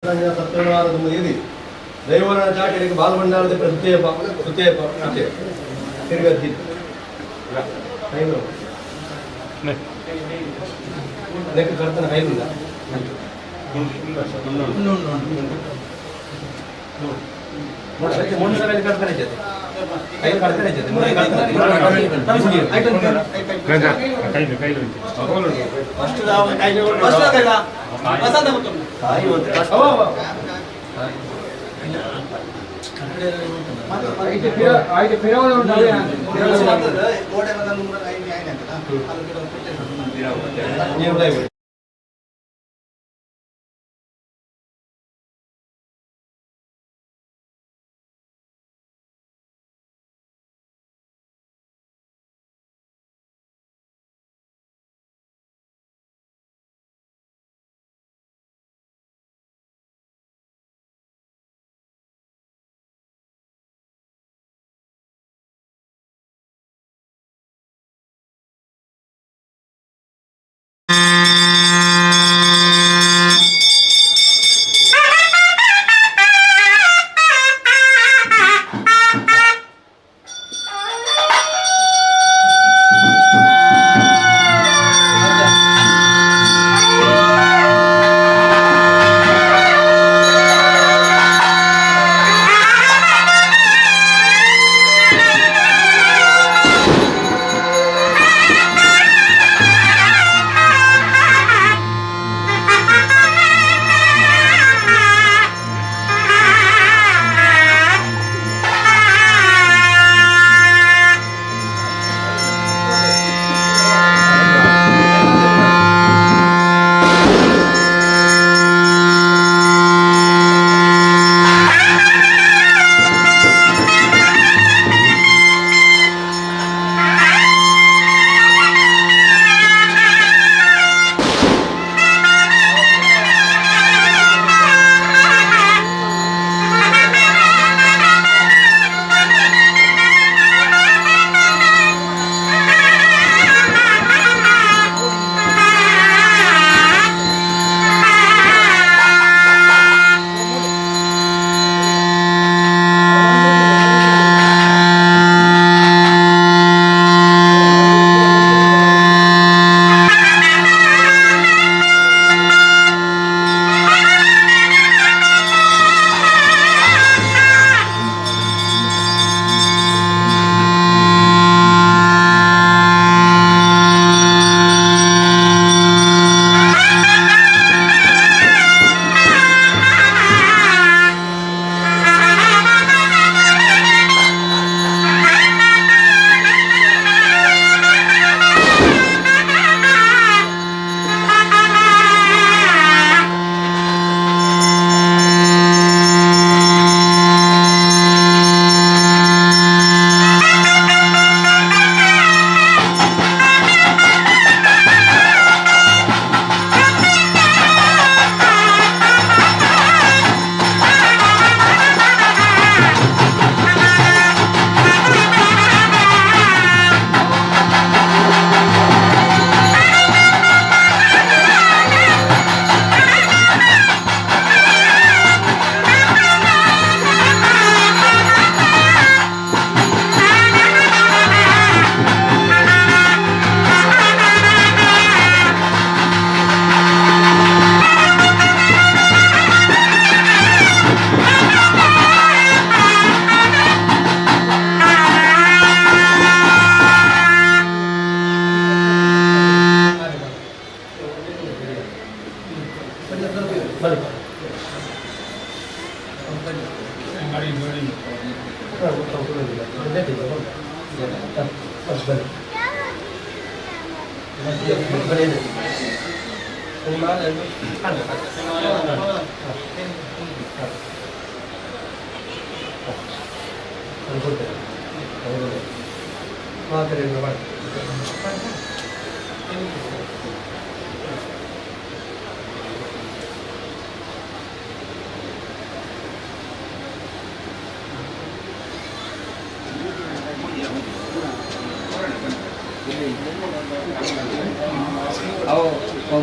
ಸತ್ಯನಾರಾಯಣ ಇದೆ ದೈವನ ಚಾಕರಿಗೆ ಬಾಲಭಂಡಾರದ ಸುತ್ತೇಪ ಸುತ್ತೇಪ ಸುತ್ತೇ ತಿರುಗತ್ತಿ ಐದು ಲೆಕ್ಕ ಕರ್ತನ ಐದುಲ್ಲ. ಮೂರು ಸಾವಿರ ಕರ್ತನ ಜೊತೆ ಐದು ಕರ್ತನ ಜೊತೆ ಮೂರು ಕರ್ತನ.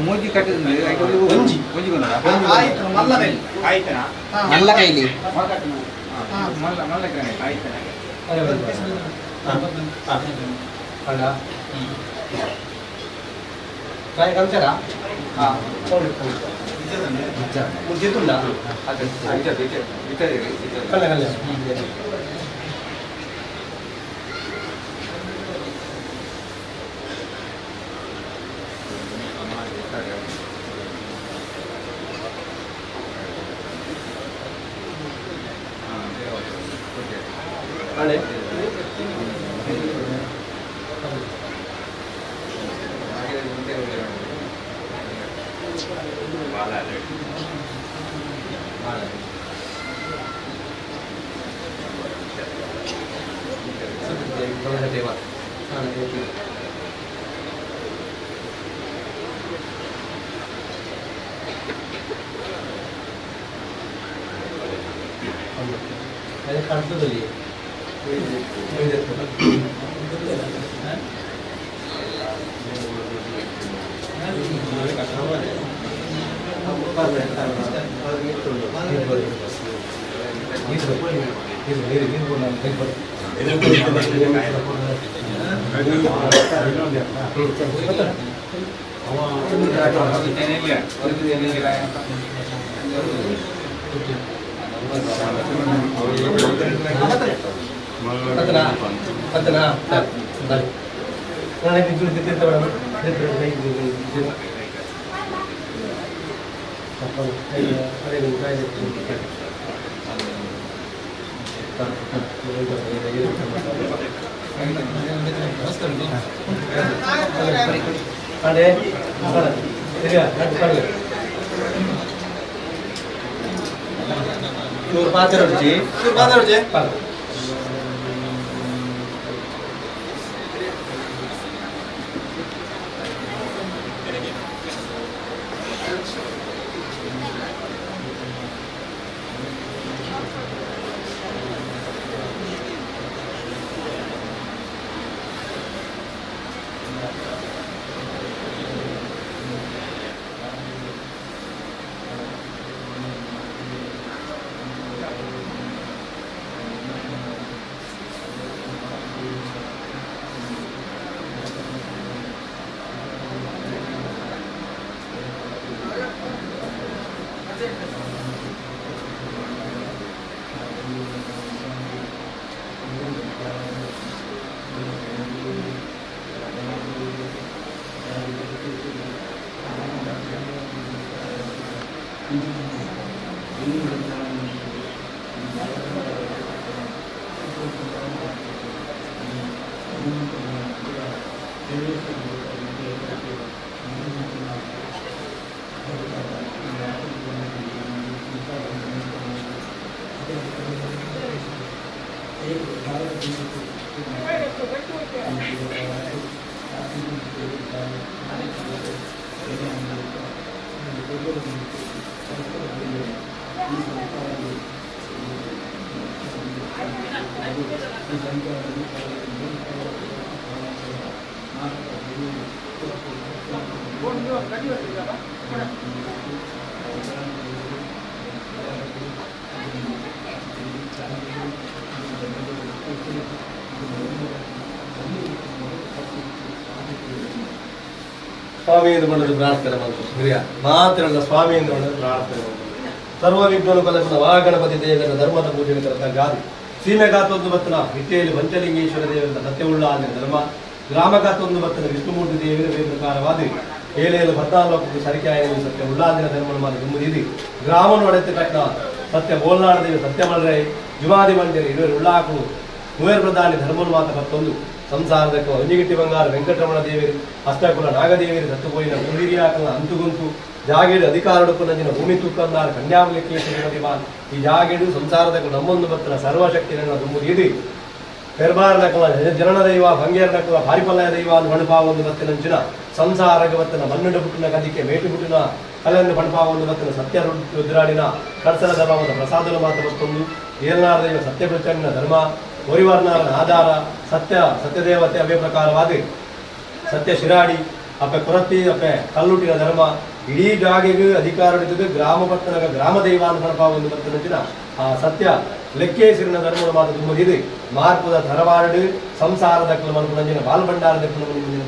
ಮೂಜಿ ಕಟ್ಟಿದ ಒಂಜಿ. ಒಂಜಿ ಕೊನಡ ಆಯ್ತು ಮಲ್ಲ ಕೈಲಿ ಆಯ್ತನಾ ಮಲ್ಲ ಕೈಲಿ ಮಲ್ಲ ಮಲ್ಲ ಆಯ್ತನಾ ಅರೆ ಬಂದು. ಹಾ. ಹಾ. ಅಲ್ಲ ಕಾಯಿ ಕಲ್ಚರಾ ಹಾ ಮುಗಿತುಂಡ ಅದೇ ಕಲ್ಲ ಕಲ್ಲ ಅಳೆ ಅದೇ ಕಾಣ್ತದಲ್ಲಿ ಅದೇ ಚೂರು ಪಾತ್ರೆ ಹೊಡ್ಚಿ ಚೂರು ಪಾತ್ರೆ ಹೊಡ್ಚಿ. ಪಾತ್ರೆ. ಸ್ವಾಮಿ ಎಂದು ಮಾಡಲು ಪ್ರಾರ್ಥನೆ ಮಾಡ್ತಾರೆ ಹಿರಿಯ ಮಾತ್ರಲ್ಲ ಸ್ವಾಮಿ ಎಂದು ಮಾಡಲು ಪ್ರಾರ್ಥನೆ ಮಾಡ್ತಾರೆ. ಸರ್ವ ವಿಘ್ನನು ಕಲಕುನ ಮಹಾಗಣಪತಿ ದೇವರ ಧರ್ಮದ ಪೂಜೆ ಗಾದಿ ಸೀಮೆಗಾತೊಂದು ಬತ್ತನ ಹಿಟ್ಟೆಯಲ್ಲಿ ಪಂಚಲಿಂಗೇಶ್ವರ ದೇವರ ಸತ್ಯವುಳ್ಳ ಆದ ಧರ್ಮ ಗ್ರಾಮಗಾತೊಂದು ಬತ್ತನ ವಿಷ್ಣುಮೂರ್ತಿ ದೇವರ ವೇದ ಪ್ರಕಾರವಾದಿ ಏಳೇಳು 14 ಸರಿಕಾಯ ಸತ್ಯ ಉಳ್ಳಾದಿನ ಧರ್ಮನ ಮಾತ್ರ ದುಮ್ಮುದಿದಿ ಗ್ರಾಮನು ಅಡೆತ ಕಟ್ಟ ಸತ್ಯ ಬೋಲ್ನಾಡ ದೇವಿ ಸತ್ಯ ಮಲ್ರೈ ಜುಮಾದಿ ಮಂದಿರ ಇರುವರು ಉಳ್ಳಾಕುಳು ಮೂವೇರ್ ಪ್ರಧಾನಿ ಧರ್ಮನು ಮಾತ ಮತ್ತೊಂದು ಸಂಸಾರದ ಒಂಜಿಗಿಟ್ಟಿ ಬಂಗಾರ ವೆಂಕಟರಮಣ ದೇವರು ಅಷ್ಟಕುಲ ನಾಗದೇವಿಯರು ಸತ್ತುಪೋಯಿನ ಗುರುಹಿರಿಯಾಕಲ ಅಂತುಗುಂತು ಜಾಗೇಡು ಅಧಿಕಾರಡುಕ್ಕು ನಂಜಿನ ಭೂಮಿ ತೂಕಂದಾರ ಕನ್ಯಾಮಲಿಕೇಶ್ವರ ಈ ಜಾಗೇಡು ಸಂಸಾರದ ನಮ್ಮೊಂದು ಬತ್ತನ ಸರ್ವಶಕ್ತಿ ನನ್ನ ದುಮ್ಮುದಿದಿ ಪೆರ್ಬಾರ್ನಕಲ ಜನನ ದೈವ ಬಂಗೇರ್ನಕಲ ಭಾರಿಪಲ್ಲಯ ದೈವ ಅಂದ್ ಬಣಪಾವೊಂದು ಬತ್ತಿನಂಚಿನ ಸಂಸಾರಗ ಬತ್ತನ ಮಣ್ಣುಡ ಪುಟ್ಟಿನ ಕದಿಕೆ ಮೇಟು ಪುಟ್ಟಿನ ಕಲೆಯನ್ನು ಬಣಪಾವೊಂದು ಬತ್ತಿನ ಸತ್ಯ ರುದ್ರಾಡಿನ ಕರ್ಸಲ ಧರ್ಮದ ಪ್ರಸಾದನ ಮಾತ್ರ ಬತ್ತೊಂದು ಏಲ್ನಾರ ದೈವ ಸತ್ಯ ಪ್ರಚಂಡ ಧರ್ಮ ಒರಿವರ್ನಾರನ ಆಧಾರ ಸತ್ಯ ಸತ್ಯದೇವತೆ ಅವೇ ಪ್ರಕಾರವಾದ ಸತ್ಯ ಶಿರಾಡಿ ಅಪ್ಪೆ ಕೊರತಿ ಅಪ್ಪೆ ಕಲ್ಲುಟ್ಟಿನ ಧರ್ಮ ಇಡೀ ಜಾಗೆಗೆ ಅಧಿಕಾರ ಹಿಡಿದು ಗ್ರಾಮ ಪಟ್ಟಣದ ಗ್ರಾಮ ದೈವ ಅಂತ ಪಣಪ ಒಂದು ಬರ್ತನಂಚಿನ ಆ ಸತ್ಯ ಲೆಕ್ಕೇಸಿರಿನ ಧರ್ಮದ ಮಾತು ತುಂಬ ಮಾರ್ಪದ ತರವಾಡು ಸಂಸಾರದ ಮನ್ಪುನಂಚಿನ ಬಾಲ್ಭಂಡಾರದ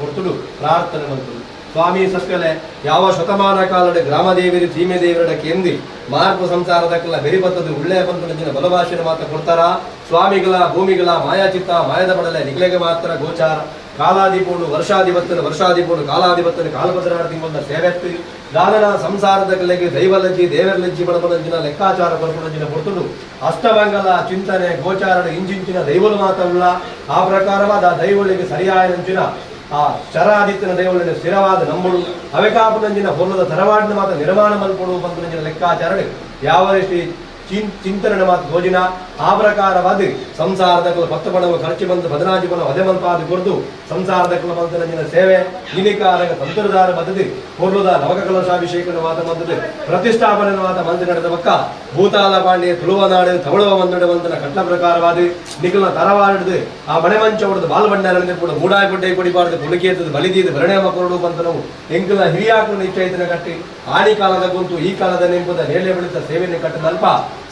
ಕೊಡ್ತುಡು ಪ್ರಾರ್ಥನೆ ಮಂತುಡು. ಸ್ವಾಮಿ ಸತ್ಯಲೆ ಯಾವ ಶತಮಾನ ಕಾಲದ ಗ್ರಾಮದೇವಿರು ಸೀಮೆ ದೇವರ ಕೇಂದಿ ಮಾರ್ಪ ಸಂಸಾರದಕ್ಕೆಲ್ಲ ಬೆರಿಬತ್ತದು ಉಳ್ಳೆಯ ಪಂಪನಂಚಿನ ಬಲಭಾಷೆನ ಮಾತ್ರ ಕೊಡ್ತಾರ. ಸ್ವಾಮಿಗಳ ಭೂಮಿಗಳ ಮಾಯಾಚಿತ್ತ ಮಾಯದ ಬಡಲೆ ನಿಗ್ಲೆಗೆ ಮಾತ್ರ ಗೋಚಾರ. ಕಾಲಾದಿಪೋಡು ವರ್ಷಾಧಿಪತ್ತನು ವರ್ಷಾದಿಪೋಡು ಕಾಲಾಧಿಪತ್ತನು ಕಾಲಭದ್ರಾಡ ತಿಂಗಳ ಸೇವೆತ್ತು ದಾನನ ಸಂಸಾರದ ಕಲೆಗೆ ದೈವಲಜ್ಜಿ ದೇವರಲಜ್ಜಿ ಬಡಬಲಂಜಿನ ಲೆಕ್ಕಾಚಾರ ಬರ್ಪುಣಂಜಿನ ಕೊಡ್ತುಡು ಅಷ್ಟಮಂಗಲ ಚಿಂತನೆ ಗೋಚಾರಣ ಇಂಚಿಂಚಿನ ದೈವಲು ಮಾತವುಳ್ಳ ಆ ಪ್ರಕಾರವಾದ ದೈವಳಿಗೆ ಸರಿಯಾಯನಂಚಿನ ಆ ಶರಾದಿತ್ಯನ ದೈವಳಿನ ಸ್ಥಿರವಾದ ನಂಬುಡು ಅವೆಕಾಪುನಂಜಿನ ಹೊಲದ ತರವಾಡಿನ ಮಾತ ನಿರ್ಮಾಣ ಮಲ್ಪಡು ಬಂತುನಂಜಿನ ಲೆಕ್ಕಾಚಾರ ಯಾವ ರೀತಿ ಚಿಂತನೆ ಮಾತು ಭೋಜನ ಆ ಪ್ರಕಾರವಾದ ಸಂಸಾರದ ಕುಲ ಪತ್ತು ಪಣವು ಖರ್ಚು ಬಂದು ಬದನಾಜಿ ಪಣ ವಧೆ ಮಲ್ಪಾದ ಕೊರ್ದು ಸಂಸಾರದ ಕುಲ ಮಂತನಂಜಿನ ಸೇವೆ ಇನಿಕಾರಕ ತಂತ್ರದಾರ ಬದದು ಪೊರ್ಲುದ ನವಕ ಕಲಶಾಭಿಷೇಕನ ಮಾತ ಮಂದದು ಪ್ರತಿಷ್ಠಾಪನೆ ಮಾತ ಮಂದಿ ನಡೆದ ಬಕ್ಕ ಭೂತಾಲ ಪಾಂಡೆ ತುಳುವ ನಾಡು ತವಳುವ ಮಂದಡ ಮಂದನ ಕಟ್ಲ ಪ್ರಕಾರವಾದ ನಿಖಲ ತರವಾಡಿದು ಆ ಮನೆ ಮಂಚ ಹೊಡೆದು ಬಾಲ್ ಭಂಡಾರ ಕೂಡ ಮೂಡಾಯಿ ಪಡ್ಡೆ ಕೊಡಿಬಾರದು ಪುಲಕೇತದ ಬಲಿದೀದು ಪರಿಣಾಮ ಕೊರಡು ಬಂತನವು ಎಂಕಲ ಹಿರಿಯಾಕನ ನಿಶ್ಚಯಿತನ ಕಟ್ಟಿ ಆಣಿ ಕಾಲದ ಗುಂತು ಈ ಕಾಲದ ನೆಂಪುದ ನೇಳೆ ಬೆಳೆದ ಸೇವೆಯನ್ನು ಕಟ್ಟದಲ್ಪ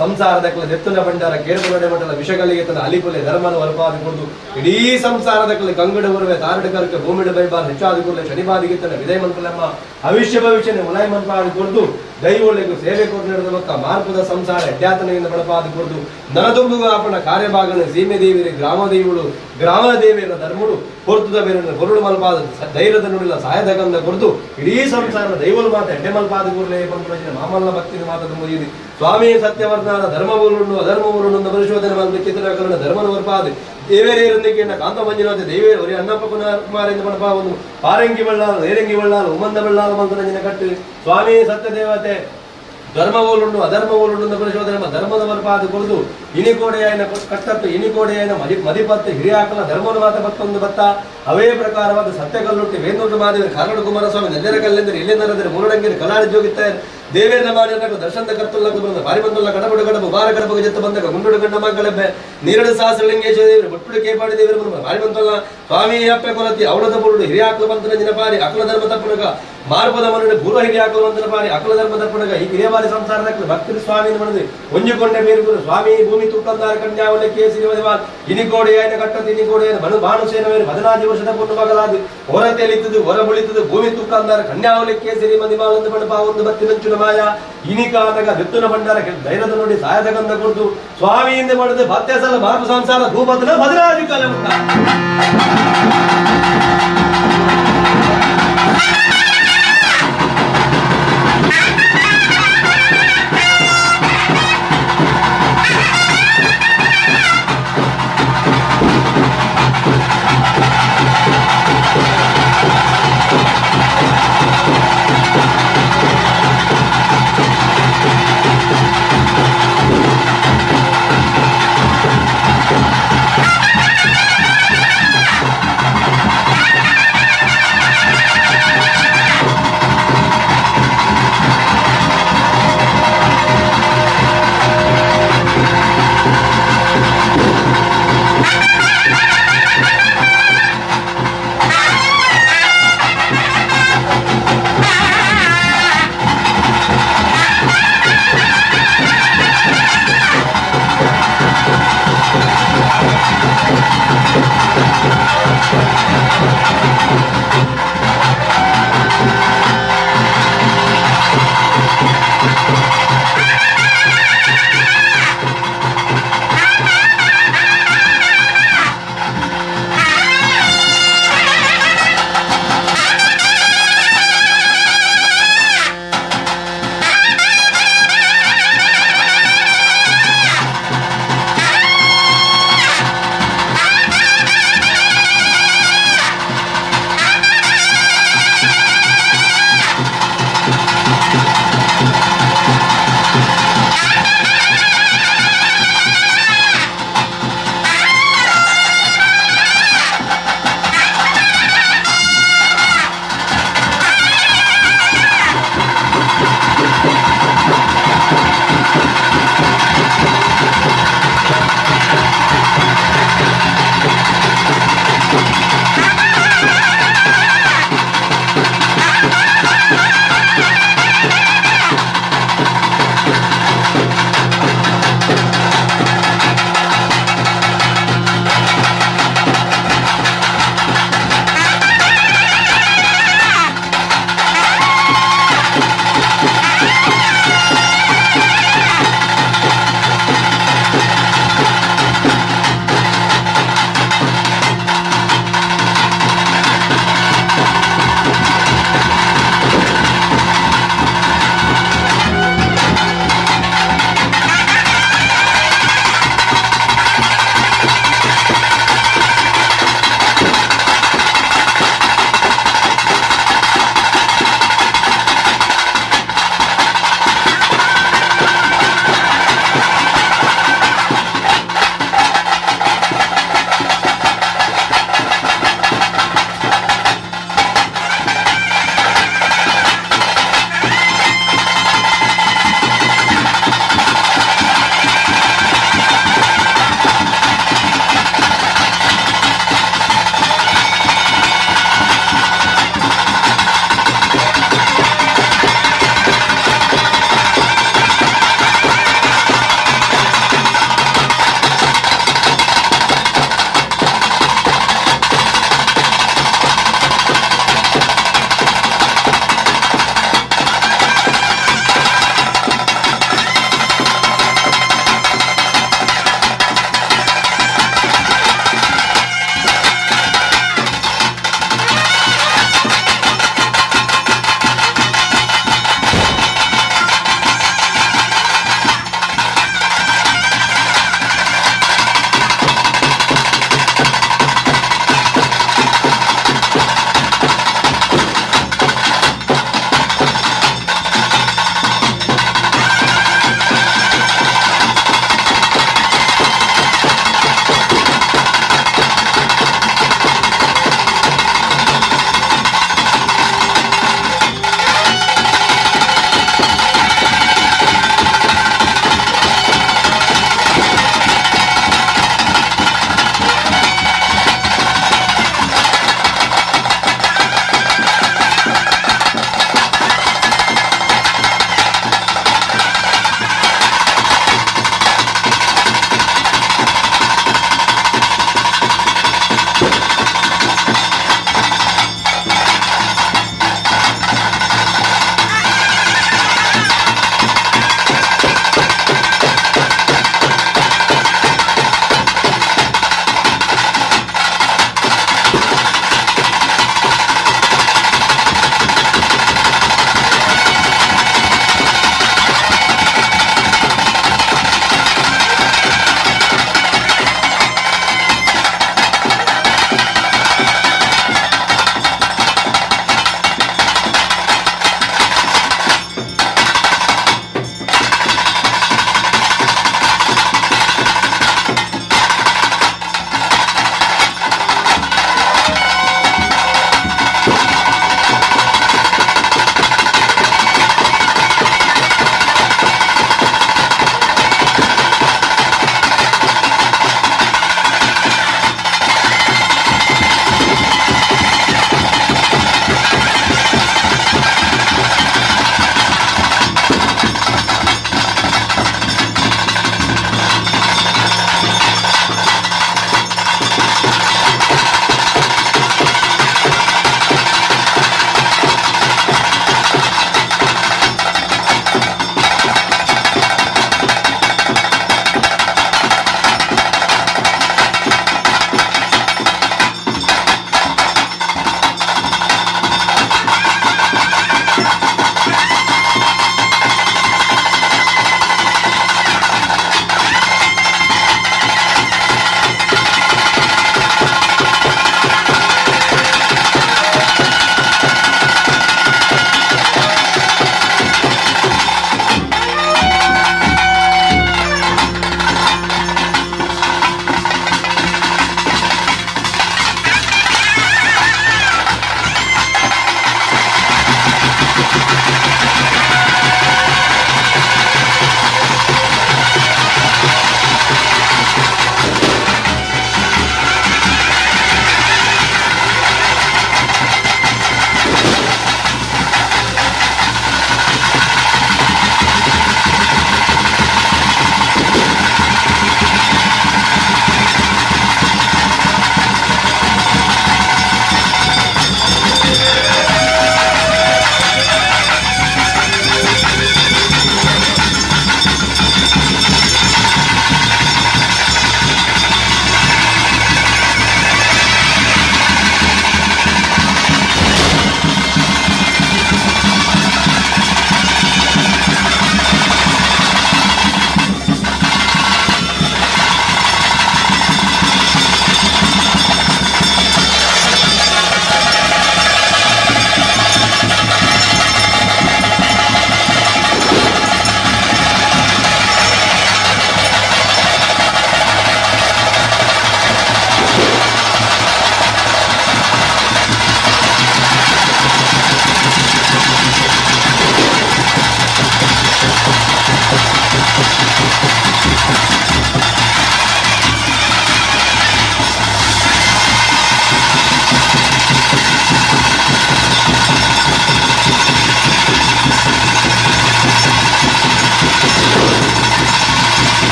ಸಂಸಾರದ ಕುಲ ನೆತ್ತನ ಭಂಡಾರ ಕೇರ್ಪುರಡೆ ಮಂಡಲ ವಿಷಗಳಿಗೆ ತನ್ನ ಅಲಿಪುಲೆ ಧರ್ಮನ ವರಪಾದ ಕೊಡುದು ಇಡೀ ಸಂಸಾರದ ಕುಲ ಗಂಗಡ ಉರುವೆ ತಾರಡ ಕರ್ಕ ಭೂಮಿಡ ಬೈಬಾರ್ ಹೆಚ್ಚಾದ ಕೂಡಲೇ ಶನಿಬಾದಿಗೆ ತನ್ನ ವಿದಯ ಮನ್ಪುಲಮ್ಮ ಅವಿಷ್ಯ ಭವಿಷ್ಯನ ಮುಲಾಯಿ ಮನ್ಪಾದ ಕೊಡ್ದು ದೈವೊಳಿಗೂ ಸೇವೆ ಕೊಟ್ಟು ನಡೆದ ಮಕ್ಕ ಮಾರ್ಪದ ಸಂಸಾರ ಅಧ್ಯಾತನೆಯಿಂದ ಬಳಪಾದ ಕೊಡ್ದು ನನದುಂಬುಗ ಆಪಣ ಕಾರ್ಯಭಾಗನ ಸೀಮೆ ದೇವಿರಿ ಗ್ರಾಮ ದೇವುಳು ಗ್ರಾಮ ದೇವಿಯರ ಧರ್ಮುಡು ಹೊರ್ತುದ ಬೇರೆ ಹೊರಳು ಮಲ್ಪಾದ ಧೈರ್ಯದ ನುಡಿಲ ಸಾಯದ ಗಂಧ ಕೊರ್ದು ಇಡೀ ಸಂಸಾರ ದೈವಲು ಮಾತ ಎಡ್ಡೆ ಮಲ್ಪಾದ ಕೂಡಲೇ ಪಂಪುರಜಿನ ಮಾಮಲ್ಲ ಭಕ್ತಿನ ಮಾತದ ಮುಗಿಯಿರಿ. ಸ್ವಾಮಿ ಸತ್ಯವರ್ಧನ ಧರ್ಮವುರುಂಡು ಅಧರ್ಮವುರುಂಡು ಪರಿಶೋಧನೆ ಮಲ್ಪು ಚಿತ್ರಕರಣ ಧರ್ಮನ ವರ್ಪಾದ ದೇವೇರೇರೊಂದಿಗೆ ಕಾಂತ ಮಂಜುನಾಥ ದೇವೇರು ಒರಿ ಅಣ್ಣಪ್ಪ ಕುಮಾರ ಎಂದು ಪಣಪಾವನ್ನು ಪಾರಂಗಿ ಬಳ್ಳಾಲ ನೇರಂಗಿ ಬಳ್ಳಾಲ ಉಮಂದ ಬಳ್ಳಾಲ ಮಂತ್ರಂಜನ ಕಟ್ಟು ಸ್ವಾಮಿ ಸತ್ಯದೇವತೆ ಧರ್ಮವೋಲುಂಡು ಅಧರ್ಮವೋಲುಂಡು ಪರಿಶೋಧನೆ ಧರ್ಮದ ಮರ್ಪಾದ ಕೊರದು ಇನಿಕೋಡೆಯಾಯನ ಕಟ್ಟತ್ತು ಇನಿಕೋಡೆಯಾಯನ ಮದಿ ಮದಿಪತ್ತು ಹಿರಿಯಾಕಲ ಧರ್ಮದ ಮಾತ ಭಕ್ತೊಂದು ಬತ್ತ ಅವೇ ಪ್ರಕಾರವಾದ ಸತ್ಯಕಲ್ಲುಟ್ಟಿ ವೇಂದೂರು ಮಾದೇವರು ಕಾರಡು ಕುಮಾರಸ್ವಾಮಿ ನೆಲ್ಲೆರ ಕಲ್ಲೆಂದರೆ ಎಲ್ಲಿಂದರೆಂದರೆ ಮೂರಡಂಗಿರಿ ಕಲಾಡಿ ಜೋಗಿತ್ತಾರೆ ದೇವೇಂದ್ರ ಮಾದೇವರ ದರ್ಶನದ ಕರ್ತುಲ್ಲ ಬಂದ ಬಾರಿ ಬಂದುಲ್ಲ ಕಡಬಡು ಕಡಬು ಬಾರ ಕಡಬು ಜತ್ತ ಬಂದಾಗ ಗುಂಡುಡು ಗಂಡ ಮಕ್ಕಳೆಬ್ಬೆ ನೀರಡು ಸಹಸ್ರಲಿಂಗೇಶ್ವರ ದೇವರು ಬಟ್ಪುಡು ಕೇಪಾಡಿ ದೇವರು ಬಂದ ಬಾರಿ ಬಂತಲ್ಲ ಸ್ವಾಮಿ ಅಪ್ಪೆ ಕೊರತಿ ಅವಳದ ಬುರುಡು ಹಿರಿಯಾಕಲು ಬಂತನ ಜಿನಪಾರಿ ಅಕಲ ಧರ್ಮ ತಪ್ಪುನಗ ಮಾರ್ಪದ ಮನುಡ ಪೂರ್ವ ಹಿರಿಯಾಕಲು ಬಂತನ ಪಾರಿ ಅಕಲ ಧರ್ಮ ತಪ್ಪುನಗ ಈ ಕಿರಿಯಬಾರಿ ಸಂಸಾರದ ಭಕ್ತರು ಸ್ವಾಮಿ ಮನದು ಒಂಜುಕೊಂಡೆ ಮೇರುಗುರು ಸ್ವಾಮಿ ಭೂಮಿ ತುಕ್ಕಂದಾರ ಕನ್ಯಾವಲೆ ಕೇಸರಿ ಇನಿಕೋಡೆ ಆಯ್ನ ಕಟ್ಟದ ಇನಿಕೋಡೆ ಮನು ಭಾನುಸೇನವೇನು 14 ವರ್ಷದ ಪುಣ್ಣ ಮಗಲಾದು ಹೊರ ತೆಲಿತದು ಹೊರ ಬುಳಿತದು ಭೂಮಿ ತುಕ್ಕಂದಾರ ಕನ್ಯಾವಲೆ ಕೇಸರಿ ಮಂದಿ ಬಣಪ ಒಂದು ಬತ್ತಿ ನಂಚುನ ಮಾಯ ಇನಿಕಾನಗ ಬೆತ್ತುನ ಭಂಡಾರ ಧೈರ್ಯದ ನೋಡಿ ಸಾಯದ ಗಂಧ ಕೊಡ್ದು ಸ್ವಾಮಿಯಿಂದ ಮಾಡಿದ ಭತ್ಯಸಲ ಮಾರ್ಪ ಸಂಸಾರ ಭೂಪತನ ಭದ್ರಾಜು ಕಾಲ ಉಂಟ.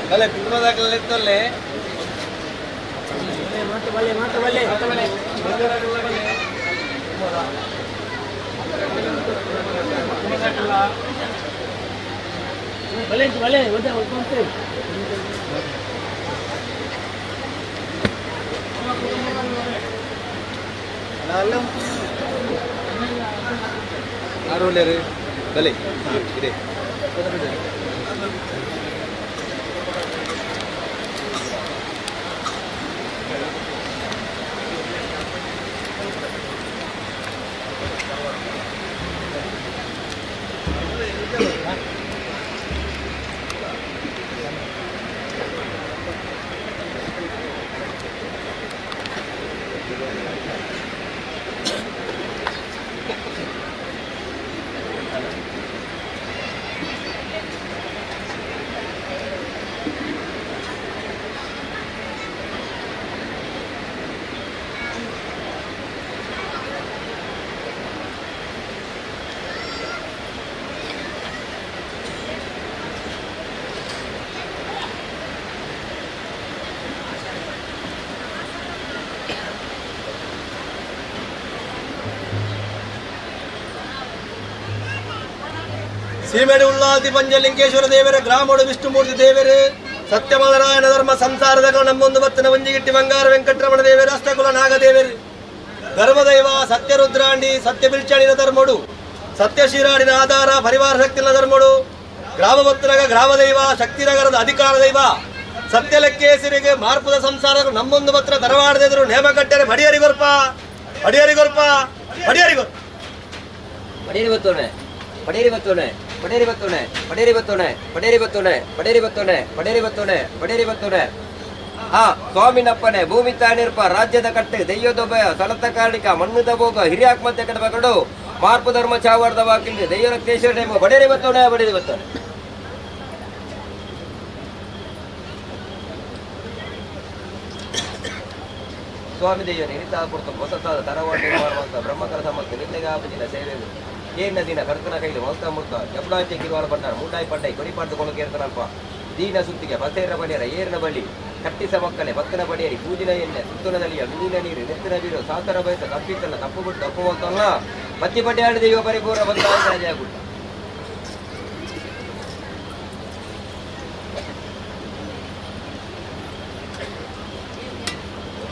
ಬಲೆ ಕುಟುಂಬದಾಗಲೆಲ್ಲ ಇತ್ತಲ್ಲೇ. ಆರು ಬಲೆ ಇದೆ. ಸೀಮೆಡು ಉಳ್ಳಾದಿ ಪಂಚಲಿಂಗೇಶ್ವರ ದೇವರ ಗ್ರಾಮಡು ವಿಷ್ಣುಮೂರ್ತಿ ದೇವರು ಸತ್ಯನಾರಾಯಣ ಧರ್ಮ ಸಂಸಾರದ ನಮ್ಮೊಂದು ಬತ್ತನ ಒಂಜಿಗಿಟ್ಟಿ ಬಂಗಾರ ವೆಂಕಟರಮಣ ದೇವರು ಅಷ್ಟಕುಲ ನಾಗದೇವರು ಧರ್ಮದೈವ ಸತ್ಯರುದ್ರಾಂಡಿ ಸತ್ಯ ಬಿಲ್ಚಾಣಿನ ಧರ್ಮಡು ಸತ್ಯಶಿರಾಡಿನ ಆಧಾರ ಪರಿವಾರ ಶಕ್ತಿನ ಧರ್ಮಡು ಗ್ರಾಮ ಬತ್ತನಗ ಗ್ರಾಮದೈವ ಶಕ್ತಿನಗರದ ಅಧಿಕಾರ ದೈವ ಸತ್ಯಲೆಕ್ಕೇಸರಿಗೆ ಮಾರ್ಪದ ಸಂಸಾರ ನಮ್ಮೊಂದು ಬತ್ರ ಧರ್ವಾಡದೆದುರು ನೇಮ ಕಟ್ಟರೆ ಬಡಿಯರಿಗೊರ್ಪ ಬಡಿಯರಿಗೊರ್ಪ ಬಡಿಯರಿಗೊರ್ಪ. ಬಡೇರಿ ಬತ್ತೋಣೆ ಬಡೇರಿ ಬತ್ತೋಣೆ ಬಡೇರಿ ಬತ್ತೋಣೆ ಬಡೇರಿ ಬತ್ತೋಣೆ ಬಡೇರಿ ಬತ್ತೋಣೆ ಬಡೇರಿ ಬತ್ತೋಣೆ ಬಡೇರಿ ಬತ್ತೋಣೆ ಬಡೇರಿ ಬತ್ತೋಣೆ. ಆ ಸ್ವಾಮಿನಪ್ಪನೆ ಭೂಮಿ ತಾನಿರ್ಪ ರಾಜ್ಯದ ಕಟ್ಟು ದೆಯ್ಯದ ಭಯ ಸಳತ ಕಾರಣಿಕ ಮಣ್ಣುದ ಭೋಗ ಹಿರಿಯಾಕ್ ಮಧ್ಯೆ ಕಡಬಕಡು ಮಾರ್ಪು ಧರ್ಮ ಚಾವಾರ್ದ ವಾಕಿಂದು ದೆಯ್ಯ ರಕ್ತೇಶ್ವರ ನೇಮ ಬಡೇರಿ ಬತ್ತೋಣೆ ಬಡೇರಿ ಬತ್ತೋಣೆ. ಸ್ವಾಮಿ ದೆಯ್ಯನೆ ಹಿರಿತಾ ಪುರ್ತು ಹೊಸತಾದ ತರವಾಡು ನಿರ್ಮಾಣವಂತ ಬ್ರಹ್ಮಕರ ಸಮಸ್ತ ನಿನ್ನೆಗಾಪಜಿನ ಸೇವೆಗಳು ಏನ ದಿನ ಕರ್ತನ ಕೈಲಿ ಮಲ್ತ ಮುರ್ತ ಜಬ್ಡಾಂಚೆ ಕಿರುವಾರ ಬಂಡಾರ ಮೂಡಾಯಿ ಪಂಡೈ ಕೊಡಿಪಾಡ್ದು ಕೊಳಕೇರ್ತನಲ್ಪ ದೀನ ಸುತ್ತಿಗೆ ಬಸೇರ ಬಳಿಯರ ಏರ್ನ ಬಳಿ ಕಟ್ಟಿಸ ಮಕ್ಕಳೆ ಬತ್ತನ ಬಡಿಯರಿ ಪೂಜಿನ ಎಣ್ಣೆ ಸುತ್ತನ ದಳಿಯ ಮೀನಿನ ನೀರು ನೆತ್ತಿನ ಬೀರು ಸಾತರ ಬಯಸ ತಪ್ಪಿತ್ತಲ್ಲ ತಪ್ಪು ಬಿಟ್ಟು ತಪ್ಪು ಹೋಗ್ತಲ್ಲ ಬತ್ತಿ ಪಡ್ಡಿ ಆಡಿದ ಯುವ ಪರಿಪೂರ್ಣ ಬಂದ ರಾಜ.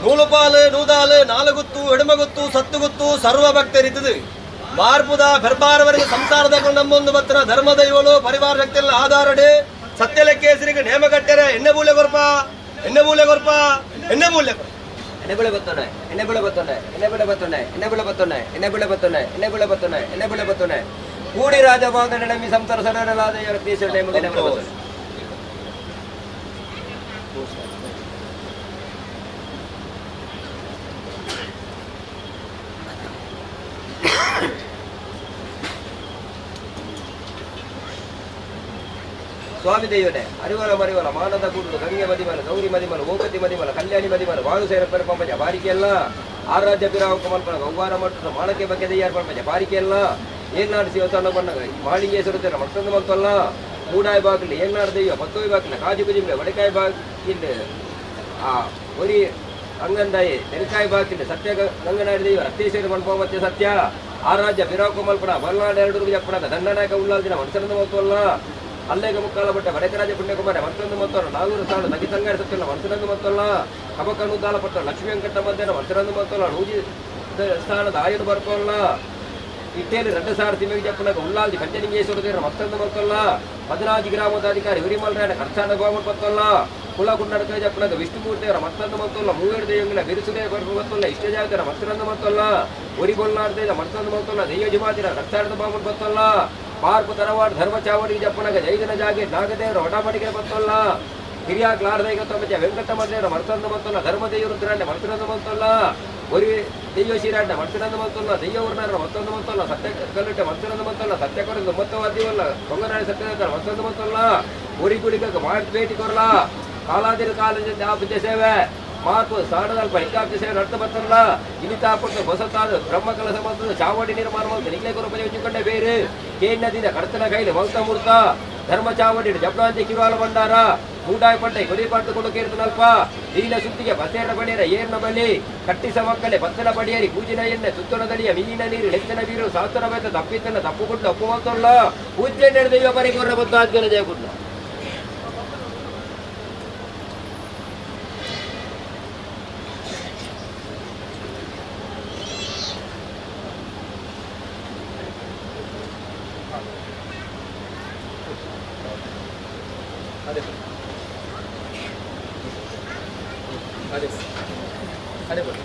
ನೂಲುಪಾಲು ನೂದಾಲು ನಾಲುಗುತ್ತು ಎಡಮಗುತ್ತು ಸತ್ತುಗುತ್ತು ಸರ್ವ ಭಕ್ತರಿದ್ದುದು ಮಾರ್ಪುದ ಬೆರ್ಬಾರವರೆಗೆ ಸಂಸಾರದ ನಮ್ಮೊಂದು ಬತ್ತನ ಧರ್ಮದೈವಳು ಪರಿವಾರ ಶಕ್ತಿಯಲ್ಲ ಆಧಾರಡೆ ಸತ್ಯಲೆಕ್ಕೇಸರಿಗೆ ನೇಮ ಕಟ್ಟರೆ ಎಣ್ಣೆ ಬೂಲೆ ಕೊರ್ಪ ಎಣ್ಣೆ ಬೂಲೆ ಕೊರ್ಪ ಎಣ್ಣೆ ಬೂಲೆ ಕೊರ್ಪ. ಎಣ್ಣೆ ಬೆಳೆ ಬತ್ತೋಣೆ ಎಣ್ಣೆ ಬೆಳೆ ಬತ್ತೋಣೆ ಎಣ್ಣೆ ಬೆಳೆ ಬತ್ತೋಣೆ ಎಣ್ಣೆ ಬೆಳೆ ಬತ್ತೋಣೆ ಎಣ್ಣೆ ಬೆಳೆ ಬತ್ತೋಣೆ ಎಣ್ಣೆ ಬೆಳೆ ಬತ್ತೋಣೆ ಎಣ್ಣೆ ಬೆಳೆ ಬತ್ತೋಣೆ ಕೂಡಿ ರಾಜ ಮಾಂಗಣ್ಯ ಸಂಸಾರ ಸಡಲಾದ ರಕ್ತೇಶ್ವರ ನೇಮ ಎಣ್ಣೆ ಬೆಳೆ ಬತ್ತೋಣೆ. ಸ್ವಾಮಿ ದೇವನೇ ಅರಿವಲ ಮರಿವಲ ಮಾನದ ಕೂಡಲು ಗಂಗೆ ಮದಿಮಲ ಗೌರಿ ಮದಿಮಲ ಓಪತಿ ಮದಿಮಲ ಕಲ್ಯಾಣಿ ಮದಿಮಲ ವಾಯುಸೇನ ಪರಪಂಪಜ ಬಾರಿಕೆಲ್ಲ ಆರಾಧ್ಯ ಪಿರಾವಕ ಮಲ್ಪನ ಗೌವಾರ ಮಟ್ಟದ ಮಾಣಕ್ಕೆ ಬಗ್ಗೆ ದೆಯ್ಯಾರ್ ಪಂಪಜ ಬಾರಿಕೆಲ್ಲ ಏನಾಡು ಶಿವಸ್ಥಾನ ಬಣ್ಣಗ ಮಾಳಿಂಗೇಶ್ವರ ಮತ್ತೊಂದು ಮತ್ತಲ್ಲ ಮೂಡಾಯಿ ಬಾಗಿಲು ಏನಾಡು ದೆಯ್ಯ ಪತ್ತೋಯ್ ಬಾಗಿಲು ಕಾಜು ಕುಜಿಂಬೆ ವಡೆಕಾಯಿ ಬಾಗಿಲು ಆ ಒರಿ ಅಂಗಂದಾಯಿ ನೆಲಕಾಯಿ ಬಾಕಿಲು ಸತ್ಯ ಗಂಗನಾಡಿ ದೈವ ರಕ್ತೇಶ್ವರಿ ಮಲ್ಪವತ್ತೆ ಸತ್ಯ ಆರಾಧ್ಯ ಪಿರಾವಕ ಮಲ್ಪನ ಬಲ್ನಾಡು ಎರಡು ಜಪ್ಪಣದ ದಂಡನಾಯಕ ಉಳ್ಳಾಲ್ ದಿನ ಮನಸನದ ಮತ್ತಲ್ಲ ಅಲ್ಲೇಗ ಮುಕ್ಕಾಲ ಬಟ್ಟೆ ಬಡಕರಾಜ ಪುಣ್ಯಕುಮಾರ ಮತ್ತೊಂದು ಮತ್ತಲ್ಲ ನಾಗೂರು ಸಾಲು ನಗಿ ತಂಗಾರಿ ಸತ್ತಿಲ್ಲ ಮನಸನಂದು ಮತ್ತಲ್ಲ ಕಬಕನು ದಾಲ ಪಟ್ಟ ಲಕ್ಷ್ಮೀ ವೆಂಕಟ ಮಧ್ಯಾಹ್ನ ಮನಸನಂದು ಮತ್ತಲ್ಲ ನೂಜಿ ಸ್ಥಾನದ ಆಯುಧ ಬರ್ಕೋಲ್ಲ ಇಟ್ಟೇಲಿ ರಡ್ಡ ಸಾರ ತಿಮ್ಮಿಗೆ ಜಪ್ಪನಾಗ ಉಳ್ಳಾಲ್ದಿ ಪಂಚಲಿಂಗೇಶ್ವರ ದೇವರ ಮತ್ತೊಂದು ಮತ್ತಲ್ಲ 14 ಗ್ರಾಮದ ಅಧಿಕಾರಿ ಹುರಿಮಲ್ರಾಯಣ ಖರ್ಚಾನ ಗೋಮಟ್ ಮತ್ತಲ್ಲ ಕುಲ ಕುಂಡಡ್ಕ ಜಪ್ಪನಾಗ ವಿಷ್ಣುಮೂರ್ತಿಯವರ ಮತ್ತೊಂದು ಮತ್ತಲ್ಲ ಮೂವೇರು ದೈವಗಳ ಬಿರುಸುದೇ ಬರ್ಪು ಮತ್ತಲ್ಲ ಇಷ್ಟ ಜಾಗತರ ಮತ್ತೊಂದು ಮತ್ತಲ್ಲ ಒರಿಗೊಲ್ಲಾರ್ದ ಮತ್ತೊಂದು ಮತ್ತಲ್ಲ ದೈವ ಜುಮಾತಿರ ಖರ್ಚಾಡದ ಬಾಮಟ್ ಮತ್ತಲ್ಲ ಪಾರ್ಪು ತರವಾಡ್ ಧರ್ಮ ಚಾವಡಿಗೆ ಜಪ್ಪನಾಗ ಜೈದನ ಜಾಗೆ ನಾಗದೇವರ ಒಡಾಮಡಿಗೆ ಮತ್ತಲ್ಲ ಹಿರಿಯಾಗ್ಲಾರ್ದೈಗ ತೊಂಬ ವೆಂಕಟ ಮದ್ದೇವರ ಮರ್ತಂದು ಮತ್ತಲ್ಲ ಧರ್ಮ ದೈವ ರುದ್ರಾಂಡ ಮರ್ತನಂದು ಮತ್ತಲ್ಲ ಒರಿ ದೈವ ಶಿರಾಂಡ ಮರ್ತನಂದು ಮತ್ತಲ್ಲ ದೈವ ಉರ್ನಾರ ಮತ್ತೊಂದು ಮತ್ತಲ್ಲ ಸತ್ಯ ಕಲ್ಲಿಟ್ಟ ಮರ್ತನಂದು ಮತ್ತಲ್ಲ ಸತ್ಯ ಕೊರದು ಮತ್ತವಾದಿವಲ್ಲ ಕೊಂಗನಾಡಿ ಸತ್ಯದ ಮತ್ತೊಂದು ಮತ್ತಲ್ಲ ಒರಿ ಗುಡಿಗ ಮಾಡಿ ಭೇಟಿ ಕೊರಲ ಕಾಲಾದಿರ ಕಾಲದ ಸೇವೆ. ಮಾತು ಸಾಡದಲ್ಪ ಹಿಕ್ಕಾಪ್ತಿ ಸೇವೆ ನಡ್ತ ಬತ್ತಲ್ಲ ಇನಿತಾಪಟ್ಟು ಹೊಸತಾದ ಬ್ರಹ್ಮಕಲಸ ಮತ್ತು ಚಾವಡಿ ನಿರ್ಮಾಣ ಮತ್ತು ನಿಗ್ಲೆ ಗುರುಪತಿ ಉಜ್ಜುಕೊಂಡೆ ಬೇರು ಕೇಂದ್ರದಿಂದ ಕಡತನ ಕೈಲಿ ಮಲ್ತ ಮೂರ್ತ ಧರ್ಮ ಚಾವಡಿ ಜಬ್ರಾಂತಿ ಕಿರುವಾಲ ಭಂಡಾರ ಮೂಡಾಯ ಪಟ್ಟೆ ಕೊಡಿ ಪಾಡ್ದು ಕೊಂಡು ಕೇರ್ತನಲ್ಪ ದೀನ ಸುತ್ತಿಗೆ ಬಸೇರ ಬಡಿಯರ ಏರ್ನ ಬಲಿ ಕಟ್ಟಿಸ ಮಕ್ಕಳೆ ಬತ್ತಲ ಬಡಿಯರಿ ಪೂಜಿನ ಎಣ್ಣೆ ತುತ್ತನ ದಳಿಯ ಮೀನ ನೀರು ಲೆಚ್ಚನ ಬೀರು ಸಾಸ್ತನ ಬೇತ ತಪ್ಪಿತನ ತಪ್ಪು ಗುಡ್ಡ ಅಪ್ಪು ಮಾತಲ್ಲ ಪೂಜ್ಯ ದೈವ ಪರಿಪೂರ್ಣ ಬುದ್ಧಾಜ್ಞನ ಜಯ ಗುಡ್ಡ. ಅದೇ ಅದೇ ಅದೇ ಬನ್ನಿ.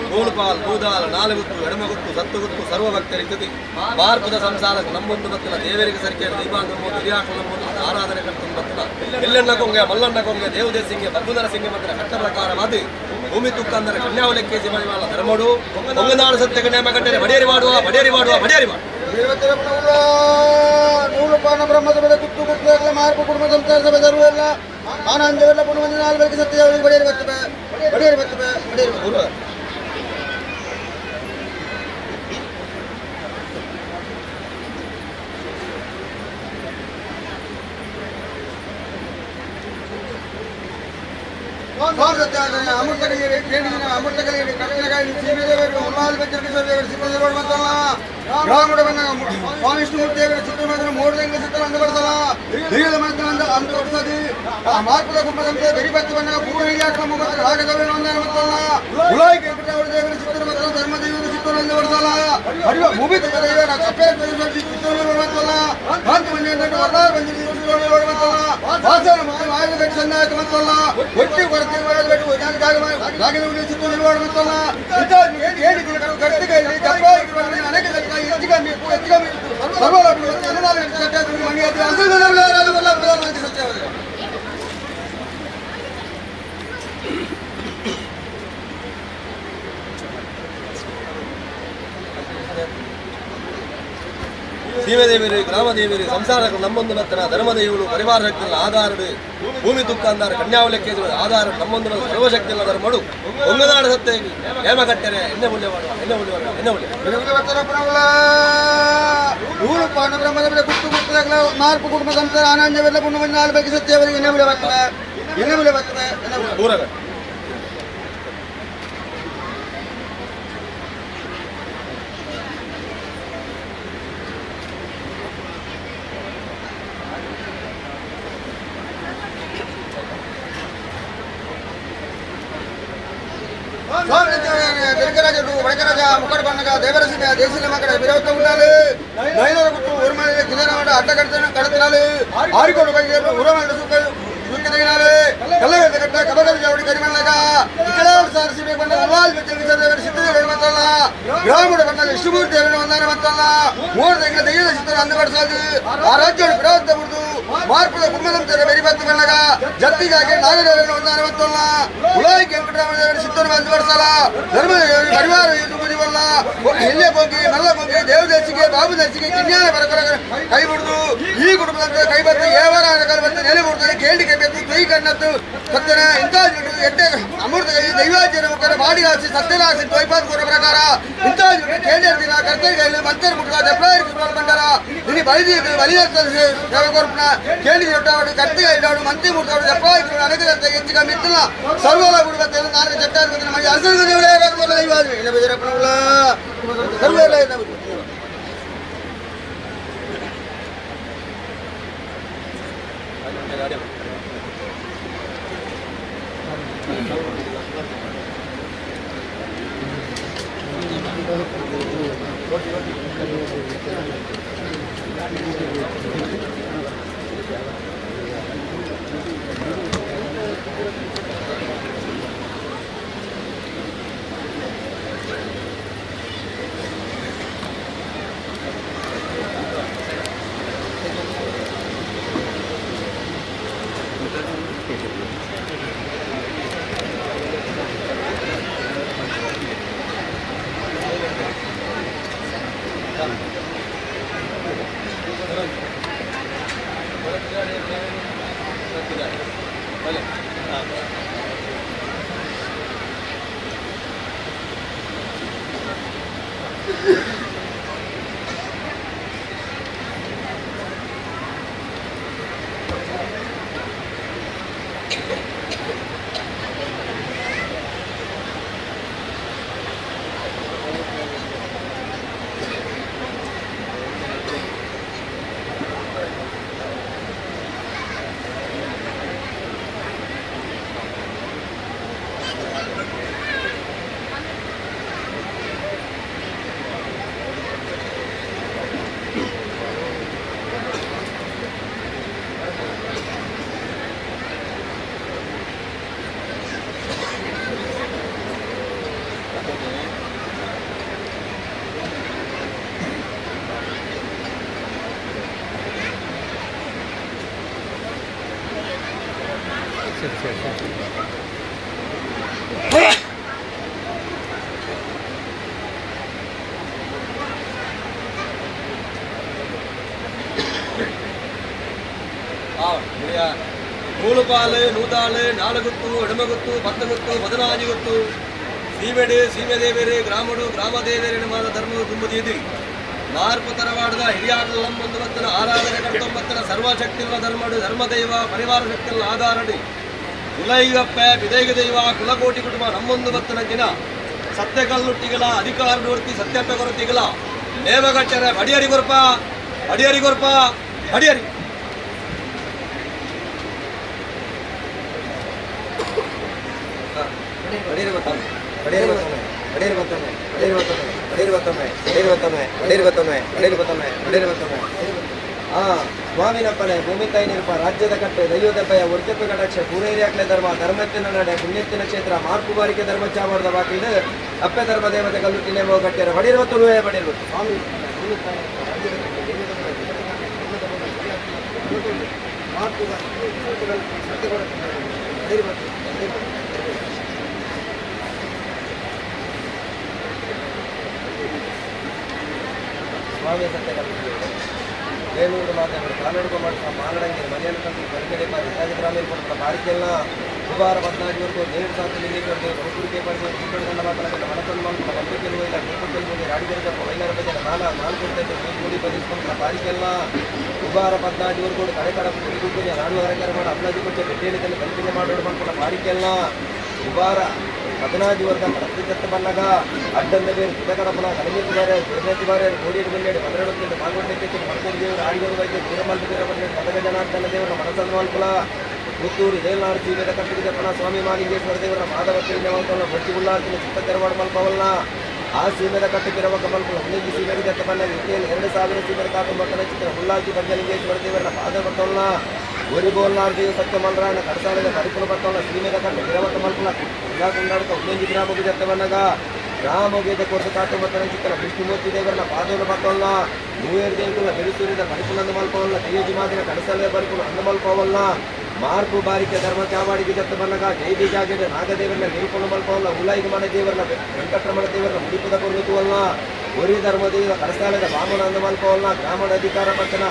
ನೂಲುಪಾಲ್ ಬೂದಾಲ ನಾలుಗುತ್ತು ಎಡಮಗುತ್ತು ಸತ್ತುಗುತ್ತು ಸರ್ವ ಭಕ್ತರಿಗ್ತದೆ ಮಾರ್ಪದ ಸಂಸಾರ ನಮ್ಮೊಂದು ಬತ್ತಲ ದೇವರಿಗೆ ಸರಿಕೆ ದೈವಾಂಗಮ್ಮು ಹಿರಿಯಾಟ ನಮ್ಮೊಂದು ಆರಾಧನೆ ಕರ್ತುಂ ಬತ್ತಲ ಎಲ್ಲಣ್ಣ ಕೊಂಗೆ ಮಲ್ಲಣ್ಣ ಕೊಂಗೆ ದೇವದೇಸಿಂಗೆ ಬಗ್ಗುನರ ಸಿಂಗೆ ಮಾತ್ರ ಕಟ್ಟ ಪ್ರಕಾರವಾದ ಭೂಮಿ ತುಕ್ಕಂದರೆ ಕನ್ಯಾವಲಕ್ಕೆ ಮಣಿವಾಳ ಧರ್ಮಡು ಒಂಗನಾಡು ಸತ್ಯ ಕನ್ಯಾಮ ಕಟ್ಟರೆ ಬಡಿಯರಿ ಮಾಡುವ ಬಡಿಯರಿ ಮಾಡುವ ಬಡಿಯರಿ ಮಾಡುವ. ನೂಲುಪಾನ ಬ್ರಹ್ಮದ ಬೆಲೆ ಗುತ್ತು ಗುತ್ತು ಮಾರ್ಪ ಕುಟುಂಬ ಸಂಸಾರ ಸಭೆ ಸರ್ವೆಲ್ಲ ಆನಂದವೆಲ್ಲ ಪುಣ್ಯವಂಜನ ನಾಲ್ವರಿಗೆ ಸತ್ಯ ಬಡಿಯರಿ ಬರ್ತವೆ ಬಡಿಯರಿ ಬರ್ತವೆ ಬಡಿಯರಿ ಬರ್ತವೆ. ಅಮೃತ ಕಲಿಯರಿ ಕೇಳಿದಿನ ಅಮೃತ ಕಲಿಯರಿ ಕಟ್ಟಿನಕಾಯಿ ಸೀಮೆದೇವರು ಉಲ್ಲಾಲ್ ಬೆಚ್ಚರಿಕೆ ಸಿಂಹದೇವರು ಮತ್ತಲ್ಲ ಗ್ರಾಮದ ಬಂದ ಸ್ವಾಮಿ ವಿಷ್ಣುಮೂರ್ತಿ ದೇವರ ಚಿತ್ರ ಮೂರು ತಿಂಗಳ ಚಿತ್ರ ಅಂದು ಬರ್ತಲ್ಲ ಹಿರಿಯದ ಮಾತ್ರ ಅಂದ ಅಂದು ಬರ್ತದೆ ಆ ಮಾರ್ಪದ ಕುಂಭದಂತೆ ಬೆರಿಬತ್ತು ಬಂದಾಗ ಪೂರ್ಣ ಹಿರಿಯಾತ್ಮ ಮುಖಾಂತರ ರಾಗದವರು ಒಂದನ್ನು ಮತ್ತಲ್ಲ ಉಲಾಯಿ ದೇವರ ಚಿತ್ರ ಮತ್ತು ಧರ್ಮದೇವರ ಚಿತ್ರ ಅಂದು ಬರ್ತಲ್ಲ ಹರಿವ ಭೂಮಿ ದೇವರ ಕಪ್ಪೆ ಚಿತ್ರ ಮತ್ತಲ್ಲ ಕಾಂತಿ ಮಂಜು ವರ್ಣ ಮಂಜು ಮತ್ತಲ್ಲ ವಾಸನ ಮಾಯದ ಗಟ್ಟಿ ಸನ್ನಾಯಕ ಮತ್ತಲ್ಲ ಒಟ್ಟಿ ಕೊರತೆ ಚಿತ್ರ ನಿರ್ವಹಣೆ ಮತ್ತಲ್ಲ ಅನೇಕ ಸರ್ವ ಸೀಮೆದೇವಿರಿ ಗ್ರಾಮದೇವಿರಿ ಸಂಸಾರಗಳು ನಮ್ಮೊಂದು ಬತ್ತನ ಧರ್ಮದೇವರು ಪರಿವಾರ ಶಕ್ತಿಗಳ ಆಧಾರಡು ಭೂಮಿ ತುಕ್ಕ ಅಂದಾರ ಕನ್ಯಾವಲಕ್ಕೆ ಆಧಾರ ನಮ್ಮೊಂದು ಸರ್ವಶಕ್ತಿಗಳ ಧರ್ಮಡು ಒಂಗನಾಡು ಸತ್ಯ ನೇಮ ಕಟ್ಟರೆ ಎಣ್ಣೆ ಮೂಲ್ಯ ಮಾಡುವ ಎಣ್ಣೆ ಮೂಲ್ಯ ಮಾಡುವ ಎಣ್ಣೆ ಮೂಲ್ಯ. ನೂರು ಪಾನ ಬ್ರಹ್ಮದ ಬೆಲೆ ಗುಟ್ಟು ಗುಟ್ಟದಾಗಲ ಮಾರ್ಪು ಕುಟುಂಬ ಸಂಸಾರ ಆನಂದವೆಲ್ಲ ಪುಣ್ಯವಂಜನ ನಾಲ್ವರಿಗೆ ಸತ್ಯವರಿಗೆ ಎಣ್ಣೆ ಬೆಲೆ ಬರ್ತವೆ ಎಣ್ಣೆ ಬೆಲೆ ಬರ್ತವೆ ಎಣ್ಣೆ ಬೆಲೆ. ದೂರಗಟ್ಟು. ಬೆಳಕರಾಜರು ವಡಕರಾಜ ಮುಕ್ಕಡ ಬಣ್ಣಗ ದೇವರಸಿಂಹ ದೇಶದ ಮಕ್ಕಳ ವಿರೋಧ ಉಂಟಾಲು ನೈನರ ಗುಟ್ಟು ಉರುಮಲೆ ಕಿದರ ಅಡ್ಡ ಕಡತನ ಕಡತನಾಲು ಆರಿಕೋಡು ಬಗೆಯರು ಉರಮಲೆ ಸುಕ್ಕ ಸುಕ್ಕದಗಿನಾಲು ಕಲ್ಲಗದ ಕಟ್ಟ ಕಬಗದ ಜವಡಿ ಕರಿಮಲ್ಲಗ ಇಕಡ ಕಡಸಾರ ಸೀಮೆ ಬಂದ ಉಲ್ಲಾಲ್ ಬೆಚ್ಚ ಸಿದ್ಧದೇವರು ಬಂತಲ್ಲ ಗ್ರಾಮದ ಬಂದ ವಿಷ್ಣುಮೂರ್ತಿ ದೇವರನ್ನು ವಂದನೆ ಮಂತಲ್ಲ ಮೂರು ತಿಂಗಳ ದೈವದ ಚಿತ್ರ ಅಂದು ಬಡಿಸೋದು ಆ ರಾಜ್ಯವನ್ನು ಬಿಡೋದ ಬಿಡುದು ಮಾರ್ಪದ ಕುಟುಂಬದ ಬೆರಿ ಬಂತು ಬಂದಾಗ ಜತ್ತಿಗಾಗಿ ನಾಗದೇವರನ್ನು ವಂದನೆ ಮಂತಲ್ಲ ಉಳಾಯಿ ವೆಂಕಟರಮಣ ದೇವರ ಸಿದ್ಧರು ಬಂದು ಬಡಿಸಲ್ಲ ಧರ್ಮ ಪರಿವಾರ ಬದಿವಲ್ಲ ಎಲ್ಲೇ ಕೊಂಗಿ ಮಲ್ಲ ಕೊಂಗಿ ದೇವದರ್ಶಿಗೆ ಬಾಬು ದರ್ಶಿಗೆ ಕಿನ್ಯಾನ ಬರಕರ ಕೈ ಬಿಡುದು ಈ ಕುಟುಂಬದ ಕೈ ಬತ್ತು ಏವರ ಬಂತು ನೆಲೆ ಬಿಡ್ತಾರೆ ಕೇಳಿ ಕೈ ಕೈ ಕಣ್ಣತ್ತು ಸತ್ಯನ ಇಂಥ ಎಡ್ಡೆ ಅಮೃತ ದೈವಾಚರಣೆ ಮುಖಾಂತರ ಬಾಡಿ ರಾಶಿ ಸತ್ಯರಾಶಿ ದ್ವೈಪಾದ ಕೊರ ಪ್ರಕಾರ ಇಂಥ ಕೇಳಿರ್ದಿನ ಕರ್ತವ್ಯ ಮಂತ್ರ ಮುಟ್ಟ ದೆಪ್ರಾಯ ಬಂಡಾರ ಇಲ್ಲಿ ಬಲಿ ಬಲಿ ಸೇವೆ ಕೊರ್ಪಣ ಕೇಳಿ ದೊಡ್ಡವರು ಕರ್ತವ್ಯ ಇದ್ದಾಡು ಮಂತ್ರಿ ಮುಟ್ಟಾಡು ದೆಪ್ರಾಯ ಅನಗದಂತ ಹೆಚ್ಚಿಗೆ ಮಿತ್ತಲ್ಲ ಸರ್ವಲ ಬಿಡುವಂತ ನಾನು ಚಟ್ಟಾರ ಸರ್ವ ಮೂಲುಪಾಲು ನೂತಾಳು ನಾలుಗುತ್ತು ಎಡಮಗುತ್ತು ಪತ್ತಗುತ್ತು ಬದನಾಜಿಗುತ್ತು ಸೀಮೆಡು ಸೀಮೆದೇವೇರು ಗ್ರಾಮಡು ಗ್ರಾಮದೇವೇರಿನ ಮಾದ ಧರ್ಮವು ತುಂಬುದೀದಿ ಮಾರ್ಪು ತರವಾಡದ ಹಿರಿಯಾಟಲ ನಂಬೊಂದು ಬತ್ತನ ಆರಾಧನೆ ಕರ್ತೊಂಬತ್ತನ ಸರ್ವಶಕ್ತಿಲ್ಲ ಧರ್ಮಡು ಧರ್ಮದೈವ ಪರಿವಾರ ಶಕ್ತಿಲ್ಲ ಆಧಾರಡಿ ಕುಲೈಗಪ್ಪ ಬಿದೈಗ ದೈವ ಕುಲಕೋಟಿ ಕುಟುಂಬ ನಮ್ಮೊಂದು ಬತ್ತನ ದಿನ ಸತ್ಯಕಲ್ಲುಟ್ಟಿಗಳ ಅಧಿಕಾರ ನೋಡ್ತಿ ಸತ್ಯಪ್ಪ ಕೊರತಿಗಳ ನೇಮಗಟ್ಟರೆ ಅಡಿಯರಿ ಕೊರ್ಪ ಅಡಿಯರಿ ಕೊರ್ಪ ಅಡಿಯರಿ ಸ್ವಾಮಿನಪ್ಪನೆ ಭೂಮಿ ತಾಯಿ ನಿರಪ ರಾಜ್ಯದ ಕಟ್ಟೆ ದೈವದ ಭಯ ಒರ್ಕೆಪ್ಪ ಕಟಾಕ್ಷ ಪೂರೇರಿಯಾಕ್ಲೆ ಧರ್ಮ ಧರ್ಮತ್ತಿನ ನಡೆ ಪುಣ್ಯತ್ತಿನ ಕ್ಷೇತ್ರ ಮಾರ್ಪು ಬಾರಿಕೆ ಧರ್ಮ ಚಾಮರದ ಬಾಕಿಲು ಅಪ್ಪೆ ಧರ್ಮ ದೇವತೆ ಕಲ್ಲುಟ್ಟಿ ನೇಮೋ ಕಟ್ಟಿಯರ ಬಡಿರುವತ್ತು ಬಡಿರುವತ್ತು ಸ್ವಾಮಿ ಭೂಮಿ ತಾಯಿ ನಿರಪ, ರಾಜ್ಯದ ಕಟ್ಟೆ ದೈವದ ಭಯ, ಮಾರ್ಪು ಸ್ವಾಮಿ ಸತ್ಯ ಕಲ್ಲುಟ್ಟಿ ಬೇಲೂರು ಮಾತಾಡಿ ಕಾಲುಡುಗ ಮಾಡ್ತಾ ಮಾಲಡಂಗಿ ಮನೆಯನ್ನು ತಂದು ಬರಿಕಡೆ ಗ್ರಾಮೀಣ ಕೊಡ್ತಾ ಬಾರಿಕೆಲ್ಲ ಗುಬಾರ ಪದ್ನಾಜಿವರೆಗೂ ನೇರು ಸಾತು ನಿಲ್ಲಿಕೊಂಡು ಕುರುಕೆ ಪಡೆದು ಕುಕ್ಕಡ ಗಂಡ ಮಾತನಾಡ ಮನಸ್ಸನ್ನು ಮಾಡ್ಕೊಂಡು ಬಂದು ಇಲ್ಲ ಕೂಪಕ್ಕಲ್ಲಿ ಹೋಗಿ ರಾಡಿಗರ ವೈನರ ಬಜಾರ ನಾಲ ನಾಲ್ಕು ಕೂಡಿ ಬದಿಸ್ಕೊಂಡ ಬಾರಿಕೆಲ್ಲ ಗುಬಾರ ಪದ್ನಾಜಿವರೆಗೂ ಕಡೆ ಕಡ ಕುಡಿದು ನಾಡು ಹರಕರ ಮಾಡಿ ಅಬ್ಲಾಜಿ ಕೊಚ್ಚೆ ಬೆಟ್ಟೇಳಿದಲ್ಲಿ ಕಲ್ಪನೆ ಮಾಡೋಡು ಮಾಡ್ಕೊಂಡ ಬಾರಿಕೆಲ್ಲ ಗುಬಾರ ಪದ್ನಾಜಿವರ್ಗ ಕಡತಿ ಜತ್ತ ಬನ್ನಗ ಅಡ್ಡಂದ ಬೇರು ತುದಕಡಪನ ಕಡಮೀತು ಬಾರೆ ಗುರುನೇತಿ ಬಾರೆ ಕೋಡಿಯಡು ಬಲ್ಲೇಡು ಪದರಡು ಮಾಲ್ಗೊಂಡೆ ಮಲ್ಕೊಂಡು ದೇವರು ಆಡಿಗರು ವೈದ್ಯ ದೂರಮಲ್ಲು ದೇವರ ಬಲ್ಲೇಡು ಪದಗ ಜನಾರ್ದನ ದೇವರ ಮನಸ್ಸನ್ನು ಮಲ್ಪುಲ ಪುತ್ತೂರು ಇದೇಲ್ನಾಡು ಸೀಮೆದ ಕಟ್ಟಿಗೆ ಜಪ್ಪನ ಸ್ವಾಮಿ ಮಾಲಿಂಗೇಶ್ವರ ದೇವರ ಮಾಧವ ತಿರುಜವಂತವನ್ನ ಬೊಚ್ಚಿ ಉಳ್ಳಾರ್ತಿನ ಚಿತ್ತ ತೆರವಾಡು ಮಲ್ಪವಲ್ಲ ಆ ಸೀಮೆದ ಕಟ್ಟು ಕಿರವಕ ಮಲ್ಪುಲ ಹುಲ್ಲಿಂಗಿ ಸೀಮೆಗೆ ಜತ್ತ ಬನ್ನ ಇಟ್ಟೇಲಿ 2000 ಸೀಮೆದ ಕಾತು ಮಕ್ಕಳ ಚಿತ್ರ ಹುಲ್ಲಾಜಿ ಬಂಜಲಿಂಗೇಶ್ವರ ದೇವರ ಪಾದ ಬತ್ತವಲ್ಲ ಒರಿಬೋಲ್ನಾರ್ ದೇವ ಸತ್ಯ ಮಲ್ರಾನ ಕಡಸಾಲದ ಕರಿಪುಲ ಬತ್ತವಲ್ಲ ಸೀಮೆದ ಕಟ್ಟು ಕಿರವಕ ಮಲ್ಪುಲ ಕುಲ ಕುಂಡಾಡ್ಕ ಒಂದೊಂದು ಗ್ರಾಮಕ್ಕೆ ಜತ್ತ ಬನ್ನಗ ಗ್ರಾಮಗೇದ ಕೊರತು ಕಾತು ಮತ್ತನ ಚಿಕ್ಕನ ವಿಷ್ಣುಮೂರ್ತಿ ದೇವರನ್ನ ಪಾದೋಲ ಪತ್ತೊಲ್ಲ ಮೂವೇರು ದೇವಕುಲ ಬೆರುಸೂರಿದ ಪರಿಪುನಂದ ಮಲ್ಪವಲ್ಲ ತೆಯ್ಯಜಿ ಮಾದಿನ ಕಡಸಲ್ವೆ ಪರಿಪುನ ಅಂದ ಮಲ್ಪವಲ್ಲ ಮಾರ್ಪು ಬಾರಿಕೆ ಧರ್ಮ ಚಾವಾಡಿಗೆ ಜತ್ತ ಬನ್ನಗ ಜೈದಿ ಜಾಗೆದ ನಾಗದೇವರನ್ನ ನಿರುಪಣ ಮಲ್ಪವಲ್ಲ ಉಲಾಯಿಗೆ ಮನೆ ದೇವರನ್ನ ವೆಂಕಟರಮಣ ದೇವರನ್ನ ಮುಡಿಪದ ಕೊರ್ಲುತುವಲ್ಲ ಒರಿ ಧರ್ಮದೇವ ಕಡಸಾಲದ ವಾಮನ ಅಂದ ಮಲ್ಪವಲ್ಲ ಗ್ರಾಮದ ಅಧಿಕಾರ ಪಟ್ಟಣ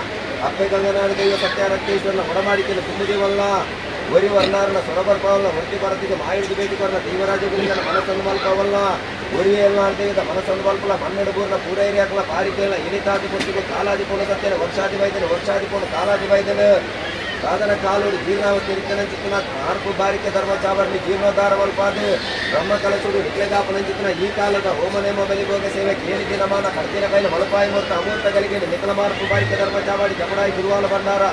ಅಪ್ಪೆ ಗಂಗನಾಡ ದೈವ ಸತ್ಯಾರಕ್ತೇಶ್ವರನ ಒಡಮಾಡಿಕೆಯನ್ನು ತುಂಬುದೇವಲ್ಲ ಒರಿ ವರ್ಣಾರನ ಸೊರಬರ್ಪವಲ್ಲ ವೃತ್ತಿ ಪರತಿಗೆ ಮಾಯುಡಿದು ಭೇಟಿ ಕೊರನ ದೇವರಾಜ ಗುರುಗಳ ಮನಸ್ಸನ್ನು ಮಲ್ಪವಲ್ಲ ಒರಿ ಎಲ್ಲ ದೇವದ ಮನಸ್ಸನ್ನು ಮಲ್ಪಲ ಮನ್ನಡು ಬೂರ್ನ ಪೂರೈರಿ ಹಾಕಲ ಪಾರಿಕೆಲ್ಲ ಎನಿತಾದಿ ಕೊಟ್ಟಿಗೆ ಕಾಲಾದಿ ಪೋಣ ಸತ್ಯನ ವರ್ಷಾದಿ ವೈದ್ಯನ ವರ್ಷಾದಿ ಪೋಣ ಕಾಲಾದಿ ವೈದ್ಯನ ಸಾಧನ ಕಾಲೋಡು ಜೀರ್ಣಾವಸ್ಥೆ ಚಿತ್ತನ ನಾಲ್ಕು ಬಾರಿಕೆ ಧರ್ಮ ಚಾವರ್ಣಿ ಜೀರ್ಣೋದ್ಧಾರ ಮಲ್ಪಾದು ಬ್ರಹ್ಮ ಕಲಸುಡು ನಿಕ್ಲೆಗಾಪನಂಚಿತನ ಈ ಕಾಲದ ಹೋಮನೇಮ ಬಲಿಭೋಗ ಸೇವೆ ಕೇಳಿ ದಿನಮಾನ ಕಡ್ತಿನ ಕೈಲ ಮಲಪಾಯಿ ಮೂರ್ತ ಅಮೂರ್ತ ಗಳಿಗೆ ನಿಖಲ ಮಾರ್ಪು ಬಾರಿಕೆ ಧರ್ಮ ಚಾವಾಡಿ ಜಪಡಾಯಿ ಗುರುವಾಲ ಭಂಡಾರ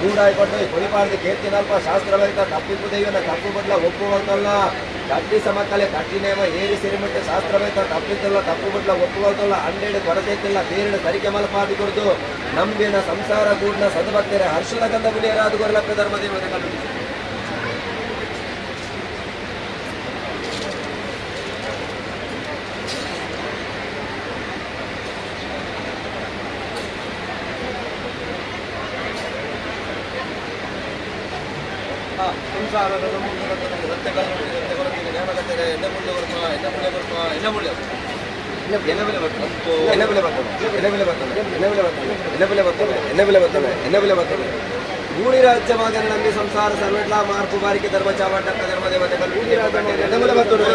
ಮೂಡಾಯಿ ಪಡ್ಡೋಯ್ ಕೊಳಿಪಾರ್ದು ಕೀರ್ತಿ ನಲ್ಪ ಶಾಸ್ತ್ರವಹಿತ ತಪ್ಪಿಪ್ಪು ದೈವನ ತಪ್ಪು ಬಡ್ಲ ಒಪ್ಪುವಂತಲ್ಲ ಕಟ್ಟಿ ಸಮಕಲೆ ಕಟ್ಟಿ ನೇಮ ಏರಿ ಸಿರಿಮಟ್ಟೆ ಶಾಸ್ತ್ರವಹಿತ ತಪ್ಪಿತ್ತಲ್ಲ ತಪ್ಪು ಬಡ್ಲ ಒಪ್ಪುವಂತಲ್ಲ ಅಂಡೇಡು ಕೊರತೆತ್ತಿಲ್ಲ ಬೇರೆಡು ಸರಿಕೆ ಮಲಪಾದಿ ಕೊಡ್ದು ನಂಬಿನ ಸಂಸಾರ ಕೂಡ್ನ ಸದ್ಭಕ್ತರ ಹರ್ಷದ ಗಂಧ ಬುಲಿಯರಾದ ಗೊರಲಪ್ಪ ಧರ್ಮ ದೇವತೆ ಕಲ್ಪಿಸಿ. ಸಂಸಾರದ ಸಮುದ್ರದ ಸತ್ಯ ಕಲ್ಲು ಸತ್ಯ ಕೊರತಿಗೆ ನೇಮಕತ್ತೆರೆ ಎಣ್ಣೆ ಮುಳ್ಳೆ ಬರ್ಪ ಎಣ್ಣೆ ಮುಳ್ಳೆ ಬರ್ಪ ಎಣ್ಣೆ ಮುಳ್ಳೆ ಎಣ್ಣೆ ಬೆಲೆ ಬರ್ತದೆ ಎಣ್ಣೆ ಬೆಲೆ ಬರ್ತದೆ ಎಣ್ಣೆ ಬೆಲೆ ಬರ್ತದೆ ಎಣ್ಣೆ ಬೆಲೆ ಬರ್ತದೆ ಎಣ್ಣೆ ಬೆಲೆ ಬರ್ತದೆ ಎಣ್ಣೆ ಬೆಲೆ ಬರ್ತದೆ ಎಣ್ಣೆ ಬೆಲೆ ಬರ್ತದೆ ಗೂಳಿ ರಾಜ್ಯ ಮಗನ ನಂಬಿ ಸಂಸಾರ ಸರ್ವೆಟ್ಲ ಮಾರ್ಪು ಬಾರಿಕೆ ಧರ್ಮ ಚಾವಟಕ್ಕ ಧರ್ಮ ದೇವತೆ ಕಲ್ಲು ಎಣ್ಣೆ ಬೆಲೆ ಬರ್ತದೆ.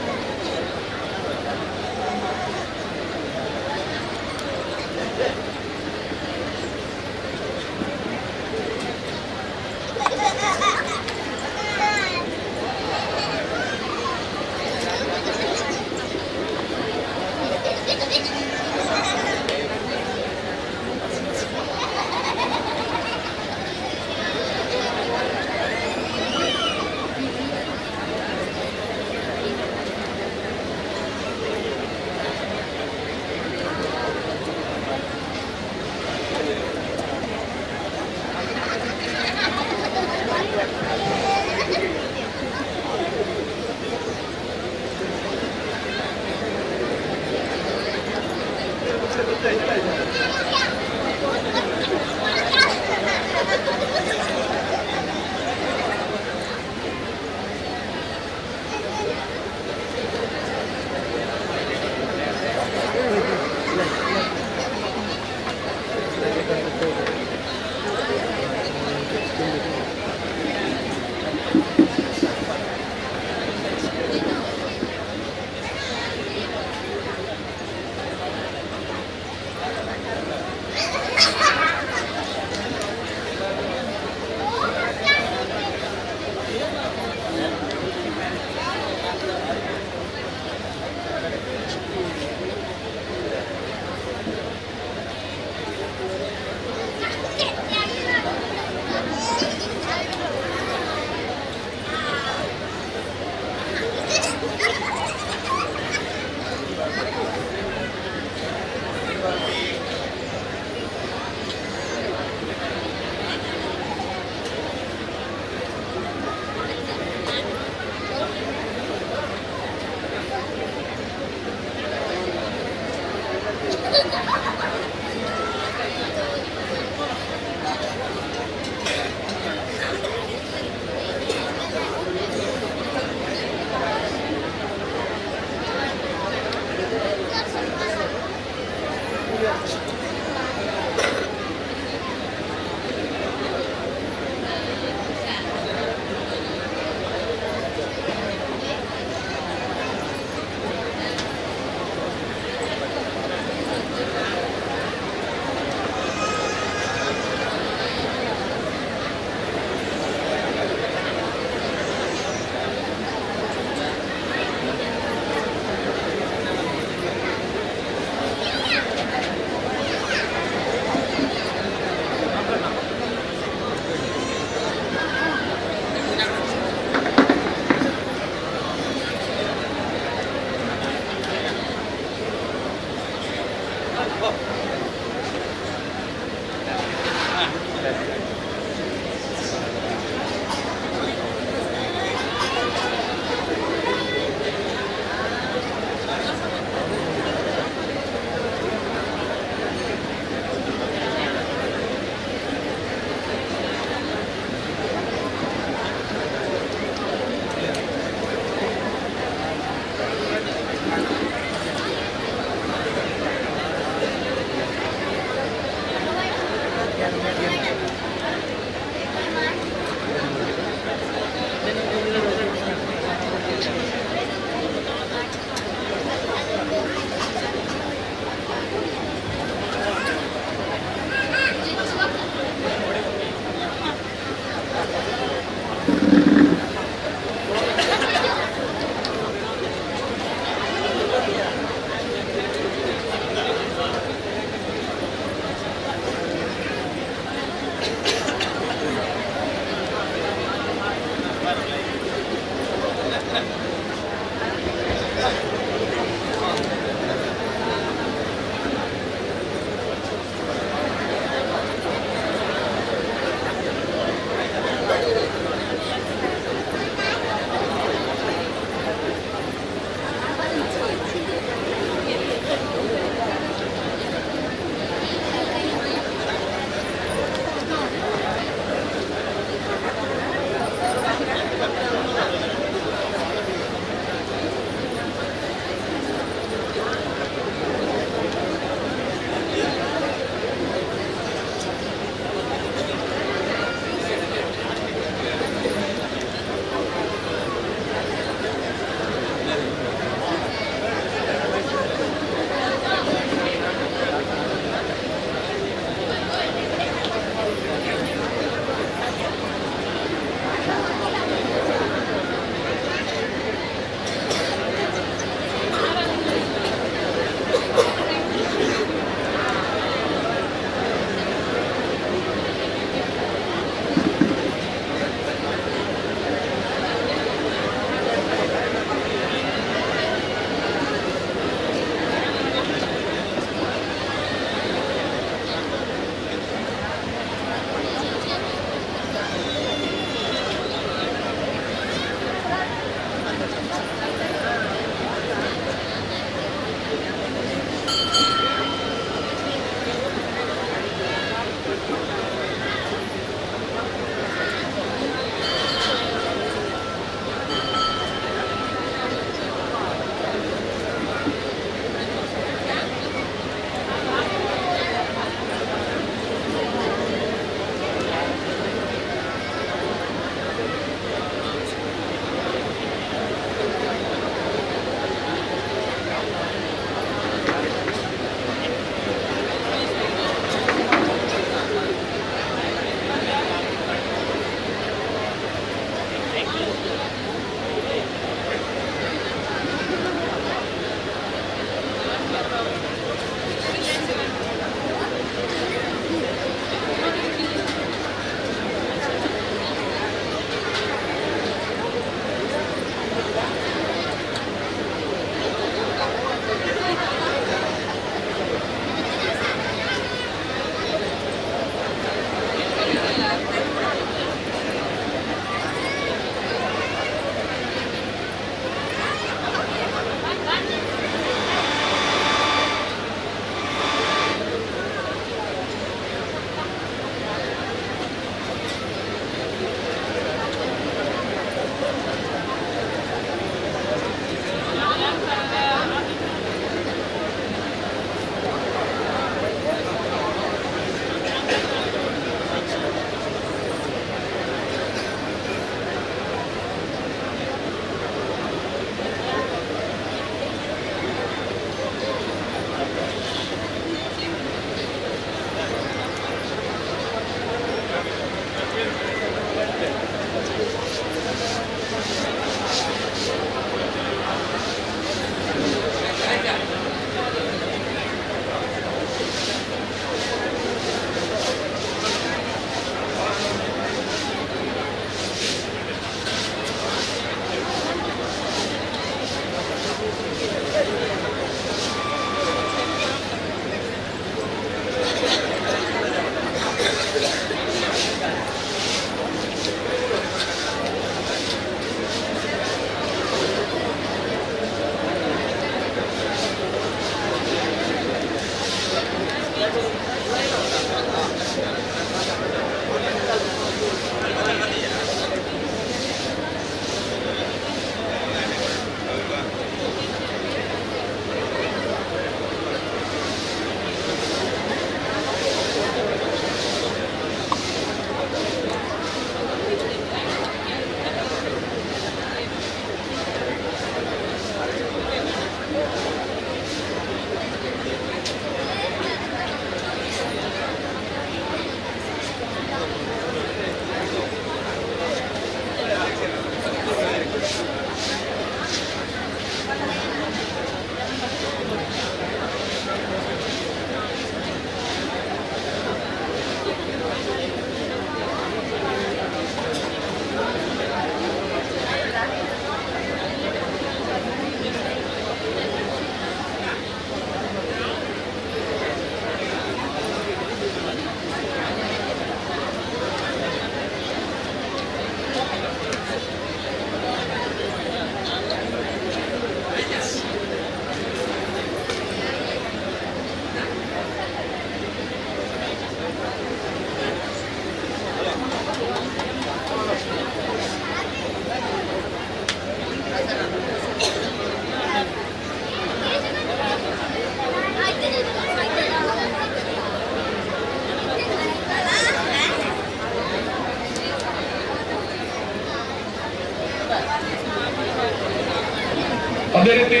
ಅದೇ ರೀತಿ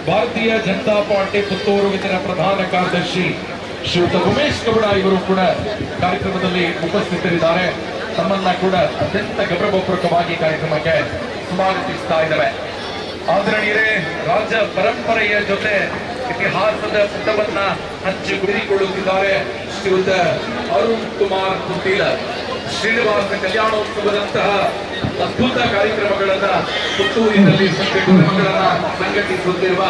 ಭಾರತೀಯ ಜನತಾ ಪಾರ್ಟಿ ಪುತ್ತೂರು ಇದರ ಪ್ರಧಾನ ಕಾರ್ಯದರ್ಶಿ ಶ್ರೀಯುತ ಉಮೇಶ್ ಗೌಡ ಇವರು ಕೂಡ ಕಾರ್ಯಕ್ರಮದಲ್ಲಿ ಉಪಸ್ಥಿತರಿದ್ದಾರೆ. ತಮ್ಮನ್ನ ಕೂಡ ಅತ್ಯಂತ ಗೌರವಪೂರ್ವಕವಾಗಿ ಕಾರ್ಯಕ್ರಮಕ್ಕೆ ಸ್ವಾಗತಿಸ್ತಾ ಇದ್ದಾರೆ. ಆದರಣೀಯರೇ, ರಾಜ ಪರಂಪರೆಯ ಜೊತೆ ಇತಿಹಾಸದ ಪುಟವನ್ನ ಹಂಚಿಕೊಳ್ಳುತ್ತಿದ್ದಾರೆ ಶ್ರೀಯುತ ಅರುಣ್ ಕುಮಾರ್ ಪುತ್ತೀಲ. ಶ್ರೀನಿವಾಸ ಕಲ್ಯಾಣೋತ್ಸವದಂತಹ ಅದ್ಭುತ ಕಾರ್ಯಕ್ರಮಗಳನ್ನ ಪುತ್ತೂರಿನಲ್ಲಿ ಕಾರ್ಯಕ್ರಮಗಳನ್ನ ಸಂಘಟಿಸುತ್ತಿರುವ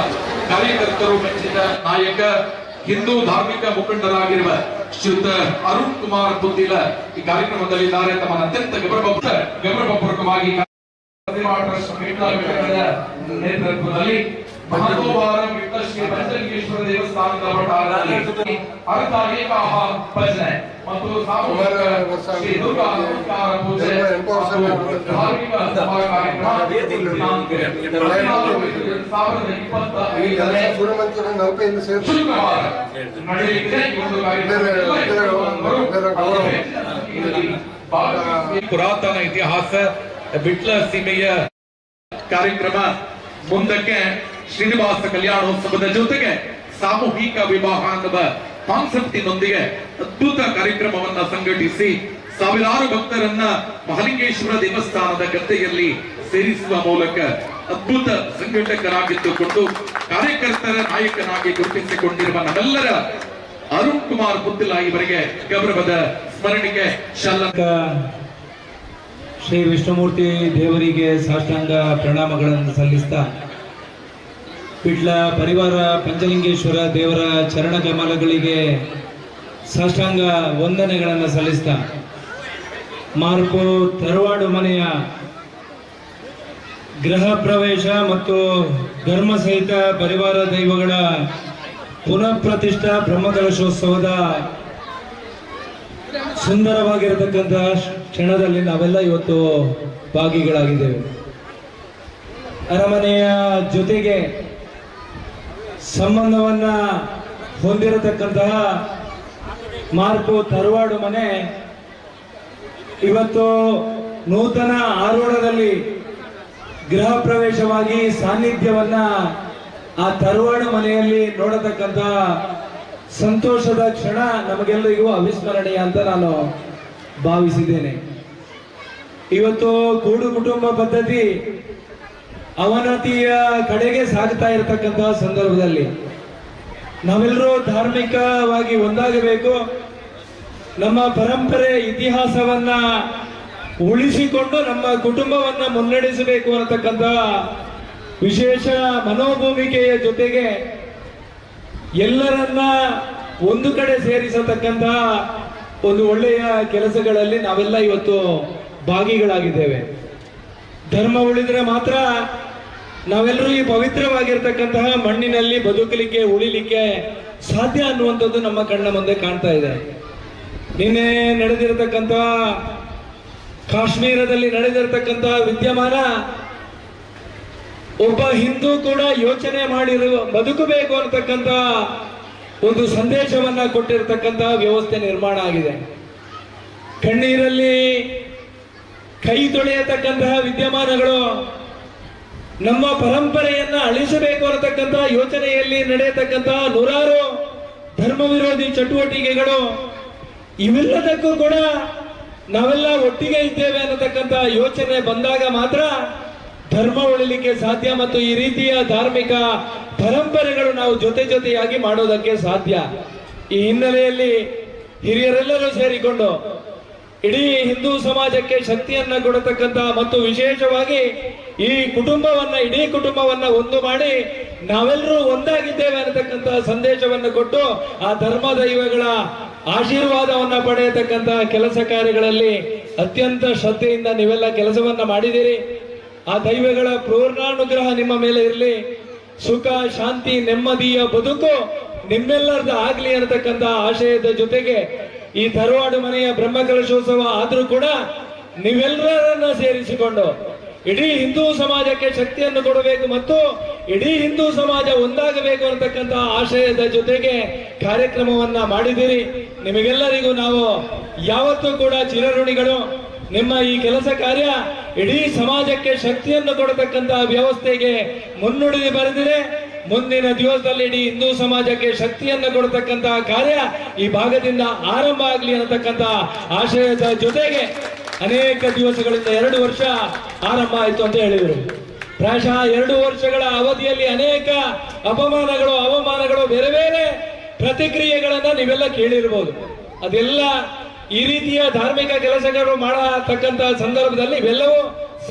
ಕಾರ್ಯಕರ್ತರು ಮೆಚ್ಚಿದ ನಾಯಕ, ಹಿಂದೂ ಧಾರ್ಮಿಕ ಮುಖಂಡರಾಗಿರುವ ಶ್ರೀಯುತ ಅರುಣ್ ಕುಮಾರ್ ಪುತ್ತೀಲ ಈ ಕಾರ್ಯಕ್ರಮದಲ್ಲಿದ್ದಾರೆ. ತಮ್ಮನ್ನು ಅತ್ಯಂತ ಗೌರವಪೂರ್ವಕವಾಗಿ ನೇತೃತ್ವದಲ್ಲಿ ಮಹತ್ವವಾರ ವಿಟ್ಲ ಶ್ರೀ ಪಂಚಲಿಂಗೇಶ್ವರ ದೇವಸ್ಥಾನದ ವಠಾರದಲ್ಲಿ ಅರ್ಧ ಏಕಾಹ ಭಜನೆ ಮತ್ತು ಸಾಮೂಹಿಕ ಶ್ರೀ ದುರ್ಗಾ ನಮಸ್ಕಾರ ಪೂಜೆ ಮತ್ತು ಧಾರ್ಮಿಕ ಸಭಾ ಕಾರ್ಯಕ್ರಮ ದಿನಾಂಕ 14/2025ನೇ ಶುಕ್ರವಾರ ನಡೆಯಲಿದೆ. ಈ ಒಂದು ಕಾರ್ಯಕ್ರಮದಲ್ಲಿ ಪುರಾತನ ಇತಿಹಾಸ ವಿಟ್ಲ ಸೀಮೆಯ ಕಾರ್ಯಕ್ರಮ ಮುಂದಕ್ಕೆ ಶ್ರೀನಿವಾಸ ಕಲ್ಯಾಣೋತ್ಸವದ ಜೊತೆಗೆ ಸಾಮೂಹಿಕ ವಿವಾಹ ಅನ್ನುವ ಕಾನ್ಸೆಪ್ಟಿನೊಂದಿಗೆ ಅದ್ಭುತ ಕಾರ್ಯಕ್ರಮವನ್ನ ಸಂಘಟಿಸಿ ಸಾವಿರಾರು ಭಕ್ತರನ್ನ ಮಹಾಲಿಂಗೇಶ್ವರ ದೇವಸ್ಥಾನದ ಗದ್ದೆಯಲ್ಲಿ ಸೇರಿಸುವ ಮೂಲಕ ಅದ್ಭುತ ಸಂಘಟಕರಾಗಿದ್ದುಕೊಂಡು ಕಾರ್ಯಕರ್ತರ ನಾಯಕನಾಗಿ ಗುರುತಿಸಿಕೊಂಡಿರುವ ನಮ್ಮೆಲ್ಲರ ಅರುಣ್ ಕುಮಾರ್ ಪುತ್ತಿಲ ಇವರಿಗೆ ಗೌರವದ ಸ್ಮರಣಿಕೆ ಶಲ್ಲ ಶ್ರೀ ವಿಷ್ಣುಮೂರ್ತಿ ದೇವರಿಗೆ ಸಾಷ್ಟಾಂಗ ಪ್ರಣಾಮಗಳನ್ನು ಸಲ್ಲಿಸ್ತಾ, ವಿಟ್ಲ ಪರಿವಾರ ಪಂಚಲಿಂಗೇಶ್ವರ ದೇವರ ಚರಣ ಕಮಲಗಳಿಗೆ ಸಾಷ್ಟಾಂಗ ವಂದನೆಗಳನ್ನು ಸಲ್ಲಿಸ್ತಾ, ಮಾರ್ಪು ತರವಾಡು ಮನೆಯ ಗೃಹ ಪ್ರವೇಶ ಮತ್ತು ಧರ್ಮ ಸಹಿತ ಪರಿವಾರ ದೈವಗಳ ಪುನಃ ಪ್ರತಿಷ್ಠಾ ಬ್ರಹ್ಮಕಲಶೋತ್ಸವದ ಸುಂದರವಾಗಿರತಕ್ಕಂತಹ ಕ್ಷಣದಲ್ಲಿ ನಾವೆಲ್ಲ ಇವತ್ತು ಭಾಗಿಗಳಾಗಿದ್ದೇವೆ. ಅರಮನೆಯ ಜೊತೆಗೆ ಸಂಬಂಧವನ್ನ ಹೊಂದಿರತಕ್ಕಂತಹ ಮಾರ್ಪು ತರವಾಡು ಮನೆ ಇವತ್ತು ನೂತನ ಆವರಣದಲ್ಲಿ ಗೃಹ ಪ್ರವೇಶವಾಗಿ ಸಾನ್ನಿಧ್ಯವನ್ನ ಆ ತರವಾಡು ಮನೆಯಲ್ಲಿ ನೋಡತಕ್ಕಂತಹ ಸಂತೋಷದ ಕ್ಷಣ ನಮಗೆಲ್ಲರಿಗೂ ಅವಿಸ್ಮರಣೀಯ ಅಂತ ನಾನು ಭಾವಿಸಿದ್ದೇನೆ. ಇವತ್ತು ಕೂಡು ಕುಟುಂಬ ಪದ್ಧತಿ ಅವನತಿಯ ಕಡೆಗೆ ಸಾಗ್ತಾ ಇರತಕ್ಕಂತಹ ಸಂದರ್ಭದಲ್ಲಿ ನಾವೆಲ್ಲರೂ ಧಾರ್ಮಿಕವಾಗಿ ಒಂದಾಗಬೇಕು. ನಮ್ಮ ಪರಂಪರೆ, ಇತಿಹಾಸವನ್ನ ಉಳಿಸಿಕೊಂಡು ನಮ್ಮ ಕುಟುಂಬವನ್ನ ಮುನ್ನಡೆಸಬೇಕು ಅನ್ನತಕ್ಕಂತಹ ವಿಶೇಷ ಮನೋಭೂಮಿಕೆಯ ಜೊತೆಗೆ ಎಲ್ಲರನ್ನ ಒಂದು ಕಡೆ ಸೇರಿಸತಕ್ಕಂತಹ ಒಂದು ಒಳ್ಳೆಯ ಕೆಲಸಗಳಲ್ಲಿ ನಾವೆಲ್ಲ ಇವತ್ತು ಭಾಗಿಗಳಾಗಿದ್ದೇವೆ. ಧರ್ಮ ಉಳಿದ್ರೆ ಮಾತ್ರ ನಾವೆಲ್ಲರೂ ಈ ಪವಿತ್ರವಾಗಿರ್ತಕ್ಕಂತಹ ಮಣ್ಣಿನಲ್ಲಿ ಬದುಕಲಿಕ್ಕೆ, ಉಳಿಲಿಕ್ಕೆ ಸಾಧ್ಯ ಅನ್ನುವಂಥದ್ದು ನಮ್ಮ ಕಣ್ಣ ಮುಂದೆ ಕಾಣ್ತಾ ಇದೆ. ನಿನ್ನೆ ನಡೆದಿರತಕ್ಕಂತಹ, ಕಾಶ್ಮೀರದಲ್ಲಿ ನಡೆದಿರತಕ್ಕಂತಹ ವಿದ್ಯಮಾನ, ಒಬ್ಬ ಹಿಂದೂ ಕೂಡ ಯೋಚನೆ ಮಾಡಿರುವ ಬದುಕಬೇಕು ಅನ್ನತಕ್ಕಂತ ಒಂದು ಸಂದೇಶವನ್ನ ಕೊಟ್ಟಿರತಕ್ಕಂತಹ ವ್ಯವಸ್ಥೆ ನಿರ್ಮಾಣ ಆಗಿದೆ. ಕಣ್ಣೀರಲ್ಲಿ ಕೈ ತೊಳೆಯತಕ್ಕಂತಹ ವಿದ್ಯಮಾನಗಳು, ನಮ್ಮ ಪರಂಪರೆಯನ್ನ ಅಳಿಸಬೇಕು ಅನ್ನತಕ್ಕಂತಹ ಯೋಚನೆಯಲ್ಲಿ ನಡೆಯತಕ್ಕಂತಹ ನೂರಾರು ಧರ್ಮ ವಿರೋಧಿ ಚಟುವಟಿಕೆಗಳು, ಇವೆಲ್ಲದಕ್ಕೂ ಕೂಡ ನಾವೆಲ್ಲ ಒಟ್ಟಿಗೆ ಇದ್ದೇವೆ ಅನ್ನತಕ್ಕಂತಹ ಯೋಚನೆ ಬಂದಾಗ ಮಾತ್ರ ಧರ್ಮ ಉಳಿಲಿಕ್ಕೆ ಸಾಧ್ಯ ಮತ್ತು ಈ ರೀತಿಯ ಧಾರ್ಮಿಕ ಪರಂಪರೆಗಳು ನಾವು ಜೊತೆ ಜೊತೆಯಾಗಿ ಮಾಡೋದಕ್ಕೆ ಸಾಧ್ಯ. ಈ ಹಿನ್ನೆಲೆಯಲ್ಲಿ ಹಿರಿಯರೆಲ್ಲರೂ ಸೇರಿಕೊಂಡು ಇಡೀ ಹಿಂದೂ ಸಮಾಜಕ್ಕೆ ಶಕ್ತಿಯನ್ನ ಕೊಡತಕ್ಕಂತಹ ಮತ್ತು ವಿಶೇಷವಾಗಿ ಈ ಕುಟುಂಬವನ್ನ, ಇಡೀ ಕುಟುಂಬವನ್ನ ಒಂದು ಮಾಡಿ ನಾವೆಲ್ಲರೂ ಒಂದಾಗಿದ್ದೇವೆ ಅನ್ನತಕ್ಕಂತಹ ಸಂದೇಶವನ್ನು ಕೊಟ್ಟು ಆ ಧರ್ಮ ದೈವಗಳ ಆಶೀರ್ವಾದವನ್ನ ಪಡೆಯತಕ್ಕಂತಹ ಕೆಲಸ ಕಾರ್ಯಗಳಲ್ಲಿ ಅತ್ಯಂತ ಶ್ರದ್ಧೆಯಿಂದ ನೀವೆಲ್ಲ ಕೆಲಸವನ್ನ ಮಾಡಿದ್ದೀರಿ. ಆ ದೈವಗಳ ಪೂರ್ಣಾನುಗ್ರಹ ನಿಮ್ಮ ಮೇಲೆ ಇರಲಿ. ಸುಖ, ಶಾಂತಿ, ನೆಮ್ಮದಿಯ ಬದುಕು ನಿಮ್ಮೆಲ್ಲರದ ಆಗ್ಲಿ ಅನ್ನತಕ್ಕಂತಹ ಆಶಯದ ಜೊತೆಗೆ ಈ ತರವಾಡು ಮನೆಯ ಬ್ರಹ್ಮಕಲಶೋತ್ಸವ ಆದ್ರೂ ಕೂಡ ನೀವೆಲ್ಲರನ್ನ ಸೇರಿಸಿಕೊಂಡು ಇಡೀ ಹಿಂದೂ ಸಮಾಜಕ್ಕೆ ಶಕ್ತಿಯನ್ನು ಕೊಡಬೇಕು ಮತ್ತು ಇಡೀ ಹಿಂದೂ ಸಮಾಜ ಒಂದಾಗಬೇಕು ಅನ್ನತಕ್ಕಂತಹ ಆಶಯದ ಜೊತೆಗೆ ಕಾರ್ಯಕ್ರಮವನ್ನ ಮಾಡಿದ್ದೀರಿ. ನಿಮಗೆಲ್ಲರಿಗೂ ನಾವು ಯಾವತ್ತೂ ಕೂಡ ಚಿರಋಣಿಗಳು. ನಿಮ್ಮ ಈ ಕೆಲಸ ಕಾರ್ಯ ಇಡೀ ಸಮಾಜಕ್ಕೆ ಶಕ್ತಿಯನ್ನು ಕೊಡತಕ್ಕಂತಹ ವ್ಯವಸ್ಥೆಗೆ ಮುನ್ನುಡಿ ಬರೆದಿದೆ. ಮುಂದಿನ ದಿವಸದಲ್ಲಿ ಇಡೀ ಹಿಂದೂ ಸಮಾಜಕ್ಕೆ ಶಕ್ತಿಯನ್ನು ಕೊಡತಕ್ಕಂತಹ ಕಾರ್ಯ ಈ ಭಾಗದಿಂದ ಆರಂಭ ಆಗಲಿ ಅನ್ನತಕ್ಕಂತಹ ಆಶಯದ ಜೊತೆಗೆ ಅನೇಕ ದಿವಸಗಳಿಂದ 2 ವರ್ಷ ಆರಂಭ ಆಯಿತು ಅಂತ ಹೇಳಿದರು. ಪ್ರಾಯಶಃ 2 ವರ್ಷಗಳ ಅವಧಿಯಲ್ಲಿ ಅನೇಕ ಅಪಮಾನಗಳು, ಅವಮಾನಗಳು, ಬೇರೆ ಬೇರೆ ಪ್ರತಿಕ್ರಿಯೆಗಳನ್ನ ನೀವೆಲ್ಲ ಕೇಳಿರ್ಬೋದು. ಅದೆಲ್ಲ ಈ ರೀತಿಯ ಧಾರ್ಮಿಕ ಕೆಲಸಗಳು ಮಾಡತಕ್ಕಂತಹ ಸಂದರ್ಭದಲ್ಲಿ ಇವೆಲ್ಲವೂ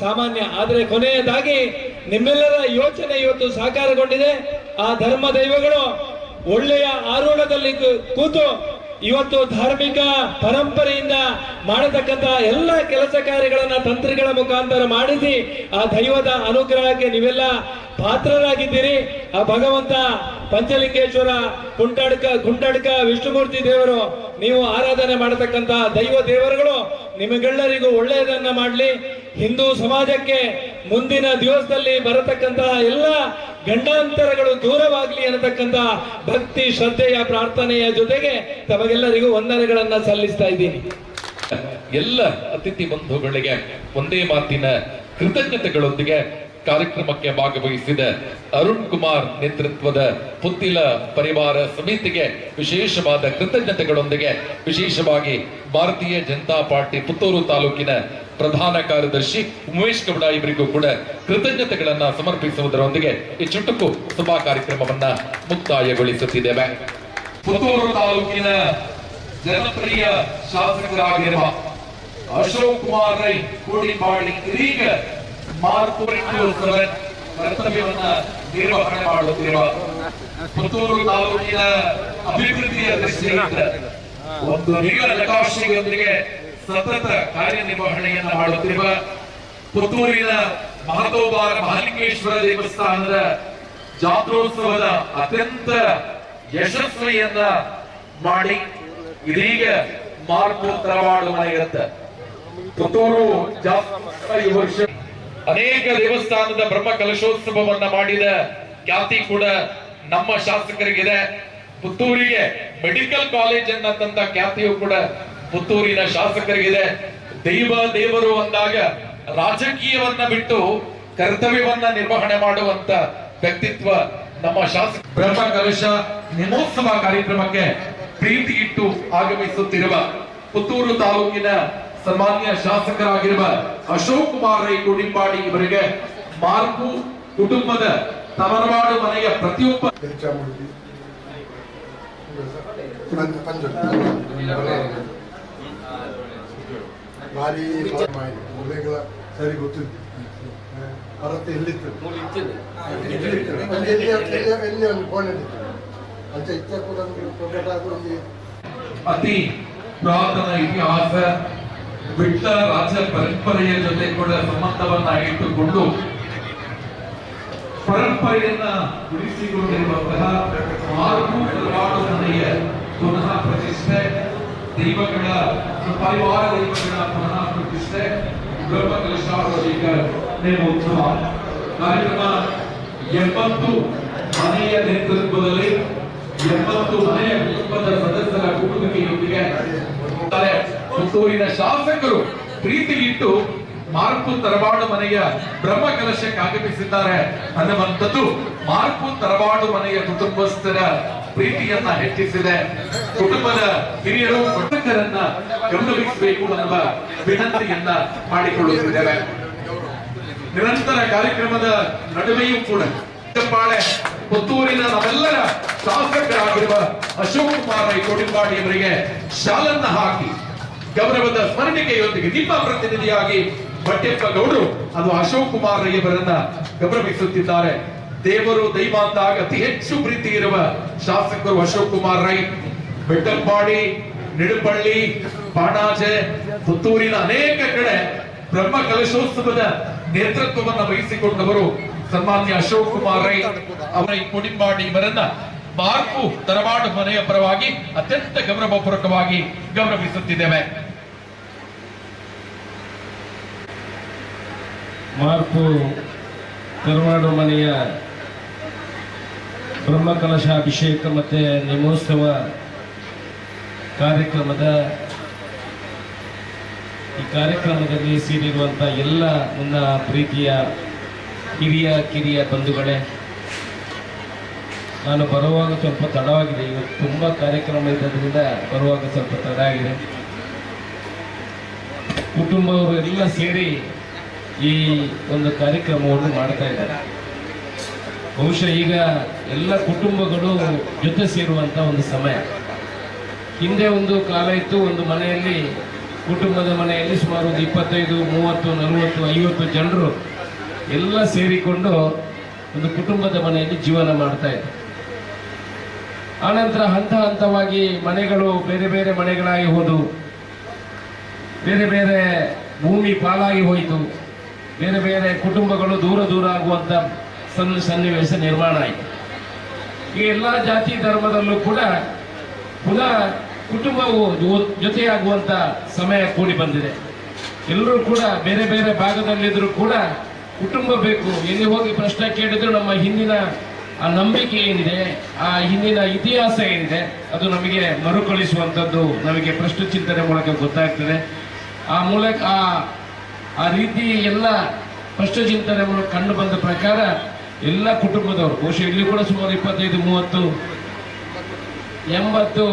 ಸಾಮಾನ್ಯ. ಆದರೆ ಕೊನೆಯದಾಗಿ ನಿಮ್ಮೆಲ್ಲರ ಯೋಚನೆ ಇವತ್ತು ಸಾಕಾರಗೊಂಡಿದೆ. ಆ ಧರ್ಮ ದೈವಗಳು ಒಳ್ಳೆಯ ಆರೂಢದಲ್ಲಿ ಕೂತು ಇವತ್ತು ಧಾರ್ಮಿಕ ಪರಂಪರೆಯಿಂದ ಮಾಡತಕ್ಕಂತಹ ಎಲ್ಲ ಕೆಲಸ ಕಾರ್ಯಗಳನ್ನ ತಂತ್ರಿಗಳ ಮುಖಾಂತರ ಮಾಡಿಸಿ ಆ ದೈವದ ಅನುಗ್ರಹಕ್ಕೆ ನೀವೆಲ್ಲ ಪಾತ್ರರಾಗಿದ್ದೀರಿ. ಆ ಭಗವಂತ ಪಂಚಲಿಂಗೇಶ್ವರ, ಕುಂಟಡ್ಕ ಕುಂಟಡ್ಕ ವಿಷ್ಣುಮೂರ್ತಿ ದೇವರು, ನೀವು ಆರಾಧನೆ ಮಾಡತಕ್ಕಂತಹ ದೈವ ದೇವರುಗಳು ನಿಮಗೆಲ್ಲರಿಗೂ ಒಳ್ಳೆಯದನ್ನ ಮಾಡಲಿ. ಹಿಂದೂ ಸಮಾಜಕ್ಕೆ ಮುಂದಿನ ದಿವಸದಲ್ಲಿ ಬರತಕ್ಕಂತಹ ಎಲ್ಲ ಗಂಡಾಂತರಗಳು ದೂರವಾಗಲಿ ಅನ್ನತಕ್ಕಂತಹ ಭಕ್ತಿ ಶ್ರದ್ಧೆಯ ಪ್ರಾರ್ಥನೆಯ ಜೊತೆಗೆ ತಮಗೆಲ್ಲರಿಗೂ ವಂದನೆಗಳನ್ನ ಸಲ್ಲಿಸ್ತಾ ಇದ್ದೀನಿ. ಎಲ್ಲ ಅತಿಥಿ ಬಂಧುಗಳಿಗೆ ಒಂದೇ ಮಾತಿನ ಕೃತಜ್ಞತೆಗಳೊಂದಿಗೆ ಕಾರ್ಯಕ್ರಮಕ್ಕೆ ಭಾಗವಹಿಸಿದ ಅರುಣ್ ಕುಮಾರ್ ನೇತೃತ್ವದ ಪುತ್ತಿಲ ಪರಿವಾರ ಸಮಿತಿಗೆ ವಿಶೇಷವಾದ ಕೃತಜ್ಞತೆಗಳೊಂದಿಗೆ, ವಿಶೇಷವಾಗಿ ಭಾರತೀಯ ಜನತಾ ಪಾರ್ಟಿ ಪುತ್ತೂರು ತಾಲೂಕಿನ ಪ್ರಧಾನ ಕಾರ್ಯದರ್ಶಿ ಉಮೇಶ್ ಗೌಡ ಇವರಿಗೂ ಕೂಡ ಕೃತಜ್ಞತೆಗಳನ್ನ ಸಮರ್ಪಿಸುವುದರೊಂದಿಗೆ ಈ ಚುಟುಕು ಸಭಾ ಕಾರ್ಯಕ್ರಮವನ್ನ ಮುಕ್ತಾಯಗೊಳಿಸುತ್ತಿದ್ದೇವೆ. ಪುತ್ತೂರು ತಾಲೂಕಿನ ಜನಪ್ರಿಯ ಶಾಸಕರಾಗಿರುವ ಅಶೋಕ್ ಕುಮಾರ್ ರೈ ಕೋಡಿಂಬಾಡಿ ಇದೀಗ ಮಾರ್ಪು 7 ಕರ್ತವ್ಯವನ್ನ ನಿರ್ವಹಣೆ ಮಾಡುತ್ತಿರುವ, ಪುತ್ತೂರು ತಾಲೂಕಿನ ಅಭಿವೃದ್ಧಿಯ ದೃಷ್ಟಿಯಿಂದ ಒಂದು ನೀಲ ನಕಾಶೆಯೊಂದಿಗೆ ಸತತ ಕಾರ್ಯನಿರ್ವಹಣೆಯನ್ನ ಮಾಡುತ್ತಿರುವ, ಪುತ್ತೂರಿನ ಮಹತೋಬಾರ ಮಹಾಲಿಂಗೇಶ್ವರ ದೇವಸ್ಥಾನದ ಜಾತ್ರೋತ್ಸವದ ಅತ್ಯಂತ ಯಶಸ್ವಿಯನ್ನ ಮಾಡಿ ಇದೀಗ ಮಾರ್ಪು ತರವಾಡು ಮನೆಯಿರುತ್ತೆ. ಪುತ್ತೂರು ಜಾತ್ರೆ ಈ ವರ್ಷ ಅನೇಕ ದೇವಸ್ಥಾನದ ಬ್ರಹ್ಮ ಕಲಶೋತ್ಸವವನ್ನ ಮಾಡಿದ ಖ್ಯಾತಿ ಕೂಡ ನಮ್ಮ ಶಾಸಕರಿಗಿದೆ. ಪುತ್ತೂರಿಗೆ ಮೆಡಿಕಲ್ ಕಾಲೇಜ್ ಅನ್ನ ತಂದ ಖ್ಯಾತಿಯು ಕೂಡ ಪುತ್ತೂರಿನ ಶಾಸಕರಿಗಿದೆ. ದೈವ ದೇವರು ಅಂದಾಗ ರಾಜಕೀಯವನ್ನ ಬಿಟ್ಟು ಕರ್ತವ್ಯವನ್ನ ನಿರ್ವಹಣೆ ಮಾಡುವಂತ ವ್ಯಕ್ತಿತ್ವ ನಮ್ಮ ಶಾಸಕ. ಬ್ರಹ್ಮ ಕಲಶ ನೇಮೋತ್ಸವ ಕಾರ್ಯಕ್ರಮಕ್ಕೆ ಪ್ರೀತಿ ಇಟ್ಟು ಆಗಮಿಸುತ್ತಿರುವ ಪುತ್ತೂರು ತಾಲೂಕಿನ ಸನ್ಮಾನ್ಯ ಶಾಸಕರಾಗಿರುವ ಅಶೋಕ್ ಕುಮಾರ್ ರೈ ಕೋಡಿಂಬಾಡಿ ಇವರಿಗೆ ಮಾರ್ಕು ಕುಟುಂಬದ ತವರವಾಡು ಮನೆಯ ಪ್ರತಿಯೊಬ್ಬ ಚಾಮುಂಡಿ ಪಂಜುರ್ಲಿ ಭಾರಿ ಮುಳ್ಳೆಗಳ ಸರಿ ಗೊತ್ತಿತ್ತು. ಪರತೆ ಎಲ್ಲಿತ್ತು ಎಲ್ಲಿತ್ತು ಅಲ್ಲಿ, ಎಲ್ಲಿ ಎಲ್ಲಿ ಎಲ್ಲಿ ಒಂದು ಕೋಣೆ ಇತ್ತು ಅಂಚ ಇತ್ತ ಕೂಡ ಪ್ರಕಟ ಆಗಿ. ಅತಿ ಪುರಾತನ ಇತಿಹಾಸ, ವಿಟ್ಲ ರಾಜ ಪರಂಪರೆಯ ಜೊತೆ ಕೂಡ ಸಂಬಂಧವನ್ನ ಇಟ್ಟುಕೊಂಡು ಪರಂಪರೆಯನ್ನ ಉಳಿಸಿಕೊಂಡಿರುವಂತಹ ಮಾರ್ಗು ತಲವಾಡು ಮನೆಯ ಪುನಃ ಪ್ರತಿಷ್ಠೆ, ದೈವಗಳ ಪರಿವಾರ ದೈವಗಳ ಪುನಃ ಪ್ರತಿಷ್ಠೆ, ಬ್ರಹ್ಮ ಕಲಶಾಭಿಷೇಕ ನೇಮೋತ್ಸವ ಕಾರ್ಯಕ್ರಮ 80 ಮನೆಯ ನೇತೃತ್ವದಲ್ಲಿ 80 ಮನೆಯ ಕುಟುಂಬದ ಸದಸ್ಯರ ಕೂಡುವಿಕೆಯೊಂದಿಗೆ ಪುತ್ತೂರಿನ ಶಾಸಕರು ಪ್ರೀತಿಗಿಟ್ಟು ಮಾರ್ಪು ತರವಾಡು ಮನೆಯ ಬ್ರಹ್ಮ ಕಲಶಕ್ಕೆ ಆಗಮಿಸಿದ್ದಾರೆ ಅನ್ನುವಂಥದ್ದು ಮಾರ್ಪು ತರವಾಡು ಮನೆಯ ಕುಟುಂಬಸ್ಥರ ಪ್ರೀತಿಯನ್ನ ಹೆಚ್ಚಿಸಿದೆ. ಕುಟುಂಬದ ಹಿರಿಯರು ಶಾಸಕರನ್ನ ಗೌರವಿಸಬೇಕು ಅನ್ನುವ ವಿನಂತಿಯನ್ನ ಮಾಡಿಕೊಳ್ಳುತ್ತಿದ್ದೇವೆ. ನಿರಂತರ ಕಾರ್ಯಕ್ರಮದ ನಡುವೆಯೂ ಕೂಡ ಚಪ್ಪಾಳೆ. ಪುತ್ತೂರಿನ ನಮ್ಮೆಲ್ಲರ ಶಾಸಕರಾಗಿರುವ ಅಶೋಕ್ ಕುಮಾರ್ ರೈ ಕೋಡಿಂಬಾಡಿ ಅವರಿಗೆ ಶಾಲನ್ನ ಹಾಕಿ ಗೌರವದ ಸ್ಮರಣಿಕೆಯೊಂದಿಗೆ ನಿಮ್ಮ ಪ್ರತಿನಿಧಿಯಾಗಿ ಬಟ್ಟೆಪ್ಪ ಗೌಡರು ಅದು ಅಶೋಕ್ ಕುಮಾರ್ ರೈ ಅವರನ್ನ ಗೌರವಿಸುತ್ತಿದ್ದಾರೆ. ದೇವರು ದೈವ ಅಂದಾಗ ಅತಿ ಹೆಚ್ಚು ಪ್ರೀತಿ ಇರುವ ಶಾಸಕರು ಅಶೋಕ್ ಕುಮಾರ್ ರೈ. ಬೆಟ್ಟಂಪಾಡಿ, ನಿಡುಪಳ್ಳಿ, ಪಾಣಾಜೆ, ಪುತ್ತೂರಿನ ಅನೇಕ ಕಡೆ ಬ್ರಹ್ಮ ಕಲಶೋತ್ಸವದ ನೇತೃತ್ವವನ್ನು ವಹಿಸಿಕೊಂಡವರು ಸನ್ಮಾನ್ಯ ಅಶೋಕ್ ಕುಮಾರ್ ರೈ ಅವರ ಈ ಕೊಡಿಂಬಾಡಿ ಇವರನ್ನ ಮಾರ್ಪು ತರವಾಡು ಮನೆಯ ಪರವಾಗಿ ಅತ್ಯಂತ ಗೌರವಪೂರ್ವಕವಾಗಿ ಗೌರವಿಸುತ್ತಿದ್ದೇವೆ. ಮಾರ್ಪು ತರವಾಡು ಮನೆಯ ಬ್ರಹ್ಮಕಲಶಾಭಿಷೇಕ ಮತ್ತು ನೇಮೋತ್ಸವ ಕಾರ್ಯಕ್ರಮದ ಈ ಕಾರ್ಯಕ್ರಮದಲ್ಲಿ ಸೇರಿರುವಂಥ ಎಲ್ಲ ನನ್ನ ಪ್ರೀತಿಯ ಹಿರಿಯ ಕಿರಿಯ ಬಂಧುಗಳೇ, ನಾನು ಬರುವಾಗ ಸ್ವಲ್ಪ ತಡವಾಗಿದೆ. ಇವತ್ತು ತುಂಬ ಕಾರ್ಯಕ್ರಮ ಇದ್ದದ್ರಿಂದ ಬರುವಾಗ ಸ್ವಲ್ಪ ತಡ ಆಗಿದೆ. ಕುಟುಂಬವರು ಎಲ್ಲ ಸೇರಿ ಈ ಒಂದು ಕಾರ್ಯಕ್ರಮವನ್ನು ಮಾಡ್ತಾ ಇದ್ದಾರೆ. ಬಹುಶಃ ಈಗ ಎಲ್ಲ ಕುಟುಂಬಗಳು ಜೊತೆ ಸೇರುವಂಥ ಒಂದು ಸಮಯ. ಹಿಂದೆ ಒಂದು ಕಾಲ ಇತ್ತು, ಒಂದು ಮನೆಯಲ್ಲಿ, ಕುಟುಂಬದ ಮನೆಯಲ್ಲಿ ಸುಮಾರು ಒಂದು 25, 30, 40, 50 ಜನರು ಎಲ್ಲ ಸೇರಿಕೊಂಡು ಒಂದು ಕುಟುಂಬದ ಮನೆಯಲ್ಲಿ ಜೀವನ ಮಾಡ್ತಾ ಇದ್ರು. ಆನಂತರ ಹಂತ ಹಂತವಾಗಿ ಮನೆಗಳು ಬೇರೆ ಬೇರೆ ಮನೆಗಳಾಗಿ ಹೋದವು, ಬೇರೆ ಬೇರೆ ಭೂಮಿ ಪಾಲಾಗಿ ಹೋಯಿತು, ಬೇರೆ ಬೇರೆ ಕುಟುಂಬಗಳು ದೂರ ದೂರ ಆಗುವಂಥ ಸನ್ನಿವೇಶ ನಿರ್ಮಾಣ ಆಯಿತು. ಈ ಎಲ್ಲ ಜಾತಿ ಧರ್ಮದಲ್ಲೂ ಕೂಡ ಪುನಃ ಕುಟುಂಬವು ಜೊತೆಯಾಗುವಂಥ ಸಮಯ ಕೂಡಿ ಬಂದಿದೆ. ಎಲ್ಲರೂ ಕೂಡ ಬೇರೆ ಬೇರೆ ಭಾಗದಲ್ಲಿದ್ದರೂ ಕೂಡ ಕುಟುಂಬ ಬೇಕು. ಎಲ್ಲಿ ಹೋಗಿ ಪ್ರಶ್ನೆ ಕೇಳಿದ್ರು ನಮ್ಮ ಹಿಂದಿನ ಆ ನಂಬಿಕೆ ಏನಿದೆ, ಆ ಹಿಂದಿನ ಇತಿಹಾಸ ಏನಿದೆ, ಅದು ನಮಗೆ ಮರುಕಳಿಸುವಂಥದ್ದು ನಮಗೆ ಪ್ರಶ್ನೆ ಚಿಂತನೆ ಮೂಲಕ ಗೊತ್ತಾಗ್ತದೆ. ಆ ಮೂಲಕ ಆ ಆ ರೀತಿ ಎಲ್ಲ ಪ್ರಶ್ನೆ ಚಿಂತನೆ ಮೂಲಕ ಕಂಡು ಬಂದ ಪ್ರಕಾರ ಎಲ್ಲ ಕುಟುಂಬದವರು, ಬಹುಶಃ ಇಲ್ಲಿ ಕೂಡ ಸುಮಾರು 25, 30, 80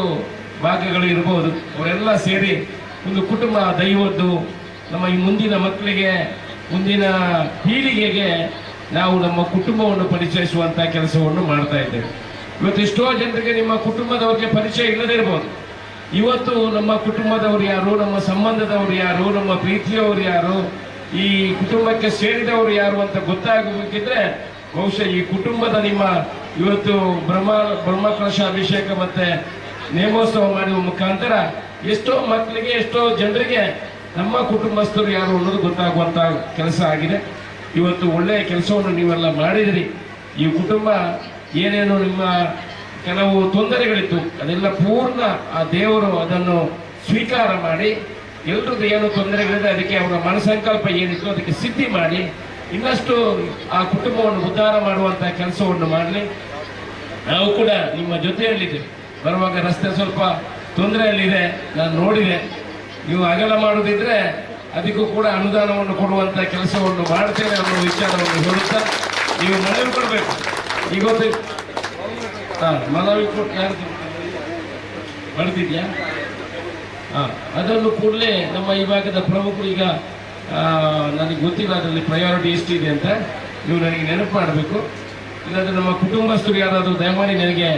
ಭಾಗಗಳು ಇರಬಹುದು, ಅವರೆಲ್ಲ ಸೇರಿ ಒಂದು ಕುಟುಂಬ ದೈವದ್ದು ನಮ್ಮ ಈ ಮುಂದಿನ ಮಕ್ಕಳಿಗೆ, ಮುಂದಿನ ಪೀಳಿಗೆಗೆ ನಾವು ನಮ್ಮ ಕುಟುಂಬವನ್ನು ಪರಿಚಯಿಸುವಂತ ಕೆಲಸವನ್ನು ಮಾಡ್ತಾ ಇದ್ದೇವೆ. ಇವತ್ತು ಎಷ್ಟೋ ಜನರಿಗೆ ನಿಮ್ಮ ಕುಟುಂಬದವರಿಗೆ ಪರಿಚಯ ಇಲ್ಲದೇ ಇರಬಹುದು. ಇವತ್ತು ನಮ್ಮ ಕುಟುಂಬದವರು ಯಾರು, ನಮ್ಮ ಸಂಬಂಧದವರು ಯಾರು, ನಮ್ಮ ಪ್ರೀತಿಯವರು ಯಾರು, ಈ ಕುಟುಂಬಕ್ಕೆ ಸೇರಿದವರು ಯಾರು ಅಂತ ಗೊತ್ತಾಗಬೇಕಿದ್ರೆ ಬಹುಶಃ ಈ ಕುಟುಂಬದ ನಿಮ್ಮ ಇವತ್ತು ಬ್ರಹ್ಮಕಲಶ ಅಭಿಷೇಕ ಮತ್ತೆ ನೇಮೋತ್ಸವ ಮಾಡುವ ಮುಖಾಂತರ ಎಷ್ಟೋ ಮಕ್ಕಳಿಗೆ, ಎಷ್ಟೋ ಜನರಿಗೆ ನಮ್ಮ ಕುಟುಂಬಸ್ಥರು ಯಾರು ಅನ್ನೋದು ಗೊತ್ತಾಗುವಂತ ಕೆಲಸ ಆಗಿದೆ. ಇವತ್ತು ಒಳ್ಳೆಯ ಕೆಲಸವನ್ನು ನೀವೆಲ್ಲ ಮಾಡಿದಿರಿ. ಈ ಕುಟುಂಬ ಏನೇನು ನಿಮ್ಮ ಕೆಲವು ತೊಂದರೆಗಳಿತ್ತು, ಅದೆಲ್ಲ ಪೂರ್ಣ ಆ ದೇವರು ಅದನ್ನು ಸ್ವೀಕಾರ ಮಾಡಿ, ಎಲ್ರದ್ದು ಏನು ತೊಂದರೆಗಳಿದೆ ಅದಕ್ಕೆ ಅವರ ಮನಸಂಕಲ್ಪ ಏನಿತ್ತು ಅದಕ್ಕೆ ಸಿದ್ಧಿ ಮಾಡಿ ಇನ್ನಷ್ಟು ಆ ಕುಟುಂಬವನ್ನು ಉದ್ಧಾರ ಮಾಡುವಂತ ಕೆಲಸವನ್ನು ಮಾಡಲಿ. ನಾವು ಕೂಡ ನಿಮ್ಮ ಜೊತೆಯಲ್ಲಿದ್ದೇವೆ. ಬರುವಾಗ ರಸ್ತೆ ಸ್ವಲ್ಪ ತೊಂದರೆಯಲ್ಲಿದೆ, ನಾನು ನೋಡಿದೆ. ನೀವು ಅಗಲ ಮಾಡುವುದಿದ್ರೆ ಅದಕ್ಕೂ ಕೂಡ ಅನುದಾನವನ್ನು ಕೊಡುವಂತ ಕೆಲಸವನ್ನು ಮಾಡ್ತೇನೆ ಅನ್ನೋ ವಿಚಾರವನ್ನು ಹೇಳುತ್ತಾ, ನೀವು ಮನವಿ ಕೊಡಬೇಕು. ಈಗ ಮನವಿ ಕೊಟ್ಟು ಯಾರು ಬರ್ತಿದ್ಯಾ? ಅದನ್ನು ಕೂಡಲೇ ನಮ್ಮ ಈ ಭಾಗದ ಪ್ರಮುಖರು, ಈಗ ನನಗೆ ಗೊತ್ತಿಲ್ಲ ಅದರಲ್ಲಿ ಪ್ರಯಾರಿಟಿ ಎಷ್ಟಿದೆ ಅಂತ, ನೀವು ನನಗೆ ನೆನಪು ಮಾಡಬೇಕು. ಇಲ್ಲಾಂದರೆ ನಮ್ಮ ಕುಟುಂಬಸ್ಥರು ಯಾರಾದರೂ ದಯಮಾಡಿ ನನಗೆ,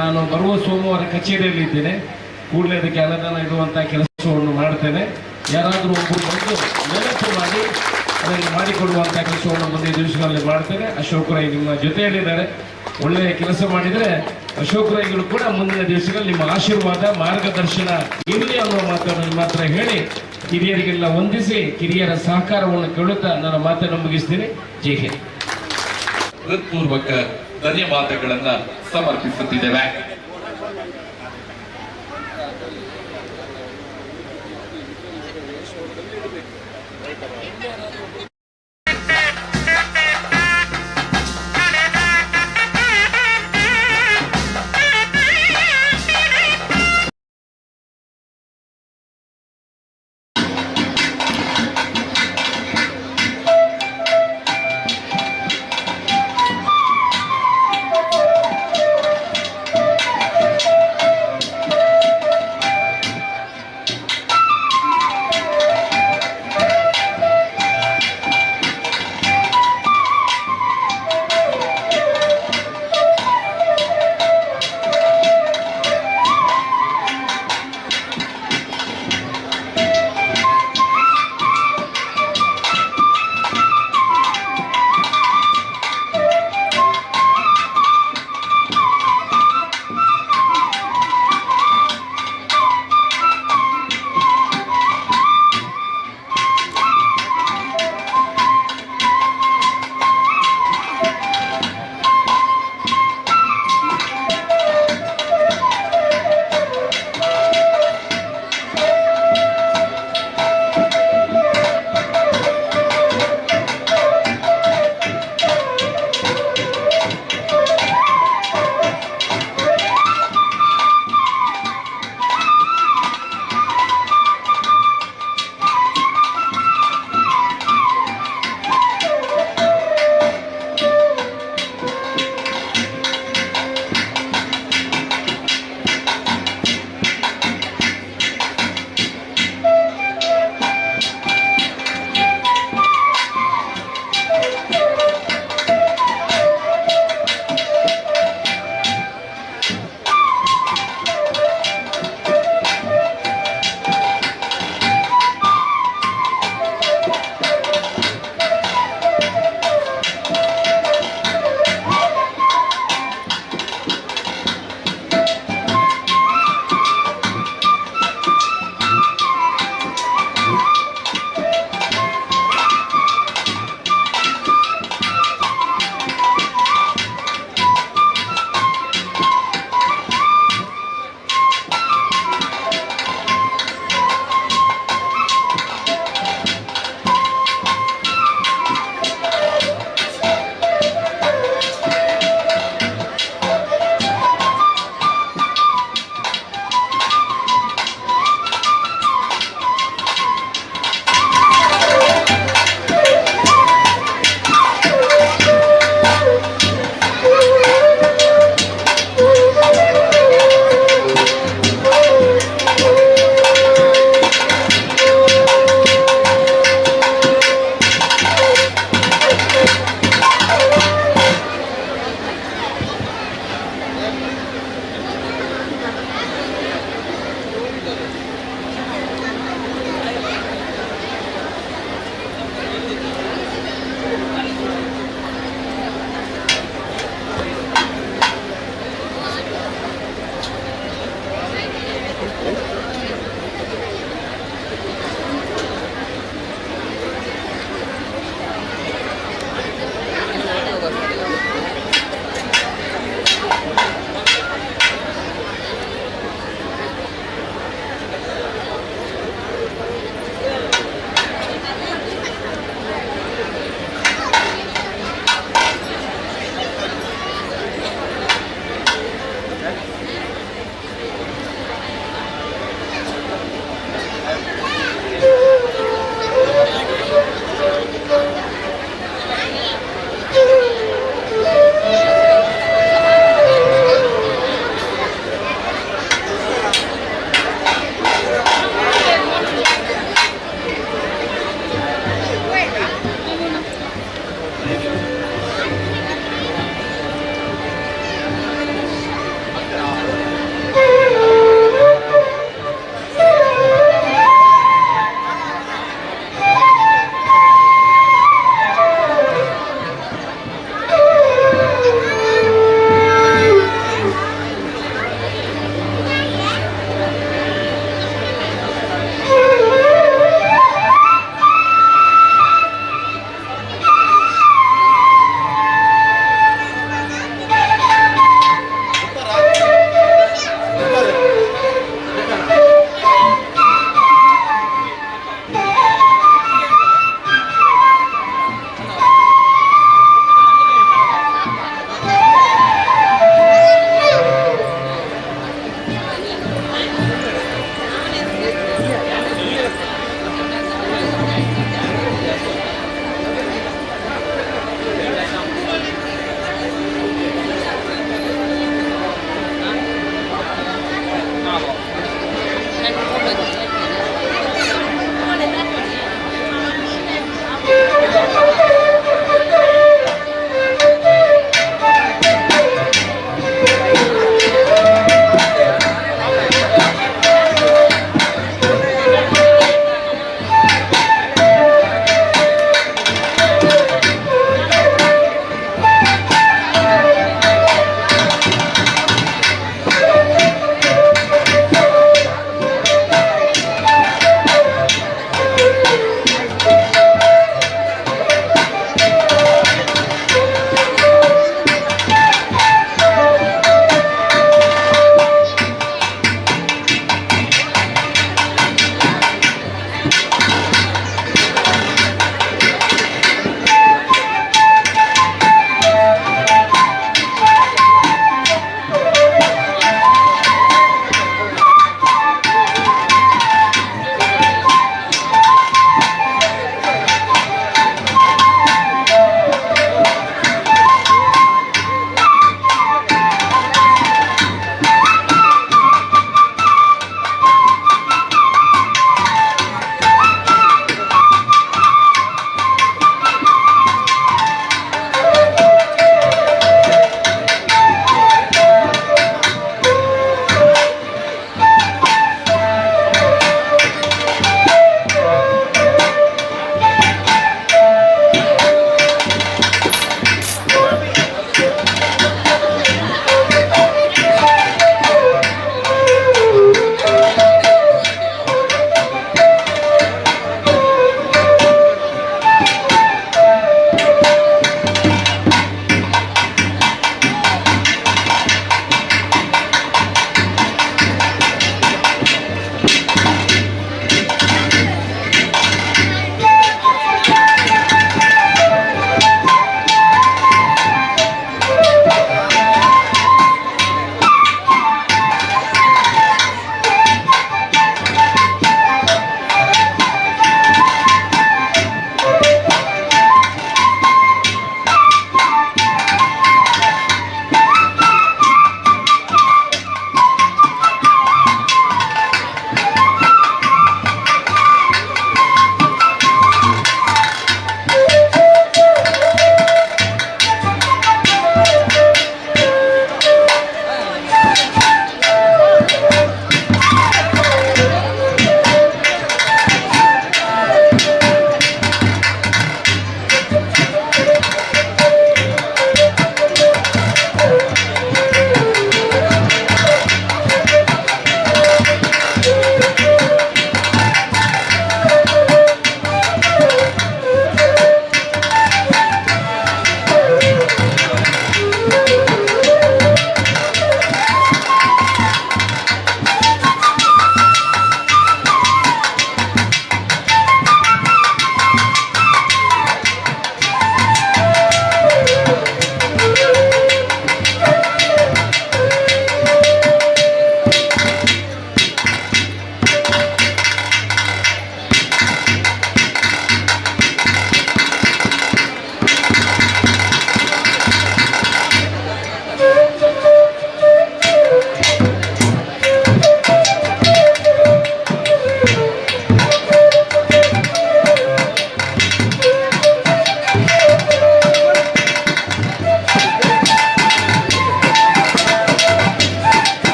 ನಾನು ಬರುವ ಸೋಮವಾರ ಕಚೇರಿಯಲ್ಲಿ ಇದ್ದೇನೆ, ಕೂಡಲೇ ಅದಕ್ಕೆ ಅನುದಾನ ಇಡುವಂಥ ಕೆಲಸವನ್ನು ಮಾಡ್ತೇನೆ. ಯಾರಾದರೂ ಒಬ್ಬರು ಬಂದು ನೆನಪು ಮಾಡಿ ಅದನ್ನು ಮಾಡಿಕೊಡುವಂಥ ಕೆಲಸವನ್ನು ಮುಂದಿನ ದಿವಸಗಳಲ್ಲಿ ಮಾಡ್ತೇನೆ. ಅಶೋಕ್ ರೈ ನಿಮ್ಮ ಜೊತೆಯಲ್ಲಿದ್ದಾರೆ. ಒಳ್ಳೆಯ ಕೆಲಸ ಮಾಡಿದರೆ ಅಶೋಕ್ ರೈಗಳು ಕೂಡ ಮುಂದಿನ ದಿವಸಗಳಲ್ಲಿ ನಿಮ್ಮ ಆಶೀರ್ವಾದ, ಮಾರ್ಗದರ್ಶನ ಇರಲಿ ಅನ್ನುವ ಮಾತನ್ನು ನಿಮ್ಮ ಹತ್ರ ಹೇಳಿ, ಹಿರಿಯರಿಗೆಲ್ಲ ವಂದಿಸಿ, ಕಿರಿಯರ ಸಹಕಾರವನ್ನು ಕೇಳುತ್ತಾ ನನ್ನ ಮಾತನ್ನು ಮುಗಿಸ್ತೀನಿ. ಜೈ ಹಿಂದ್. ಹೃತ್ಪೂರ್ವಕ ಧನ್ಯವಾದಗಳನ್ನ ಸಮರ್ಪಿಸುತ್ತಿದ್ದೇವೆ.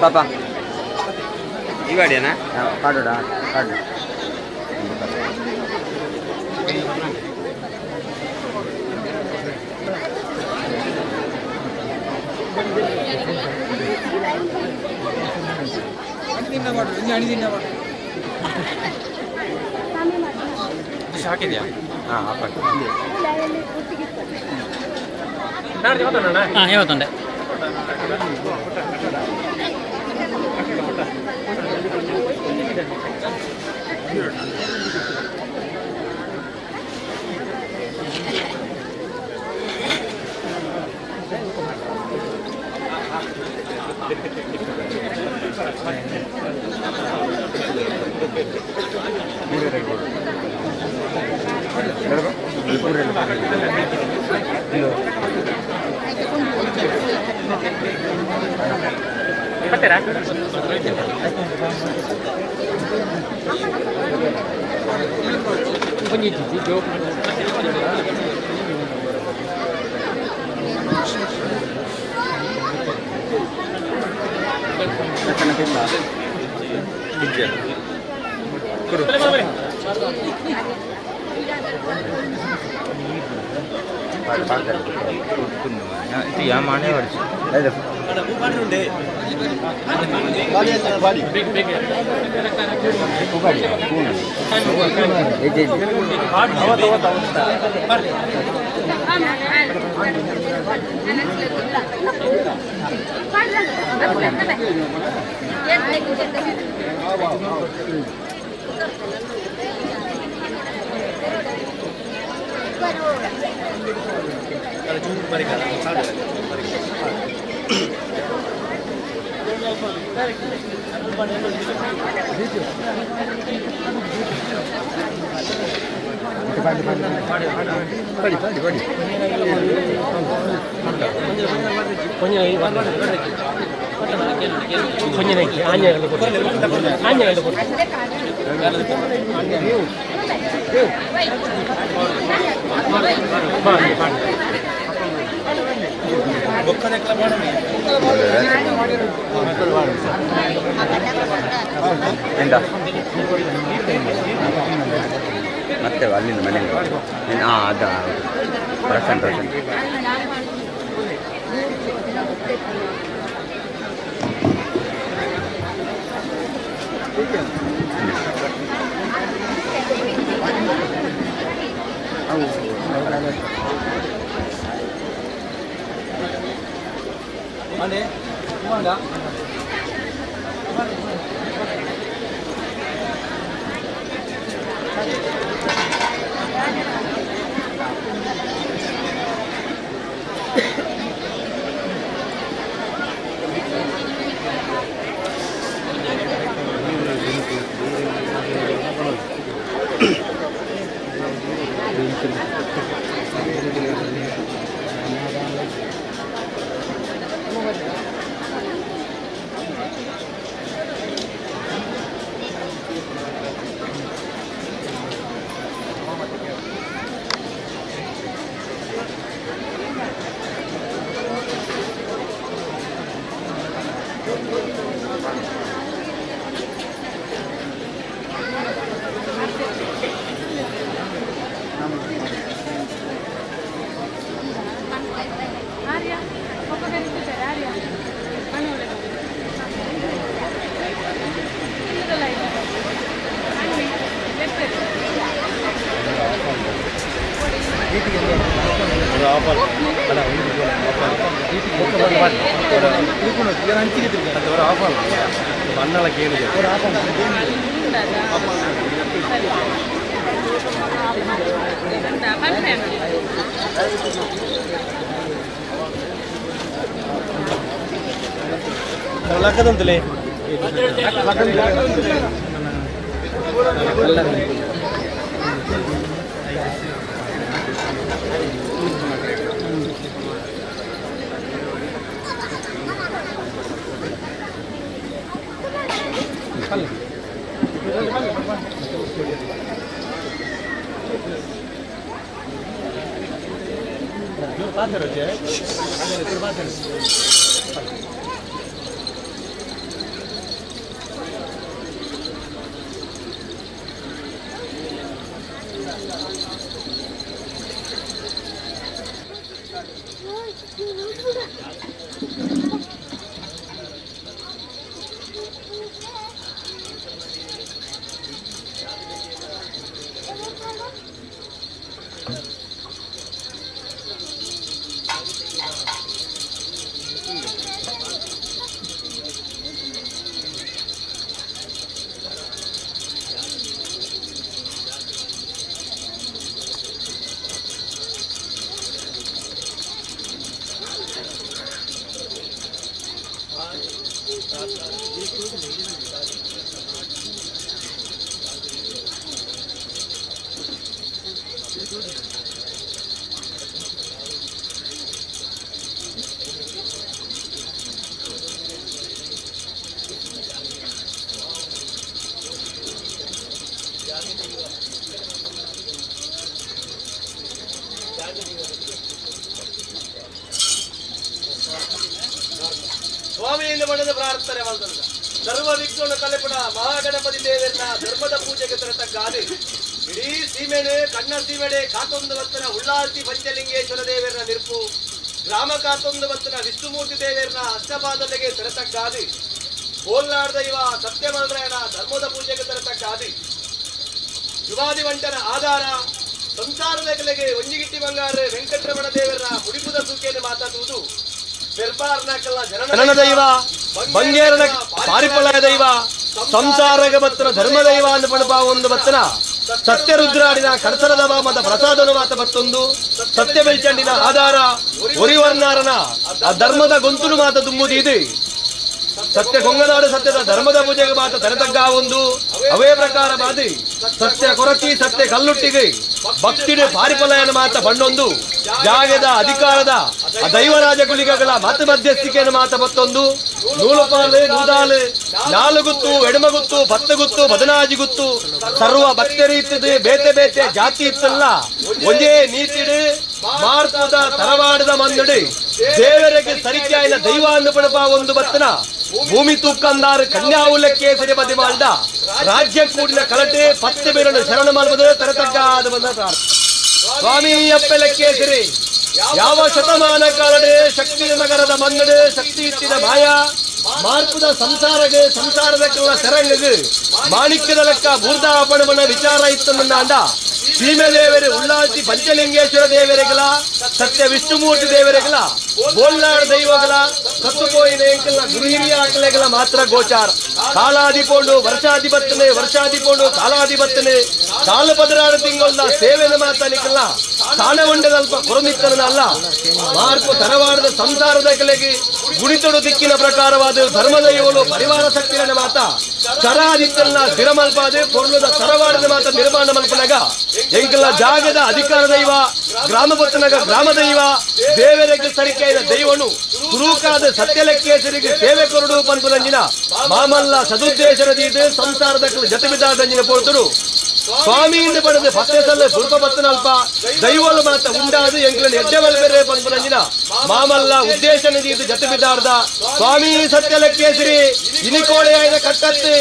ಪಾಪ ಇವಾಡೇನಾ ಕಾಡುಡಾ ಕಾಡು. ಎಂತ ಮತ್ತೆ ಅಲ್ಲಿಂದ ಮನೆಯಿಂದ ಹಾಂ ಅದ ರಸನ್ ರಸನ್. ಲಕ್ಕದಂತಲೇ. ಸ್ವಾಮಿಯಿಂದ ಮನದ ಪ್ರಾರ್ಥನೆ ಮಾಡ್ತದ. ಸರ್ವ ವಿಘ್ನ ಕಲೆಪುಣ ಮಹಾಗಣಪತಿ ದೇವರನ್ನ ಧರ್ಮದ ಪೂಜೆಗೆ ತರತಕ್ಕಾದ ಇಡೀ ಸೀಮೆನೆ ಕಣ್ಣ ಸೀಮೆಡೆ ಕಾತೊಂದು ಬತ್ತನ ಉಳ್ಳಾಲ್ತಿ ಪಂಚಲಿಂಗೇಶ್ವರ ದೇವರನ್ನ ನಿರ್ಪು ಗ್ರಾಮ ಕಾತೊಂದು ಬತ್ತನ ವಿಷ್ಣುಮೂರ್ತಿ ದೇವರನ್ನ ಅಷ್ಟಪಾದಲೆಗೆ ತರತಕ್ಕಾದ ಬೋಲ್ನಾಡ ದೈವ ಸತ್ಯಮಲ್ರಾಯಣ ಧರ್ಮದ ಪೂಜೆಗೆ ತರತಕ್ಕಾದ ಯುವಾದಿ ವಂಟನ ಆಧಾರ ಸಂಸಾರದ ಕಲೆಗೆ ಒಂಜಿಗಿಟ್ಟಿ ಬಂಗಾರ ವೆಂಕಟರಮಣ ದೇವರ ಮುಡಿಪುದ ಸುಖಿಯನ್ನು ಮಾತಾಡುವುದು ಜನನ ದೈವ ಬಂಗೇರನ ಪಾರಿಪಳ ದೈವ ಸಂಸಾರಗ ಬತ್ತನ ಧರ್ಮದೈವ ಅಂದ ಪಣಪ ಒಂದು ಬತ್ತನ ಸತ್ಯರುದ್ರಾಡಿನ ಕಡಸರದ ಬಾಮದ ಪ್ರಸಾದನು ಮಾತ ಬತ್ತೊಂದು ಸತ್ಯ ಬೆಳ್ಚಂಡಿನ ಆಧಾರ ಒರಿವರ್ನಾರನ ಆ ಧರ್ಮದ ಗೊಂತುನು ಮಾತ ತುಂಬುದಿದೆ ಸತ್ಯ ಕೊಂಗನಾಡು ಸತ್ಯದ ಧರ್ಮದ ಪೂಜೆಗೆ ಮಾತ ತರತಗ್ಗ ಒಂದು ಅವೇ ಪ್ರಕಾರ ಮಾದಿ ಸತ್ಯ ಕೊರತಿ ಸತ್ಯ ಕಲ್ಲುಟ್ಟಿಗೆ ಭಕ್ತಿಡು ಪಾರಿಪಲಯನ ಮಾತ ಬಣ್ಣೊಂದು ಜಾಗದ ಅಧಿಕಾರದ ಆ ದೈವರಾಜ ಗುಳಿಗಗಳ ಮತ ಮಧ್ಯಸ್ಥಿಕೆಯನ್ನು ಮಾತ ಮತ್ತೊಂದು ನೂಲುಪಾಲು ನೂದಾಲು ನಾಲುಗುತ್ತು ಎಡಮಗುತ್ತು ಪತ್ತುಗುತ್ತು ಬದನಾಜಿಗುತ್ತು ಸರ್ವ ಭಕ್ತರೀತಿದು ಬೇತೆ ಬೇತೆ ಜಾತಿ ಇತ್ತಲ್ಲ ಒಂದೇ ನೀತಿಡು ಮಾರ್ತದ ತರವಾಡದ ಮಂದಡಿ ದೇವರಿಗೆ ಸರಿಕಾಯಿನ ದೈವ ಅನ್ನು ಒಂದು ಬತ್ತನ ಭೂಮಿ ತೂಕಂದಾರು ಕನ್ಯಾವುಲಕ್ಕೆ ಸರಿ ಬದಿ ಮಾಲ್ದ ರಾಜ್ಯ ಕೂಡಿನ ಕಲಟೆ ಪತ್ತೆ ಬೇರನ್ನು ಶರಣ ಮಾಲ್ಬದ ತರತಗ್ಗಾದ ಬಂದ ಸ್ವಾಮಿ ಅಪ್ಪೆಲಕ್ಕೇಸರಿ ಯಾವ ಶತಮಾನ ಕಾಲಡೆ ಶಕ್ತಿ ನಗರದ ಮನ್ನಡೆ ಶಕ್ತಿ ಇತ್ತಿನ ಮಾಯ ಮಾರ್ಪದ ಸಂಸಾರಗೆ ಸಂಸಾರದ ಕಲ್ಲ ಸರಂಗಗೆ ಮಾಣಿಕ್ಯದ ಲೆಕ್ಕ ಬೂರ್ದಾಪಣವನ ವಿಚಾರ ಇತ್ತು ನನ್ನ ಅಂಡ ಸೀಮೆ ದೇವರೇ ಉಳ್ಳಾಲ್ತಿ ಪಂಚಲಿಂಗೇಶ್ವರ ದೇವರಿಗಲ ಸತ್ಯ ವಿಷ್ಣುಮೂರ್ತಿ ದೇವರಿಗಲ ಬೋಲ್ನಾಡ ದೈವಗಳ ಸತ್ತುಪೋಯಿನ ಎಂಕಲ್ನ ಗುರು ಹಿರಿಯ ಆಕಲೆಗಳ ಮಾತ್ರ ಗೋಚಾರ. ಕಾಲಾದಿಪೋಂಡು ವರ್ಷಾಧಿಪತ್ತನೆ ವರ್ಷಾದಿಪೋಂಡು ಕಾಲಾಧಿಪತ್ತನೆ ಕಾಲ ಪದರಾಡು ತಿಂಗಳ ಸೇವೆನ ಮಾತಾನಿಕಲ್ಲ ಸ್ಥಾನಗೊಂಡದಲ್ಪ ಕೊರಮಿತ್ತನ ಅಲ್ಲ ಮಾರ್ಪು ತರವಾಡದ ಸಂಸಾರದ ಕಲೆಗೆ ಗುಣಿತಡು ದಿಕ್ಕಿನ ಪ್ರಕಾರವಾದ ಧರ್ಮದೈವಲು ಪರಿವಾರ ಶಕ್ತಿಗಳ ಮಾತ ಚರಾದಿತ್ತನ್ನ ಸ್ಥಿರಮಲ್ಪಾದೆ ಪೊರ್ಲುದ ತರವಾಡದ ಮಾತ ನಿರ್ಮಾಣ ಮಲ್ಪನಗ ಎಂಕಲ ಜಾಗದ ಅಧಿಕಾರ ದೈವ ಗ್ರಾಮ ಪತ್ತನಗ ಗ್ರಾಮ ದೈವ ದೇವರಿಗೆ ಸರಿಕೆಯ ದೈವನು ಸುರೂಕಾದ ಸತ್ಯಲೆಕ್ಕೇಸರಿಗೆ ಸೇವೆ ಕೊರಡು ಪನ್ಪುನಂಜಿನ ಮಾಮಲ್ಲ ಸದುದ್ದೇಶದ ಸಂಸಾರದ ಜತೆ ಬಿದ್ದಾದಂಜಿನ ಪೋರ್ತರು ಸ್ವಾಮಿಯಿಂದ ಪಡೆದ ಪತ್ತೆ ಸಲ್ಲ ಸ್ವಲ್ಪ ಬತ್ತನಲ್ಪ ದೈವಲ ಮಾತ ಉಂಡಾದು ಎಂಕಲನ ಎಡ್ಡೆ ಬಲ್ಬೆರೆ ಪನ್ಪುನಂಜಿನ ಮಾಮಲ್ಲ ಉದ್ದೇಶ ನಿಧಿ ಜತೆ ಬಿದ್ದಾರ್ದ ಸ್ವಾಮಿ ಸತ್ಯಲೆಕ್ಕೇಸರಿ ಇನಿಕೋಡೆಯಾಯಿನ ಕಟ್ಟತ್ತು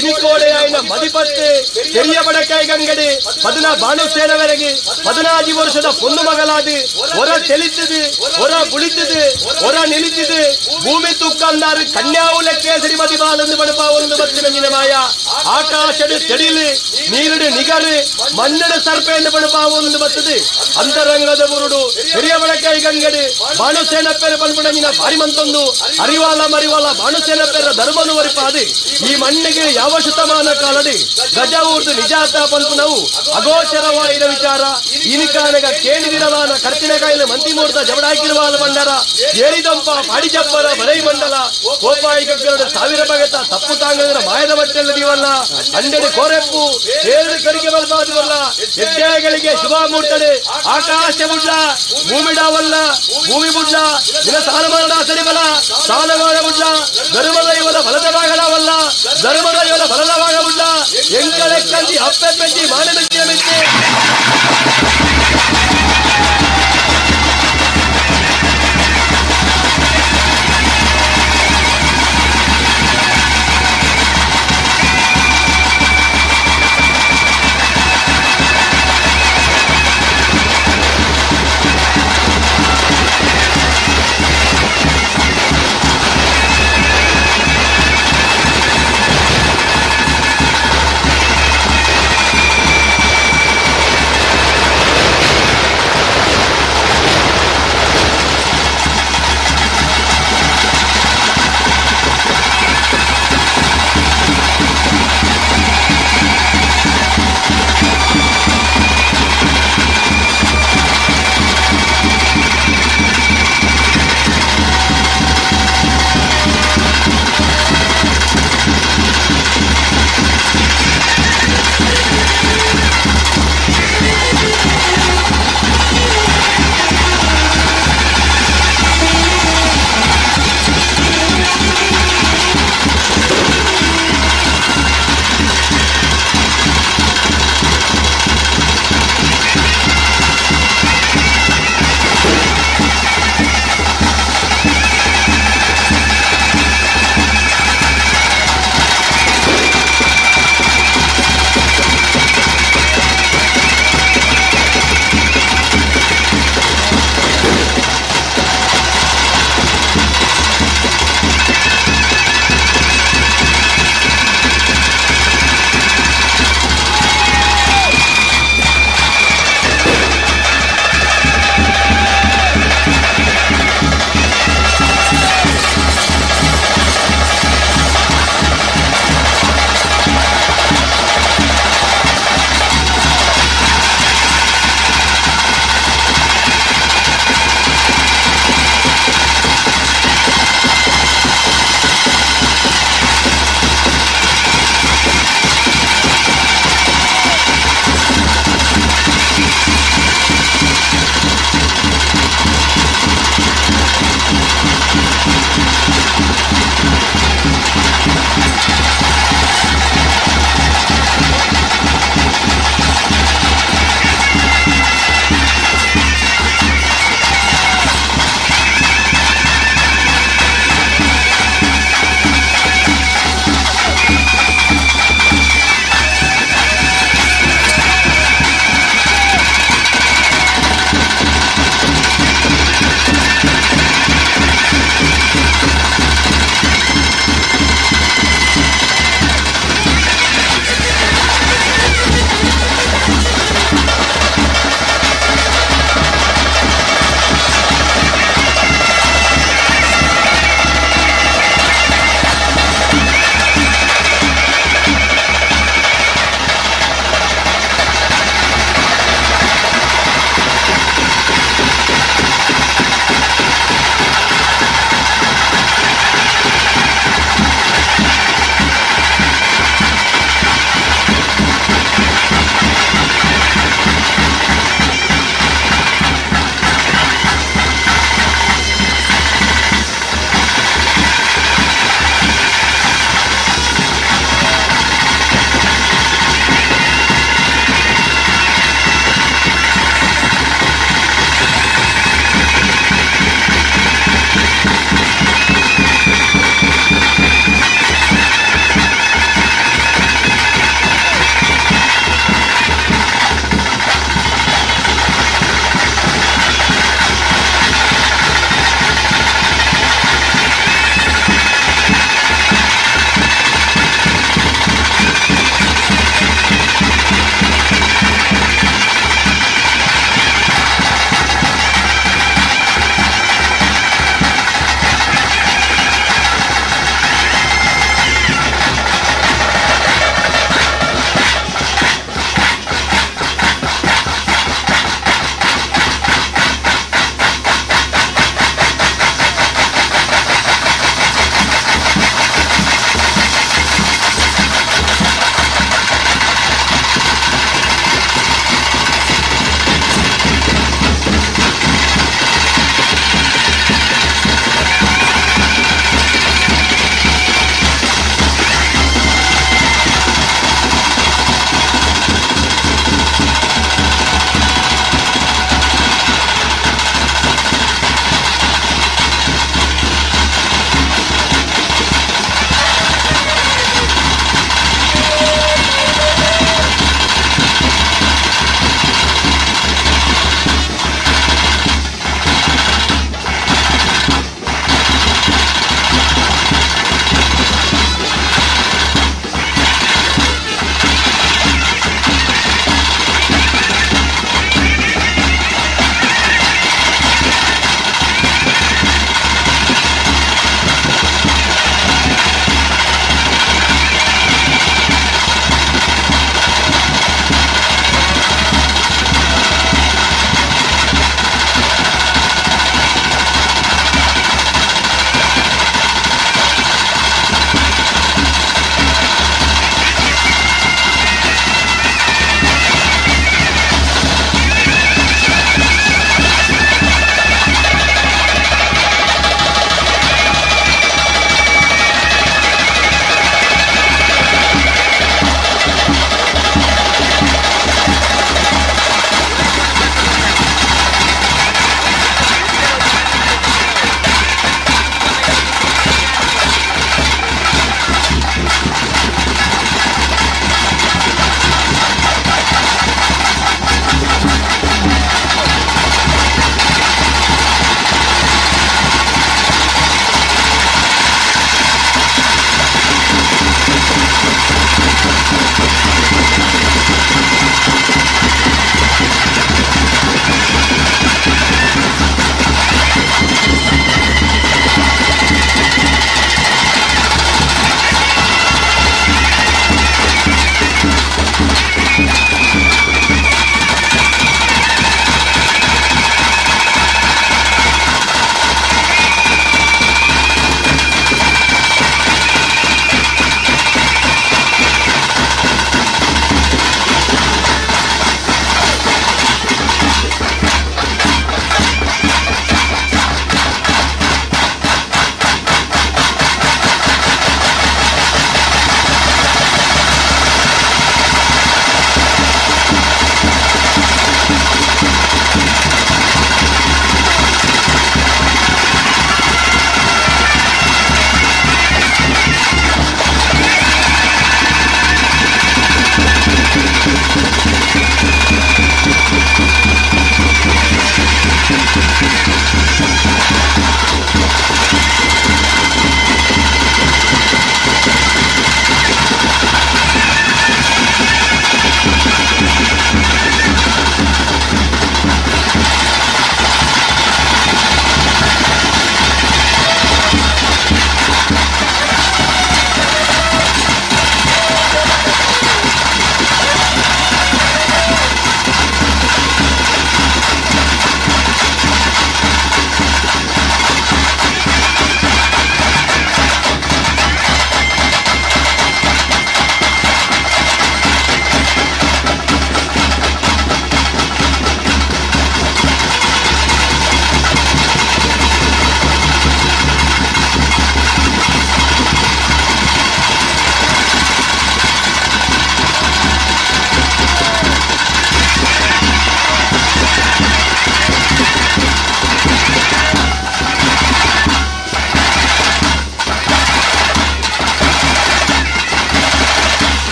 ಇನಿಕೋಡೆಯಾಯಿನ ಮದಿಪತ್ತು ಪೆರಿಯ ಬಡಕಾಯಿ ಗಂಗಡಿ ಪದನ ಬಾಣುಸೇನವರೆಗೆ 14 ವರ್ಷದ ಪೊನ್ನು ಮಗಲಾದಿ ಹೊರ ತೆಲಿತದು ಹೊರ ಬುಳಿತದು ಹೊರ ನಿಲಿತದು ಭೂಮಿ ತುಕ್ಕಂದಾರು ಕನ್ಯಾವುಲ ಕೇಸರಿ ಮದಿಬಾಲಂದು ಬಡಪ ಒಂದು ಬತ್ತಿನ ಮಾಯ ಆಕಾಶಡು ತೆಡಿಲು ನೀರುಡು ನಿಗರು ಮಣ್ಣಿನ ಸರ್ಪೆಯನ್ನು ಪಣಪಾವೊಂದು ಬರ್ತದೆ. ಅಂತರಂಗದ ಬುರುಡು ಹಿರಿಯ ಬಡಕಾಯಿ ಗಂಗಡಿ ಬಾಣುಸೇನಪ್ಪೆರ ಪನ್ಪುಣಂಜಿನ ಬಾರಿ ಮಂತೊಂದು ಅರಿವಾಲ ಮರಿವಾಲ ಬಾಣುಸೇನಪ್ಪೆರ ಧರ್ಮನು ವರಿಪಾದಿ ಈ ಮಣ್ಣಿಗೆ ಯಾವ ಶತಮಾನ ಕಾಲಡಿ ಗಜ ಊರ್ದು ನಿಜಾತ ಪನ್ಪುನವು ಅಗೋಚರವಾಯಿನ ವಿಚಾರ. ಇನಿಕಾನಗ ಕೇಳಿದಿರಲಾನ ಕರ್ತಿನ ಕಾಯಿಲೆ ಮಂತಿಮೂರ್ತ ಜಬಡಾಕಿರುವಾಲ ಮಂಡರ ಏರಿದಂಪ ಪಾಡಿಜಪ್ಪರ ಬರೈ ಮಂಡಲ ಕೋಪಾಯಿ ಗಗ್ಗರಡು ಸಾವಿರ ಬಗತ ತಪ್ಪು ತಾಂಗದ್ರ ಮಾಯದ ಬಟ್ಟೆಲ್ಲ ದೀವಲ್ಲ ಅಂಡಡಿ ಕೋರೆಪ್ಪು ಏಳು ಕರಿಗೆ ಬಲ್ಬಾದುವಲ್ಲ ಹೆಜ್ಜೆಗಳಿಗೆ ಶುಭ ಮೂರ್ತಡೆ ಆಕಾಶ ಬುಡ್ಲ ಭೂಮಿಡಾವಲ್ಲ ಭೂಮಿ ಬುಡ್ಲ ನಿನ ಸಾಲಮಾನ ಸರಿಬಲ ಸಾಲಮಾನ ಬುಡ್ಲ ಧರ್ಮದ ಇವರ ಬಲದ ಭಾಗಡವಲ್ಲ ಧರ್ಮದ ಇವರ ಬಲದ ಭಾಗ ಬುಡ್ಲ ಎಂಕಳೆ ಕಂದಿ ಅಪ್ಪೆ ಪೆಂಚಿ ಮಾನೆ ಮೆಚ್ಚಿನ ಮೆಚ್ಚಿ.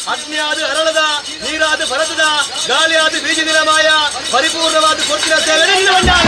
ಅಗ್ನಿಯಾದ ಅರಳದ ನೀರಾದ ಭರತದ ಗಾಳಿಯಾದ ಬೀಜದಿನ ಮಾಯ ಪರಿಪೂರ್ಣವಾದ ಕೊಟ್ಟಿನ ಸೇವೆ ನಿನ್ನ ಭಂಡಾರ.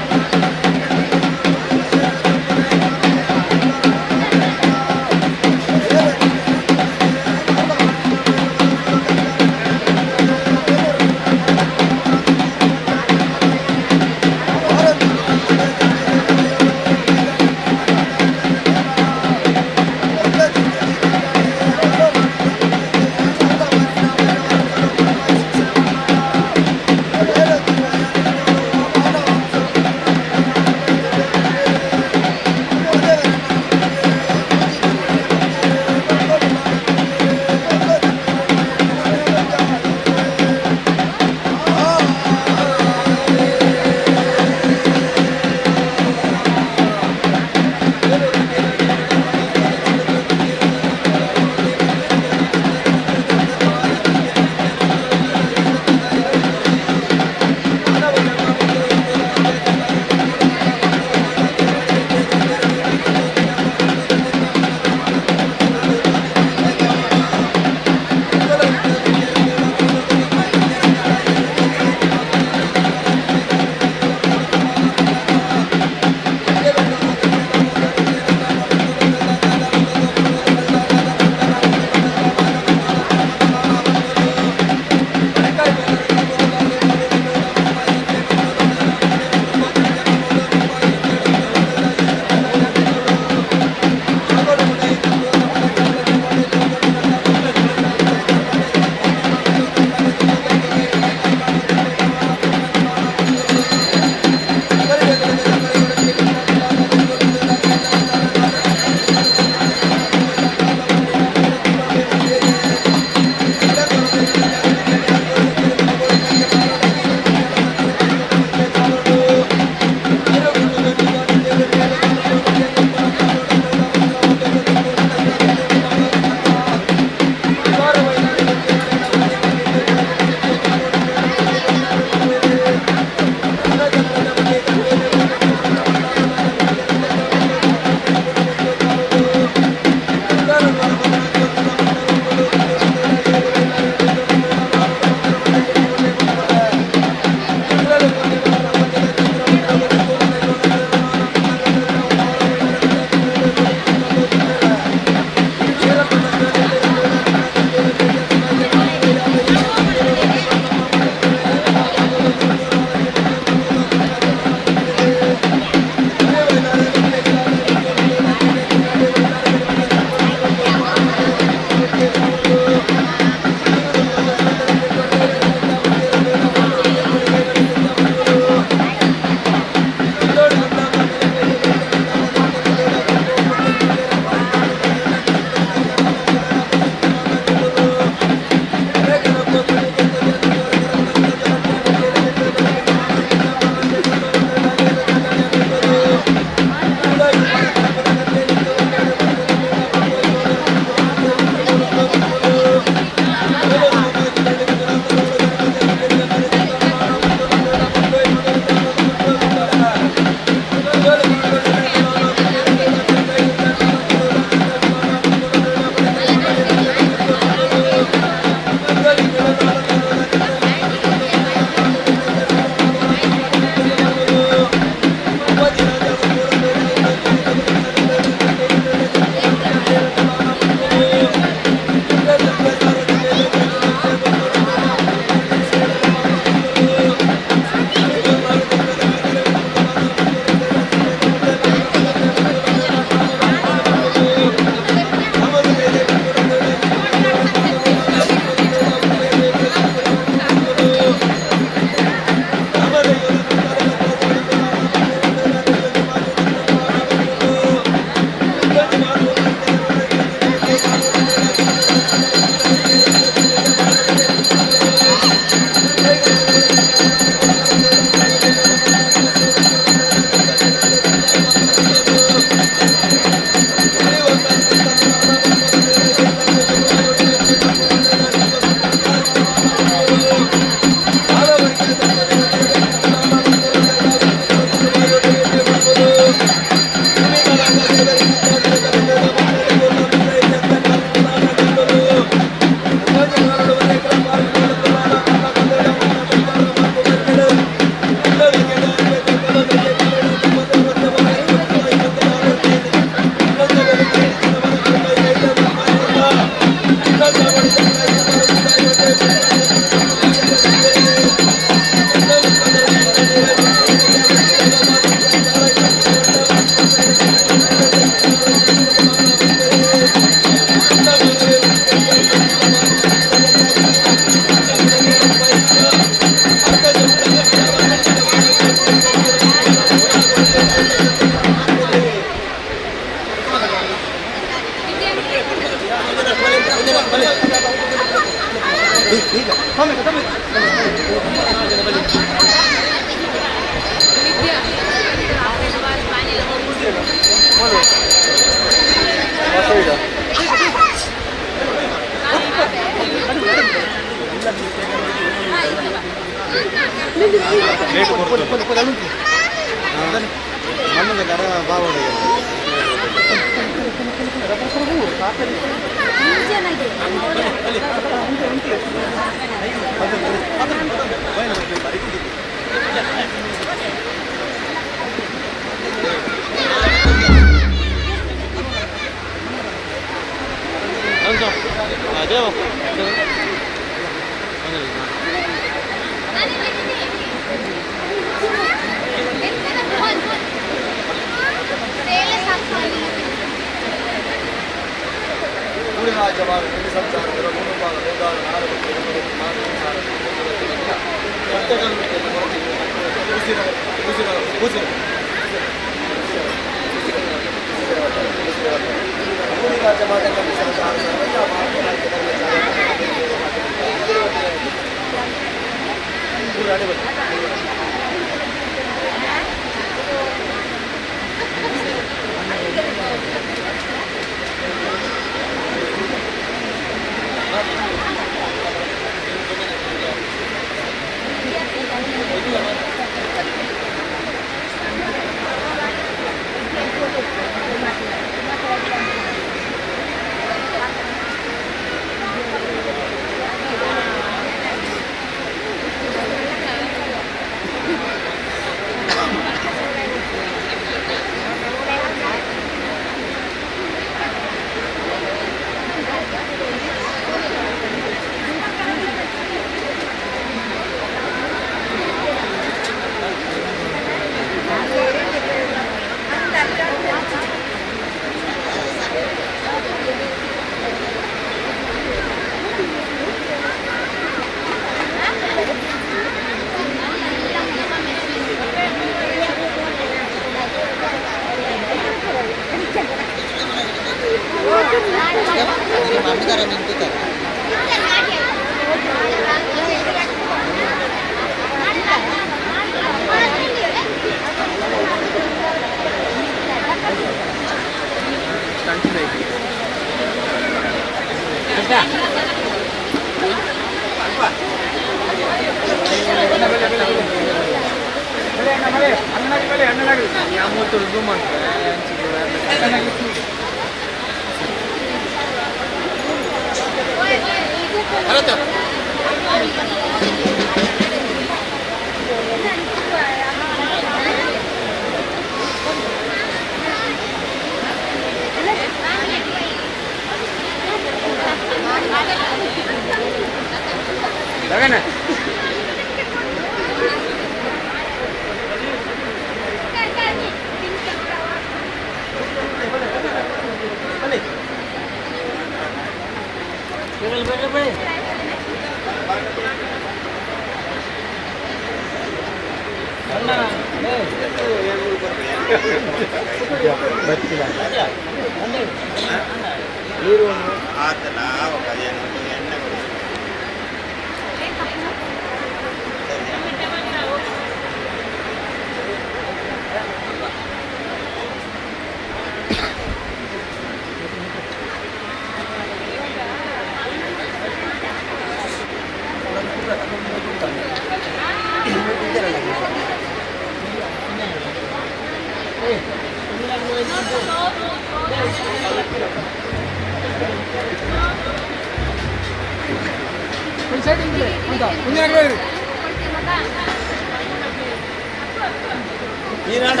ನೀರಾಡ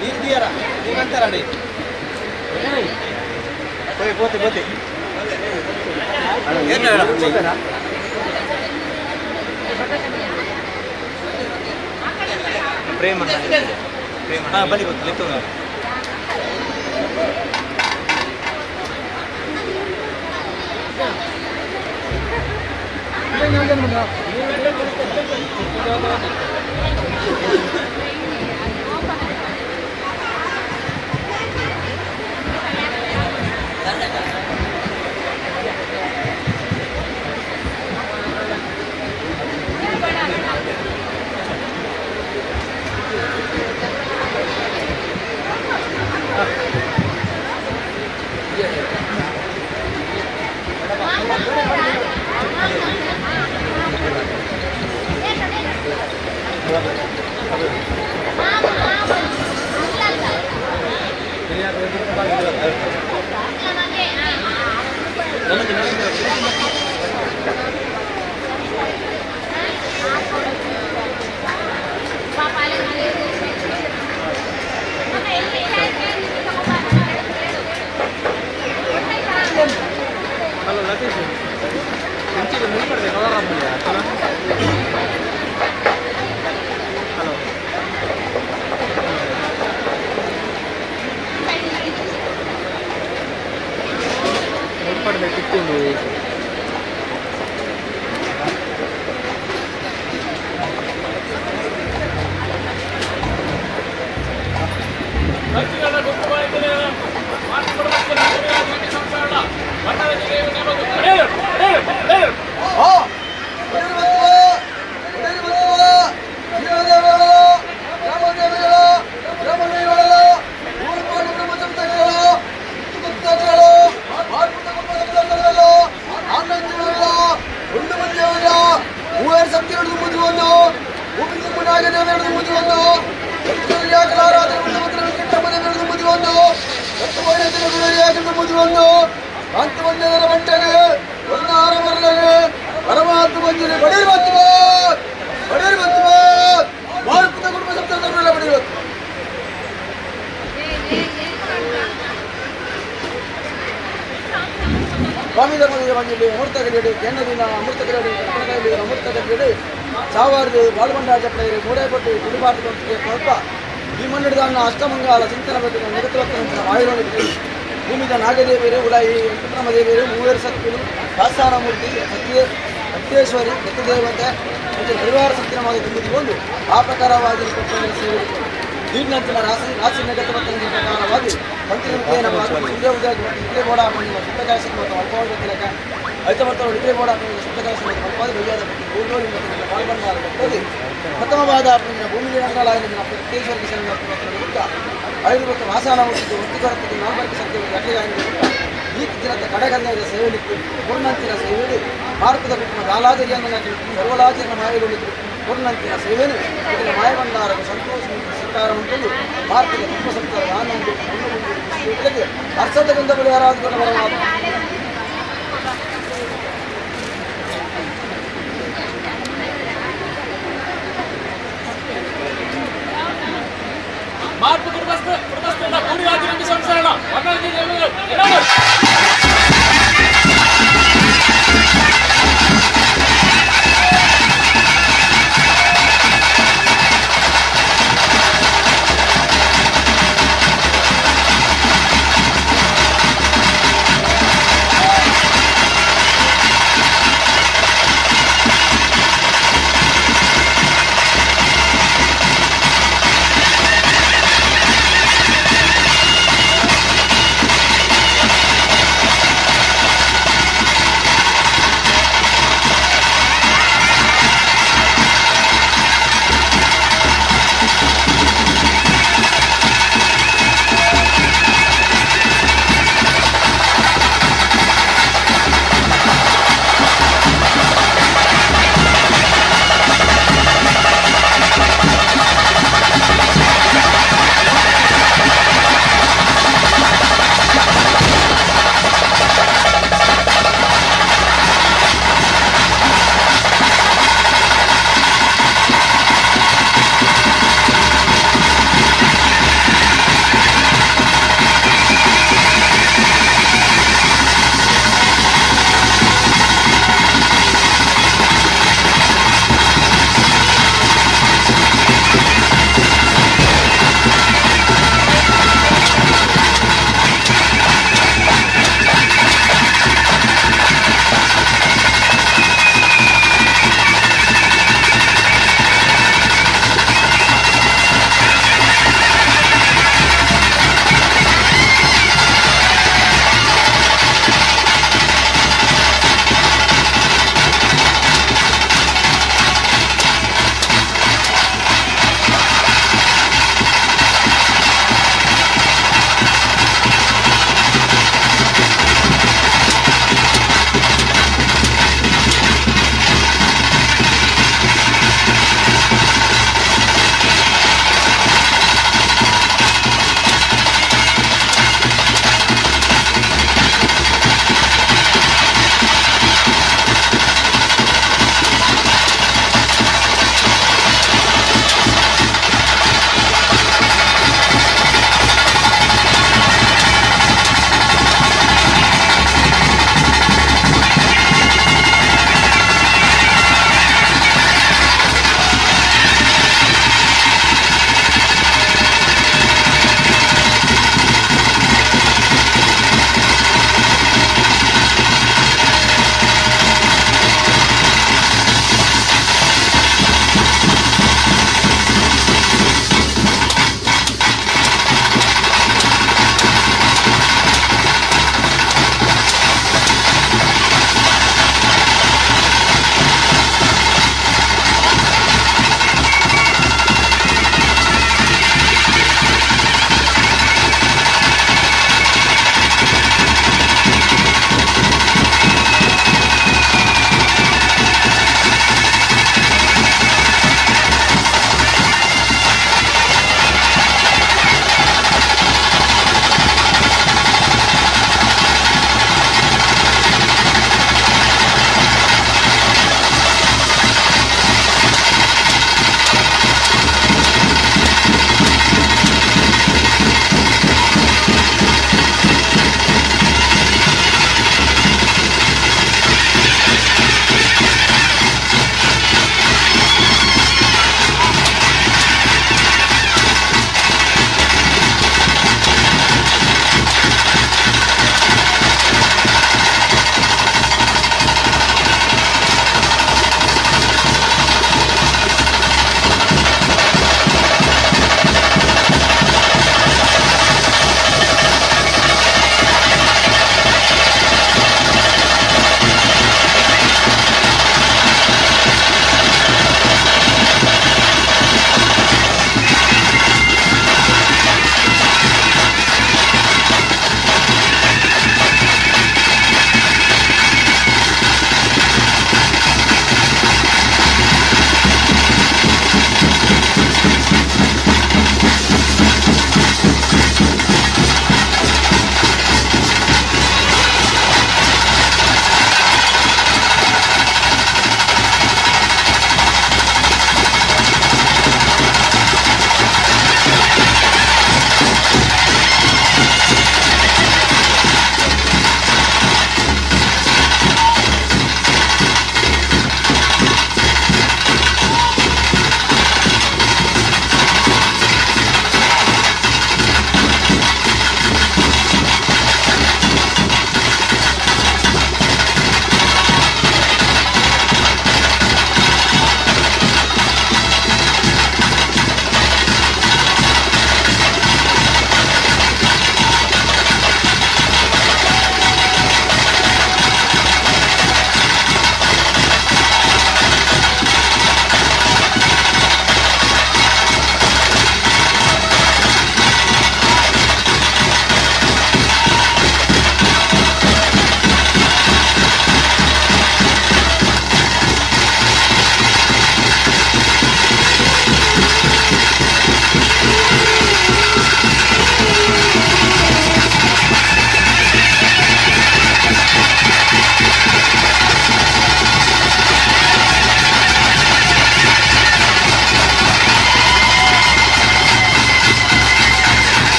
ನೀರು ದಿಯರ ನೀರಂತಾರಡಿ ಪೋತೆ ಪೋತೆ. ಪ್ರೇಮ ಹಾಂ ಬನ್ನಿ ಗೊತ್ತು ಲೆಕ್ಕ. ಸ್ವಾಮಿ ಧರ್ಮದ ಬಂದಿಲ್ಲಿ ಅಮೃತ ಕಲಿಯಡಿ ಕೇಂದ್ರದಿಂದ ಅಮೃತ ಕಲಿಯಡಿ ಕರ್ನಾಟಕದಲ್ಲಿ ಅಮೃತ ಕಲಿಯಡಿ ಸಾವಿರದ ಬಾಳುಬಂಡಾಜ ಪಡೆಯರಿ ಮೂಡೇಪಟ್ಟು ತುಳುಬಾರದು ಸ್ವಲ್ಪ ಈ ಮಣ್ಣಿಡಿದ ಅಷ್ಟಮಂಗಾಲ ಚಿಂತನ ಬಗ್ಗೆ ನಿಗತವತ್ತನ ವಾಯುರೋಣಿಗೆ ಭೂಮಿದ ನಾಗದೇವಿಯರು ಉಡಾಯಿ ವೆಂಕಟರಮ ದೇವಿಯರು ಮೂವೇರು ಸತ್ಯರು ದಾಸಾನಮೂರ್ತಿ ಸತ್ಯ ಸತ್ಯೇಶ್ವರಿ ದತ್ತದೇವತೆ ಮತ್ತು ಪರಿವಾರ ಸತ್ಯನವಾಗಿ ತುಂಬಿಕೊಂಡು ಆ ಪ್ರಕಾರವಾಗಿ ಸೇವೆ ದೀರ್ಘಂಚಿನ ರಾಶಿ ರಾಶಿ ನಿಗತವತ್ತನ ಪ್ರಕಾರವಾಗಿ ಪಂಚಮುಖೇನ ಸೂರ್ಯ ಉದಯ ಇಡ್ಲಿ ಬೋಡ ಶುದ್ಧಕಾಶ ಮತ್ತು ಅಲ್ಪಾವಧಿ ತಿಲಕ ಐತಮರ್ತವರು ಇಡ್ಲಿ ಬೋಡ ಶುದ್ಧಕಾಶ ಮತ್ತು ಅಲ್ಪಾವಧಿ ಬಯ್ಯಾದ ಮತ್ತು ಗೂಡೋಳಿ ಮತ್ತು ಬಾಲ್ಬಂಡಾರ ಭಕ್ತದಿ ಪ್ರಥಮವಾದ ಭೂಮಿಗೆ ಮಂಡಲಾಯನ ಪ್ರತ್ಯೇಶ್ವರ ಶರಣ ಐದು ಮತ್ತು ವಾಸಾನ ಮತ್ತು ವೃತ್ತಿಕೊರತೆಗೆ ನಾಲ್ಕು ಸತ್ಯವಾಗಿ ಅಡ್ಡಿಯಾಗಿ ಈ ದಿನದ ಕಡೆಗನ್ನದ ಸೇವೆಲಿಕ್ಕೆ ಪೂರ್ಣಂತಿನ ಸೇವೆಯಲ್ಲಿ ಭಾರತದ ಕುಟುಂಬ ದಾಲಾಜರಿಯನ್ನು ಸರ್ವಲಾಚರಣ ಮಾಯೆಗಳು ಪೂರ್ಣಂತಿನ ಸೇವೆಯನ್ನು ಇದರ ಮಾಯಭಂಡಾರ ಸಂತೋಷ ಸರ್ಕಾರ ಉಂಟು ಭಾರತದ ಕುಟುಂಬ ಸಂಸ್ಥೆ ಆನಂದ ಅರ್ಸತಕ್ಕಂಥ ಬಳಿಯಾರಾಧಕರ ಪರಮಾತ್ಮ. ಮಾರ್ಪು ಕುಟುಂಬಸ್ಥ ಕುಟುಂಬಸ್ಥರ ಕೂಡಿ ರಾಜ್ಯದಲ್ಲಿ ಸಂಸಾರ.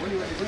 Thank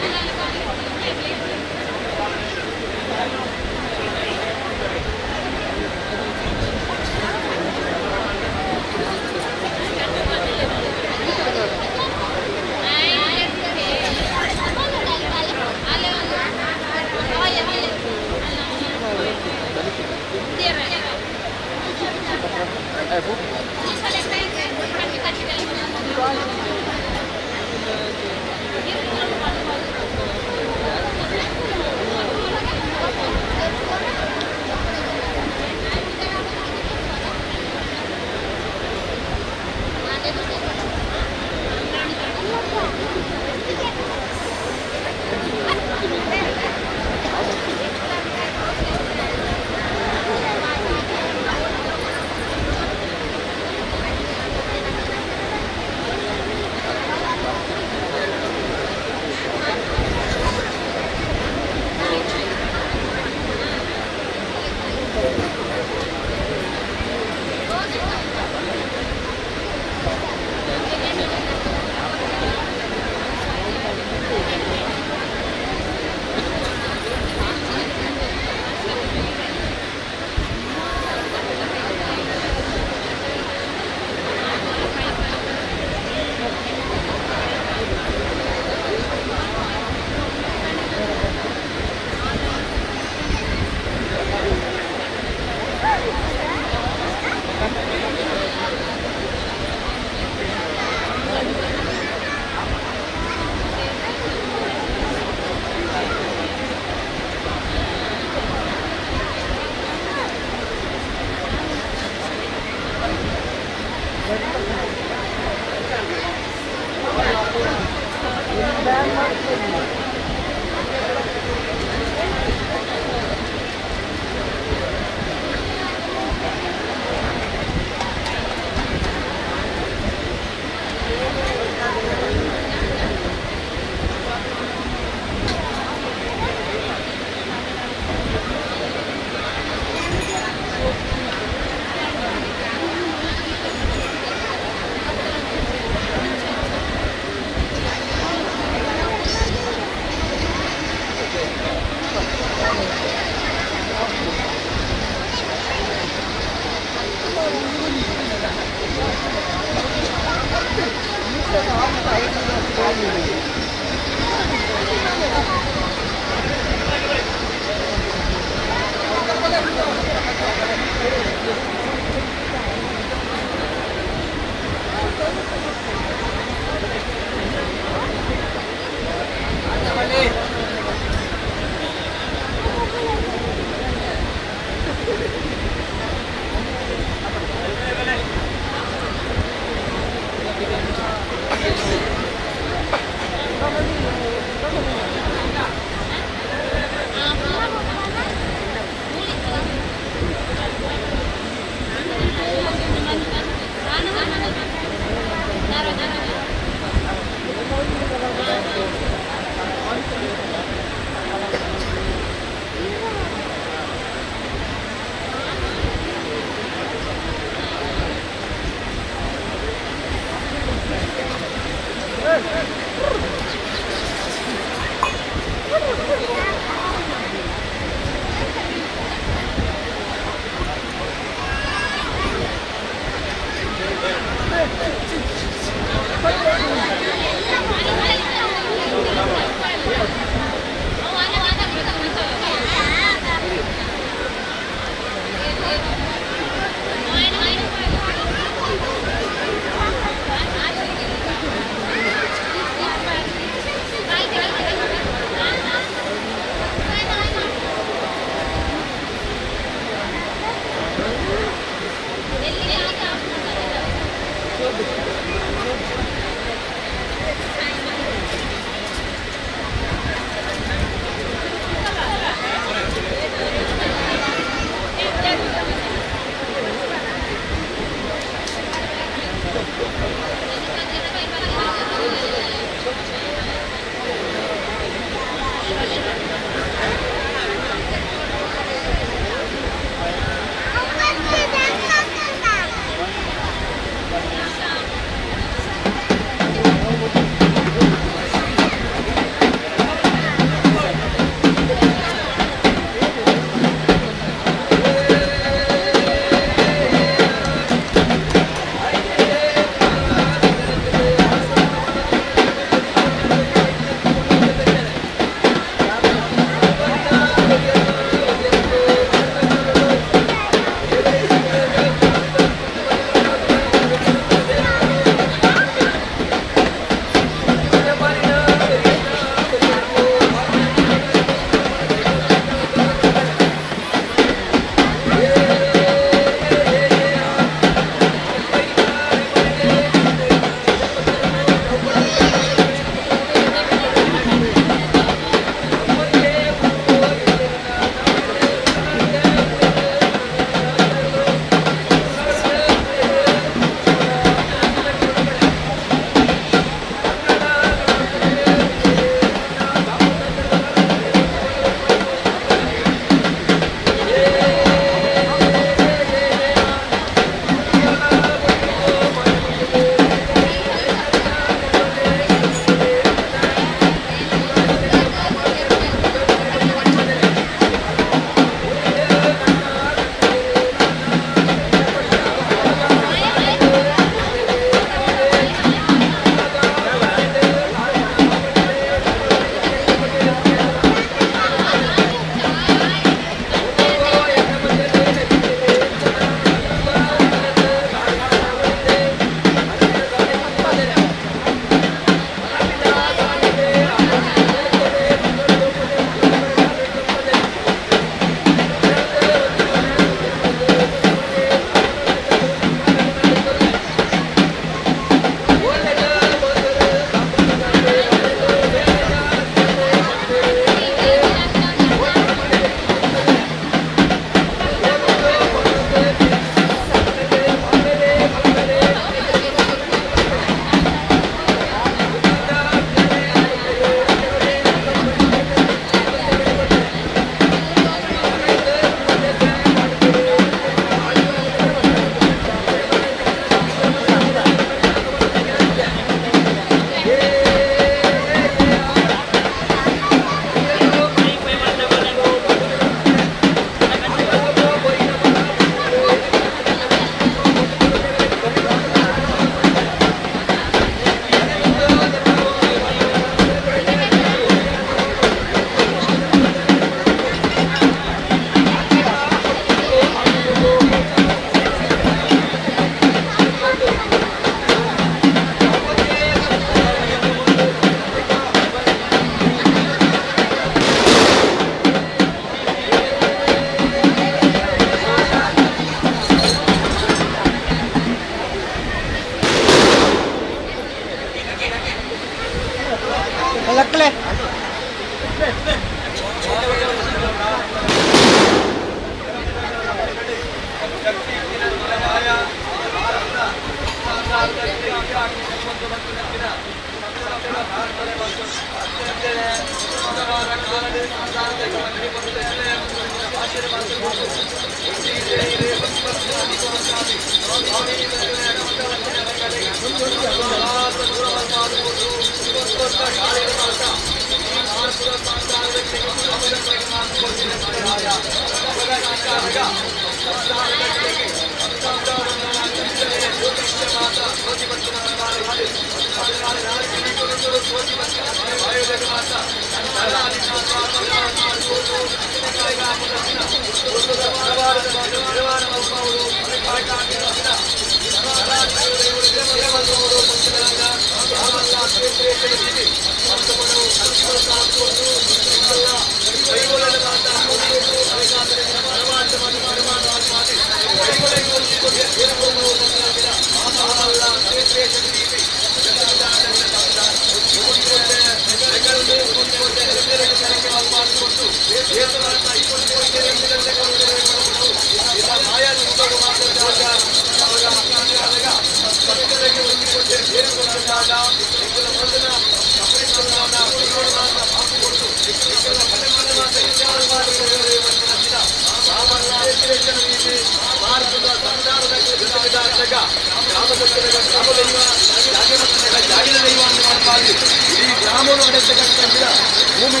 ಭೂಮಿ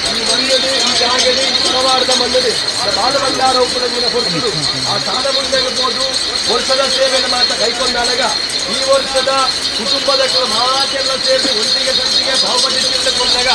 ಈ ಮಣ್ಣದು, ಈ ಜಾಗದ, ಈ ತರವಾರದ ಮಣ್ಣದು ಬಾಲಭಂಡಾರ ಉಪ್ಪುರಂಗಿನ ಹೊರತು ಆ ಸಾಲ ಮುಂದೆ ವರ್ಷದ ಸೇವೆಯನ್ನು ಮಾತ್ರ ಕೈಕೊಂಡಾಗ ಈ ವರ್ಷದ ಕುಟುಂಬದ ಮಾತೆಲ್ಲ ಸೇರಿ ಒಂಟಿಗೆ ಸಂತಿಗೆ ಭಾವಪಟ್ಟಿ ಕೊಂಡಾಗ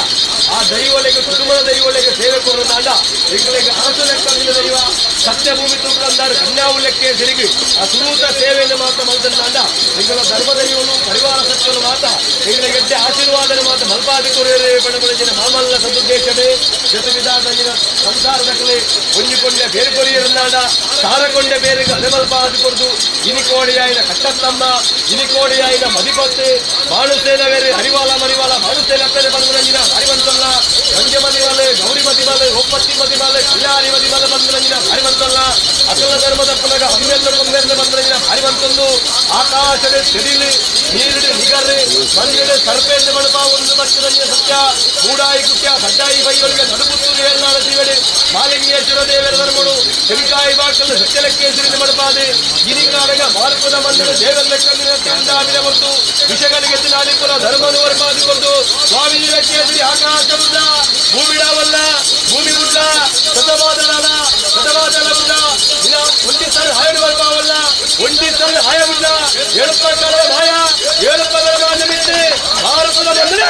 ಆ ದೈವಳಿಗೆ, ಕುಟುಂಬದ ದೈವಳಿಗೆ ಸೇವೆ ಕೊಡುವುದಾಂಡ ಎಂಗಳಿಗೆ ಅರಸು ಲೆಕ್ಕ ದೈವ ಸತ್ಯಭೂಮಿ ತೂಕಂದಾರು ಕನ್ಯಾವುಲೆಕ್ಕೆ ಸಿರಿಗಿ ಆ ಸುರೂತ ಸೇವೆಯನ್ನು ಮಾತ್ರ ಮಲ್ತಂದಾಂಡ ಎಂಗಳ ಧರ್ಮದೈವನು ಪರಿವಾರ ಸತ್ಯನು ಮಾತ್ರ ಎಂಗಳಿಗೆ ಎಡ್ಡೆ ಆಶೀರ್ವಾದನೆ ಮಾತ್ರ ಮಲ್ಪಾದಿ ಕೊರಿಯರೆ ಬಣಬಣಜಿನ ಮಾಮಲ್ಲ ಸದುದ್ದೇಶವೇ ಜೊತೆ ವಿಧಾನದಿನ ಸಂಸಾರದ ಕಲೆ ಒಂಜಿಕೊಂಡೆ ಬೇರೆ ಕೊರಿಯರನ್ನಾಡ ಸಾರಕೊಂಡೆ ಬೇರೆ ಅಲೆ ಮಲ್ಪಾದಿ ಕೊರ್ದು ಇನಿಕೋಡಿಯಾಯಿನ ಕಟ್ಟತ್ತಮ್ಮ, ಇನಿಕೋಡಿಯಾಯಿನ ಮದಿಪತ್ತೆ ಬಾಣುಸೇನ ಬೇರೆ ಹರಿವಾಲ ಮರಿವಾಲ ಬಾಣುಸೇನ ಬೇರೆ ಬಂದ್ರಂಜಿನ ಹರಿವಂತಲ್ಲ ಗಂಗೆ ಮದಿಮಾಲೆ, ಗೌರಿ ಮದಿಮಾಲೆ, ಒಪ್ಪತ್ತಿ ಮದಿಮಾಲೆ, ಕಲ್ಯಾಣಿ ಮದಿಮಾಲೆ ಬಂದ್ರಂಜಿನ ಹರಿವಂತಲ್ಲ ಅಕಲ ಧರ್ಮದ ಪುನಗ ಹಮ್ಮೆಲ್ಲ ಕೊಂಬೆಲ್ಲ ಬಂದ್ರಂಜಿನ ಹರಿವಂತಂದು ಆಕಾಶದ ಸಿಡಿಲಿ ನೀರಿಡಿ ನಿಗರ್ರಿ ಮಂದಿಡೆ ಸರ್ಪೆಂದು ಮಣಪ ಒಂದು ಬಚ್ಚರಂಜಿನ ಸತ್ಯ ಮೂಡಾಯಿ ಕುಟ್ಯ ಸಡ್ಡಾಯಿ ಬೈಯೊಳಗೆ ನಡುಪುತ್ತೂರು ಏಳ್ನಾಳ ಸೀವಡಿ ಮಾಲಿಂಗೇಶ್ವರ ದೇವರ ಧರ್ಮಡು ತೆಂಕಾಯಿ ಬಾಕಲು ಸತ್ಯಲಕ್ಕೇಶ್ವರಿಂದ ಮಣಪಾದೆ ಇನಿಕಾರಗ ಮಾರ್ಪದ ಮಂದಿರ ದೇವರ ಕಣ್ಣಿನ ತಂದಾಮಿನ ಮತ್ತು ವಿಷಗಳಿಗೆ ನಾಡಿಪುರ ಧರ್ಮನು ವರ್ಮಾದಿಕೊಂಡು ಸ್ವಾಮಿ ಕೇಸರಿ ಆಕಾಶವುಳ್ಳ ಭೂಮಿಡಾವಲ್ಲ ಭೂಮಿ ಗುಡ್ಡ ಸತವಾದನಾದ ಸತವಾದನ ಗುಡ್ಡ ಒಂಟಿ ಸರ್ ಹಾಯಡು ಬರ್ಪಾವಲ್ಲ ಒಂಟಿ ಸರ್ ಹಾಯಗುಡ್ಡ ಏಳು ಪ್ರಕಾರ ಮಾಯ ಏಳು ಪ್ರಕಾರ ನಿಮಿತ್ತೆ ಭಾರತದ ಮಂದಿರ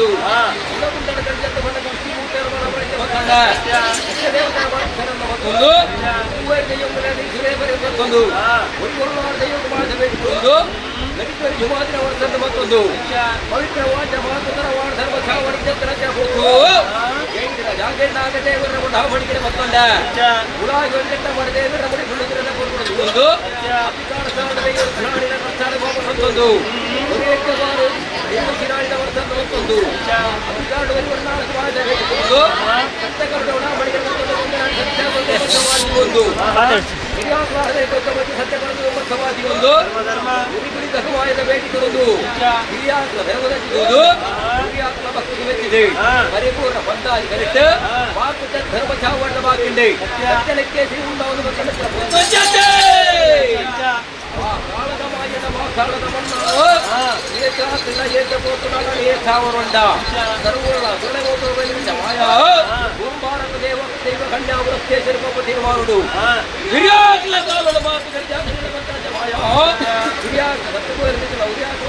ಮತ್ತೊಂದು ಕುಂಡನ ಗಂಟೆ ಬಣ್ಣ ಮತ್ತೊಂದು ಮತ್ತೊಂದು ಒಂದು ಹಿಮಾದ್ರಿ ವರ್ಷದ ಮತ್ತೊಂದು ಪವಿತ್ರ ವಾಚ ಮಾತುತರ ವಾಡ ಧರ್ಮ ಚಾವಡಿ ಮತ್ತೊಂದ ಉಳಾಗಿ ಒಂದೆಟ್ಟ ಮಾಡದೇವರ ಮುಡಿ ಸುಳ್ಳುತ್ತಿರದ ಒಂದು ಮತ್ತೊಂದು ಶಿರಾಳಿದ ವರ್ಷದ ಮತ್ತೊಂದು ಅಧಿಕಾರ ಒಂದು ಸತ್ಯ ಒಂದು ಗುರಿ ಬೇಡಿಕೊಳ್ಳುವುದು ಹಿರಿಯಾತ್ಮ ಧರ್ಮದ ಹಿರಿಯಾತ್ಮ ಭಕ್ತಿಗೆ ಮೆಚ್ಚಿದೆ ಪರಿಪೂರ್ಣ ಬಂದಾರಿ ಕರೆಕ್ಟ್ ವಾಕುತ ಧರ್ಮ ಚಾವಣ್ಣ ಬಾಕಿಂಡೆ ಸತ್ಯಲಕ್ಕೆ ಶ್ರೀ ಕಾಳದ ಮಾಯನ ಮಾತಾಳದ ಮಣ್ಣ ಏಕಾತಿಲ್ಲ ಏಕಪೋತುನಾಳ ಏಕಾವರೊಂಡ ಸರ್ವರ ಸುರಗೋತುರ ಮಾಯ ಗುಂಬಾರಕ ದೇವ ದೈವ ಖಂಡಾವೃತ್ತೇಶ್ವರ ಪಾಪ ತೀರ್ಮಾನುಡು ಹಿರಿಯಾಗ್ಲ ಕಾಲದ ಮಾತು ಮಾಯ ಹಿರಿಯಾಗ್ಲ ಸತ್ಯಗೋರಿಲ್ಲ ಉರಿಯಾಗ್ಲ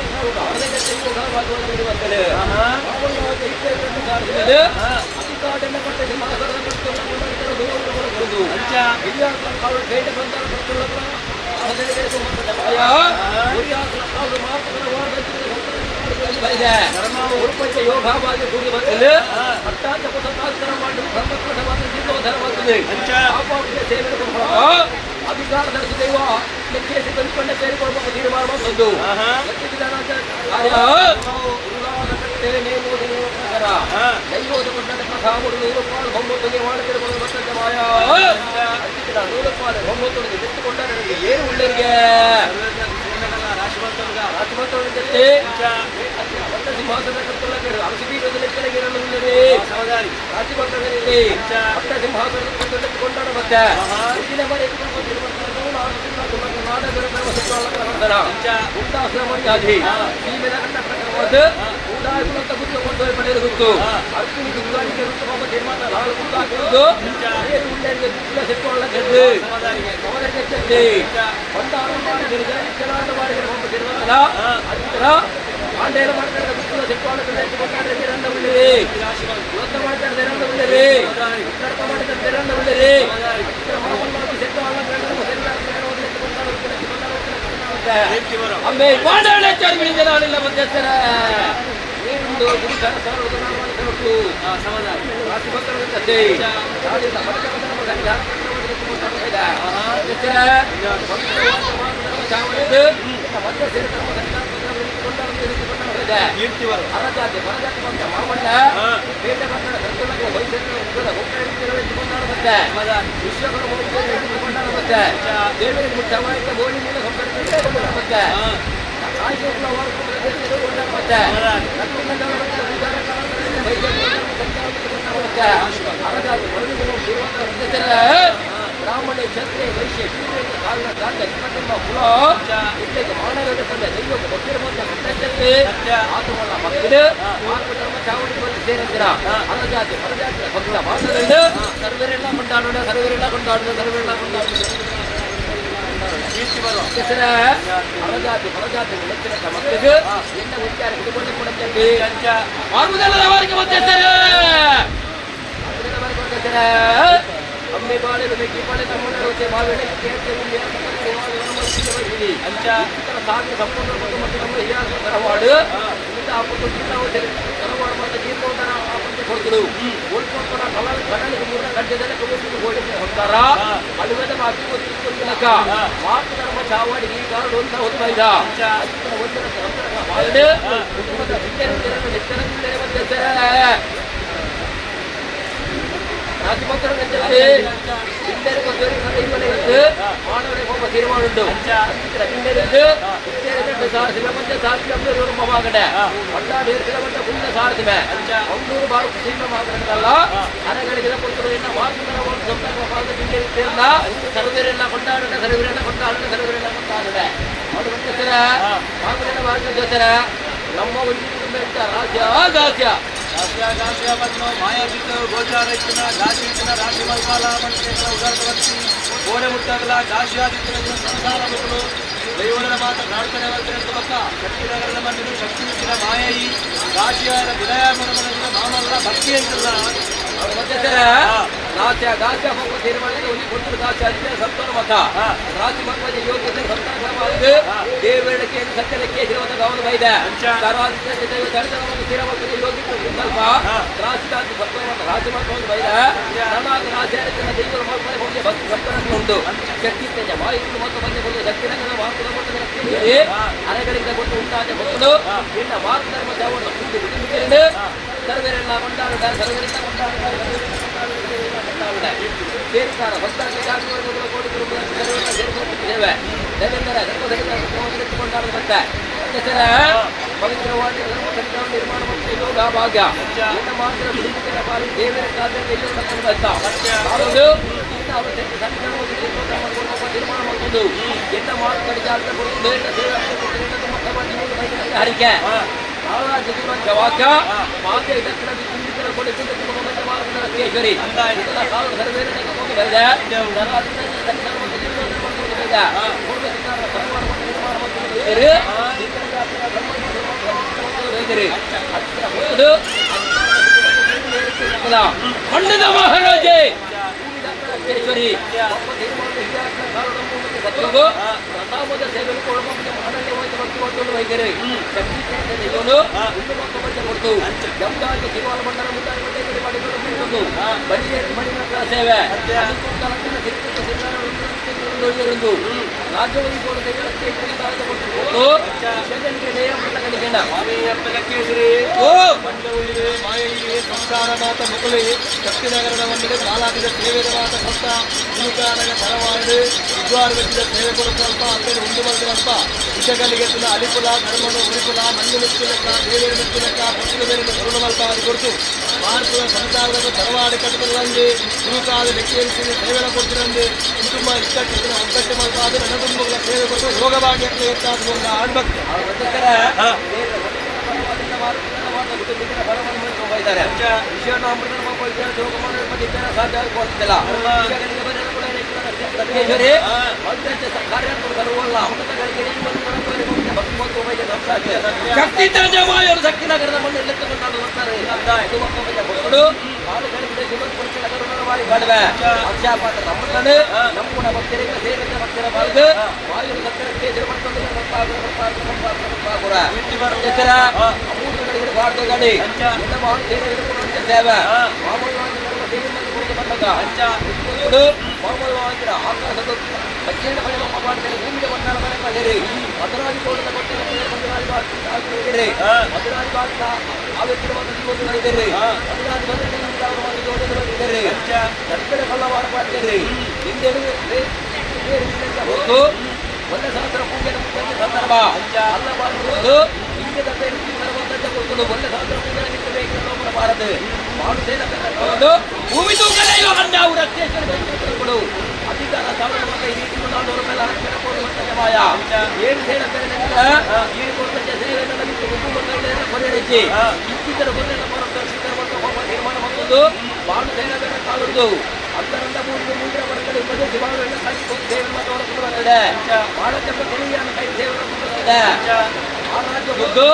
ಯೋಗವಾಗಿ ಕೂಡಿ ಬಂದಲ್ಲಿ ಅಟ್ಟಾಂತ ಸೇವೆ ಅಧಿಕಾರ ದರ್ಶಿದೈವ ಲೆಕ್ಕಿಸಿ ಬಂದುಕೊಂಡ ಸೇರಿಕೊಳ್ಳಬೇಕು ತೀರ್ಮಾನ ಬಂದದ್ದು ಏನು ಉಳ್ಳರಿಗೆ ಸಿಂಹಾಸನ ಸಿಂಹಾಸನ ಕೊಂಡಾಡ ಮತ್ತೆ ಪ್ರಕರವಾದ ಊಟಾಗುವಂತ ಗುತ್ತು ಕೊಂಡು ಪಡೆಯಲು ಗೊತ್ತು ಅರ್ಪಿಣಿ ಗುತ್ತಾಡಿಕೆ ಋತು ತೀರ್ಮಾನ ನಾಲ್ಕು ಗುತ್ತಾಕಿರುವುದು ಏನು ಉಳ್ಳರಿಗೆ ಗುತ್ತಿನ ಸೆಟ್ಟುಕೊಳ್ಳ ಗೆದ್ದು ಸೋದರಿಗೆ ಬಂದಾರ ಮಾಡಿದರೆ ಚಲಾಟ ಮಾಡಿದರೆ ಒಬ್ಬ ತೀರ್ಮಾನ ಅದಿತರ ಆಂಡೇಲ ಮಾಡ್ತಾರೆ ಗುತ್ತಿನ ಸೆಟ್ಟುಕೊಳ್ಳ ಕೊಂಡಾಡ್ರೆ ರಂಡ ಉಳ್ಳಿರಿ ಲೊತ್ತ ಮಾಡ್ತಾರೆ ರಂಡ ಉಳ್ಳಿರಿ ನಡ್ಕ ಮಾಡಿದ್ದಾರೆ ರಂಡ ಉಳ್ಳಿರಿ ಅಮ್ಮೆ ಪಾಂಡವಳೆ ಚಾರ್ಮಿಳಿಂದ ನಾನಿಲ್ಲ ಮಧ್ಯಸ್ಥರ ಏನುಂಡು ಗುರು ಅರಜಾತಿ ಪರಜಾತಿ ಬಂದ ಮಾಮಣ್ಣ ಪೇಟೆ ಬಂದ ಕರ್ತವ್ಯ ಮತ್ತೆ ವಿಶ್ವಕರ್ಮ ಮತ್ತೆ ದೇವರಿಗೆ ಮುಖ್ಯವಾಗಿ ಗೋಣಿ ಮೇಲೆ ಮತ್ತೆ ಬ್ರಾಹ್ಮಣ ಕ್ಷತ್ರಿಯ ವೈಶ್ಯ ಕಾರಣ ಕಾಂಡ ಕುಟುಂಬ ಕುಲ ಇಟ್ಟಕ್ಕೆ ಮಾನವರ ತಂದೆ ದೈವಕ್ಕೆ ಭಕ್ತರ ಬಂದ ಕಟ್ಟಕ್ಕೆ ಆತಮಲ್ಲ ಭಕ್ತರು ಮಾರ್ಗ ಧರ್ಮ ಚಾವಡಿ ಬಂದು ಸೇರಿದ್ದೀರ ಅರಜಾತಿ ಪರಜಾತಿ ಭಕ್ತ ಭಾಷೆದಲ್ಲಿ ಸರ್ವರೆಲ್ಲ ಕೊಂಡಾಡೋಣ ಸರ್ವರೆಲ್ಲ ಕೊಂಡಾಡೋಣ ಸರ್ವರೆಲ್ಲ ಕೊಂಡಾಡೋಣ ಅರಜಾತಿ ಪರಜಾತಿ ನೆಚ್ಚಿನ ಮಕ್ಕಳಿಗೆ என்ன ಉಚ್ಚಾರ ಕುಟುಂಬ ಕೊಡಕ್ಕೆ ಮಾರ್ಗದಲ್ಲ ಅವರಿಗೆ ಮಧ್ಯಸ್ಥರೇ ಅಮ್ಮೆ ಬಾಳೆ ಬೆಕ್ಕಿ ಬಾಳೆ ತಮ್ಮನ ಬಾಳೆ ಅಂಚ ಸಾವಿರ ಸಂಪೂರ್ಣ ಮತ್ತು ನಮ್ಮ ಹಿರಿಯರ ತರವಾಡು ತರವಾಡು ಮತ್ತು ಜೀರ್ಣೋದ್ಧಾರ ಕೊಡ್ತರು ಓಡ್ಕೊಂಡ ಕಡಲಿಗೆ ಮೂರ ಗಡ್ಡೆದಲ್ಲಿ ಕಬೂರು ಹೋಗಿ ಹೋಗ್ತಾರ ಅಳುವೆದ ಮಾತಿ ಗೊತ್ತಿಲ್ಲಕ ಮಾತು ಧರ್ಮ ಚಾವಾಡಿ ಈ ಕಾರಣ ಅಂತ ಹೊತ್ತು ಇದ್ದ ಒಂದರ ಬಾಳೆ ಕುಟುಂಬದ ತೀರ್ಮಾನ ಸರ್ವರೆಲ್ಲ ಕೊಂಡಾಡೋಣ ಸರ್ವರೆಲ್ಲ ಕೊಂಡಾಡೋಣ ಸರ್ವರೆಲ್ಲ ಕೊಂಡಾಡೋಣ ಅವರು ನಮ್ಮ ಒಂದು ಕುಟುಂಬ ರಾಜ್ಯ ದಾಸ್ಯ ಮಾಯಾಜಿತ ಗೋಚಾರ ಇತ್ತಿನ ಗಾಸಿ ಇತ್ತಿನ ರಾಶಿ ಮಲ್ಪಾಲ ಮಂತ್ರಿಗಳ ಉದಾಹರಣೆ ಕೋಣೆ ಮುಟ್ಟಾಗಲ ಗಾಸಿಯಾದಿತ್ತಿನ ಸಂಸಾರ ಮಕ್ಕಳು. ದೈವನ ಮಾತ ಪ್ರಾರ್ಥನೆ ಮಾಡ್ತಾರೆ ಪಕ್ಕ ಶಕ್ತಿನಗರದ ಮಣ್ಣಿನ ಶಕ್ತಿ ಮಿಕ್ಕಿನ ಮಾಯೈ ರಾಶಿಯಾದ ವಿನಯ ಮನಮನ ಮಾಮಲ್ಲ ಭಕ್ತಿ ಅಂತಲ್ಲ. ರಾಜ್ಯ ಗಾಸ್ಯ ಹೋಗುವ ತೀರ್ಮಾನ ಒಂದು ಕೊಟ್ಟರು ದಾಸ್ಯ ಅಧಿಕಾರ ಸಂತಾನ ಮತ ರಾಶಿ ಮಕ್ಕಳ ಯೋಗ್ಯತೆ ಸಂತಾನ ಕ್ರಮ ದೇವರಕ್ಕೆ ಸತ್ಯಕ್ಕೆ ಶ್ರೀಮಂತ ಗೌರವ ಬೈದ ಯೋಗ್ಯತೆ ಸ್ವಲ್ಪ ರಾಶಿ ಸಂತಾನ ರಾಶಿ ಮಕ್ಕಳು ಬೈದ ನನ್ನ ರಾಶಿ ದೈವರ ಮಕ್ಕಳ ಹೋಗಿ ಭಕ್ತಿ ಸಂತಾನ ಉಂಟು. ಶಕ್ತಿ ತೇಜ ವಾಯು ಮತ್ತು ಬಂದೆ ಬಂದು ಶಕ್ತಿ ನಗರ ಮಾತುಗಳ ಅರೆಗಳಿಂದ ಕೊಟ್ಟು ಉಂಟಾದ ಮಕ್ಕಳು ಇನ್ನ ಮಾತು ಧರ್ಮ ದೇವರನ್ನು ಸರ್ವರೆಲ್ಲ ಕೊಂಡಾಡುತ್ತಾರೆ, ಸರ್ವರಿಂದ ಕೊಂಡಾಡುತ್ತಾರೆ, ಕೊಂಡಾಡುತ್ತಾರೆ. ಸೇರ್ಕಾರ ಹೊತ್ತಾಗಿ ಕೋಟಿ ಸೇರಿಕೊಂಡಿದ್ದೇವೆ. ದೇವೇಂದ್ರ ಧರ್ಮ ಕೊಂಡಾಡುವ ಮತ್ತೆ ಅಧ್ಯಕ್ಷರ ಪವಿತ್ರವಾಗಿ ಧರ್ಮ ಸತ್ಯವನ್ನು ನಿರ್ಮಾಣ ಮತ್ತು ಯೋಗ ಭಾಗ್ಯ ಇನ್ನು ಮಾತ್ರ ಬಿಡುಗಡೆ ಪಾಲಿ ದೇವರ ಕಾರ್ಯ ಹೌದು. ಇನ್ನು ಅವರು ತೀರ್ಮಾನ ಮಾಡ್ಕೊಂಡು ಎನ್ನ ಮಾತು ಕಡಿಜಾತ ಕೊಡುವುದು ಹರಿಕೆ ವಾಕ್ಯ ಮಾತೆ ದಕ್ಷಿಣ ಕೇಶ್ವರಿ ಮಣ್ಣದ ಮಹಾರಾಜೆ ಕೇಶ್ವರಿ ಸೇವೆ ಸಂಸಾರ ಮಾತ ಮುಕುಲಿ ಶಕ್ತಿನಗರದ ಒಂದಿಗೆ ಕಾಲಾದಿದ ಸೇವೆದ ಮಾತ ಭಕ್ತ ಗುರುಕಾನಗ ತರವಾಡು ವಿದ್ವಾರ ವ್ಯಕ್ತಿದ ಸೇವೆ ಕೊಡುತ್ತಲ್ಪ ಅಂತೇಳಿ ಉಂಡು ಬಂದಿರಲ್ಪ ವಿಷಗಳಿಗೆ ತುಲ ಅಲಿಪುಲ ಧರ್ಮನು ಉಳಿಪುಲ ಮಣ್ಣು ಮೆಚ್ಚಿಲಕ್ಕ ದೇವಿಯ ಮೆಚ್ಚಿಲಕ್ಕ ಪುಸ್ತಕ ಬೇರೆ ಕರುಣ ಮಲ್ಪಾದಿ ಕೊಡ್ತು ಭಾರತದ ಸಂಸಾರದ ತರವಾಡಿ ಕಟ್ಟುತ್ತಲಂದು ಗುರುಕಾದ ವ್ಯಕ್ತಿಯನ್ನು ಸೇವೆನ ಕೊಡ್ತಿರಂದು ಕುಟುಂಬ ಇಕ್ಕಟ್ಟಿನ ಒಗ್ಗಟ್ಟು ಮಲ್ಪಾದ ನನದುಂಬುಗಳ ಸೇವೆ ಕೊಟ್ಟು ಯೋಗ ಭಾಗ್ಯಕ್ಕೆ ಹೆಚ್ಚಾದ ಒಂದು ಆಣ್ಭಕ್ತಿ. ಶಕ್ತಿ ಮಾಯವರು ಶಕ್ತಿ ನಗರದ ಮಣ್ಣು ಕೊಂಡಾಡುತ್ತಾರೆ. ನಮ್ಮ ಭಕ್ತರಿಗೆ ಸೇರಿದ ಭಕ್ತರ ಬಾಳ್ದು ವಾಯು ಸತ್ತರ ಗಾಡಿ ಸೇವೆ ಆಕಾಶದ ಪಚ್ಚೇನ ಮಾಡಿದರೆ ಭೂಮಿಗೆ ಬಂಡಾರ ಮನೆ ಮಾಡಿರಿ ಮಧುರಾಜಿ ಕೋಟದ ಕೊಟ್ಟಿಗೆ ಮಧುರಾಜಿ ಮಧುರಾಜಿ ಆವತ್ತಿನ ಮಧುರಾಜಿ ಬಂದರೆ ಕಳ್ಳವಾಡ ಮಾಡ್ತೀರಿ ಹಿಂದೆ ಹೊತ್ತು ಒಂದೇ ಸಹಸ್ರ ಪೂಜೆ ಸಂದರ್ಭ ಅಲ್ಲ ಮಾಡುವುದು ಹಿಂದೆ ಒಂದೇ ಸಹಸ್ರ ಪೂಜೆ ಬಾರದು ಮಾಡುತ್ತೇನೆ ಭೂಮಿ ತೂಕಲೆಯೋ ಅಂಡಾವು ರಕ್ತೇಶ್ವರ ಅಧಿಕಾರ ಸಾವಿರ ಮತ ಈ ರೀತಿ ನಾನೂರು ಮೇಲೆ ಅರಕ್ಷಣ ಕೊಡುವಂತ ಮಾಯ ಏನು ಸೇನ ಏನು ಕೊಡುವಂತ ಸೇವೆ ಕೊನೆಯಚ್ಚಿ ಇತ್ತಿತರ ಕೊನೆಯ ತೀರ್ಮಾನ ಬಂದದ್ದು ಬಾಳು ಸೇನ ಕಾಲದ್ದು ಅಂತರಂದ ಮೂರು ಮೂರರ ಹೊರಗಡೆ ಉಪದೇಶ ಬಾಳು ಸೇವೆ ಮಾತವರ ಬರ್ತದೆ ಬಾಳಕ್ಕೆ ಕೊನೆಯನ್ನು ಕೈ ಸೇವೆ ಬರ್ತದೆ ಆ ರಾಜ್ಯ ಬಂದು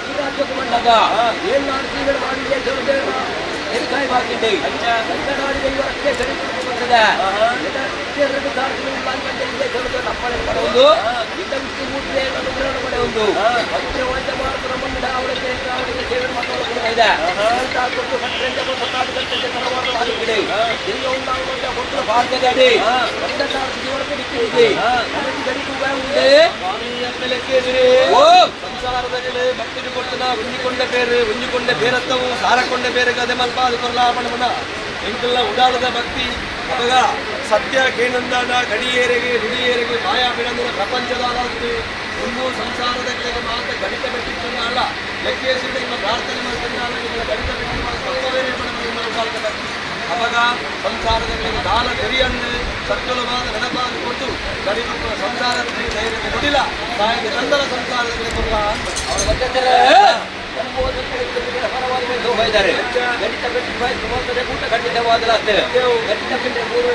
ಈ ರಾಜ್ಯಕ್ಕೆ ಬಂದಾಗ ಏಳು ನಾಡು ಸೀಗಳು ಮಾಡಿ ಎರಿಕಾಯಿ ಬಾಕಿಂಡಿ ಕನ್ನಡ ಬರ್ತದೆ ಪಡೆಯುವುದು ಇಂಥ ವಿಷ್ಣುಮೂರ್ತಿ ಅನುಗ್ರಹ ಪಡೆಯುವುದು ಭಕ್ತಿವಂತ ಮಾತ್ರ ಮಣ್ಣಿನ ಅವಳಿಗೆ ಅವಳಿಗೆ ಸೇವೆ ಮಾಡುವ ಇದೆ ಕೊಟ್ಟು ಭಾರತದಲ್ಲಿ ಸಂಸಾರದಲ್ಲಿ ಭಕ್ತಿಗೆ ಕೊಡ್ತನ ಉಂಜಿಕೊಂಡ ಬೇರೆ ಉಂಜಿಕೊಂಡ ಬೇರತ್ತವು ಸಾರಕೊಂಡ ಬೇರೆ ಗದೆ ಮಲ್ಪ ಅದು ಕೊರಲಾಪಣಮನ ಎಂಕಲ್ಲ ಉಡಾಳದ ಭಕ್ತಿ ಅವಾಗ ಸತ್ಯ ಕೇನಂದಾನ ಗಡಿಯೇರಿಗೆ ನುಡಿಯೇರಿಗೆ ಮಾಯಾ ಬಿಡಂದಿನ ಪ್ರಪಂಚದ ಒಂದು ಸಂಸಾರದ ಕೆಳಗೆ ಮಾತ ಗಣಿತ ಬೆಟ್ಟಿದ್ದನ್ನ ಅಲ್ಲ ಲೆಕ್ಕೇಸಿದ ನಿಮ್ಮ ಪ್ರಾರ್ಥನೆ ಮಾಡ್ತಂದಾನ ನಿಮ್ಮ ಗಣಿತ ಬೆಟ್ಟಿ ತಪ್ಪವೇನೆ ನಿಮ್ಮ ಉಡಾಳದ ಭಕ್ತಿ ಅವಾಗ ಸಂಸಾರದ ಮೇಲೆ ದಾನ ತೆರಿಯನ್ನು ಸತ್ಯಲವಾದ ನೆನಪಾದ ಕೊಟ್ಟು ಗಡಿಮ ಸಂಸಾರದ ಧೈರ್ಯಕ್ಕೆ ನುಡಿಲ ತಾಯಿಗೆ ತಂದಲ ಸಂಸಾರದ ಮೇಲೆ ಕೊಡುವ ಅವರ ಇದ್ದಾರೆ ಗಣಿತ ಬೆಟ್ಟಿ ಊಟ ಖಂಡಿತವಾದಲಾಗ್ತದೆ ಗಣಿತ ಬೆಟ್ಟಿ ಮೂರು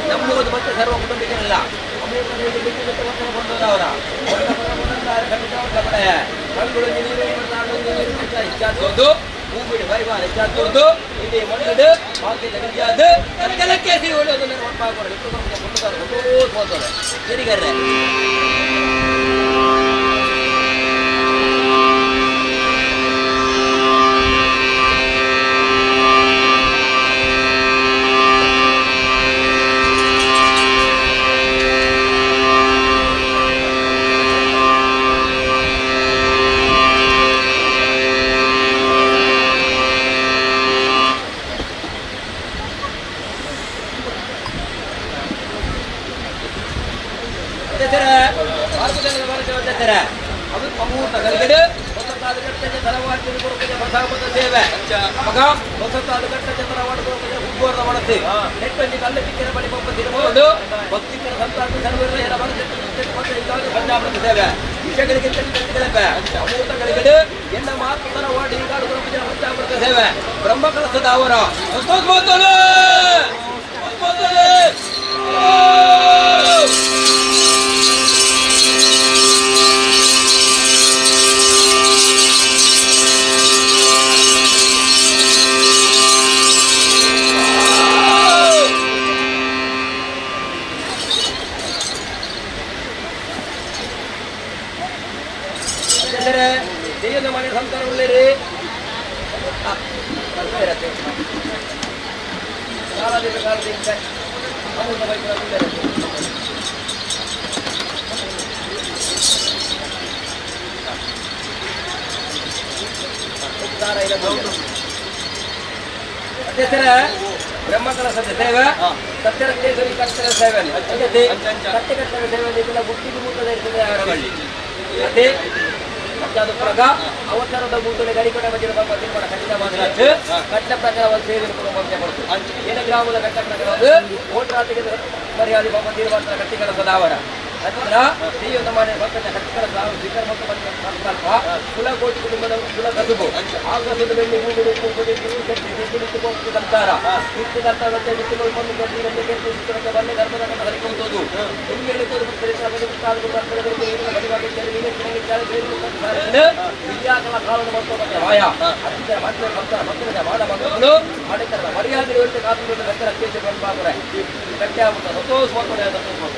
ನಮ್ಮದು ಮತ್ತೆ ಸರ್ವ ಕುಟುಂಬಿಕರಲ್ಲ ಸರಿಗಾರೆ. ಬ್ರಹ್ಮ ಕಲಸದ ಅವರ ಮನೆ ಸಂತಾನ ಉಳ್ಳೇರಿ ಬ್ರಹ್ಮಕಲಸದ ಸೇವೆ ಸತ್ಯರಕ್ತೇಶ್ವರಿ ಕಟ್ಟಡ ಸೇವೆ ಕಟ್ಟೆ ಕಟ್ಟಡ ಸೇವೆ ಇದೆಲ್ಲ ಗುಟ್ಟಿಗೆ ಮೂಟದ ಇರ್ತದೆ ಅವರ ಬಳ್ಳಿ ಅದೇ ಅದು ಪ್ರಗ ಅವಸರದ ಮೂಟಲೆ ಗಡಿಕೊಡ ಮಧ್ಯೆ ತೀರ್ಮಾನ ಖಂಡಿತ ಮಾತ್ರ ಕಟ್ಟ ಪ್ರಕಾರ ಸೇವೆ ಕೊಡ್ತು ಏನ ಗ್ರಾಮದ ಕಟ್ಟ ಪ್ರಕಾರ ಓಟ್ರಾತಿಗೆ ಮರ್ಯಾದೆ ಪಾಪ ತೀರ್ಮಾನ ಕಟ್ಟಿಗಳ ಸದಾವರ. ಅದ್ರ ದೈವದ ಮನೆ ಭಕ್ತನ ಕಟ್ಟಕರ ಸ್ವೀಕಾರ ಮತ್ತು ಕುಲಕೋಟಿ ಕುಟುಂಬದ ಕುಲ ಕಸುಬು ಆ ಕಸುಬು ಬೆಳ್ಳಿ ಭೂಮಿ ಸಂಸಾರ ಮರ್ಯಾದೆ ಸಂತೋಷ.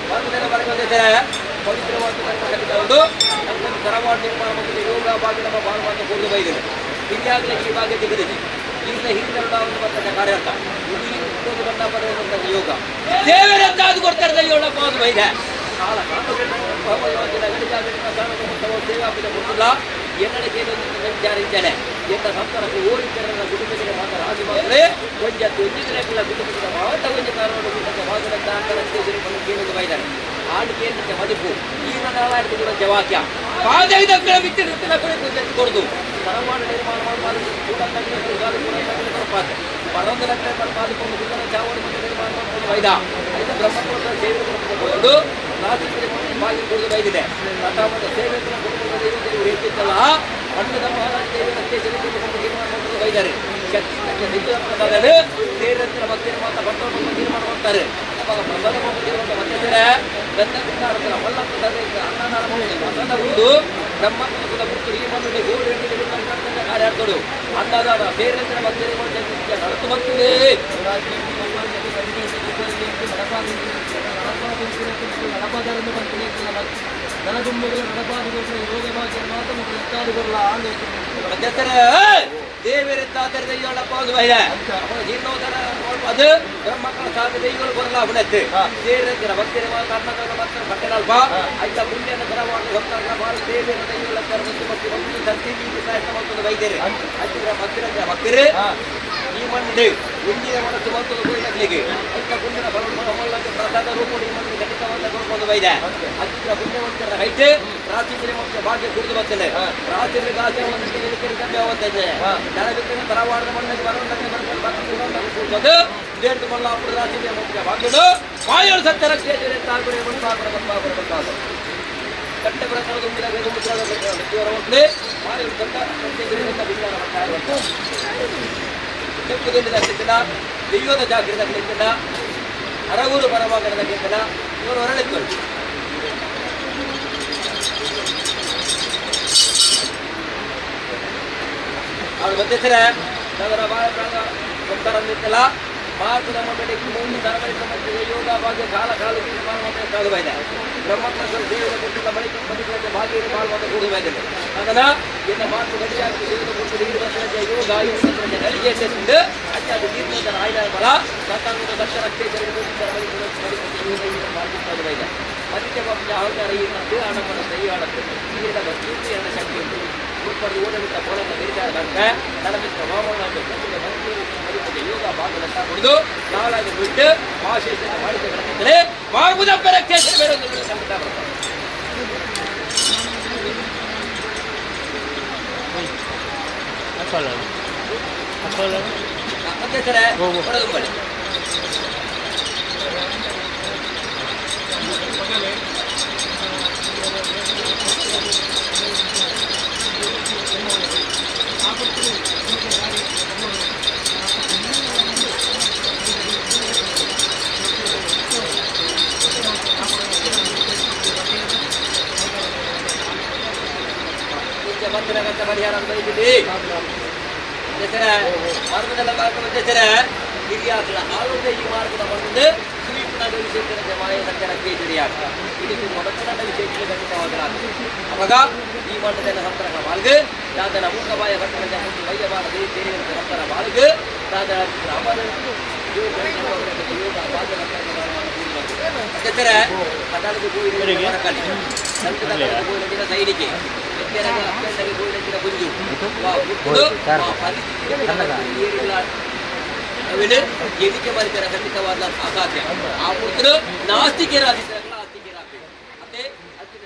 ಪವಿತ್ರವಾದ ಉಂಡು ನಮ್ಮ ತರವಾಡ ನಿರ್ಮಾಣ ಮತ್ತು ಯೋಗ ಭಾಗ್ಯ ನಮ್ಮ ಬಾಳುವಂತ ಕೂಡಲು ಬೈದಿದೆ ಹಿರಿಯಾಗಲೇ ಈ ಭಾಗ್ಯ ತೆಗೆದಿದೆ ಈಗ ಹಿರಿಯರು ಬರ್ತದೆ ಕಾರ್ಯರ್ಥ ಇದು ಬಣ್ಣ ಬರುವಂತ ಯೋಗ ದೇವರಂತಾದು ಕೊಡ್ತಾರೆ ಯೋಳಪ್ಪ ಅದು ಬೈದೆ ಕಾಲ ಸೇವಾ ಕೊಟ್ಟಿಲ್ಲ ಎನ್ನಡಿಕೆ ವಿಚಾರಿದ್ದೇನೆ ಎಂತ ಸಂಸಾರಕ್ಕೆ ಓಡಿದ್ದರ ಕುಟುಂಬದ ಮಾತ್ರ ರಾಜಿ ಮಾಡಿದ್ರೆ ಒಂಜ ಒಂಜಿದ್ರೆಲ್ಲ ಕುಟುಂಬದ ಮಾತ ಒಂಜಿ ಕಾರಣ ವಾದನ ಕೇಳಿದ ಬೈದಾನೆ ಆಡು ಕೇಂದ್ರಕ್ಕೆ ಮದಿಪು ಈ ನನ್ನ ವಾಕ್ಯ ಪಾದೈದ ಕೊಡುದು ಪರಮಾಣು ನಿರ್ಮಾಣ ನಿರ್ಮಾಣ ವೈದ ಬ್ರಹ್ಮಕುಲದ ಸೇವೆ ಕೊಂಡು ಬಾಗಿ ಕುಡಿದು ಬೈದಿದೆ ಪ್ರಥಮದ ಸೇವೆ ಕುಟುಂಬದ ಹೆಚ್ಚಿತ್ತಲ್ಲ ಹಣ್ಣದ ಮಹಾರಾಜ ದೇವಿಯ ತೀರ್ಮಾನ ಮಾಡಿಕೊಂಡು ಬೈದಾರೆ ಶಕ್ತಿ ತಕ್ಕ ಸೇರತ್ತಿನ ಭಕ್ತಿಯ ಮಾತ ಭಟ್ಟರು ತೀರ್ಮಾನ ಮಾಡ್ತಾರೆ ಅವಾಗ ಪ್ರಸಾದ ಮಧ್ಯಸ್ಥರ ಗಂಧ ಗುಂಡಾಡುತ್ತಾರೆ ವಲ್ಲ ಪ್ರಸಾದ ಅನ್ನದಾನ ಉಂಡು ಬ್ರಹ್ಮಕುಲದ ಪುತ್ತರು ಈ ಮಣ್ಣು ಗೋಡು ಕಾರ್ಯಾರ್ಥಗಳು ಅನ್ನದಾನ ಸೇರತ್ತಿನ ಭಕ್ತರಿಗೆ ನಡೆದು ಬರ್ತದೆ ಮಧ್ಯಸ್ಥರ ದೇವರಿಂದ ದೈವಳಪ್ಪ ಒಂದು ಬೈದ ಜೀರ್ಣೋದ್ಧಾರ ಅದು ಬ್ರಹ್ಮಕ್ಕಳ ಸಾಧ ದೈವಗಳು ಬರಲ್ಲ ಹುಣತ್ತೆ ಸೇರಿದ ಭಕ್ತರ ಮಾತ್ರ ಅನ್ನದಾನ ಮಾತ್ರ ಬಟ್ಟೆನಲ್ಪ ಐತ ಪುಣ್ಯನ ಬರವಾಗಿ ಭಕ್ತರ ಬಾಳ ದೇವರ ದೈವಗಳ ಮತ್ತು ಭಕ್ತಿ ಭಕ್ತಿ ತರ್ತಿ ಪ್ರಯತ್ನ ಮಾಡ್ಕೊಂಡು ಬೈದೇರೆ ಅತ್ತಿರ ಭಕ್ತರ ಭಕ್ತರು ಈ ಮಣ್ಣು ಒಂದಿನ ಮನಸ್ಸು ಬಂತು ಕೋಯಿಲಗಳಿಗೆ ಐತ ಪುಣ್ಯನ ಬಲ ಪ್ರಸಾದ ರೂಪ ಈ ಮಣ್ಣು ಖಂಡಿತವಾದ ಕೊಡ್ಕೊಂಡು ಬೈದೆ ಅತ್ತಿರ ಪುಣ್ಯವಂತರ ಹೈಟ್ ರಾತ್ರಿ ಮತ್ತು ಭಾಗ್ಯ ಕುಡಿದು ಬರ್ತದೆ ರಾತ್ರಿ ಗಾಚೆ ತರವಾಡದ ಮಣ್ಣಿಗೆ ಬರೋದು ದೇಡ್ದು ಮಲ್ಲಾಪುರ ರಾತ್ರಿ ಮುಖ್ಯ ಭಾಗ್ಯಡು ವಾಯು ಸತ್ಯ ರಕ್ಷೆ ತಾಗುರೆ ಬಂತಾಗುರ ಬಂತಾಗುರ ಬಂತಾಗುರ ಕಟ್ಟೆ ಪ್ರಕಾರ ತುಂಬಿದ ತುಂಬಿದ ವಾಯು ಸತ್ತ ಕೆಂಪುದಲ್ಲಿ ದೈವದ ಜಾಗೃತ ಕಲಿತನ ಅರಗೂರು ಪರವಾಗರದ ಕಲಿತನ ಇವರು ಹೊರಳಿತ್ತು ಅವ್ರು ಮಧ್ಯಸ್ಥರ ನಗರ ಭಕ್ತರನ್ನಿತ್ತಲ್ಲ ಮಾತುದ ಮಕ್ಕಳಿಗೆ ಮೂರು ತರಬರಿಕ ಮತ್ತು ಯೋಗ ಭಾಗ್ಯ ಕಾಲ ಕಾಲಕ್ಕೆ ನಿರ್ಮಾಣ ಸಾಧು ಬೈದೆ ಬ್ರಹ್ಮಕಲಶ ದೇವರ ಕೊಟ್ಟಿದ್ದ ಬಳಿಕ ಬದುಕಿನ ಭಾಗ್ಯ ಬಾಳುವಂತ ಕೂಡು ಬೈದೆ ಅದನ್ನ ಎನ್ನ ಮಾತು ಗಡಿಯಾಗಿ ದೇವರ ಕೊಟ್ಟು ನೀರು ಬರ್ತದೆ ಯೋಗ ಯೋಗ ನಲಿಗೆ ಎಸೆದು ಅತ್ಯಾದ ತೀರ್ಥ ಆಯ್ದ ಬಲ ಸತಾಂಗದ ದಕ್ಷ ರಕ್ಷೆ ಯೋಗ ಭಾಗ್ಯ ಸಾಧು ಬೈದೆ ಮಧ್ಯೆ ಅಹಂಕಾರ ಈ ಆಡಂಬರ ದೈವ ಆಡಂಬರ ನೀರಿನ ಭಕ್ತಿ ಶಕ್ತಿ ಉಂಟು ಮುಪ್ಪದು ಓಡಬಿಟ್ಟ ಪೋಲನ್ನು ಬಿರಿದಾದಂತೆ ತಲಬಿಟ್ಟ ವಾಮನ ಯೋಗ ಭಾಗದಂತ ಕುಡಿದು ನಾಳಾಗಿ ಬಿಟ್ಟು ಆಶೇಷ ಮಾಡಿದ ಗ್ರಂಥದಲ್ಲಿ ಮಾಡುವುದ ಬೇರೆ ಬೇರೆ ಒಂದು ಸಂಗೀತ ಬರ್ತದೆ. ಮತ್ತೆ ಸರ್ ಹೊರದುಂಬಳಿ ಭದ್ರಗಂತ ಪರಿಹಾರ ಬೈದಿದೆ ಹೆಸರ ಮಾರ್ಗದಲ್ಲ ಮಾರ್ಗ ಹೆಸರ ಹಿರಿಯಾಕಲ ಆಳುದ ಈ ಮಾರ್ಗದ ಬಂದು ಶ್ರೀಪುಣದ ವಿಶೇಷ ಮಾಯ ಸಂಚಾರ ಕೇಸರಿಯಾಗ ಇದು ಮೊದಲ ವಿಶೇಷ ಖಂಡಿತವಾದ ಅವಾಗ ಈ ಮಟ್ಟದ ಸಂತರ ಮಾರ್ಗ ದಾದನ ಮೂಕಬಾಯ ಭಟ್ಟನ ಮತ್ತು ವೈಯವಾದ ದೇವರ ಸಂತರ ಮಾರ್ಗ ದಾದನ ಅಮರ ಯೋಗ ಹೆಸರ ಕಟಾಳದ ಕೋಯಿಲ ಸಂತದ ಸೈನಿಕೆ ಎದಿಕೆ ಮರಿತರ ಖಂಡಿತವಾದ ಅಸಾಧ್ಯ ಆ ಪುತ್ರರು ನಾಸ್ತಿಕರಾದಿದ್ದರೆ ಆಸ್ತಿಕರಾಗಬೇಕು ಅದೇ ಅತ್ತಿರ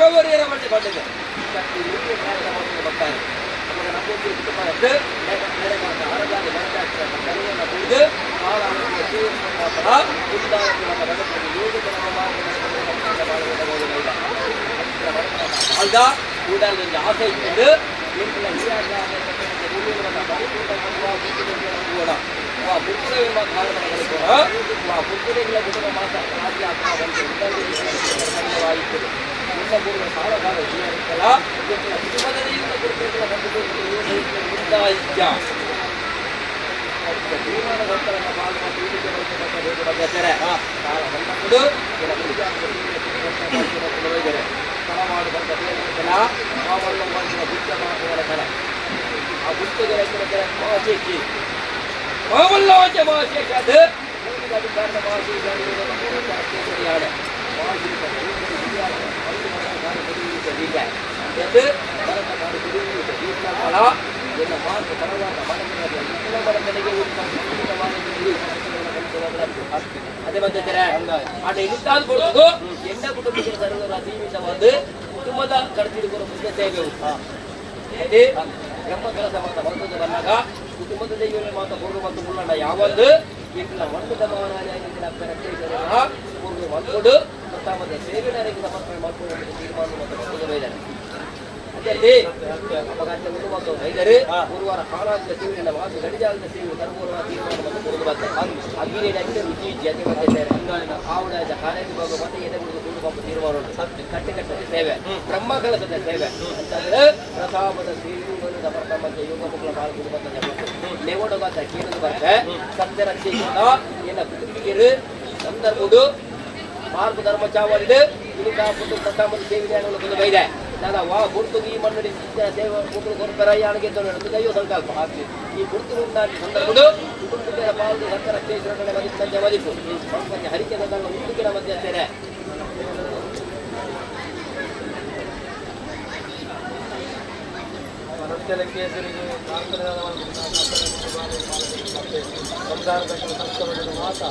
ಒರವರಿಯರ ಮಂಡಿ ಬಂದಿದೆ ಶಕ್ತಿ ಪ್ರಯತ್ನ ಮಾಡ್ಕೊಂಡು ಬರ್ತಾರೆ. ನಮಗೆ ನಮ್ಮೊಂದು ಕುಟುಂಬ ಆರೋಗ್ಯ ಕುಡಿದು ಕೂಡಲೊಂದು ಆಸೆ ಇತ್ತು. ಎನ್ನ ಕುಟುಂಬದ ಸರ್ವರ ಸೀಮಿತವಾದ ಕುಟುಂಬದ ಕಡತಿಡುವ ಮುಖ್ಯ ಸೇವೆ. ಅದೇ ಬ್ರಹ್ಮ ಕೆಲಸ ಮಾತ ಬರ್ತದೆ ಬಂದಾಗ ಕುಟುಂಬದ ದೈವಗಳ ಮಾತ ಕೊಡು ಮತ್ತು ಮುಳ್ಳಣ್ಣ ಯಾವದ್ದು ಎಂಟಿನ ಮಣ್ಣದ ಮಾವನಾಗಿ ಮಲ್ಕೊಡು ಮತ್ತು ಸೇವೆದಾರಿಗೆ ಸಮರ್ಪಣೆ ಮಾಡಿಕೊಂಡು ತೀರ್ಮಾನ ಮತ್ತು ಬರ್ತದೆ ಬೈದಾರೆ. ಅದೇ ಅಪಘಾತ ಉಂಡು ಮತ್ತು ವೈದ್ಯರು ಗುರುವಾರ ಕಾಲಾಂತ ಸೇವೆಯ ಮಾತು ಗಡಿಜಾಲದ ಸೇವೆ ಧರ್ಮೂರ ತೀರ್ಮಾನ ಮತ್ತು ಕೊಡುದು ಬರ್ತಾರೆ. ಅಗ್ಗಿನೇನಾಗಿದೆ ರುಚಿ ಇಜ್ಜಿ ಅದೇ ಮತ್ತೆ ಆವಡ ಕಾರ್ಯ ವಿಭಾಗ ಮತ್ತೆ ಎದೆಗುಳಿದು ಕೂಡು ಪಾಪ ತೀರ್ಮಾನ ಉಂಟು. ಕಟ್ಟೆ ಕಟ್ಟದ ಸೇವೆ, ಬ್ರಹ್ಮ ಕೆಲಸದ ಸೇವೆ ಅಂತಂದ್ರೆ ಪ್ರತಾಪದ ಸೇವೆ ಸಮರ್ಥ ಯೋಗ ಮಕ್ಕಳ ಬಾಳ ಕುಟುಂಬ ನೆವಡೋಗಾತ ಕೇಳದು ಬರ್ತೆ ಸತ್ಯ ರಕ್ಷೆಯಿಂದ ಎನ್ನ ಕುಟುಂಬಿಕರು ಸಂದರ್ಭಡು ಮಾರ್ಗ ಧರ್ಮ ಚಾವಲಿಡು ಇನಿಕಾಪುಟ್ಟು ಪ್ರತಾಪದ ಸೇವೆ ಬಂದು ಬೈದೆ. ನಾನು ವಾ ಗುರುತು ಈ ಮಣ್ಣು ಸೇವೆ ಕುಟುಂಬ ಕೊರ್ಪೆರ ಯಾಣಿಗೆ ದೈವ ಸಂಕಲ್ಪ. ಈ ಗುರುತು ಉಂಟಾಗಿ ಸಂದರ್ಭಡು ಕುಟುಂಬದ ಪಾಲು ಸತ್ಯ ರಕ್ಷೇಶ್ವರನ ಮದಿಪು ಸಂಜೆ ಮದಿಪು ಹರಿಕೆ ಉಂಟುಕಿನ ಮಧ್ಯ ಸೇರೆ. ಸಂಸಾರದ ಕಷ್ಟವನ್ನು ಮಾತ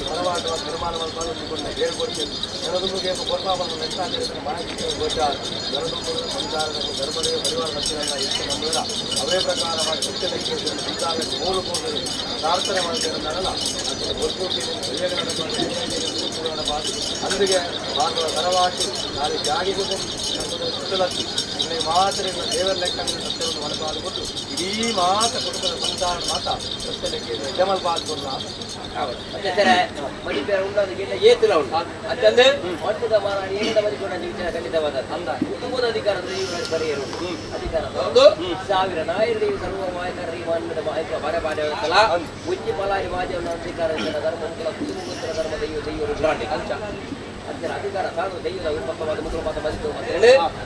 ಪರವಾಟ ಧರ್ಮಾನವನ್ನು ಪಾಲಿಸಿಕೊಂಡು ಹೇಳ್ಕೊಡ್ತೇನೆ. ಜನದುಂಬಿಗೆ ಕೊರ್ಪಾಪನ್ನು ಲೆಕ್ಕಾಚಾರ ಮಾಹಿತಿ ಗೋಚಾರ ಜನದುಂಬು ಸಂಸಾರದ ಧರ್ಮದೇ ಪರಿವಾರ ರಕ್ಷಣೆಯನ್ನು ಇಷ್ಟು ನಂಬುವುದಿಲ್ಲ. ಅವೇ ಪ್ರಕಾರವಾಗಿ ಸತ್ಯ ಸಂಸಾರಕ್ಕೆ ಮೂಲಭೂತ ಪ್ರಾರ್ಥನೆ ಮಾಡ್ತೇನೆ. ಅದಕ್ಕೆ ಅಂದಿಗೆ ಭಾರತದ ತರವಾಟಿ ನಾಳೆ ಜಾಗಿಗೂ ನಮ್ಮದು ಇಲ್ಲಿ ಮಾತ್ರ ದೇವರ ಲೆಕ್ಕ ಸತ್ಯವನ್ನು ಮನಪಾದು ಕೊಟ್ಟು ಇಡೀ ಮಾತ ಕುಟುಂಬದ ಸಂಸಾರ ಮಾತ ಸತ್ಯ ಲೆಕ್ಕ ಜಮಲ್ ಪಾಲ್ಗೊಂಡ. ಮಡಿಪೇರ ಉಂಡಾದ ಏತುಲ ಉಂಟು ಅಂತಂದ್ರೆ ಮಟ್ಟದ ಮಾರಾಣಿ ಏನಿದ ಮದಿಕೊಂಡ ವಿಚಾರ ಖಂಡಿತವಾದ ಅಂದ ಕುಟುಂಬದ ಅಧಿಕಾರ ಬರೆಯರು ಅಧಿಕಾರ ಒಂದು ಸಾವಿರ ನಾಯರಿ ಸರ್ವ ಮಾಯಕರಿ ಮಾನ್ಯದ ಮಾಯಕ ಬರ ಬಾಡೆ ಉಜ್ಜಿ ಫಲಾರಿ ಮಾಜವನ ಅಧಿಕಾರ ಧರ್ಮ ಕುಟುಂಬ ಧರ್ಮ ದೈವ ದೈವರು ಬ್ರಾಂಡಿ ಅಂಚ ಅಂಚಿನ ಅಧಿಕಾರ ತಾನು ದೈವದ ಉತ್ಪತ್ತವಾದ ಮುದ್ರ ಮಾತ ಮದಿತು ಅಂತ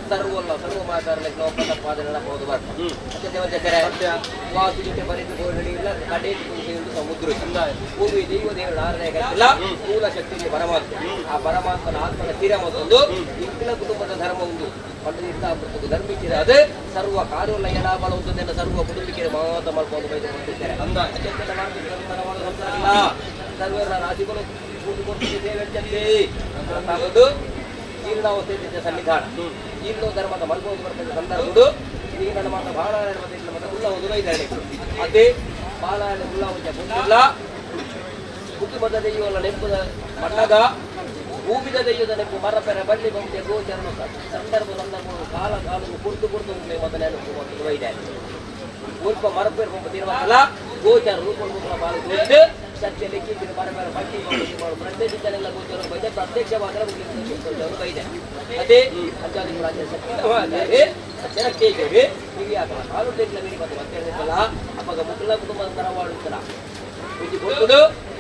ಸರ್ವಲ್ಲ ಸರ್ವ ಮಾತಾರಲೆ ಒಪ್ಪಂದ ಪಾದಗಳ ಹೋದು ಬರ್ತ ಅತ್ಯಂತ ವಾಸುಜಿತೆ ಬರೆದು ಇಲ್ಲ ಕಡೆ ಸಮುದ್ರ ಭೂಮಿ ದೈವ ದೇವರ ಆರಾಧನೆ ಮೂಲ ಶಕ್ತಿಗೆ ಪರಮಾತ್ಮ ಆ ಪರಮಾತ್ಮನ ಆತ್ಮನ ಸ್ಥಿರ ಮತ್ತೊಂದು ಇಂಕಿನ ಕುಟುಂಬದ ಧರ್ಮ ಒಂದು ಪಂಡಿತ ಧರ್ಮಿಕ್ಕಿರ ಅದೇ ಸರ್ವ ಕಾರ್ಯಲ್ಲ ಎಡಾಬಲ ಉದ್ದದೆಲ್ಲ ಸರ್ವ ಕುಟುಂಬಕ್ಕೆ ಮಾತ ಮಲ್ಕೊಂಡು ಬೈದು ಕೊಟ್ಟಿದ್ದಾರೆ. ಸರ್ವರ ರಾಶಿಗಳು ಜೀರ್ಣಾವಸ್ಥೆ ಸನ್ನಿಧಾನ ಜೀರ್ಣೋ ಧರ್ಮದ ಮಲ್ಬೋದು ಬರ್ತದೆ ಸಂದರ್ಭಡು ನನ್ನ ಮಾತ ಬಹಳ ಮತ್ತೆ ಉಳ್ಳ ಒಂದು ಬೈದಾಳೆ ಅದೇ ಬಾಳ ಉಳ್ಳ ಒಂದು ಕುಟುಂಬದ ದೈವಲ್ಲ ನೆಂಪುದ ಮಣ್ಣಗ ಭೂಮಿದ ದೈವದ ನೆಂಪು ಮರಪೆರ ಬಳ್ಳಿ ಬಂತೆ ಗೋಚರಣ ಸಂದರ್ಭ ಸಂದರ್ಭ ಕಾಲ ಕಾಲನ್ನು ಕುರ್ತು ಕುರ್ತು ಮೊದಲೇ ಒಂದು ಬೈದಾಳೆ ಉಲ್ಪ ಮರಪೇರು ಪಂಪ ತೀರ್ಮಾನಲ್ಲ ಗೋಚರ ರೂಪ ರೂಪ ಬಾಲ ಗೋಚ ಸತ್ಯ ಲೆಕ್ಕಿಸಿದ ಮರಪೇರ ಪಟ್ಟಿ ಪ್ರತ್ಯಕ್ಷ ಗೋಚರ ಬೈದೆ ಪ್ರತ್ಯಕ್ಷವಾದ ಬೈದೆ ಅದೇ ಅಂಚಾದಿ ರಾಜ್ಯ ಶಕ್ತಿ ಸತ್ಯರಕ್ಷೇವಿ ಹಿರಿಯಾಕಲ ಕಾಲು ಟೇಕ್ಲ ಮೀರಿ ಮತ್ತು ಮತ್ತೆ ಹೇಳಿದ್ದಲ್ಲ ಅಪ್ಪಗ ಮುಕ್ಕಲ ಕುಟುಂಬದ ತರವಾಡುತ್ತಲ ಇದು ಕೊಟ್ಟುಡು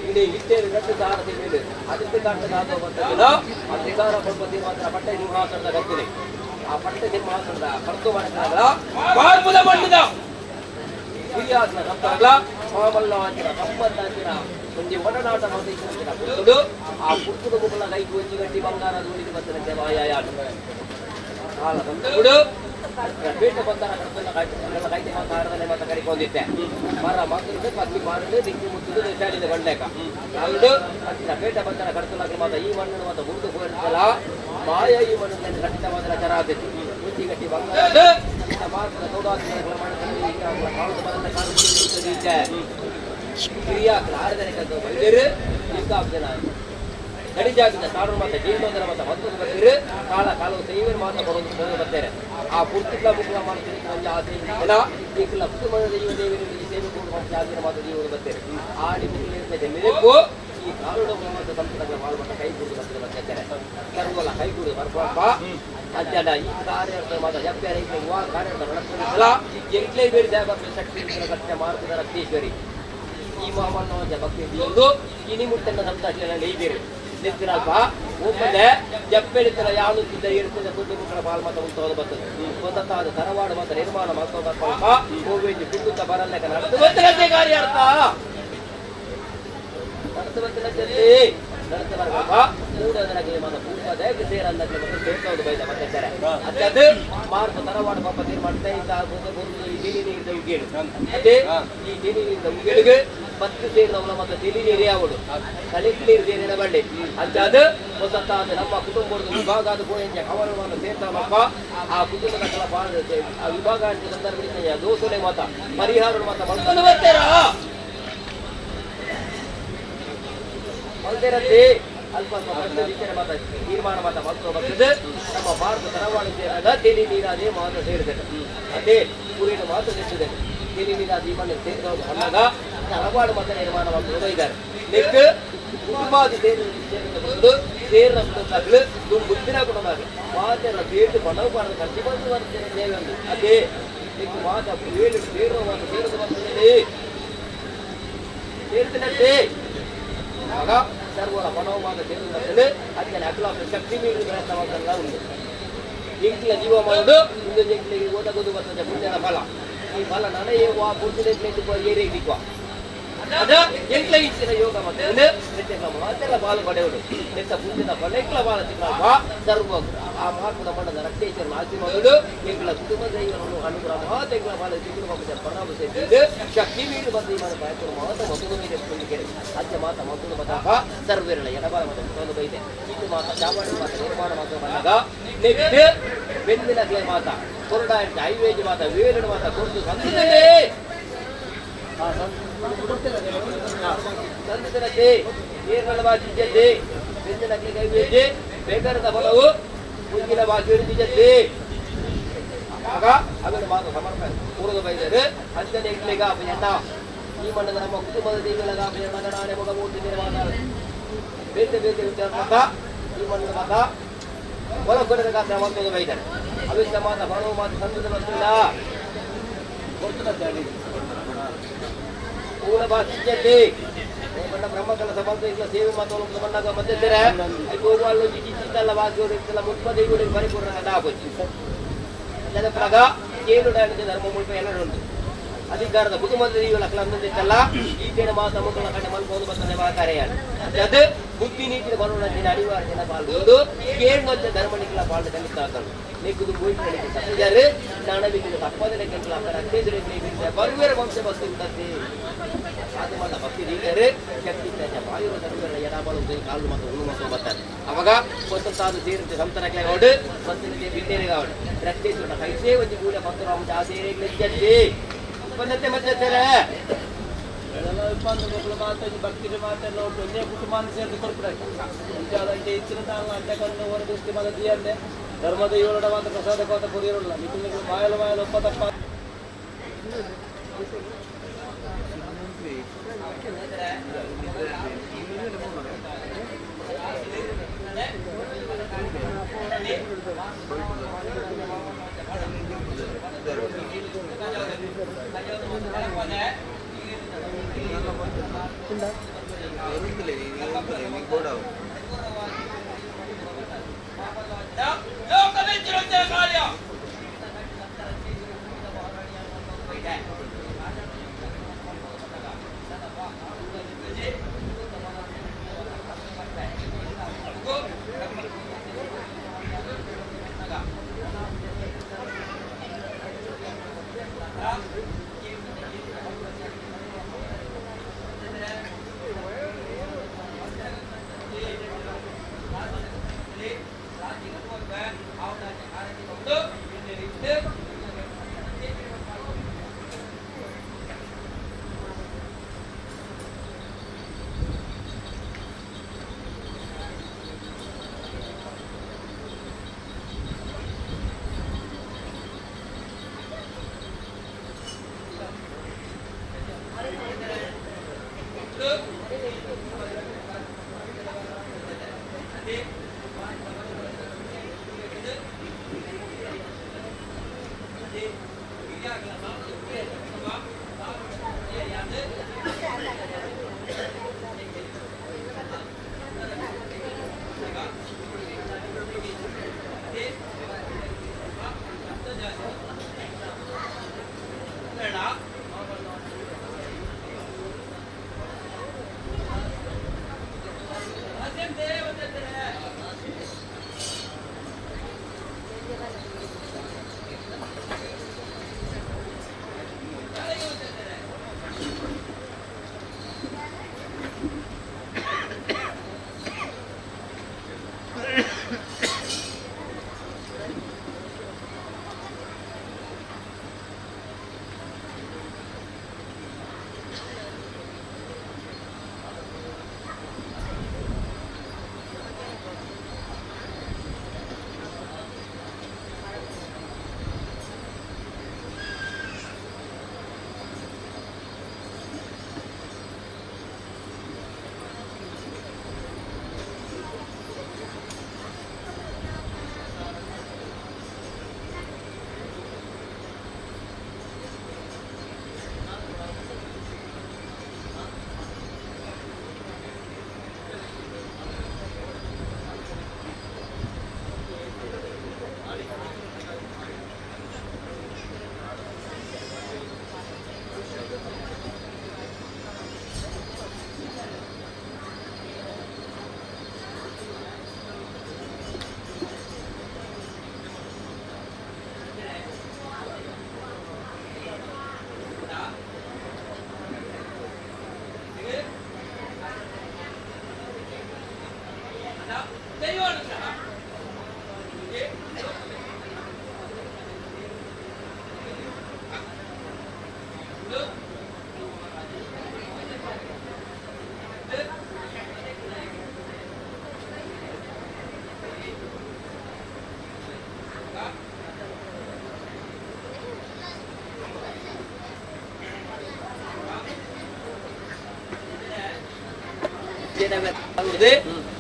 ಇಡೀ ಇತ್ತೇರು ರಟ್ಟು ದಾರ ತಿರುಗಿಡು ಅದಕ್ಕೆ ಕಾಟದಾದ ಬಂತದಿಲ್ಲ ಅಧಿಕಾರ ಕೊಡುವ ತೀರ್ಮಾನ ಪಟ್ಟೆ ಸಿಂಹಾಸನದ ಕರ್ತನೆ ಆ ಪಟ್ಟೆ ಸಿಂಹಾಸನದ ಕರ್ತು ಮಾಡಕ್ಕಾಗಲ್ಲ ಪಾರ್ಪದ ಮಣ್ಣದ ಹಿರಿಯಾಸನ ಕರ್ತಗಲ ಮಾಮಲ್ಲವಾಚಿನ ಸಂಬಂಧಾಚಿನ ಒಂಜಿ ಒಡನಾಟ ಮತಿಸಿನ ಪುರ್ತುಡು ಆ ಪುರ್ತುಡು ಗುಬಲ ಕೈಗೆ ಒಂಜಿ ಗಟ್ಟಿ ಬಂಗಾರ ದೂಡಿಗೆ ಬತ್ತನ ದೇವಾಯ ಕಾಲ ಬಂದಗುಡು ಪೇಟೆ ಬಂದಾರ ಕರ್ತನ ಕೈತೆ ಮಾತ ಆರದನೆ ಮಾತ ಕರಿಕೊಂಡಿದ್ದೆ ಮರ ಮಕ್ಕಳು ಪಕ್ಕಿ ಮಾಡಿದ್ರೆ ದಿಕ್ಕಿ ಮುತ್ತಿದ್ದು ದೇಶಾಲಿಂದ ಬಂಡೇಕ ನಾವಿಡು ಅಂಚಿನ ಪೇಟೆ ಬಂದಾರ ಕರ್ತನ ಮಾತ ಈ ಮಣ್ಣು ಮಾತ ಗುರುತು ಹೋಗಿರ್ತಲ್ಲ ಮಾಯ ಈ ಮಣ್ಣು ಖಂಡಿತವಾದ ಚರಾತತಿ ಬುದ್ಧಿ ಗಟ್ಟಿ ಬಂಗಾರದ ಮಾತ್ರ ಕ್ರಿಯಾಕಲ ಆರದನೆ ಬೈದೇರು ಇಂಕಾಬ್ಜನ ಗಡಿಜಾಗಿದ್ದ ತಾಳು ಮಾತ ಜೀರ್ಣೋದರ ಮಾತ ಮತ್ತೊಂದು ಬರ್ತೀರಿ ಕಾಲ ಕಾಲು ಸೇವೆ ಮಾತ್ರ ಬರೋದು ಬರೋದು ಬರ್ತಾರೆ ಆ ಪೂರ್ತಿಕ್ಲ ಮುಕ್ಲ ಮಾಡ್ತೀನಿ ಒಂದು ಆಸೆ ಜನ ಈಗಲ ಕುಟುಂಬದ ದೈವ ದೇವರಿಗೆ ಈ ಸೇವೆ ಕೂಡ ಮಾತ್ರ ಆಗಿನ ಮಾತ್ರ ಜೀವನ ಬರ್ತಾರೆ ಆಡಿ ಮೆರುಗು ಈ ಕಾಲುಡ ಮಾತ್ರ ಸಂಪುಟಗಳ ಮಾಡುವಂತ ಕೈ ಕೂಡಿ ಬರ್ತದೆ ಬರ್ತಾರೆ ಸರ್ವಲ್ಲ ಕೈ ಕೂಡಿ ಬರ್ಬಪ್ಪ ಅಜ್ಜಡ ಈ ಕಾರ್ಯಾರ್ಥ ಮಾತ್ರ ಜಪ್ಪ್ಯಾರ ಈ ವಾ ಕಾರ್ಯಾರ್ಥ ನಡೆಸಲ್ಲ ಎಂಕ್ಲೇ ಬೇರೆ ದೇವ ಶಕ್ತಿ ಸತ್ಯ ಮಾರ್ಗದ ರಕ್ತೇಶ್ವರಿ ಈ ಮಾಮನ್ನ ಭಕ್ತಿ ಒಂದು ಇನಿ ಮುಟ್ಟನ್ನ ಸಂತಾಶನ ಇದ್ದೀರಿ ನಿಂತಿರಲ್ಪ ಒಮ್ಮೆ ಜಪ್ಪೆಳಿತರ ಯಾವುದು ಇರ್ತದೆ ಕುಟುಂಬಗಳ ಪಾಲ್ ಮಾತ ಉಂಟು ಬರ್ತದೆ ಹೊಸತಾದ ತರವಾಡು ಮಾತ ನಿರ್ಮಾಣ ಮಾಡ್ಕೊ ಬರ್ಪಲ್ಪ ಹೋಗಿ ಬಿಟ್ಟುತ್ತ ಬರಲ್ಲ ನಡೆದು ಬರ್ತದೆ ಕಾರ್ಯಾರ್ಥ ನಡೆದು ಬರ್ತದೆ ನಡೆದು ಬರ್ಬಪ್ಪ ಮೂಡದರಾಗಲಿ ಮಾತ ಪೂರ್ವದ ಸೇರಲ್ಲಕ್ಕೆ ಮತ್ತು ಸೇರ್ತವ್ದು ಬೈದ ಮತ್ತೆ ಅದೇ ಮಾರ್ಗ ತರವಾಡು ಪಾಪ ತೀರ್ಮಾನ ಈ ತಿಳಿ ನೀರಿದ ಉಗ್ಗೇಳು ಅದೇ ಈ ತಿಳಿ ನೀರಿದ ಉಗ್ಗೇಳಿಗೆ ಪತ್ತು ಸೇರಿದವನ ಮತ್ತು ತಿಳಿ ನೀರೇ ಅವಳು ಕಲಿಕ್ ನೀರು ಸೇರಿನ ಬಳ್ಳಿ ಅಂಚಾದ ಹೊಸತಾದ ನಮ್ಮ ಕುಟುಂಬದ ವಿಭಾಗ ಅದು ಗೋಯಂಜ ಕವಲವನ್ನು ಸೇರ್ತಾವಪ್ಪ ಆ ಕುಟುಂಬದ ಕಲ ಬಾಳ ಆ ವಿಭಾಗ ಸಂದರ್ಭದಲ್ಲಿ ದೋಸಲೆ ಮಾತ ಪರಿಹಾರ ಮಾತ ಮಲ್ಕೊಂಡು ಬರ್ತೀರಾ ಮಲ್ದಿರತ್ತೆ ಅಲ್ಪ ಸ್ವಲ್ಪ ವಿಚಾರ ಮಾತ ತೀರ್ಮಾನ ಮಾತ ಮಲ್ಕೊ ಬರ್ತದೆ ನಮ್ಮ ಭಾರತ ತರವಾಡು ಸೇರಾಗ ತಿಳಿ ನೀರಾದೇ ಮಾತು ಸೇರಿದೆ ಅದೇ ಊರಿನ ಮಾತು ಸೇರಿದೆ ತಿಳಿ ನೀರಾದ ಈ ಮಣ್ಣು ಸೇರಿದವರು ಬಂದಾಗ ತರವಾಡು ಮಾತ ನಿರ್ಮಾಣ ಮಾಡ್ಕೊಂಡು ಇದ್ದಾರೆ ನೆಕ್ ಕುಟುಂಬಾದಿ ಸೇರಿದ ಸೇರಿದ ಕುಟುಂಬಗಳು ಬುದ್ಧಿನ ಕುಟುಂಬಗಳು ಮಾತೆಲ್ಲ ಬೇಟು ಬಣವು ಬಾರದು ಖರ್ಚು ಬಂದು ಬರ್ತೇನೆ ದೇವಂದು ಅದೇ ನೆಕ್ ಮಾತ ಏಳು ಸೇರುವ ಮಾತು ಸೇರಿದ ಬರ್ತದೆ ಸೇರಿದನಂತೆ ಆಗ ಸರ್ವರ ಮನೋಭಾವ ಸೇರಿದ ಅದಕ್ಕೆ ಅಖಿಲ ಶಕ್ತಿ ಮೀರಿ ಪ್ರಯತ್ನ ಉಂಟು ಎಂಕ್ಲ ಜೀವ ಮಾಡೋದು ಇಂದು ಎಂಕ್ಲಿಗೆ ಓದಗೋದು ಬರ್ತದೆ ಪುಣ್ಯದ ಫಲ ಈ ಫಲ ನನಗೆ ವಾ ಪುಣ್ಯದ ಏರೇ ದಿಕ್ವ ಅದ ಎಂಕ್ಲ ಇಚ್ಚಿನ ಯೋಗ ಮತ್ತೆ ಮಾತೆಲ್ಲ ಬಾಲು ಪಡೆಯುವುದು ನೆತ್ತ ಪುಣ್ಯದ ಫಲ ಎಂಕ್ಲ ಬಾಲ ತಿನ್ನಲ್ವಾ ಸರ್ವ ಆ ಮಹಾತ್ಮದ ಮಣ್ಣದ ರಕ್ತೇಶ್ವರನ ಆಶೀರ್ವಾದಗಳು ಎಂಕ್ಲ ಕುಟುಂಬ ದೈವವನ್ನು ಅನುಗ್ರಹ ಮಾತ ಎಂಕ್ಲ ಬಾಲ ತಿಂಗಳು ಪರಾಮರ್ಶೆ ಶಕ್ತಿ ಮೀರಿ ಬಂದು ಈ ಮನೆ ಪ್ರಯತ್ನ ಮಾತ ಮತ್ತೊಂದು ಮೇಲೆ ಕೇಳಿ ಅಜ್ಜ ಮಾತ ಮತ್ತೊಂದು ಮತಾಪ ಸರ್ವೇರಳ ಎಡಬಾಲ ಮಾತ ಮತ್ತೊಂದು ಬೈದೆ ಇದು ಮಾತ ಚಾವಣಿ ಮಾತ ನಿರ್ಮಾಣ ಮಾತ ಬಂದಾಗ ನೆಟ್ ಬೆನ್ನಿನ ಮಾತ ಕೊರಡ ಐವೇಜ್ ಮಾತ ವೇಲನ ಮಾತ ಕೊರತು ಸಂದಿದೆ ಸಂದಿದನತೆ ಏರ್ಗಳ ಬಾಜಿದ್ದೆ ಬೆನ್ನಿನ ಕೈವೇಜಿ ಬೇಕಾದ ಫಲವು ಮುಂದಿನ ಬಾಕಿ ಆಗ ಅದನ್ನು ಮಾತು ಸಮರ್ಪಣೆ ಪೂರ್ವದ ಬೈದರು ಅಂಜನೆ ಇಡ್ಲಿಗ ಎಣ್ಣ ಈ ಮಣ್ಣದ ನಮ್ಮ ಕುಟುಂಬದ ದೇವಿಗಳ ಮಗನಾನೆ ಮಗ ಮೂರ್ತಿ ನಿರ್ಮಾಣ ಬೇತೆ ಬೇತೆ ವಿಚಾರ ಮಾತ ಈ ಮಣ್ಣದ ಮಾತ ಹೊಲ ಕೊಡದ ಗಾತ್ರ ಮಾತೋದು ಬೈತಾರೆ ಅವಿಷ್ಟ ಮಾತ ಬರುವ ಮಾತು ಸಂತದ ಬಂದಿಲ್ಲ ಮೂಲ ಬಾಸಿದ್ದಲ್ಲಿ ಬಣ್ಣ ಬ್ರಹ್ಮಕಲ ಸಬಂಧ ಇಲ್ಲ ಸೇವೆ ಮಾತು ಬಣ್ಣಗ ಮಧ್ಯೆ ಗೋವಾಲು ಜಿಗಿಲ್ಲ ಬಾಕಿ ಇತ್ತಲ್ಲ ಮುಪ್ಪದೈಗುಡಿಗೆ ಪರಿಪೂರ್ಣ ಆಗೋಚಿ ಪ್ರಗ ಕೇಳುಡ ಧರ್ಮ ಮುಲ್ಪ ಎಲ್ಲರೂ ಉಂಟು ಅಧಿಕಾರದ ಕುಟುಂಬದ ಲಕ್ಲ ಈತೇನ ಮಾತ ಮುಕ್ಕಳ ಕಂಡ ಮಲ್ಬೋದು ಬರ್ತದೆ ಮಾತಾರೆಯ ಅದು ಬುದ್ಧಿ ನೀತಿನ ಬರೋಣ ದಿನ ಅನಿವಾರ್ಯ ಜನ ಪಾಲ್ಬೋದು ಕೇಳುವಂತ ಧರ್ಮನಿಗಳ ಪಾಲು ಖಂಡಿತ ನಿಕ್ಕುದು ಬೋಯ್ತು ಸತ್ತಿದ್ದಾರೆ ನಾಣವಿಗೆ ತಪ್ಪದನೆ ಕೆಂಟಲ ಬರುವೇರ ವಂಶ ಬಸ್ತು ಉಂಟಂತೆ ಅದು ಮಾಡ ಭಕ್ತಿ ನೀಡಿದರೆ ಶಕ್ತಿ ಬಾಯಿರೋ ಧರ್ಮಗಳ ಎಡಬಾಳು ಕಾಲು ಮತ್ತು ಉಳು ಮತ್ತು ಬರ್ತಾರೆ ಅವಾಗ ಹೊಸತಾದ ಸೇರಿದ ಸಂತನಕ್ಕೆ ಹೊಡು ಮತ್ತು ಬಿಟ್ಟೇರಿಗೆ ಅವಡು ರಕ್ತೇಶ್ವರ ಕೈಸೇ ಒಂದು ಕೂಡ ಪತ್ರ ಆ ಸೇರೆ ಬಂದತ್ತೆ ಮತ್ತೆ ಭಕ್ತಿ ಮಾತೆಲ್ಲ ಒಂದೇ ಕುಟುಂಬ ಸೇರಿದು ಕೊಡ್ಬಿಡ ಹೆಚ್ಚಿನ ಅಡ್ಡ ಕಣ್ಣು ಹೊರ ದೃಷ್ಟಿ ಮಾತ್ರ ದಿಯಂದೆ ಧರ್ಮದ ಏಳಡ ಮಾತ್ರ ಪ್ರಸಾದ ಕೋತ ಕೊರಿಯೋಲ್ಲ ಮಿಕ್ಕುಗಳು ಮಾಯಲು ಮಾಯಲು ಒಪ್ಪ ತಪ್ಪ ರಾಜ್ಯ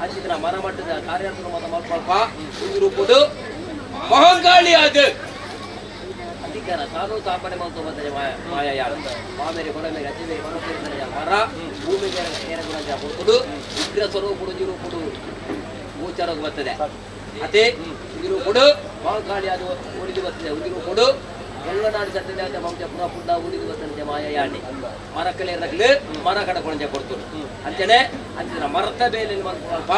ಅಂಚಿನ ಮರ ಮಟ್ಟದ ಕಾರ್ಯಾರ್ಥ ಮತ ಮಲ್ಪ ಒಂದು ರೂಪುಡು ಮಹಂಕಾಳಿ ಅದು ಅಧಿಕಾರ ಕಾನೂನು ಸ್ಥಾಪನೆ ಮಾಡ್ಕೊ ಮಾಯ ಯಾರು ಮಾಮೇರಿ ಕೊಡಮೇರಿ ಅಜ್ಜಮೇರಿ ಮನೋಕರಿ ಮರ ಭೂಮಿಗೆ ಏರಗುಣಂಜ ಕೊಡ್ತುಡು ಉಗ್ರ ಸ್ವರೂಪುಡು ರೂಪುಡು ಗೋಚಾರ ಬರ್ತದೆ. ಅದೇ ಉಜಿರು ಮಹಾಕಾಳಿ ಅದು ಉಳಿದು ಬರ್ತದೆ. ಉಜಿರು ಕೊಡು ಒಳ್ಳನಾಡು ಸತ್ತದ ವಂಶ ಪುರ ಪುಂಡ ಉಳಿದು ಬರ್ತದೆ ಮಾಯ ಯಾಣಿ ಮರಕ್ಕಲೆ ರಗ್ಲು ಮರ ಕಡಕೊಂಜ ಕೊಡ್ತುಡು ಅಂಚನೆ ಅಂಚಿನ ಮರತ ಬೇಲೆ ಮಲ್ಪ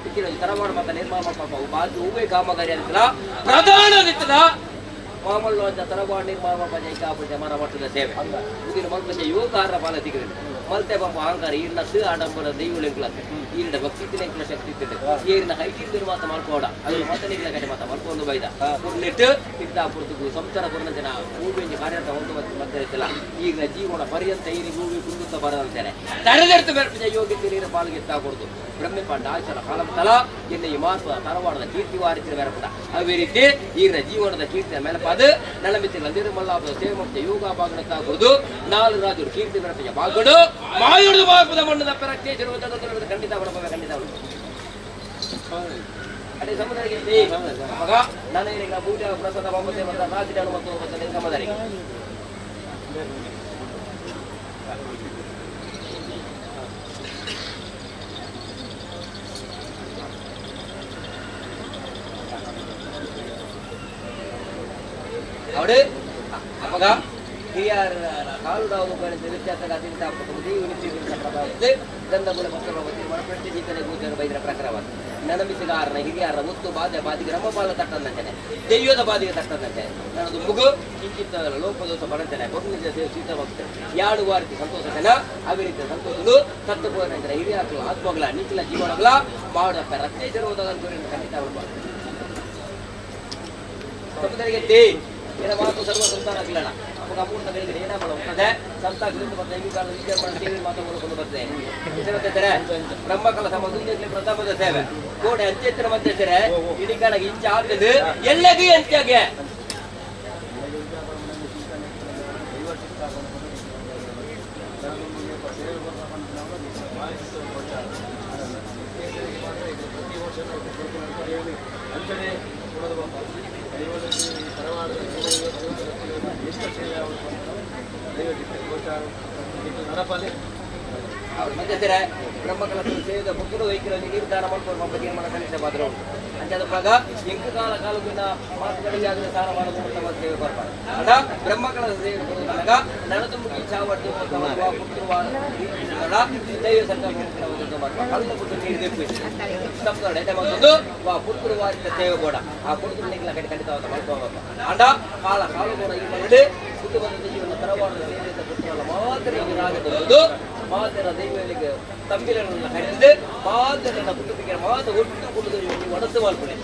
ಇಕ್ಕಿನ ತರವಾಡ ಮತ ನಿರ್ಮಾಣ ಮಲ್ಪ ಬಾಜು ಹೂವೇ ಕಾಮಗಾರಿ ಅಂತಲ ಪ್ರಧಾನ ದಿತ್ತದ ಮಾಮಲ್ಲು ಅಂತ ತರವಾಡ ನಿರ್ಮಾಣ ಮಲ್ಪ ಜೈಕಾಪುಜ ಮರ ಮಟ್ಟದ ಸೇವೆ ಉದಿನ ಮಲ್ಪಂಜ ಯೋಗಾರ ಪಾಲ ತಿಗದು ಮಲ್ತೆ ಪಾಪ ಅಹಂಕಾರ ಈರ್ನ ಸ ಆಡಂಬರ ದೈವಳೆಂಕ್ಲಕ್ಕೆ ಈರಿನ ಭಕ್ತಿ ಎಂಕ್ಲ ಶಕ್ತಿ ಇತ್ತಿದೆ ಏರಿನ ಹೈಟಿಂದಿನ ಮಾತ ಮಲ್ಕೋಡ ಅದು ಮಾತನಿಗಿನ ಕಡೆ ಮಾತ ಮಲ್ಕೊಂಡು ಬೈದ ಪುರ್ನೆಟ್ ಇದ್ದ ಪುರ್ತುಗು ಸಂಸಾರ ಪುರ್ನ ಜನ ಭೂಮಿಂಜಿ ಕಾರ್ಯಂತ ಒಂದು ಮತ್ತೆ ಇತ್ತಲ್ಲ ಈಗ ಜೀವನ ಪರ್ಯಂತ ಈರಿ ಭೂಮಿ ಕುಂದುತ್ತ ಬರದಂತೇನೆ ತರದೆಡ್ತು ಬೆರ್ಪಿನ ಯೋಗ್ಯ ನೀರ ಪಾಲ್ಗೆತ್ತಾ ಕೊಡ್ತು ಬ್ರಹ್ಮೆ ಪಾಂಡ ಆಚಲ ಕಾಲಂ ತಲ ಎನ್ನ ಈ ಮಾತ್ವ ತರವಾಡದ ಕೀರ್ತಿ ವಾರಿಸಿದ ಬೆರಪುಟ ಅದೇ ರೀತಿ ಈಗಿನ ಜೀವನದ ಕೀರ್ತಿಯ ಮೇಲಪಾದ ನಳಮಿತ್ತಿನ ನಿರ್ಮಲಾಭದ ಸೇವೆ ಯೋಗ ಬಾಗಣತ್ತ ಕೊಡುದು ನಾಲ್ ರಾಜರು ಕೀರ್ತಿ ಬೆರಪಿನ ಬಾಗಡು ಮಾಯುಡುದು ಬಾಪದ ಮಣ್ಣದ ಪೆರಕ್ಕೆ ಖಂಡಿತ ಖಂಡಿತ ಅದೇ ಸಮುದಾಯಕ್ಕೆ ಮಗ ನಾನು ಈಗ ಪೂಜಾ ಪ್ರಸಾದ ಮಮತೆ ಮತ್ತು ರಾತ್ರಿ ಮತ್ತು ಸಮುದಾಯಕ್ಕೆ ಅವಡು ಅಪ್ಪಗ ಹಿರಿಯರ ಕಾಲುಡಾವು ವ್ಯತ್ಯಾಸ ಗಂಧಗುಣ ಮಕ್ಕಳ ಜೀತನೆ ಗೋಚರ ಬೈದರ ಪ್ರಕಾರವಾದ ನನಮಿಸಿಗಾರನ ಹಿರಿಯರ ಒತ್ತು ಬಾಧೆ ಬಾದಿಗೆ ರಮಬಾಲ ತಟ್ಟಂದಂತೆನೆ ದೆಯ್ಯದ ಬಾದಿಗೆ ತಟ್ಟಂದಂತೆ ನನ್ನದು ಮುಗು ಕಿಂಚಿತ್ತ ಲೋಪದೋಷ ಬರಂತೇನೆ ಕೊರ್ನಿಜ ಸೇವೆ ಸೀತ ಭಕ್ತ ಯಾಡು ವಾರತಿ ಸಂತೋಷ ಜನ ಅಭಿರೀತಿ ಸಂತೋಷಲು ಸತ್ತು ಹೋದ ಹಿರಿಯಾಕ್ಲ ಆತ್ಮಗಳ ನಿಖಿಲ ಜೀವನಗಳ ಮಾಡಪ್ಪ ರಸ್ತೆ ಖಂಡಿತ ಸಮುದಾಯಕ್ಕೆ ಏನ ಮಾತು ಸರ್ವ ಸಂತಾನ ಆಗಿಲ್ಲಣ ಅವಾಗ ಅಮೂರ್ತ ಕಡೆಗೆ ಏನ ಹೋಗ್ತದೆ ಸಂತ ಕುರಿತು ಮತ್ತೆ ಈ ಕಾಲ ವಿಚಾರ ಮಾಡಿ ಸೇವೆ ಮಾತು ಮೂಲಕೊಂಡು ಬರ್ತದೆ ಬ್ರಹ್ಮಕಲ ಸಮ ಪ್ರತಾಪದ ಸೇವೆ ಕೋಡೆ ಅಂತ್ಯತ್ರ ಮಧ್ಯಸ್ಥರೆ ಇಡೀ ಕಾಲಕ್ಕೆ ಇಂಚ ಆಗ್ತದೆ ಎಲ್ಲಗೂ ಅಂತ್ಯಾಗೆ ಮಧ್ಯಸ್ಥರೆ ಬ್ರಹ್ಮಕಲ ಸೇವೆದ ಪುಕ್ಕರು ವೈಕರಲ್ಲಿ ನಿರ್ಧಾರ ಮಾಡ್ಕೊಂಡು ಒಬ್ಬ ತೀರ್ಮಾನ ಕನಿಷ್ಠ ಪಾತ್ರ ಉಂಟು ಅಂಚಾದ ಪ್ರಗ ಎಂಕು ಕಾಲ ಕಾಲಕ್ಕಿಂತ ಮಾತುಗಳಿಗೆ ಆಗದೆ ಸಾರ ಮಾಡಬಹುದು ಸೇವೆ ಬರ್ಬಾರ್ದು ಅಡ ಬ್ರಹ್ಮಕಲ ಸೇವೆ ಕೊಡುವುದನ್ನಾಗ ನಡದುಂಬಿ ಚಾವಟ್ಟು ದೈವ ಸಂಕಲ್ಪ ಕಲ್ಲ ಪುಟ್ಟು ನೀರು ದೆಪ್ಪು ತಪ್ಪು ಎಡೆ ಮತ್ತೊಂದು ವಾ ಪುರ್ತುರು ವಾರಿದ ಸೇವೆ ಬೋಡ ಆ ಪುರ್ತುರು ನಿಗ್ಲ ಕಡೆ ಖಂಡಿತವಾದ ಮಾಡ್ಕೋಬೇಕು ಅಂಡ ಕಾಲ ಕಾಲು ಬೋಡ ಈ ಮರಳು ಕುಟುಂಬದ ಜೀವನ ತರವಾಡದ ಸೇವೆಯಿಂದ ಪುತ್ರಲ್ಲ ಮಾತ್ರ ರಾಗದೊಂದು ಮಾತರ ದೈವಗಳಿಗೆ ತಂಬಿಲನ್ನ ಕರೆದು ಮಾತ್ರ ಕುಟುಂಬಕ್ಕೆ ಮಾತ್ರ ಒಟ್ಟು ಕುಟುಂಬ ಒಡಸು ಮಾಡ್ಕೊಳ್ಳಿ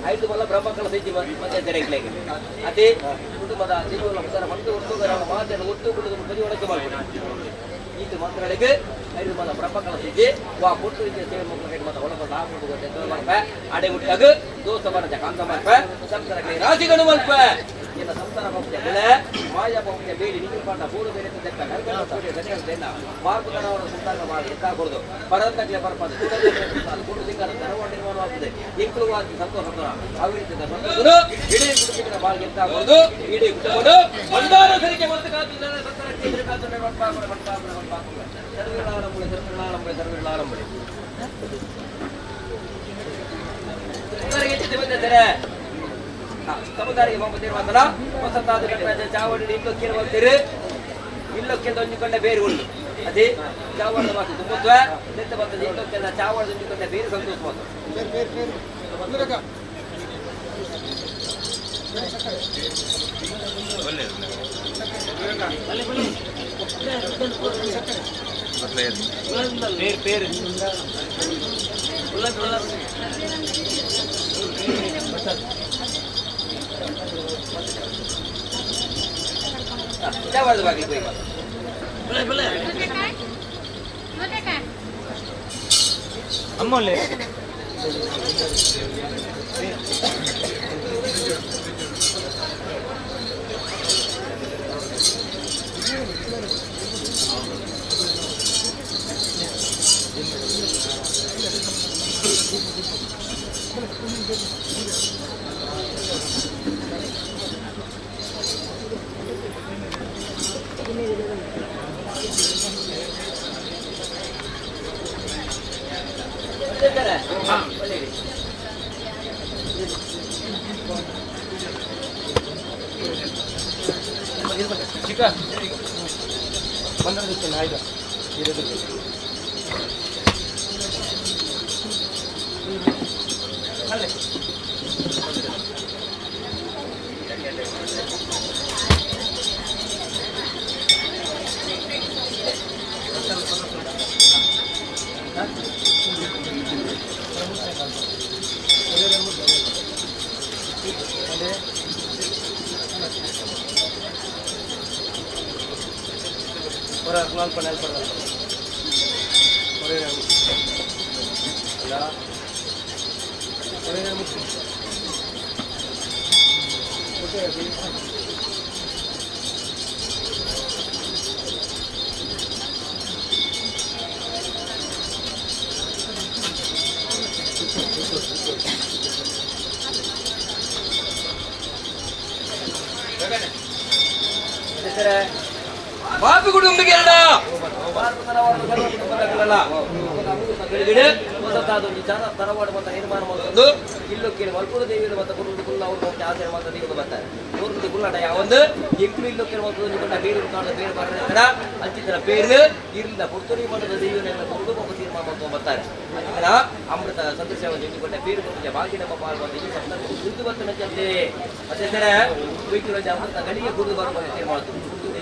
ಐದು ಬಲ್ಲ ಬ್ರಹ್ಮಕಲ ಸೈಜಿ ಮಧ್ಯ ಜರೆಗ್ಲೆಗೆ ಅದೇ ಕುಟುಂಬದ ಜೀವನ ಮತ್ತು ಒಟ್ಟು ಮಾತ್ರ ಒಟ್ಟು ಕುಟುಂಬ ಬದಿ ಒಡಸು ಮಾಡ್ಕೊಳ್ಳಿ ಈತ ಮಾತ್ರಗಳಿಗೆ ಐದು ಬಲ್ಲ ಬ್ರಹ್ಮಕಲ ಸೈಜಿ ವಾ ಪುಟ್ಟು ರೀತಿಯ ಸೇವೆ ಮಕ್ಕಳ ಮಾತ್ರ ಒಳಗೊಂಡು ಹಾಕೊಂಡು ಮಾಡ್ಪ ಅಡೆ ಮುಟ್ಟಾಗ ದೋಸ ಬರಜ ಕಾಂತ ಮಾಡ್ಪ ಸಂಸಾರಕ್ಕೆ ರಾಶಿಗಳು ಮಲ್ಪ ಎಲ್ಲ ಸಂಸಾರ ಪಂಪ್ಯ ಬೆಳೆ ಮಾಯ ಪಂಪ್ಯ ಬೇಡಿ ನೀರು ಪಾಂಡ ಪೂರ್ವ ಬೇರೆ ಮಾರ್ಪುತನವರ ಸಂತಾನ ಮಾಡಿ ಎತ್ತಾಕೊಡುದು ಪರಂತಕ್ಲೆ ಪರಪದ ಕುಡು ಸಿಂಗರ ತರವ ನಿರ್ಮಾಣವಾಗ್ತದೆ ಇಂಕ್ಲುವಾಗಿ ಸಂತೋಷ ಅವಿರಿತದ ಸಂತೋಷನು ಇಡೀ ಕುಟುಂಬದ ಬಾಳಿಗೆ ಎತ್ತಾಕೊಡುದು ಇಡೀ ಕುಟುಂಬನು ಬಂಡಾರ ಸರಿಕೆ ಮತ್ತು ಕಾತು ಸಂತಾನಕ್ಕೆ ಕಾತು ಸರ್ವಿಳಾರಂಬಳಿ ಸರ್ವಿಳಾರಂಬಳಿ ಬಂದಿದ್ದಾರೆ ಸಮುದಾಯಕ್ಕೆ ಮೊಹಮ್ಮದ್ ಹೊಸತಾದ ಚಾವಡಿ ಇಲ್ಲೊಕ್ಕೆ ಬರ್ತೀರಿ ಇಲ್ಲೊಕ್ಕೆ ಒಂಜಿ ಬೇರೆ ಉಂಟು ಅದೇ ಚಾವಡದ ಮಾತು ತುಂಬುತ್ವ ನೆತ್ತ ಬರ್ತದೆ ಇಲ್ಲೊಕ್ಕೆಲ್ಲ ಚಾವಡದ ಒಂಜಿ ಬೇರೆ ಸಂತೋಷ ಮಾತು పేరు పేరు అమ్మోలే ಚಿಕ್ಕ 15 ಆಯ್ತು. ಬಾಪಿ ಕುಟುಂಬಕ್ಕೆ ತರವಾಡು ಮತ್ತು ನಿರ್ಮಾಣ ಮಾಡೋದು ಇಲ್ಲು ಕೇಳಿ ಮಲ್ಪುರ ದೇವಿಯ ಮತ್ತು ಕುರುಡು ಕುಲ್ಲ ಅವರು ಮತ್ತೆ ಆಚರಣೆ ಮಾತ್ರ ದೇವರು ಬರ್ತಾರೆ. ನೂರು ಕುಲ್ಲಾಟ ಯಾವೊಂದು ಎಂಕ್ಲು ಇಲ್ಲು ಕೇಳಿ ಮತ್ತು ಒಂದು ಕೊಂಡ ಬೇರು ಕಾಣದ ಬೇರು ಬರೋದ್ರ ಅಂಚಿತರ ಬೇರು ಇರಲಿಲ್ಲ ಪುರ್ತುರಿ ಮಠದ ದೇವಿಯನ್ನೆಲ್ಲ ಕುರುಡು ಮಗು ತೀರ್ಮಾನ ಮಾಡ್ಕೊಂಡು ಬರ್ತಾರೆ. ಅಂಚಿತರ ಅಮೃತ ಸದಸ್ಯ ಜೊತೆಗೊಂಡ ಬೇರು ಕೊಡುತ್ತೆ ಬಾಗಿ ನಮ್ಮ ಪಾಲ್ ಬಂದು ಈ ಸಂದರ್ಭ ಕುರಿತು ಬರ್ತಾನೆ ಚಂದೆ ಅದೇ ಸರ ಅಮೃತ ಗಳಿಗೆ ಕುರಿದು ಬರುವ ತೀರ್ಮಾನ.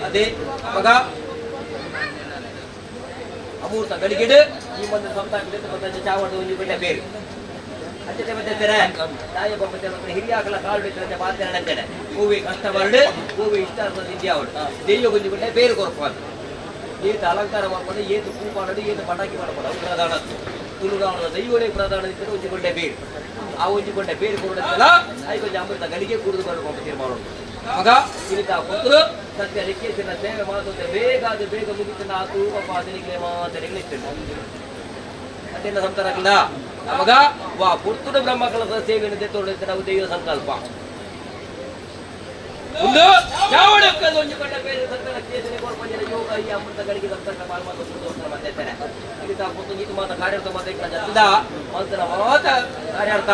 ಅದೇ ಮಗ ಅಮೂರ್ತ ಗಳಿಗೆಡು ಈ ಒಂದು ಸ್ವಂತ ಬಂದ ಚಾವಡ ಒಂದು ಬಿಟ್ಟೆ ಬೇರು ಅಚ್ಚತೆ ಮತ್ತೆ ತಾಯಿ ಬೊಮ್ಮತೆ ಹಿರಿಯಾಕಲ ಕಾಲು ಬಿಟ್ಟರೆ ಮಾತೆ ನಡಂತೇನೆ ಹೂವಿ ಕಷ್ಟ ಬರಡು ಹೂವಿ ಇಷ್ಟ ಇಂಡಿಯಾ ಅವಳು ದೆಯ್ಯ ಗುಂಜಿ ಬಿಟ್ಟೆ ಬೇರು ಕೊರಪಾದು ಏತು ಅಲಂಕಾರ ಮಾಡ್ಕೊಂಡು ಏತು ಪೂ ಮಾಡೋದು ಏತು ಪಟಾಕಿ ಮಾಡ್ಕೊಂಡು ಅವು ಪ್ರಧಾನ ತುಳುನಾಡದ ದೈವನೇ ಪ್ರಧಾನ ಇದ್ದರೆ ಒಂಜಿಕೊಂಡೆ ಬೇರು ಆ ಒಂಜಿಕೊಂಡೆ ಬೇರು ಕೊಡೋದಲ್ಲ ಐಕೊಂಜ ಅಮೃತ ಗಳಿಗೆ ಕುಡಿದು ಬರಬೇಕು ತೀರ್ಮಾನ. ಮಗ ಇನಿತ ಪುತ್ರರು ಸತ್ಯ ಲಿಖಿಸಿನ ಸೇವೆ ಮಾತುತ್ತೆ ಬೇಗ ಅದು ಬೇಗ ಮುಗಿತನ ಆ ತೂಪ ಪಾದನಿಗೆ ಮಾತನೆಗಳು ಅದೇನ ಸಂತಾನಕ್ಕಲ್ಲ ಮಗ ವಾ ಪುರ್ತುಡು ಬ್ರಹ್ಮಕಲದ ಸೇವೆಯನ್ನು ತೋಡುತ್ತೆ ನಾವು ದೈವ ಸಂಕಲ್ಪ ಒಂದು ಯಾವಡಕ್ಕದು ಒಂದು ಕಂಡ ಬೇರೆ ಸಂತಾನ ಚೇತನೆ ಕೊರ್ಪಂಜನ ಯೋಗ ಈ ಅಮೃತಗಳಿಗೆ ಸಂತಾನ ಮಾಲ್ ಮಾತು ಮಾತಾಡ್ತಾರೆ. ಇನಿತ ಪುತ್ರ ಇದು ಮಾತ ಕಾರ್ಯಾರ್ಥ ಮಾತ ಜತ್ತದ ಮಂತನ ಮಾತ ಕಾರ್ಯಾರ್ಥ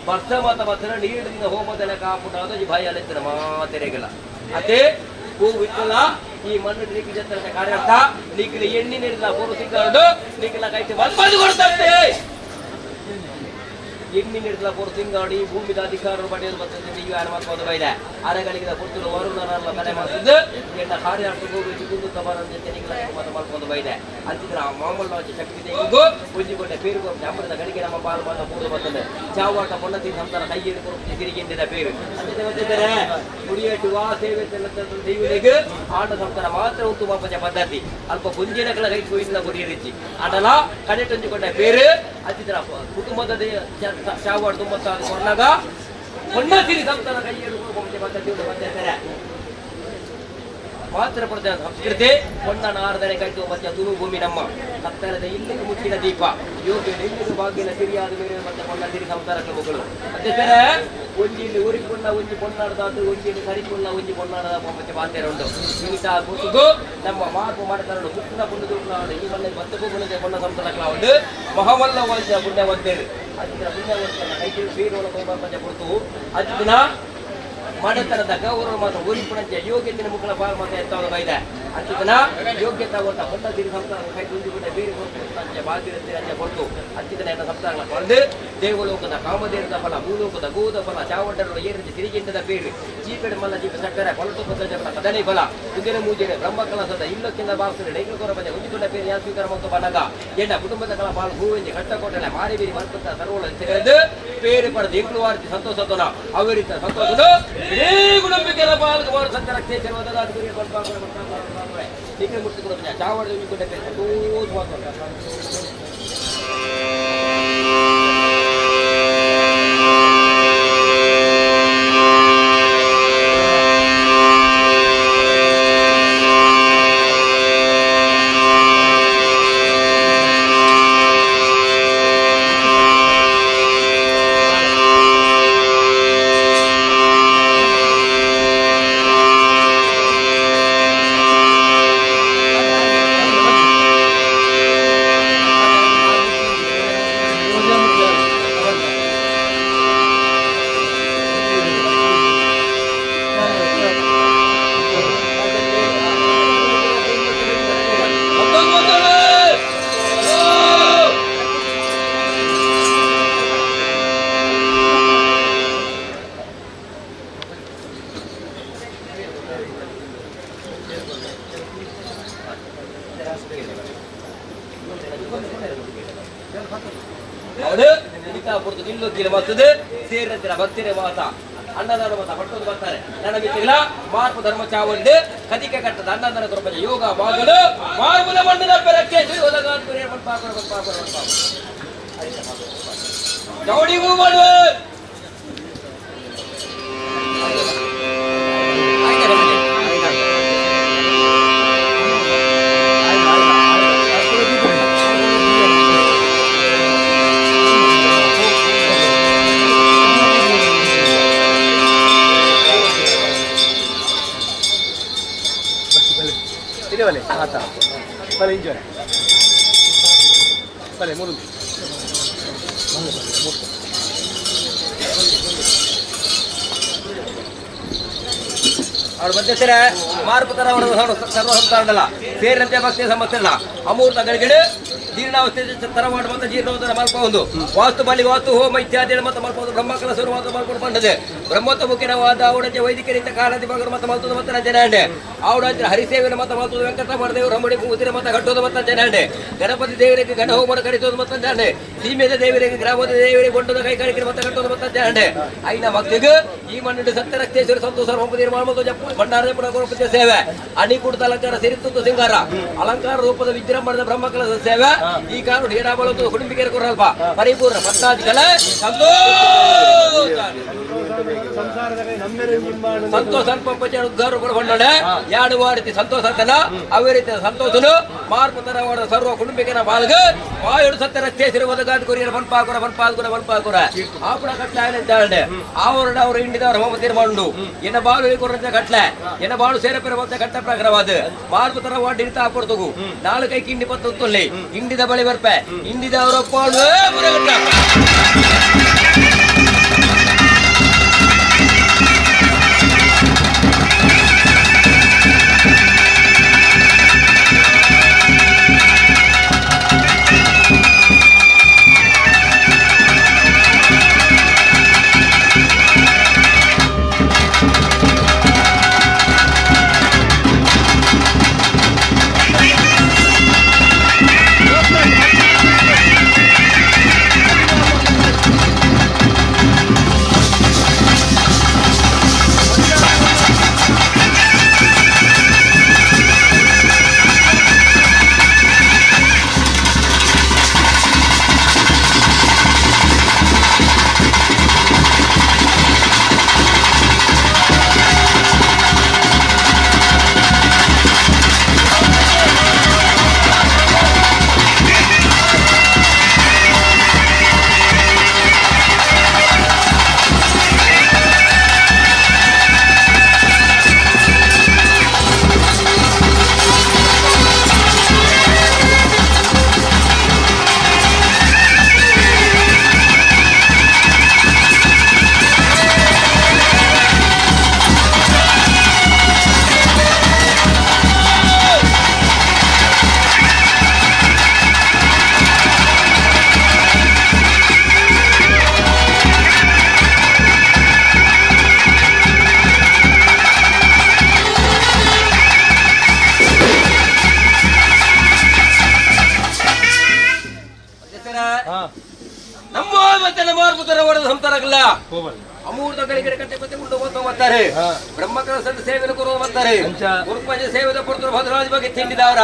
ವರ್ಷ ಮಾತ ಮಾತ್ರ ನೀರಿನ ಹೋಮದಲ್ಲ ಕಾಪುಟಾದ ಈ ಭಯ ಅಲೆತ್ತಿನ ಮಾತೆರೆಗಳ ಅದೇ ಹೂ ವಿತ್ತಲ ಈ ಮಣ್ಣು ನೀಕಿ ಜತ್ತನ ಕಾರ್ಯಾರ್ಥ ನೀಕಿನ ಎಣ್ಣೆ ನೀಡಿದ ಪೂರ್ವ ಸಿಂಗಾರಡು ನೀಕಿನ ಕೈತೆ ಮಲ್ಪದು ಕೊಡ್ತಂತೆ ಎಣ್ಣೆ ನೀಡಿದ ಪೂರ್ವ ಸಿಂಗಾಡು ಈ ಭೂಮಿದ ಅಧಿಕಾರ ಪಡೆಯೋದು ಮತ್ತು ಈಗ ಯಾರು ಮಾತು ಬೈದೆ ಅರೆಗಳಿಗೆ ಪುರ್ತುಡು ವರುಣನಲ್ಲ ಕಡೆ ಮಾಡ್ತದ್ದು ಎಣ್ಣ ಕಾರ್ಯಾರ್ಥ ಹೋಗಿ ಚಿಗುಂದು ತಬಾರ ಜೊತೆ ನೀಕಿನ ಮಾತು ಮಲ್ಕೊಂಡು ಬೈದೆ ಅಂತಿದ್ರೆ ಆ ಮಾಮೂಲು ಶಕ್ತಿ ದೇವಿಗೂ ಒಂಜಿಕೊಂಡೆ ಪೇರು ಕೊಟ್ಟು ಅಮೃತ ಗಳಿಗೆ ನಮ್ಮ ಪಾಲು ಮಾತ ಮೂಡು ಬರ್ತದೆ ಚಾವಾಟ ಪೊಣ್ಣತಿ ಸಂತಾನ ಕೈಯಲ್ಲಿ ಕೊರಪು ಸಿರಿಗೆಂಡಿದ ಪೇರು ಅಂತಿದ್ರೆ ಗೊತ್ತಿದ್ದಾರೆ ಕುಡಿಯಟ್ಟು ವಾ ಸೇವೆ ದೈವನಿಗೆ ಆಟ ಸಂತಾನ ಮಾತ್ರ ಉತ್ತು ಮಾಪಜ ಪದ್ಧತಿ ಅಲ್ಪ ಪುಂಜಿನಕಲ ಕೈ ಕೊಯ್ದಿಲ್ಲ ಕೊಡಿಯರಿಚ್ಚಿ ಆಟಲ ಕಡೆಟೊಂಜಿಕೊಂಡ ಪೇರು ಅಂತಿದ್ರ ಕುಟುಂಬದ ಚಾವಾಡು ತುಂಬ ಕೊರ್ನಾಗ ಹೊಣ್ಣ ಸಿರಿ ಸಂತಾನ ಕೈಯಲ್ಲಿ ಕೊರಪು ಪದ್ಧತಿ ಬಂದಿರ್ತಾರೆ ಮಾತ್ರ ಪಡೆದ ಸಂಸ್ಕೃತಿ ಹೊಣ್ಣ ನಾರದರೆ ಕೈತು ಮತ್ತೆ ತುಳು ಭೂಮಿ ನಮ್ಮ ಕತ್ತಲದ ಇಲ್ಲಿಗೆ ಮುಚ್ಚಿನ ದೀಪ ಯೋಗ್ಯ ಇಲ್ಲಿಗೆ ಬಾಗಿಲ ಸಿರಿಯಾದ ಮೇಲೆ ಮತ್ತೆ ಹೊಣ್ಣ ಸಿರಿ ಸಂಸಾರ ಮಗಳು ಮತ್ತೆ ಸರ ಒಂಜಿ ಇಲ್ಲಿ ಊರಿಕೊಂಡ ಒಂಜಿ ಪೊನ್ನಾಡದಾತು ಒಂಜಿ ಇಲ್ಲಿ ಸರಿಕೊಂಡ ಒಂಜಿ ಪೊನ್ನಾಡದ ಮತ್ತೆ ಬಾಂಧೇರ ಉಂಟು ಇಂಥ ಗುರುತುಗು ನಮ್ಮ ಮಾರ್ಪು ಮಾಡ್ತಾರೆ ಮುಟ್ಟಿನ ಪುಣ್ಯ ಈ ಮಣ್ಣೆ ಬತ್ತಕು ಪುಣ್ಯದ ಪೊಣ್ಣ ಸಂಸಾರ ಉಂಟು ಮಹಾಮಲ್ಲ ವಂಶ ಪುಣ್ಯವಂತೇರು ಅದರ ಪುಣ್ಯವಂತನ ಕೈಗೆ ಬೀರೋಣ ಪಂಚ ಕೊಡ್ತು ಅದಿನ ಮಡತನದ ಗೌರವ ಮಾತ್ರ ಊರಿಪುಣಂಚ ಯೋಗ್ಯತೆಯ ಮುಖಲ ಪಾಲ್ ಮಾತ್ರ ಎತ್ತಾವದ ಬೈದೆ ಅಚ್ಯುತನ ಯೋಗ್ಯತಾ ಕೊಟ್ಟ ಹೊಟ್ಟ ಸಿರಿ ಸಂಸ್ಥಾನ ಕೈ ತುಂಬಿಕೊಂಡ ಬೇರೆ ಕೊಟ್ಟು ಬಾಗಿರತ್ತೆ ಅಂಚೆ ಕೊಟ್ಟು ಅಚ್ಯುತನ ಎನ್ನ ಸಂಸ್ಥಾನಗಳ ಪಡೆದು ದೇವಲೋಕದ ಕಾಮಧೇನದ ಫಲ ಭೂಲೋಕದ ಗೋದ ಫಲ ಚಾವಟರು ಏರಿದ ಸಿರಿಗಿಂಡದ ಬೇರು ಚೀಪೆಡೆ ಮಲ್ಲ ಜೀಪ ಸಕ್ಕರೆ ಕೊಳತು ಪದ್ಧ ಕದಳಿ ಫಲ ಉದಿನ ಮೂಜಿನ ಬ್ರಹ್ಮ ಕಲಸದ ಇಲ್ಲಕ್ಕಿಂತ ಬಾಸುರೆ ಡೈಲು ಕೊರ ಬಂದೆ ಹೊಂದಿಕೊಂಡ ಬೇರೆ ಯಾ ಸ್ವೀಕಾರ ಮತ್ತು ಬನಗ ಎಣ್ಣ ಕುಟುಂಬದ ಕಲ ಪಾಲು ಹೂವೆಂಜಿ ಕಟ್ಟ ಕೊಟ್ಟಲೆ ಮಾರಿ ಬೀರಿ ಮಲ್ಪತ್ತ ಸರ್ವಳ ತೆಗೆದು പേര് പറഞ്ഞ് ಎಂಕ್ಲು ವಾರ್ತಿ ಸಂತೋಷ ಅವರಿತ ಸಂತೋಷದ ಇಡೀ ಕುಟುಂಬಕ್ಕೆಲ್ಲ ಪಾಲ್ಗೆ ಬಾರು ಸಂತರ ಚಾವಡಿ ಸಂತೋಷ. ಅವಳು ಪುರ್ತು ನಿಲ್ಲು ಕೀಲ ಮತ್ತದು ಸೇರಿನ ಭಕ್ತಿರ ಮಾತ ಅನ್ನದಾನ ಮತ ಪಟ್ಟೋದು ಬರ್ತಾರೆ. ನನ್ನ ಮಿತ್ತಿಗಳ ಮಾರ್ಪ ಧರ್ಮ ಚಾವಂಡು ಕದಿಕೆ ಕಟ್ಟದ ಅನ್ನದಾನ ಕೃಪಜ ಯೋಗ ಬಾಗಲು ಮಾರ್ಪದ ಮಣ್ಣಿನ ಬೆರಕೆ ಚೌಡಿಗೂ ಮಾಡುವ. ಅವರು ಮಧ್ಯಸ್ಥರ ಮಾರ್ಪತರ ಸರ್ವ ಸಂತಾನಲ್ಲ ಸೇರಿದಂತೆ ಭಕ್ತಿ ಸಮಸ್ಯೆ ಅಮೂರ್ತ ಗಳಿಗಳು ಜೀರ್ಣಾವಸ್ಥೆ ತರ ಮಾಡುವಂತ ಜೀರ್ಣೋತ್ತರ ಮಲ್ಪಬಹುದು. ವಾಸ್ತು ಬಲಿ ವಾಸ್ತು ಹೋಮ ಇತ್ಯಾದಿ ಮತ್ತು ಮಲ್ಪಬಹುದು. ಬ್ರಹ್ಮಕಲ ಮಾತ್ರ ಮಲ್ಕೊಂಡು ಬಂದದೆ ಬ್ರಹ್ಮತ್ವ ಮುಖ್ಯವಾದ ಅವಡಂತೆ ವೈದಿಕ ರೀತಿ ಕಾಲದಿ ಮಗರು ಮತ್ತು ಮಲ್ತದ ಮತ್ತು ಜನಾಂಡೆ ಅವಡಂತೆ ಹರಿಸೇವಿನ ಮತ್ತು ಮಲ್ತದ ವೆಂಕಟರಮಣ ದೇವರು ರಮಣಿ ಉದಿರ ಮತ್ತು ಕಟ್ಟೋದು ಮತ್ತು ಜನಾಂಡೆ ಗಣಪತಿ ದೇವರಿಗೆ ಗಣ ಹೋಮನ ಕರಿಸೋದು ಮತ್ತು ಜನಾಂಡೆ ಸೀಮೆದ ದೇವರಿಗೆ ಗ್ರಾಮದ ದೇವರಿಗೆ ಗೊಂಡದ ಕೈಗಾರಿಕೆ ಮತ್ತು ಕಟ್ಟೋದು ಮತ್ತು ಜನಾಂಡೆ ಐನ ಭಕ್ತಿಗೆ ಈ ಮಣ್ಣಿನ ಸತ್ಯರಕ್ತೇಶ್ವರ ಸಂತೋಷ ನಿರ್ಮಾಣ ಮತ್ತು ಭಂಡಾರ ಪುರ ಸೇವೆ ಅಣಿಕೂಟದ ಅಲಂಕಾರ ಸಿರಿತುತ್ತು ಸಿಂಗಾರ ಅಲಂಕಾರ ರೂಪದ ವಿಜೃಂಭಣದ ಬ್ರಹ್ಮಕಲದ ಸೇವೆ ಈ ಕಾರು ಹೇಡಾಬಲತ್ತು ಕುಟುಂಬಿಕರ ಕೊರಲ್ಪ ಪರಿಪೂರ್ಣ ಪಟ್ಟಾದಿಗಳ ಸಂತೋಷ ಉದ್ಧಾರ ಕೊಡಕೊಂಡೆ ಎರಡು ವಾರತಿ ಸಂತೋಷ ಅಂತನ ಅವೇ ರೀತಿಯ ಸಂತೋಷನು ಮಾರ್ಪತರ ಸರ್ವ ಕುಟುಂಬಿಕರ ಬಾಲ್ಗ ವಾಯುಡು ಸತ್ಯ ರಕ್ಷೇಶ್ವರ ಒದಗಾದ ಕೊರಿಯರ ಬನ್ಪಾಕುರ ಬನ್ಪಾಕುರ ಬನ್ಪಾಕುರ ಆಪುಣ ಕಟ್ಲೆ ಆವರಣ ಅವರು ಇಂಡಿದವರ ಹೋಮ ತೀರ್ಮಾಂಡು ಎನ್ನ ಬಾಳು ಕೊರಂತ ಕಟ್ಲೆ ಎನ್ನ ಬಾಳು ಸೇರಪೆರ ಮತ್ತೆ ಕಟ್ಟ ಪ್ರಕಾರವಾದ ಮಾರ್ಪತರ ವಾಡ್ ಹಿಡಿತ ಹಾಕೊಡ್ತಗು ನಾಲ್ಕು ಕೈ ಕಿಂಡಿ ಪತ್ತೊಲ್ಲಿ ಇಂಡಿದ ಬಳಿ ಬರ್ಪೆ ಇಂಡಿದ ಅವರ ಪಾಳು ಅಮೂರ್ತ ಗಳಿಗೆ ಕಟ್ಟೆ ಮತ್ತೆ ಉಂಡು ಹೋಗ್ತಾ ಬರ್ತಾರೆ. ಬ್ರಹ್ಮಕಲಸದ ಸೇವೆಯನ್ನು ಕೊರುವ ಬರ್ತಾರೆ. ಗುರುಪಂಜ ಸೇವೆದ ಪುರ್ತರು ಭದ್ರಾಜ ಬಗ್ಗೆ ತಿಂಡಿದವರ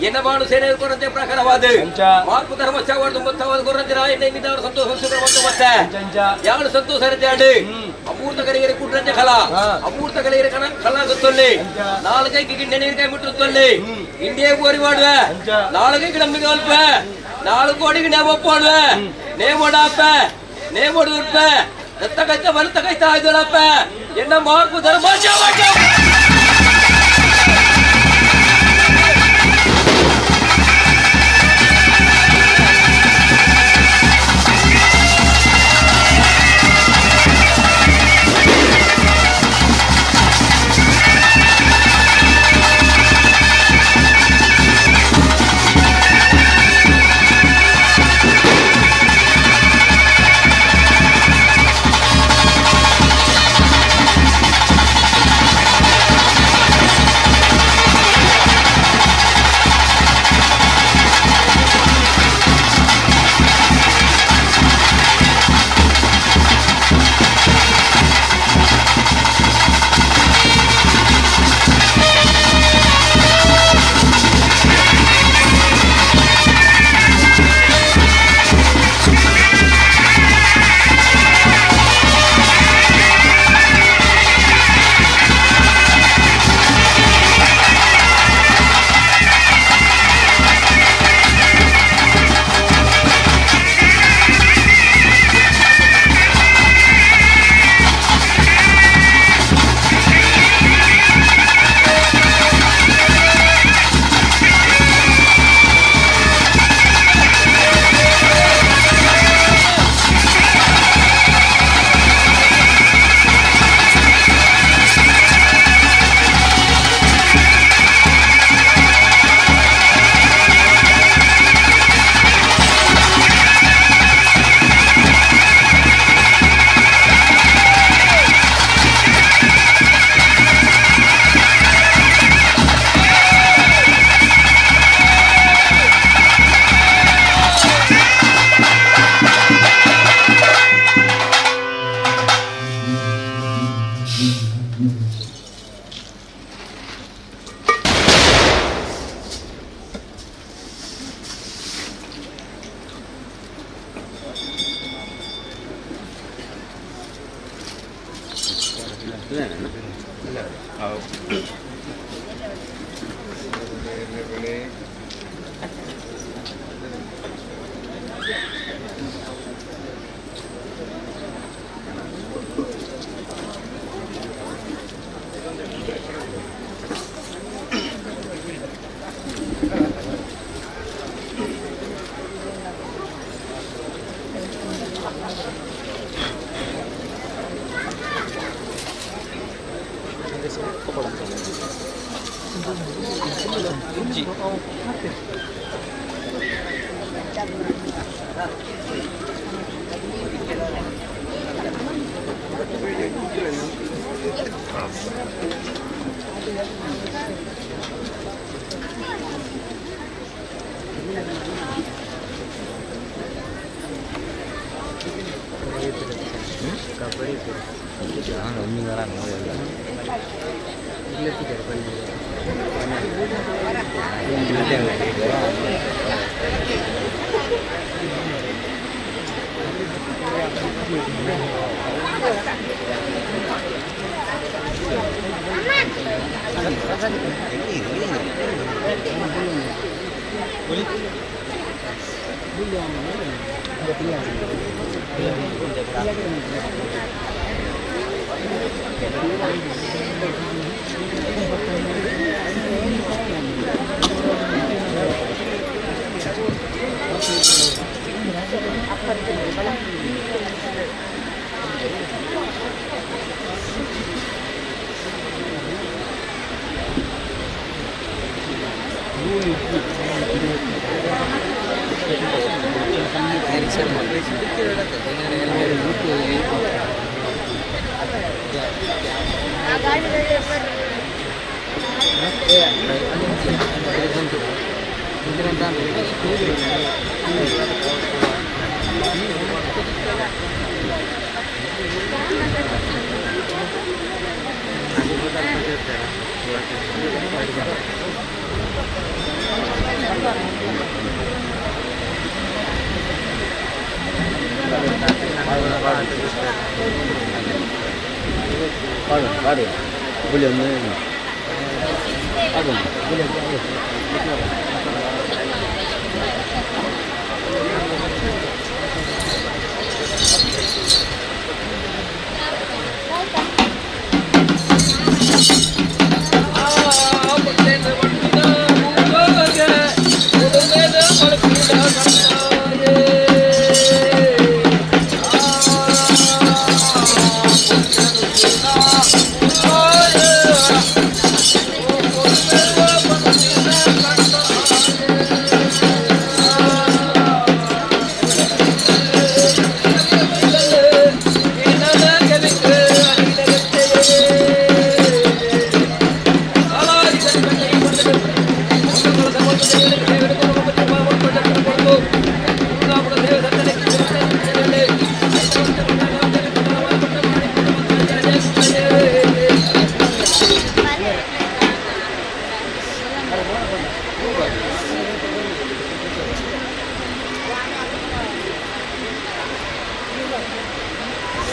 ಎನ್ನ ಬಾಳು ಸೇನೆ ಕೊರಂತೆ ಪ್ರಕಾರವಾದ ಮಾರ್ಪು ಧರ್ಮ ಚಾವರ್ದು ಮೊತ್ತವಾದ ಕೊರಂತೆ ಎನ್ನ ಇನ್ನಿದವರ ಸಂತೋಷ ಮತ್ತು ಮತ್ತೆ ಯಾರು ಸಂತೋಷ ಅಡಿ ಅಮೂರ್ತ ಕಡೆಗೆ ಕುಡ್ರಂತೆ ಕಲ ಅಮೂರ್ತ ಕಡೆಗೆ ಕಣ ಕಲ ಗೊತ್ತೊಲ್ಲಿ ನಾಲ್ಕೈದು ಗಿಂಡೆ ನೀರು ಕೈ ಮುಟ್ಟುತ್ತೊಲ್ಲಿ ಇಂಡಿಯಾ ಕೋರಿ ಮಾಡುವೆ ನಾಲ್ಕೈದು ನಮಗೆ ಅಲ್ಪ ನಾಲ್ಕು ಕೋಟಿಗೆ ನೇಮಪ್ಪ ನೇಮೋಡಪ್ಪ ನೇಮೋಡು ರಕ್ತ ಕೈತ ಬಲತ ಕೈತ ಆಯ್ದಳಪ್ಪ ಎನ್ನ ಮಾರ್ಪು ಧರ್ಮ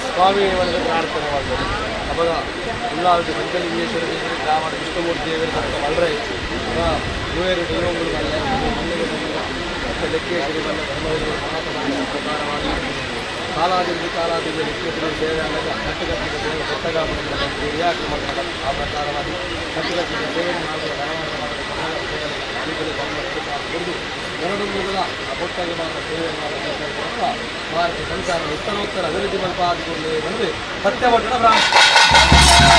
ಸ್ವಾಮಿ ಪ್ರಾರ್ಥನೆ ಮಾಡ್ತಾರೆ. ಅವಾಗ ಉಳ್ಳಾಲ್ತಿ ಪಂಚಲಿಂಗೇಶ್ವರ ದೇವರು ಗ್ರಾಮದ ವಿಷ್ಣುಮೂರ್ತಿ ದೇವರು ತಕ್ಕ ಮಲ್ರೈ ಮೂವೇರು ದೈವಗಳು ಮಲ್ಲೆ ಮಣ್ಣಿಗೆ ಬಂದ ಮತ್ತು ಲೆಕ್ಕೇಶ್ವರಿ ಬಂದ ಧರ್ಮದಲ್ಲಿ ಮಹಾತ್ಮ ಪ್ರಕಾರವಾಗಿ ಕಾಲಾದಿಲ್ಲಿ ಕಾಲಾದಿಲ್ಲಿ ಲೆಕ್ಕೇಶ್ವರಿ ಸೇವೆ ಆದಾಗ ಕಟ್ಟುಕಟ್ಟಿದ ಸೇವೆ ಕೊಟ್ಟಗಾಮದಿಂದ ಕ್ರಿಯಾಕ್ರಮ ಆ ಪ್ರಕಾರವಾಗಿ ಕಟ್ಟುಕಟ್ಟಿದ ಸೇವೆ ಮಾಡುವ ಧರ್ಮ ಎರಡು ಮೂಲ ಆ ಪೊಟ್ಟಗೆ ಮಾತ್ರ ಸೇವೆ ಮಾಡುವ ಭಾರತ ಸಂಸಾರ ಉತ್ತರೋತ್ತರ ಅಭಿವೃದ್ಧಿ ಮಲ್ಪಾದಿಕೊಳ್ಳಿ ಬಂದು ಸತ್ಯಪಟ್ಟಣ ಬ್ರಾಹ್ಮಣ.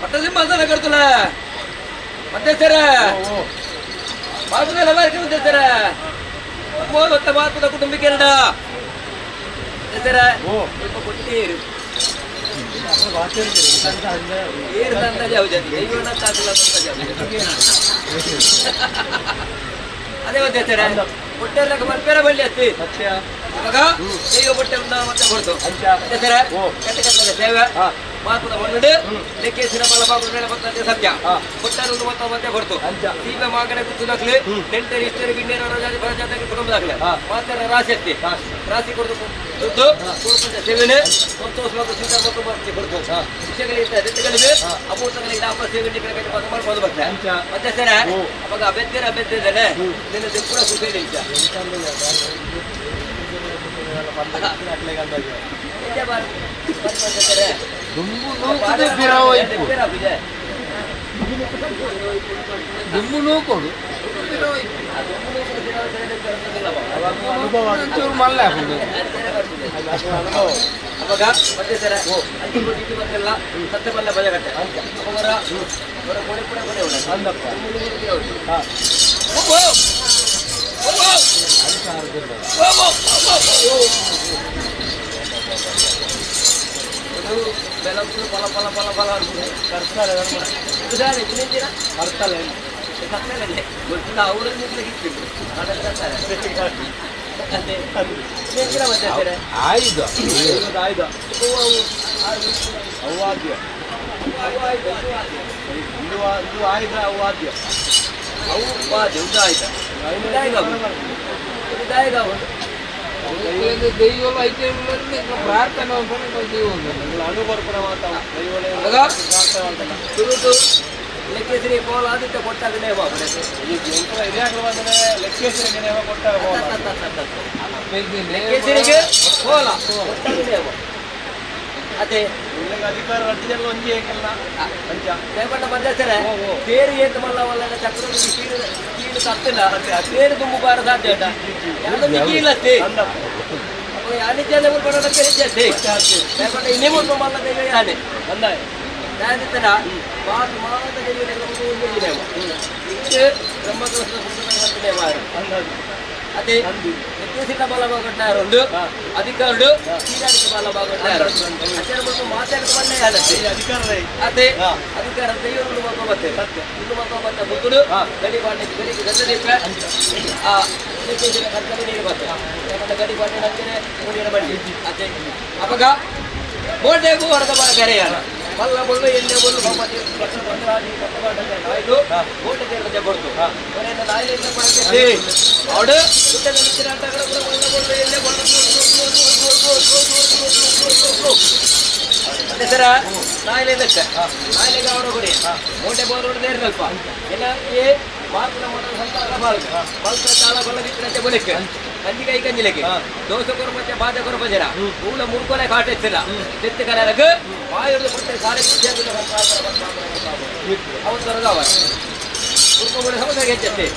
ಪಟ್ಟಸಿಂಹಾಸನ ಕರ್ತಲ. ಮಧ್ಯಸ್ಥರ ಮಾತುಗಳ ಮಧ್ಯಸ್ಥರ ಮೂವತ್ತ ಮಾತುದ ಕುಟುಂಬಕ್ಕೆ ಎರಡ ಮಧ್ಯಸ್ಥರ ಸ್ವಲ್ಪ ಕೊಟ್ಟೀರು ಏರು ತಂದಾಜೆ ಹೌದು ದೈವನ ತಾಕಲ್ಲ ತಂದಾಜೆ. ಅದೇ ಮಧ್ಯಸ್ಥರ ಕೊಟ್ಟೆಲ್ಲ ಮಲ್ಪೆರ ಬಳ್ಳಿ ಅತ್ತಿ ಅವಾಗ ದೈವ ಕೊಟ್ಟೆ ಮತ್ತೆ ಕೊಡ್ತು ಮಧ್ಯಸ್ಥರ ಕೆಟ್ಟ ಕೆಟ್ಟ ಸೇವೆ ಮಾತುದ ಮಣ್ಣು ಲೆಕ್ಕೇಸಿನ ಬಲ ಬಾಬು ಬರ್ತದೆ ಸತ್ಯ ಕೊಟ್ಟರು ಮತ್ತೆ ಮತ್ತೆ ಕೊಡ್ತು ಸೀಮೆ ಮಾಗಡೆ ಗುತ್ತು ದಾಖಲೆ ನೆಂಟರು ಇಷ್ಟರು ಗಿಣ್ಣರು ಜಾತಿ ಕುಟುಂಬ ದಾಖಲೆ ಮಾತರ ರಾಶಿ ಅತ್ತಿ ರಾಶಿ ಕೊಡ್ತು ದುಡ್ಡು ಕುರುಪಂಚ ಸೇವೆನೆ ಸಂತೋಷ ಮತ್ತು ಸೀತಾ ಮತ್ತು ಬರ್ತಿ ಕೊಡ್ತು ವಿಷಯಗಳಿಗೆ ದೆತ್ತಗಳಿಗೆ ಅಮೂರ್ತಗಳಿಗೆ ಲಾಭ ಸೇವೆ ಮಾಡ್ಬೋದು ಬರ್ತಾರೆ ಮತ್ತೆ ಸರ ಅವಾಗ ಅಭ್ಯರ್ಥಿರ ಅಭ್ಯರ್ಥಿ ಇದ್ದಾನೆ ನಿನ್ನ ದಿಕ್ಕುಡ ಖುಷಿ ಇಲ್ಲ. ದುಂಬು ನೂಕೊಡು ಒಂಚೂರು ಮಲ್ಲ ಹಾಕುದು. ಅವಾಗ ಮತ್ತೆ ಸರ ಅಕ್ಕಿ ಕೊಟ್ಟಿದ್ದು ಮತ್ತೆಲ್ಲ ಸತ್ಯ ಬಲ್ಲ ಬಜಗಟ್ಟೆ ಅವರ ಅವರ ಕೊಡೆ ಕೂಡ ಕೊಡೆ ಉಂಟು. ಹೋಗು. ಹೋಗು. ಹೋಗು. ಹೋಗು. ಅದು ಬೆಲಂಪುಡು ಫಲ ಫಲ ಫಲ ಫಲ ಅನ್ಕೊಂಡು. ಉದಾಹರಣೆ ತಿಂದಿದ್ದೀರಾ? ಕತ್ತಲಲ್ಲೇ. ಗೊತ್ತಿಲ್ಲ, ಅವರನ್ನು ಇಟ್ಟಿದ್ರು. ಅದನ್ನ ಕತ್ತಲೆ. ಅದೇ. ತಿಂದಿರಾ ಮತ್ತೆ ಸರ? ಆಯುಧ ಆಯುಧ ಅವು ಅವಾದ್ಯ ಅವು ಆಯ್ತು, ಇದು ಇದು ಆಯುಧ ಅವಾದ್ಯ ಅವು ವಾದ್ಯ, ಉದ್ದ ಆಯ್ತು. ಉದ್ದಾಯಗ ಆಗುದು. ಉದ್ದಾಯಗ ಆಗುದು. ದೈವ ಐತೆ ಪ್ರಾರ್ಥನೆ ಅನುಬರ್ಪಣ ಮಾತಾವ ಅವಾಗ ತುರುತು ಲೆಕ್ಕೇಸರಿ ಕೋಲ ಆದಿತ್ಯ ಕೊಟ್ಟಾಗ ನೇಮ ಲೆಕ್ಕೇಶ್ವರಿಗೆ ನೇಮ ಕೊಟ್ಟ ಲೆಕ್ಕೇಸರಿಗೆ ಕೋಲ ಕೊಟ್ಟಾಗ ನೇಮ ಅದೇ ಅಧಿಕಾರ ರದ್ದು ಜನ ಒಂಜಿ ಏಕಲ್ಲ ಅಂಚ ದಯಪಟ್ಟ ಮಧ್ಯಸ್ಥರೇ ತೇರು ಏತು ಮಲ್ಲ ವಲ್ಲ ಚಕ್ರ ಕೀಳು ಕೀಳು ತತ್ತಿಲ್ಲ ತೇರು ತುಂಬು ಬಾರ ಸಾಧ್ಯ ಉಂಟಾ ಯಾರು ಮಿಕ್ಕಿ ಇಲ್ಲ ಅಷ್ಟೇ ಅಪ್ಪ ಯಾನಿದ್ದ ಬರೋದಕ್ಕೆ ಹೆಚ್ಚೆ ದಯಪಟ್ಟ ಇನ್ನೇ ಮುಲ್ಪ ಮಲ್ಲ ದೈವ ಯಾನೆ ಅಂದಾಯ ದಾದಿತ್ತನ ಮಾತು ಮಾತ ದೈವ ಒಂದು ನೇಮ ಇಷ್ಟು ಬ್ರಹ್ಮಕಲಶದ ನೇಮ ಅದೇ ಎತ್ತಿಸಿದ ಬಲ ಬಾಗೊಟ್ಟಾರುಂಡು ಅಧಿಕಾರುಡು ಕೀರಾಡಿದ ಬಲ ಬಾಗೊಟ್ಟಾರು ಅಚ್ಚರ ಮುಲ್ಪ ಮಾತಾಡಿದ ಬಲ್ಲ ಯಾನತ್ತೆ ಅಧಿಕಾರ ಅದೇ ಅಧಿಕಾರ ದೈವಗಳು ಮಕ್ಕ ಮತ್ತೆ ಇನ್ನು ಮಕ್ಕ ಮತ್ತೆ ಬುದ್ಧುಡು ಗಡಿ ಬಾಟೆ ಗಡಿಗೆ ಗದ್ದದೀಪ ಆ ಲೆಕ್ಕೇಸಿನ ಕರ್ತವ್ಯ ನೀರು ಮತ್ತೆ ಯಾಕಂದ್ರೆ ಗಡಿ ಬಾಟೆ ನಂಚನೆ ಮುಡಿಯನ ಬಳ್ಳಿ ಅದೇ ಅವಾಗ ಬೋಟೆಗೂ ಹೊರದ ಬರ ಕರೆಯಾರ ಮಲ್ಲ ಬೊಳ್ಳು ಎಣ್ಣೆ ಬೊಳ್ಳು ಭಗವತಿ ಭದ್ರಾದಿ ಕಟ್ಟಬಾಟಕ್ಕೆ ನಾಯ್ದು ಬೋಟೆ ತೇರದೆ ಕೊಡ್ತು ಕೊನೆಯಿಂದ ನಾಯಿಲಿಂದ ಕೊಡಕ್ಕೆ ಅವಡು ಸುತ್ತಲ ನಿಂತಿನ ಆಟಗಳ ಕೂಡ ಮಲ್ಲ ಬೊಳ್ಳು ಎಣ್ಣೆ ಬೊಳ್ಳು ಮತ್ತೆ ಸರ ನಾಯಿಲೆ ನಾಯಿಲೆಗೆ ಅವರ ಗುಡಿ ಮೋಟೆ ಬೋರೋಡು ನೇರಲ್ಪ ಎಲ್ಲ ಏ ಮಾತುನ ಮೊದಲ ಸಂತಾನ ಬಾಳ್ಕ ಬಲ್ತ ತಾಳ ಬಲ್ಲ ಬಿತ್ತಿನಂತೆ ಬೊಲಿಕ್ಕೆ ಕಂಜಿ ಕೈ ಕಂಜಿಲೆಗೆ ದೋಸೆ ಕೊರು ಮತ್ತೆ ಬಾಧೆ ಕೊರು ಭಜನ ಮೂಲ ಮುರ್ಕೊಲೆ ಕಾಟ ಎತ್ತಿಲ್ಲ ತೆತ್ತು ಕಲರಗ ಬಾಯಿರ್ದು ಕೊಟ್ಟೆ ಸಾರೆ ಅವಸರದ ಅವ ಮುರ್ಕೊ ಬೊಳೆ ಸಮಸ್ಯೆ ಹೆಚ್ಚತ್ತೆ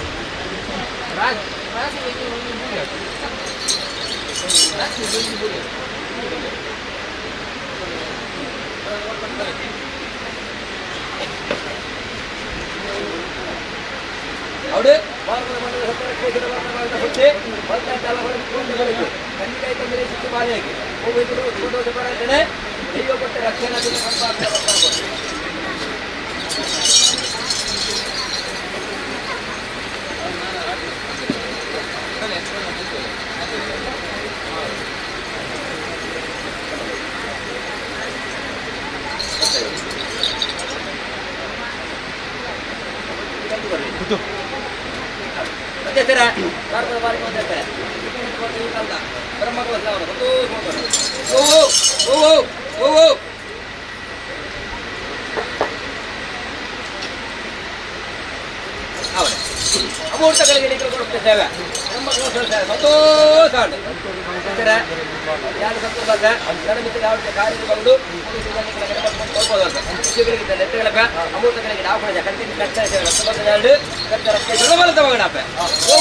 ಅವಡು ಭಾರತದ ಮಂಡಲ ಸತ್ತರ ಕೇಸರ ವರ್ಣವಾದ ಹೊಟ್ಟೆ ಬಲ್ತ ತಾಳ ಬಲ್ಲ ಬೊಲಿಕ್ಕೆ ಕಂಜಿ ಕೈ ಕಂಜಿಲೆ ಸಿಟ್ಟು ಬಾಳೆಯಾಗಿ ಹೋಗಿ ದೋಸೆ ಬರತೇನೆ ದೈವ ಕೊಟ್ಟ ರಕ್ಷಣೆ ಮಧ್ಯಸ್ಥರ ಭಾರತದ ಬಾರಿ ಮಧ್ಯಸ್ಥರ ಓ ಓ ಓ ಓ ಅವರೇ ಅಮೂರ್ತಗಳಿಗೆ ನೀವು ಕೊಡುತ್ತಿದ್ದೇವೆ ನಮ್ಮ ಸಂತೋಷ ಯಾರು ಸಂತೋಷ ನನ್ನ ಮಿತ್ರ ಯಾವ ಕಾರ್ಯ ಬಂದು ಅಮೂರ್ತಗಳಿಗೆ ನಾವು ಕೂಡ ಕಂಟಿನ್ಯೂ ಕಟ್ಟ ಎರಡು ಕಟ್ಟ ರಸ್ತೆ ಬಲತ ಓ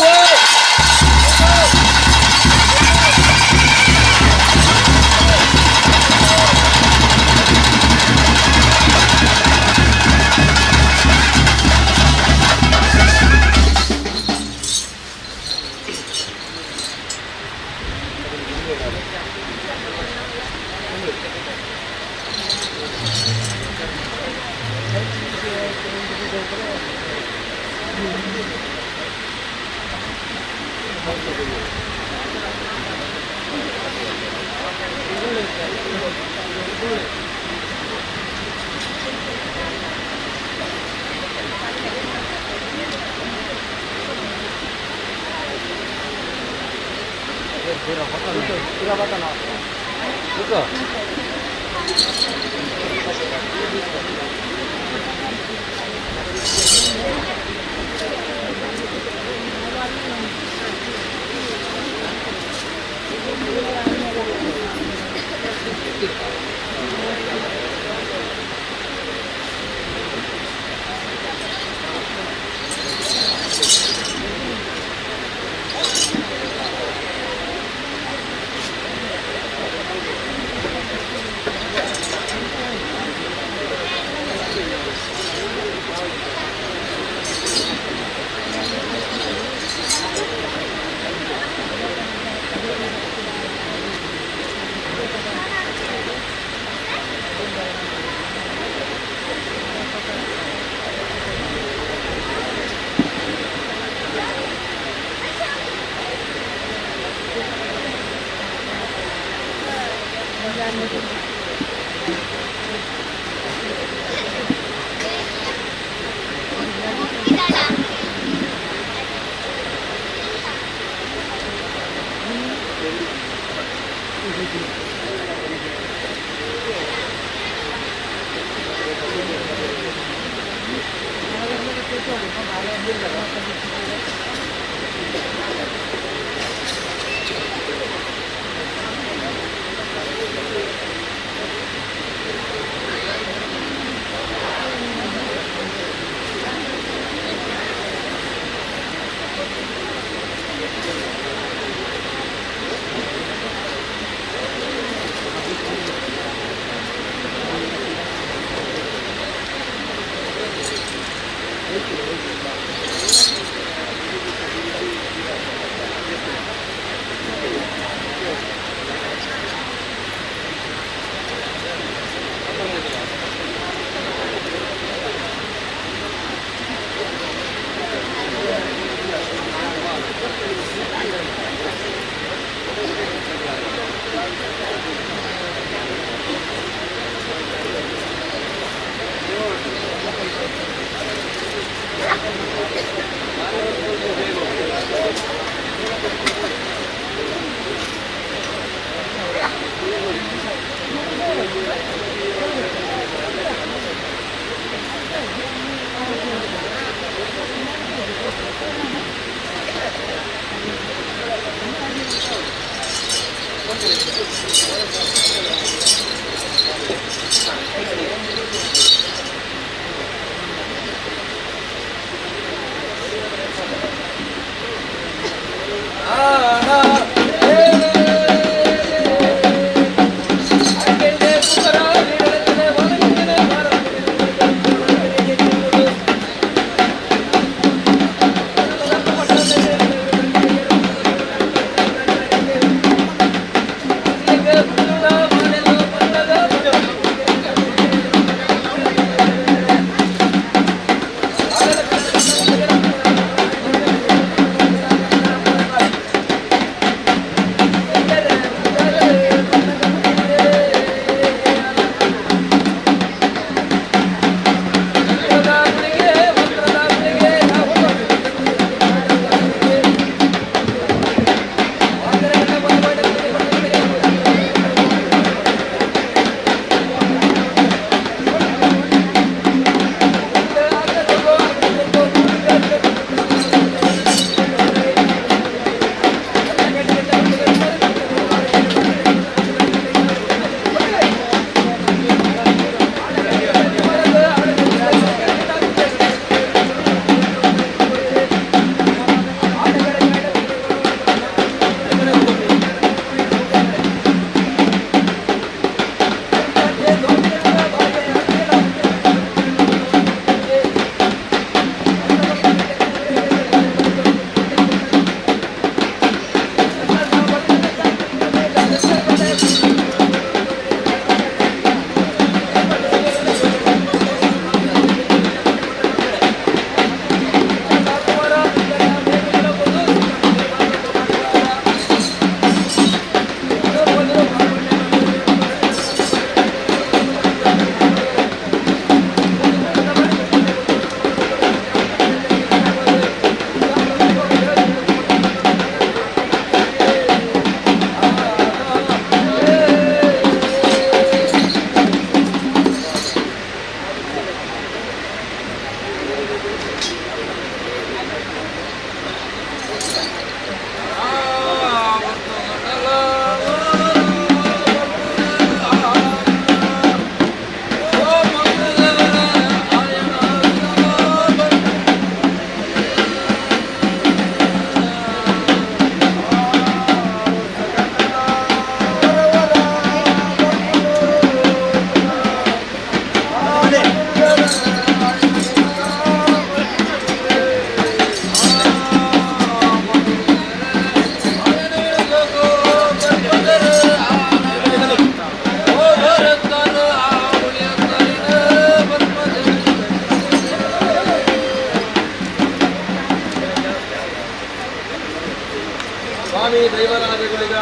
ಸ್ವಾಮಿ ದೈವರಾಜಗುಳಿಗ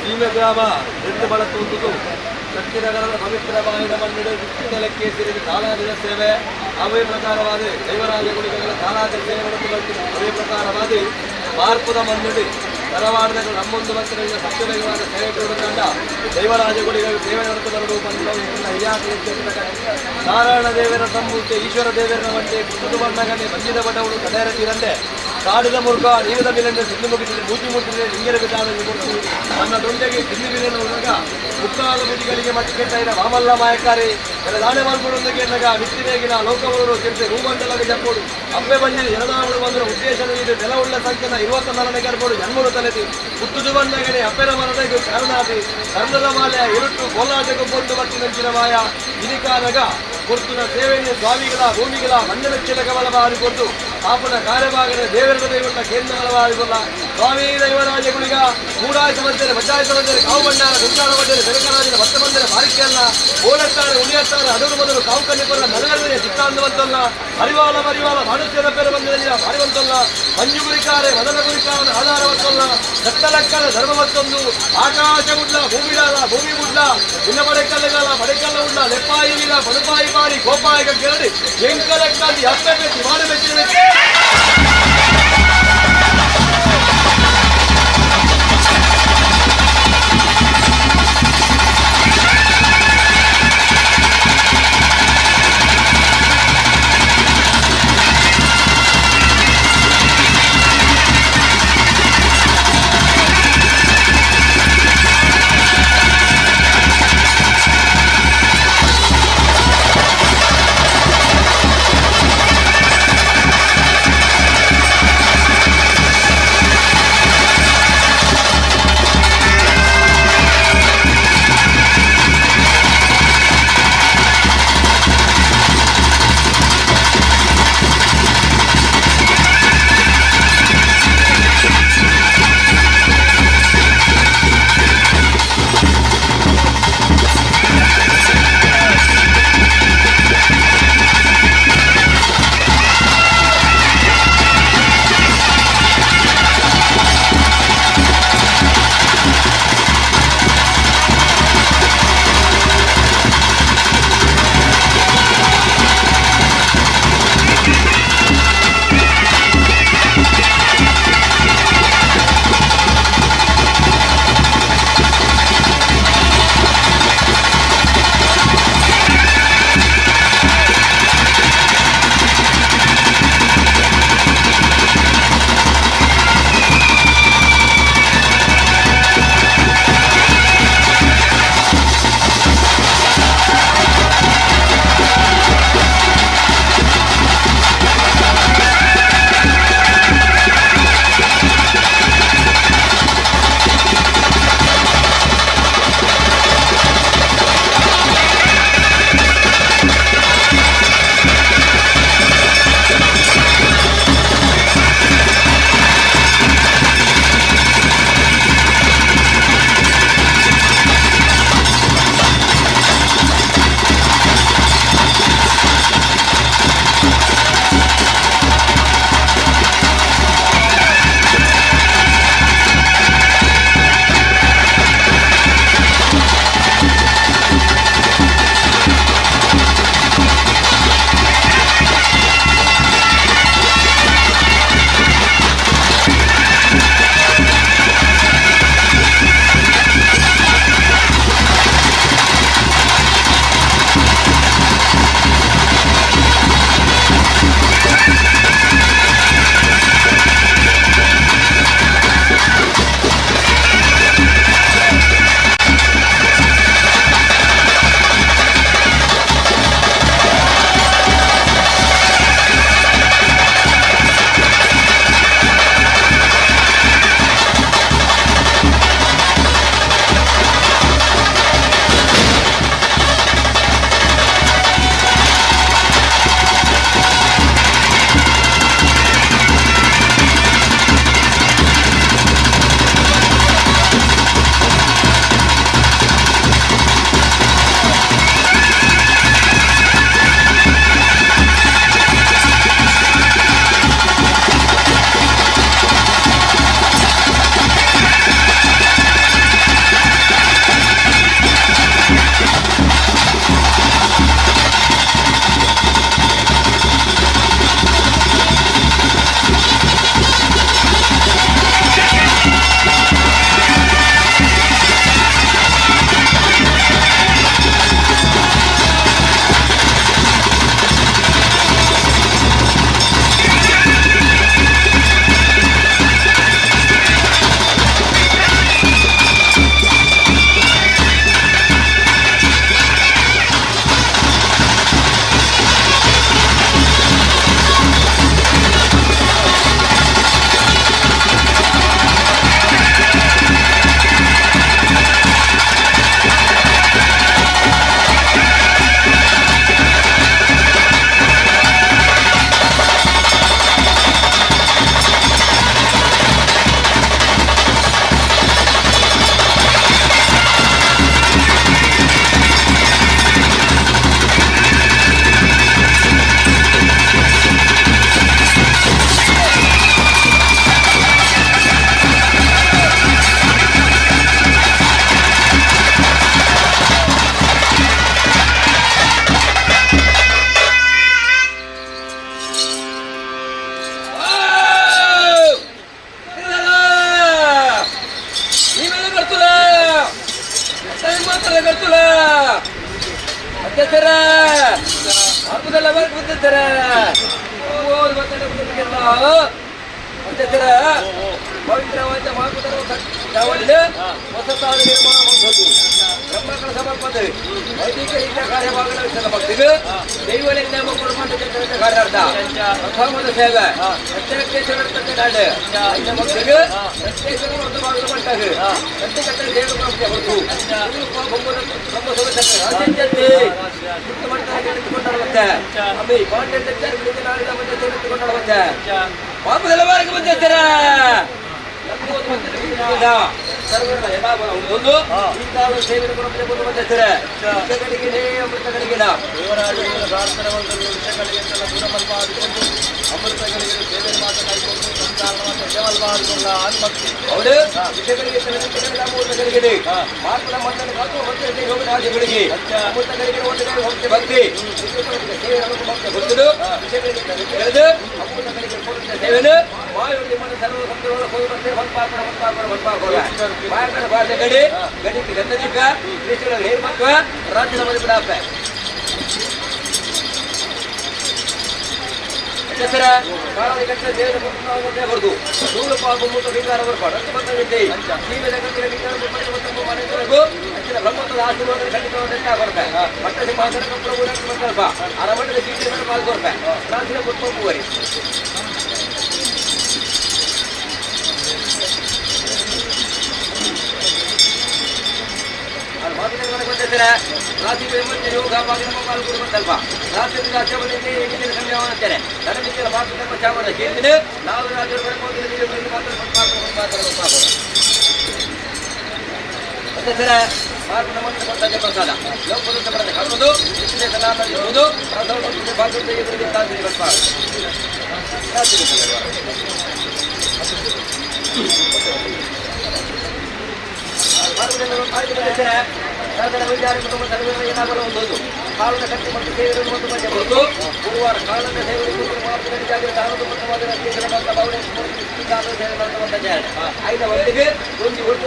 ಸೀಮೆ ಗ್ರಾಮ ಎದ್ದು ಬಳಸುವುದು ಶಕ್ತಿನಗರದ ಪವಿತ್ರ ಬಾಯಿನ ಮಣ್ಣಿಡು ಲೆಕ್ಕೆ ಸೇರಿದ ಕಾಲಾದಿನ ಸೇವೆ. ಅವೇ ಪ್ರಕಾರವಾದ ದೈವರಾಜಗುಳಿಗಳ ಕಾಲಾದಿ ಸೇವೆ ನಡೆದು ಬರ್ತಿದೆ. ಅದೇ ಪ್ರಕಾರವಾದ ಮಾರ್ಪದ ಮಣ್ಣಿಡಿ ತರವಾಡದ ನಮ್ಮೊಂದು ಭಕ್ತರಿಂದ ಸತ್ಯವೇಗವಾದ ಸೇವೆ ಕೊಡುತ್ತಂಡ ದೈವರಾಜಗುಳಿಗಳು ಸೇವೆ ನಡೆದು ಬಂದು ನಾರಾಯಣ ದೇವರ ತಮ್ಮೂರ್ತಿ ಈಶ್ವರ ದೇವರ ವಂತೆ ಕುಟುಂಬ ಬಣ್ಣಗನೆ ಬಂಜಿದ ಬಡವರು ಕಡೆಯರ ತೀರಂದೆ ಕಾಡಿದ ಮುರುಘ ನೀರದ ಮೇಲೆ ಸಿಂಧು ಮುಗಿಸಿದ ಮೂಜಿ ಮುಟ್ಟಿದೆ ಲಿಂಗರ ವಿಧಾನ ಮೂರ್ತಿ ನನ್ನ ದೊಂಡೆಗೆ ಸಿಂಧು ಬಿಲನ ಹುಡುಗ ಮುಕ್ಕಾಲು ಬುದಿಗಳಿಗೆ ಮಟ್ಟಿ ಕೆಟ್ಟ ವಾಮಲ್ಲ ಮಾಯಕಾರಿ ಕೆಲ ದಾಣೆ ಮಲ್ಪುಡೊಂದು ಕೇಂದ್ರಗ ಮಿತ್ತಿವೇಗಿನ ಲೋಕವರು ತಿರ್ತೆ ಭೂಮಂಡಲದ ಜಪ್ಪೋಡು ಅಪ್ಪೆ ಬಂಜಿನ ಜನದಾವಳು ಬಂದರ ಉದ್ದೇಶ ಇದು ನೆಲವುಳ್ಳ ಸಂಖ್ಯೆನ 24ನೇ ಗರ್ಭೋಡು ಜನ್ಮರು ತಲೆದಿ ಹುಟ್ಟುದು ಬಂದಗಡೆ ಅಪ್ಪೆನ ಮನದ ಕಾರಣಾದಿ ಕರ್ಣದ ಮಾಲೆ ಇರುಟ್ಟು ಕೋಲಾಟకు ಪೊಂದು ಬತ್ತಿನಂಚಿನ ಮಾಯ ಇನಿಕಾನಗ ಕೊರ್ತುನ ಸೇವೆಯನ್ನು ಸ್ವಾಮಿಗಳ ಭೂಮಿಗಳ ಮಂಜಲಕ್ಷಣ ಕಮಲ ಬಾರಿಕೊಟ್ಟು ಆಪನ ಕಾರ್ಯಭಾಗದ ದೇವರ ದೈವನ ಕೇಂದ್ರ ಬಾರಿಕೊಲ್ಲ ಸ್ವಾಮಿ ದೈವರಾಜಗುಳಿಗ ಮೂಡಾಯ ಬಂದರೆ ಬಜ್ಜಾಯ ಬಂದರೆ ಕಾವು ಬಣ್ಣಾರ ಗುಂಟಾಳ ಬಂದರೆ ಬೆಳಕರಾಜನ ಭಕ್ತ ಬಂದರೆ ಬಾರಿಕೆಯಲ್ಲ ಓಡತ್ತಾರೆ ಉಳಿಯತ್ತಾರೆ ಅಡರು ಮೊದಲು ಕಾವು ಕಣ್ಣಿಕೊಲ್ಲ ನಲಗರದೇ ಚಿತ್ತಾಂದವಂತಲ್ಲ ಹರಿವಾಲ ಮರಿವಾಲ ಮನುಷ್ಯರ ಪೇರು ಬಂದಿರಲಿಲ್ಲ ಬಾರಿವಂತಲ್ಲ ಮಂಜು ಗುರಿಕಾರೆ ಮದನ ಗುರಿಕಾರನ ಆಧಾರವತ್ತಲ್ಲ ಸತ್ತಲಕ್ಕನ ಧರ್ಮವತ್ತೊಂದು ಆಕಾಶ ಉಡ್ಲ ಭೂಮಿಡಾಲ ಭೂಮಿ ಉಡ್ಲ ನಿನ್ನ ಬಡೆಕಲ್ಲಗಾಲ ಬಡೆಕಲ್ಲ ಉಡ್ಲ ಲೆಪ್ಪಾಯಿ ವೀರ ಬಡುಪಾಯಿ ಬಾರಿ ಗೋಪಾಯಕ ಕೆರಡಿ ಎಂಕಲಕ್ಕಾಗಿ ಅಪ್ಪೆ ಬೆಚ್ಚಿ ಮಾಡು ಬೆಚ್ಚಿನ. ಪಂಚತರ ಪವಿತ್ರವಾದ ಮಾತುಕತೆ ಚಾವಡಿದ ಹೊಸತಾದ ನಿರ್ಮಾಣ ಮಾಡುವುದು ಬ್ರಹ್ಮಗಳ ಸಮರ್ಪಣೆ ವೈದಿಕ ರೀತಿಯ ಕಾರ್ಯವಾಗಲ ಭಕ್ತಿಗೆ ದೈವಲಿಂಗ ಕುಟುಂಬ ಕಾರ್ಯಾರ್ಥ ಪ್ರಥಮದ ಸೇವೆ ಪ್ರತ್ಯೇಕೇಶ್ವರ ನಾಡು ಅಂಚ ಭಕ್ತಿಗೆ ಪ್ರತ್ಯೇಕೇಶ್ವರ ಒಂದು ಭಾಗದ ಮಟ್ಟಾಗ ಪ್ರತ್ಯೇಕ ದೇವರು ಹೊರತು ಪ್ರಾರ್ಥನೆ ವಿಷಯಗಳಿಗೆ ದೂರ ಮಲ್ಪಾಡಿಕೊಂಡು ಅಮೃತಗಳಿಗೆ ಸೇವೆ ಮಾತ ಕೈಕೊಂಡು ಸಂಸಾರ ಮಾತ ಮಲ್ಪಾಡಿಕೊಂಡ ಆತ್ಮಕ್ಕೆ ಹೌದು ವಿಷಯಗಳಿಗೆ ಅಮೃತಗಳಿಗೆ ಮಾರ್ಪದ ಮಂಡಲ ಕಾತು ಮತ್ತೆ ರಾಜ್ಯಗಳಿಗೆ ಅಮೃತಗಳಿಗೆ ಒಂದು ಭಕ್ತಿ ಭಕ್ತಿ ಸೇವೆ ಭಕ್ತಿ ಗೊತ್ತದು ವಿಷಯಗಳಿಗೆ ತಿಳಿದು ಅಮೃತಗಳಿಗೆ ಕೊಡುತ್ತ ಸೇವೆನು ವಾಯು ಮನ ಸರ್ವ ಸಂತರುಗಳ ಹೋಗಿ ಬರ್ತಾರೆ ಹೊಂಪಾಕೋಣ ಹೊಂಪಾಕೋಣ ಹೊಂಪಾಕೋಣ ಬಾಯಕರ ಭಾಷೆ ಗಡಿ ಗಡಿಗೆ ಗಂಧದೀಪ ಕೃಷ್ಣಗಳ ಹೇರ್ ಮಕ್ಕಳ ರಾಜ್ಯದ ಮನೆ ಬಿಡಾಪ ಹೆಸರ ಕಾಲದ ಕಟ್ಟ ದೇವರ ಬರುದು ನೂರು ಪಾಪ ಮೂತ ವಿಕಾರ ಬರ್ಪಾಡು ಅಂತ ಬಂದಿದ್ದೆ ಸೀಮೆದ ಕಟ್ಟಿನ ವಿಕಾರ ಮತ್ತು ಮನೆಯವರೆಗೂ ಅಂಚಿನ ಬ್ರಹ್ಮತ್ವದ ಆಶೀರ್ವಾದ ಖಂಡಿತವಾದ ಕೊಡ್ತೆ ಮಟ್ಟ ಸಿಂಹಾಸನ ಪ್ರಭು ಸಂಕಲ್ಪ ಅರಮಠದ ಕೀರ್ತಿ ಪಾಲ್ಕೊರ್ಪೆ ಪ್ರಾರ್ಥನೆ ಪುಷ್ಪ ಪೂವರಿ ರಾತ್ರಿ ಯೋಗ ಪಾಲ್ಕೊಡ್ಬೇಕಲ್ಪ ರಾತ್ರಿ ಸಂಜೆ ನನ್ನ ಮಾತು ಚಾಮರ ಕೇಳಿದ್ರೆ ನಾವು ರಾಜರು ಮಾತ್ರ ಪ್ರಸಾದ ಲೋಕದ ಕಲ್ಪದು ಇರುವುದು ಕಾಲದ ಕಟ್ಟಿ ಮತ್ತು ಸೇವೆಗಳು ಮತ್ತು ಮಧ್ಯೆ ಬರುದು ಗುರುವಾರ ಕಾಲದ ಸೇವೆಗಳು ಐದ ಒಂದಿಗೆ ಒಂದು ಒಟ್ಟು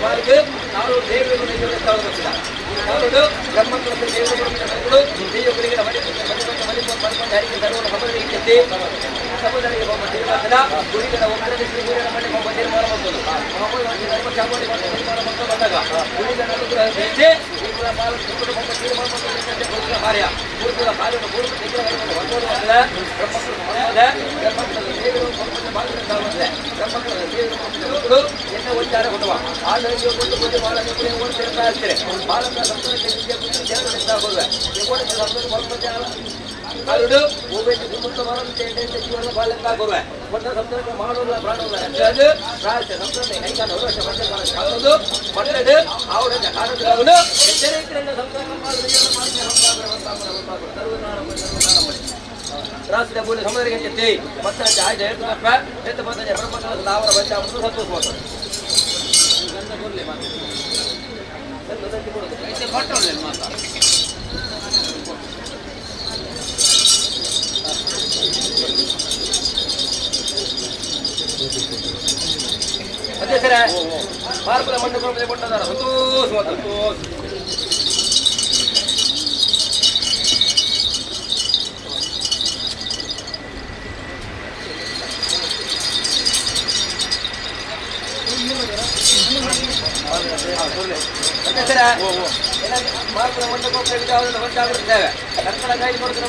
ಬಾರಿಗೆ ನಾವು ದೇವರು ಬ್ರಹ್ಮಕುಲದ ದೇವರುಗಳು ದೇವರಿಗೆ ಮನೆ ಮನೆ ಮನೆ ಹರಿಗೆ ಸರ್ವ ಸಮುದಾಯಕ್ಕೆ ಸಮುದಾಯ ತೀರ್ಮಾನ ಗುರಿಗಳ ಒಬ್ಬರ ಶ್ರೀ ಮನೆ ಒಬ್ಬ ತೀರ್ಮಾನ ಬಂದದ್ದು ಧರ್ಮ ಚಾಮುಂಡಿ ಮನೆ ತೀರ್ಮಾನ ಬಂದು ಬಂದಾಗ ಗುರಿಗಳ ಅನುಗ್ರಹ ಹೆಚ್ಚಿ ಗುರುಗಳ ಪಾಲ ಕುಟುಂಬ ತೀರ್ಮಾನ ಬಂದ ಕಾರ್ಯ ಗುರುಗಳ ಕಾರ್ಯವನ್ನು ಪೂರ್ವ ಬ್ರಹ್ಮಕುಲ ಬ್ರಹ್ಮಕುಲದ ದೇವರು ಬಾಗಿಲು ಬ್ರಹ್ಮಕುಲದ ದೇವರು ಎನ್ನ ಒಚ್ಚಾರ ಕೊಡುವ ಆದರೆ ಒಂದು ಪೂಜೆ ಮಾಡಕ್ಕೆ ಒಂದು ಸೇರ್ತಾ ಇರ್ತಾರೆ ಬಾಲಕ ಸಂಸ್ಕೃತಿ ವಿದ್ಯೆ ಪುತ್ರ ಜನರು ಕಾರುಡು ಓಬೇತಿ ಗುರುಮುತ್ತ ಮರಣ ಜೀವನ ಬಾಲಕ್ಕಾಗುವೆ ಕೊಟ್ಟ ಸಂಸ್ಕೃತಿ ಮಾಡೋಲ್ಲ ಪ್ರಾಣೋಲ್ಲ ಅದು ಪ್ರಾಯಶ ಸಂಸ್ಕೃತಿ ಕೈಕಾಲ ವರ್ಷ ಕಾಲದು ಪಟ್ಟದು ಅವರ ಕಾರಣಗಳು ಎಚ್ಚರಿಕೆಯಿಂದ ಸಂಸ್ಕೃತಿ ರಾಷ್ಟ್ರೀಯ ಭೂಮಿ ಸಮುದ್ರಕ್ಕೆ ಜೊತೆ ಮತ್ತೆ ಆಯ್ತು ಹೇಳ್ತಪ್ಪ ಎತ್ತ ಬಂದ ಬ್ರಹ್ಮಕಲದ ಲಾವರ ಬಚ್ಚ ಸಂತೋಷ ಮಾಡ್ತಾರೆ ಅಧ್ಯಕ್ಷರ ಪಾರ್ಕುಲ ಮಂಡಪ ಕೊಟ್ಟದಾರ ಸಂತೋಷ ಸಂತೋಷ ಮಾರ್ಕುಲ ಮಂಡಪ ಕರ್ಕಳ ಕೈ ಕೊಡ್ತಾರೆ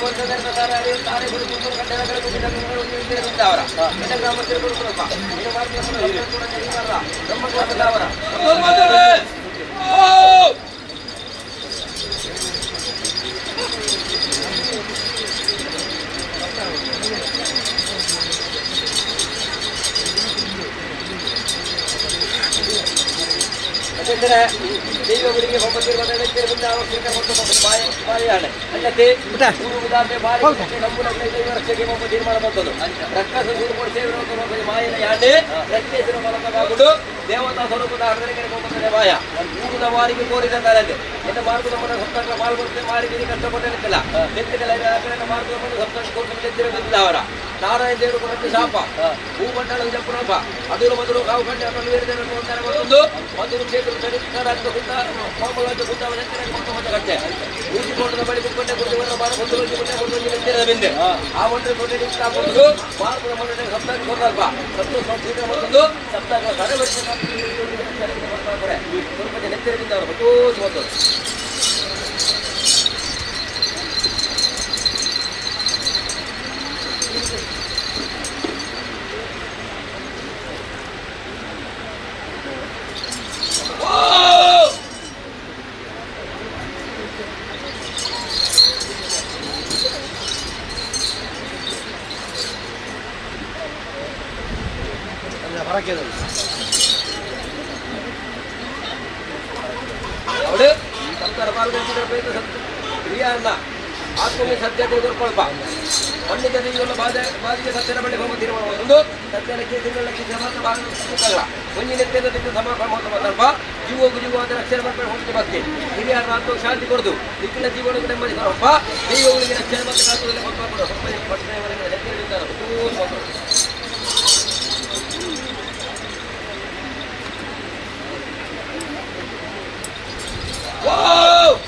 ದೈವಗಳಿಗೆ ತೀರ್ಮಾನ ಬಂದದ್ದು ರಕ್ಕಸ ಮಾಯನ ಯಾಡೆ ರಕ್ತೇಶ್ವರ ಮೂಲಕವಾಗುವುದು ದೇವತಾ ಸ್ವರೂಪದ ಹರದರಿಗೆ ಮಾಯ ಊರದ ವಾರಿಗೆ ಕೋರಿದ ಕಾಲದ್ದು ಎನ್ನ ಮಾರ್ಗದ ಮನ ಸಪ್ತಂಗ ಮಾಲ್ಗೊಡುತ್ತೆ ಮಾರಿಗೆ ಕಷ್ಟಪಟ್ಟಿಲ್ಲ ಎತ್ತಗಲ ಮಾರ್ಗದ ಮನ ಸಪ್ತಂಗ ಕೊಟ್ಟು ಅವರ ನಾರಾಯಣ ದೇವರು ಕೊರತೆ ಶಾಪ ಭೂಮಂಡಲ ಜಂಪುನಲ್ಪ ಅದೂರು ಮಧುರು ಕಾವು ಕಂಡ ಮತ್ತೊಂದು ಮಧುರು ಕ್ಷೇತ್ರ ಕರ್ನಾಟಕ ಕುಂದ ಮಾಮೂಲಾದ ಕುಂದ ಮೊತ್ತ ಮೊತ್ತ ಕಟ್ಟೆ ಊಜಿಕೋಟದ ಬಳಿ ಕುಕ್ಕಂಡೆ ಕುಡಿದು ಬಾರ ಒಂದು ಒಂದು ಒಂದು ಬಿಂದೆ ಆ ಒಂದು ದೊಡ್ಡ ಒಂದು ಮಾರ್ಪದ ಮನೆ ಸಪ್ತಾಹ ಕೊರಲ್ಪ ಸಪ್ತ ಸಂಸ್ಕೃತಿ ಮತ್ತೊಂದು ಸಪ್ತಾಹ ಕರೆ ವರ್ಷ ಸ್ವಲ್ಪ ನೆತ್ತರದಿಂದ ಅವರು ಸಂತೋಷ ಮತ್ತೊಂದು ಅವಳು ಸಂಸಾರ ಪಾಲ್ಗೊಂಡಿದ್ದರ ಪ್ರಯತ್ನ ಕ್ರಿಯಾನ್ನ ಆತ್ಮಕ್ಕೆ ಸತ್ಯತೆ ಕೊರ್ಕೊಳ್ಪ ಪಂಡಿತ ದೇವಿയുള്ള ಬಾಧೆ ಬಾಧಿಗೆ ಸತ್ಯನ ಬಳಿ ಹೋಮ ತೀರ್ಮಾನ ಒಂದು ಸತ್ಯನ ಕೇತಿಗಳ ಮಾತ್ರ ಭಾಗ ಒಂಜಿ ನೆತ್ಯದ ತಿಂದು ಸಮ ಮಾತಲ್ಪ ಜೀವೋಗು ಜೀವ ಅಂತ ರಕ್ಷಣೆ ಮಾಡ್ಕೊಂಡು ಹೋಗ್ತಿ ಭಕ್ತಿ ಹಿರಿಯರ ಆತ್ಮಕ್ಕೆ ಶಾಂತಿ ಕೊಡುದು ನಿಖಿಲ ಜೀವನಕ್ಕೆ ನೆಮ್ಮದಿ ಕೊರಪ್ಪ ದೈವಗಳಿಗೆ ರಕ್ಷಣೆ ಮತ್ತು ಕಾತುದಲ್ಲಿ ಮಕ್ಕಳು ಕೊಡು Whoa!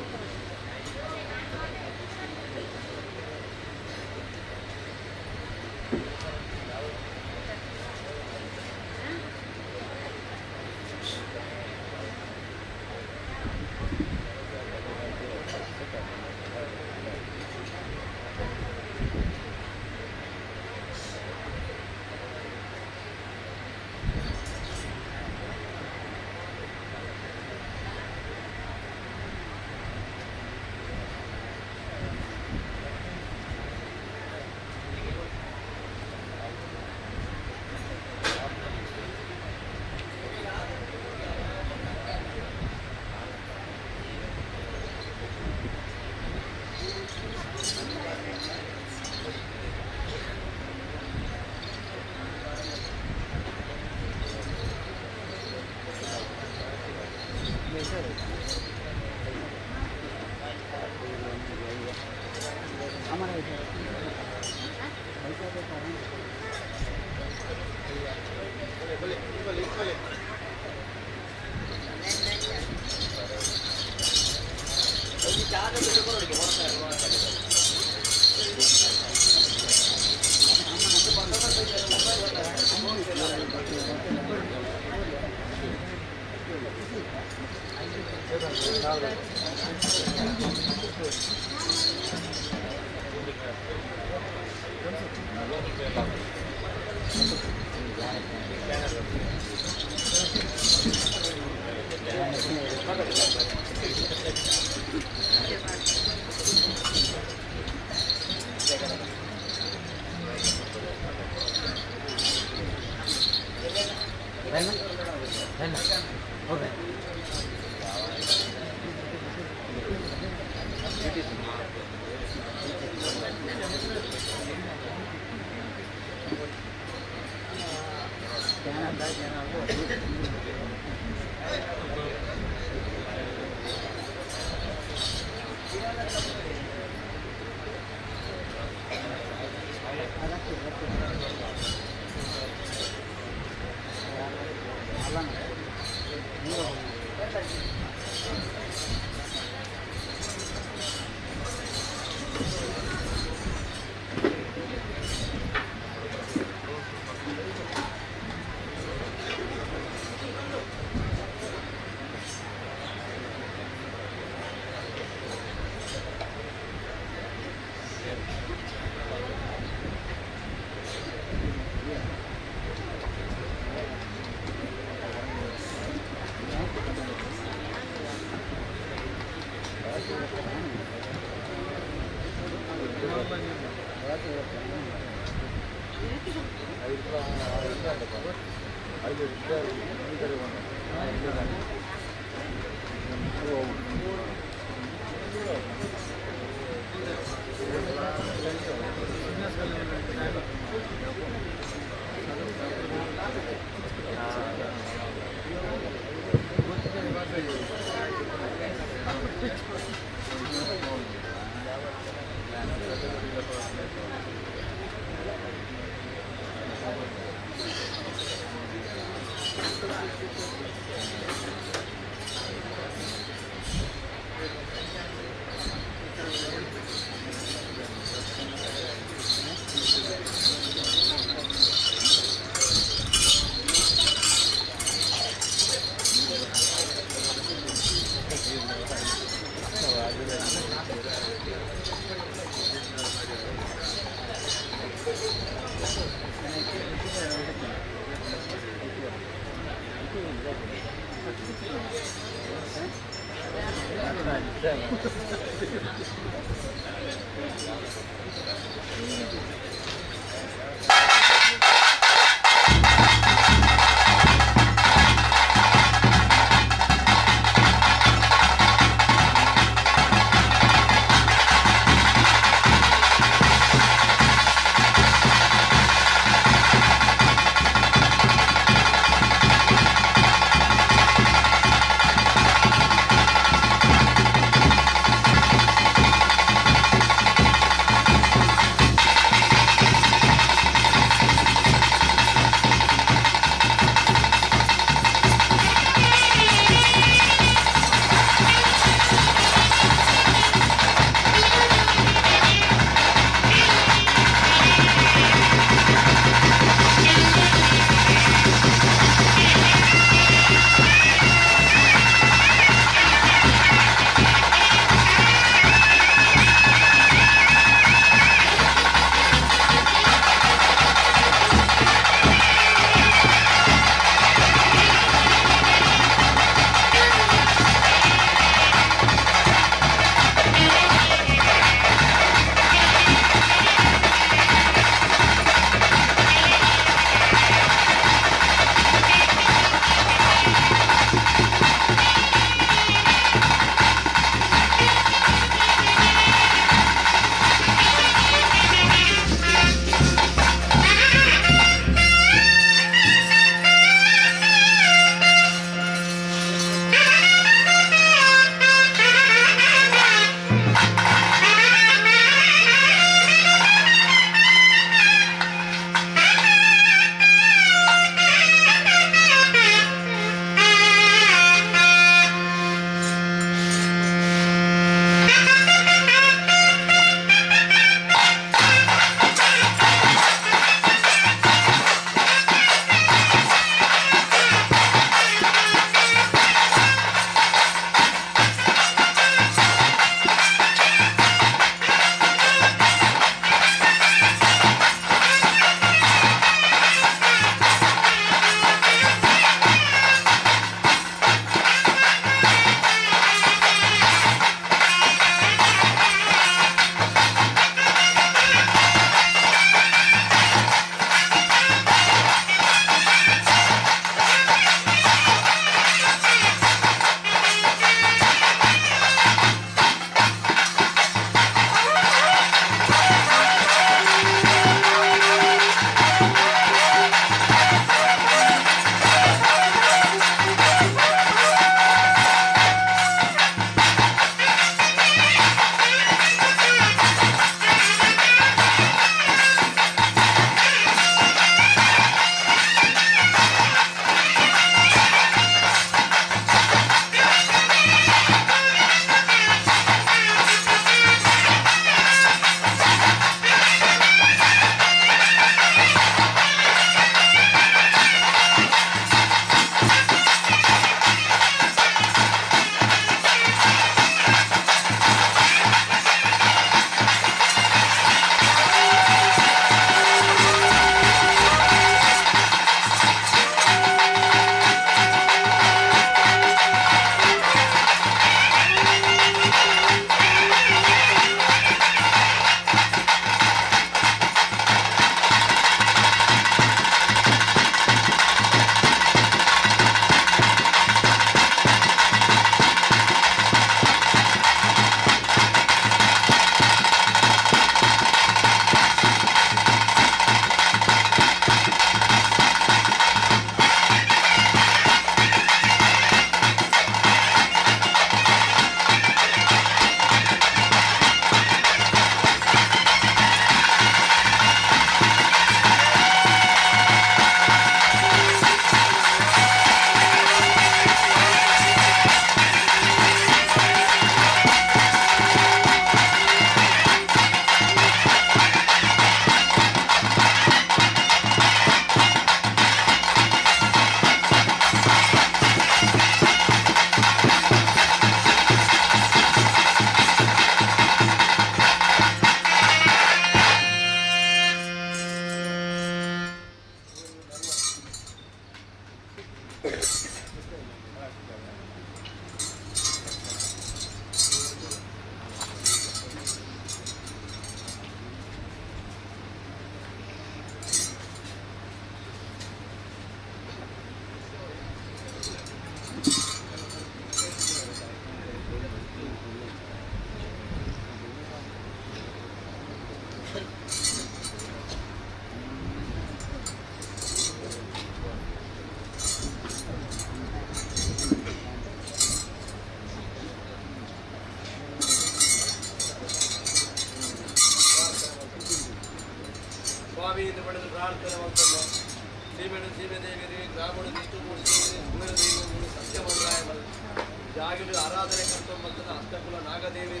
ಜಾಗದ ಆರಾಧನೆ ಕರ್ತೊಂಬಂತನ ಅಷ್ಟಕುಲ ನಾಗದೇವಿ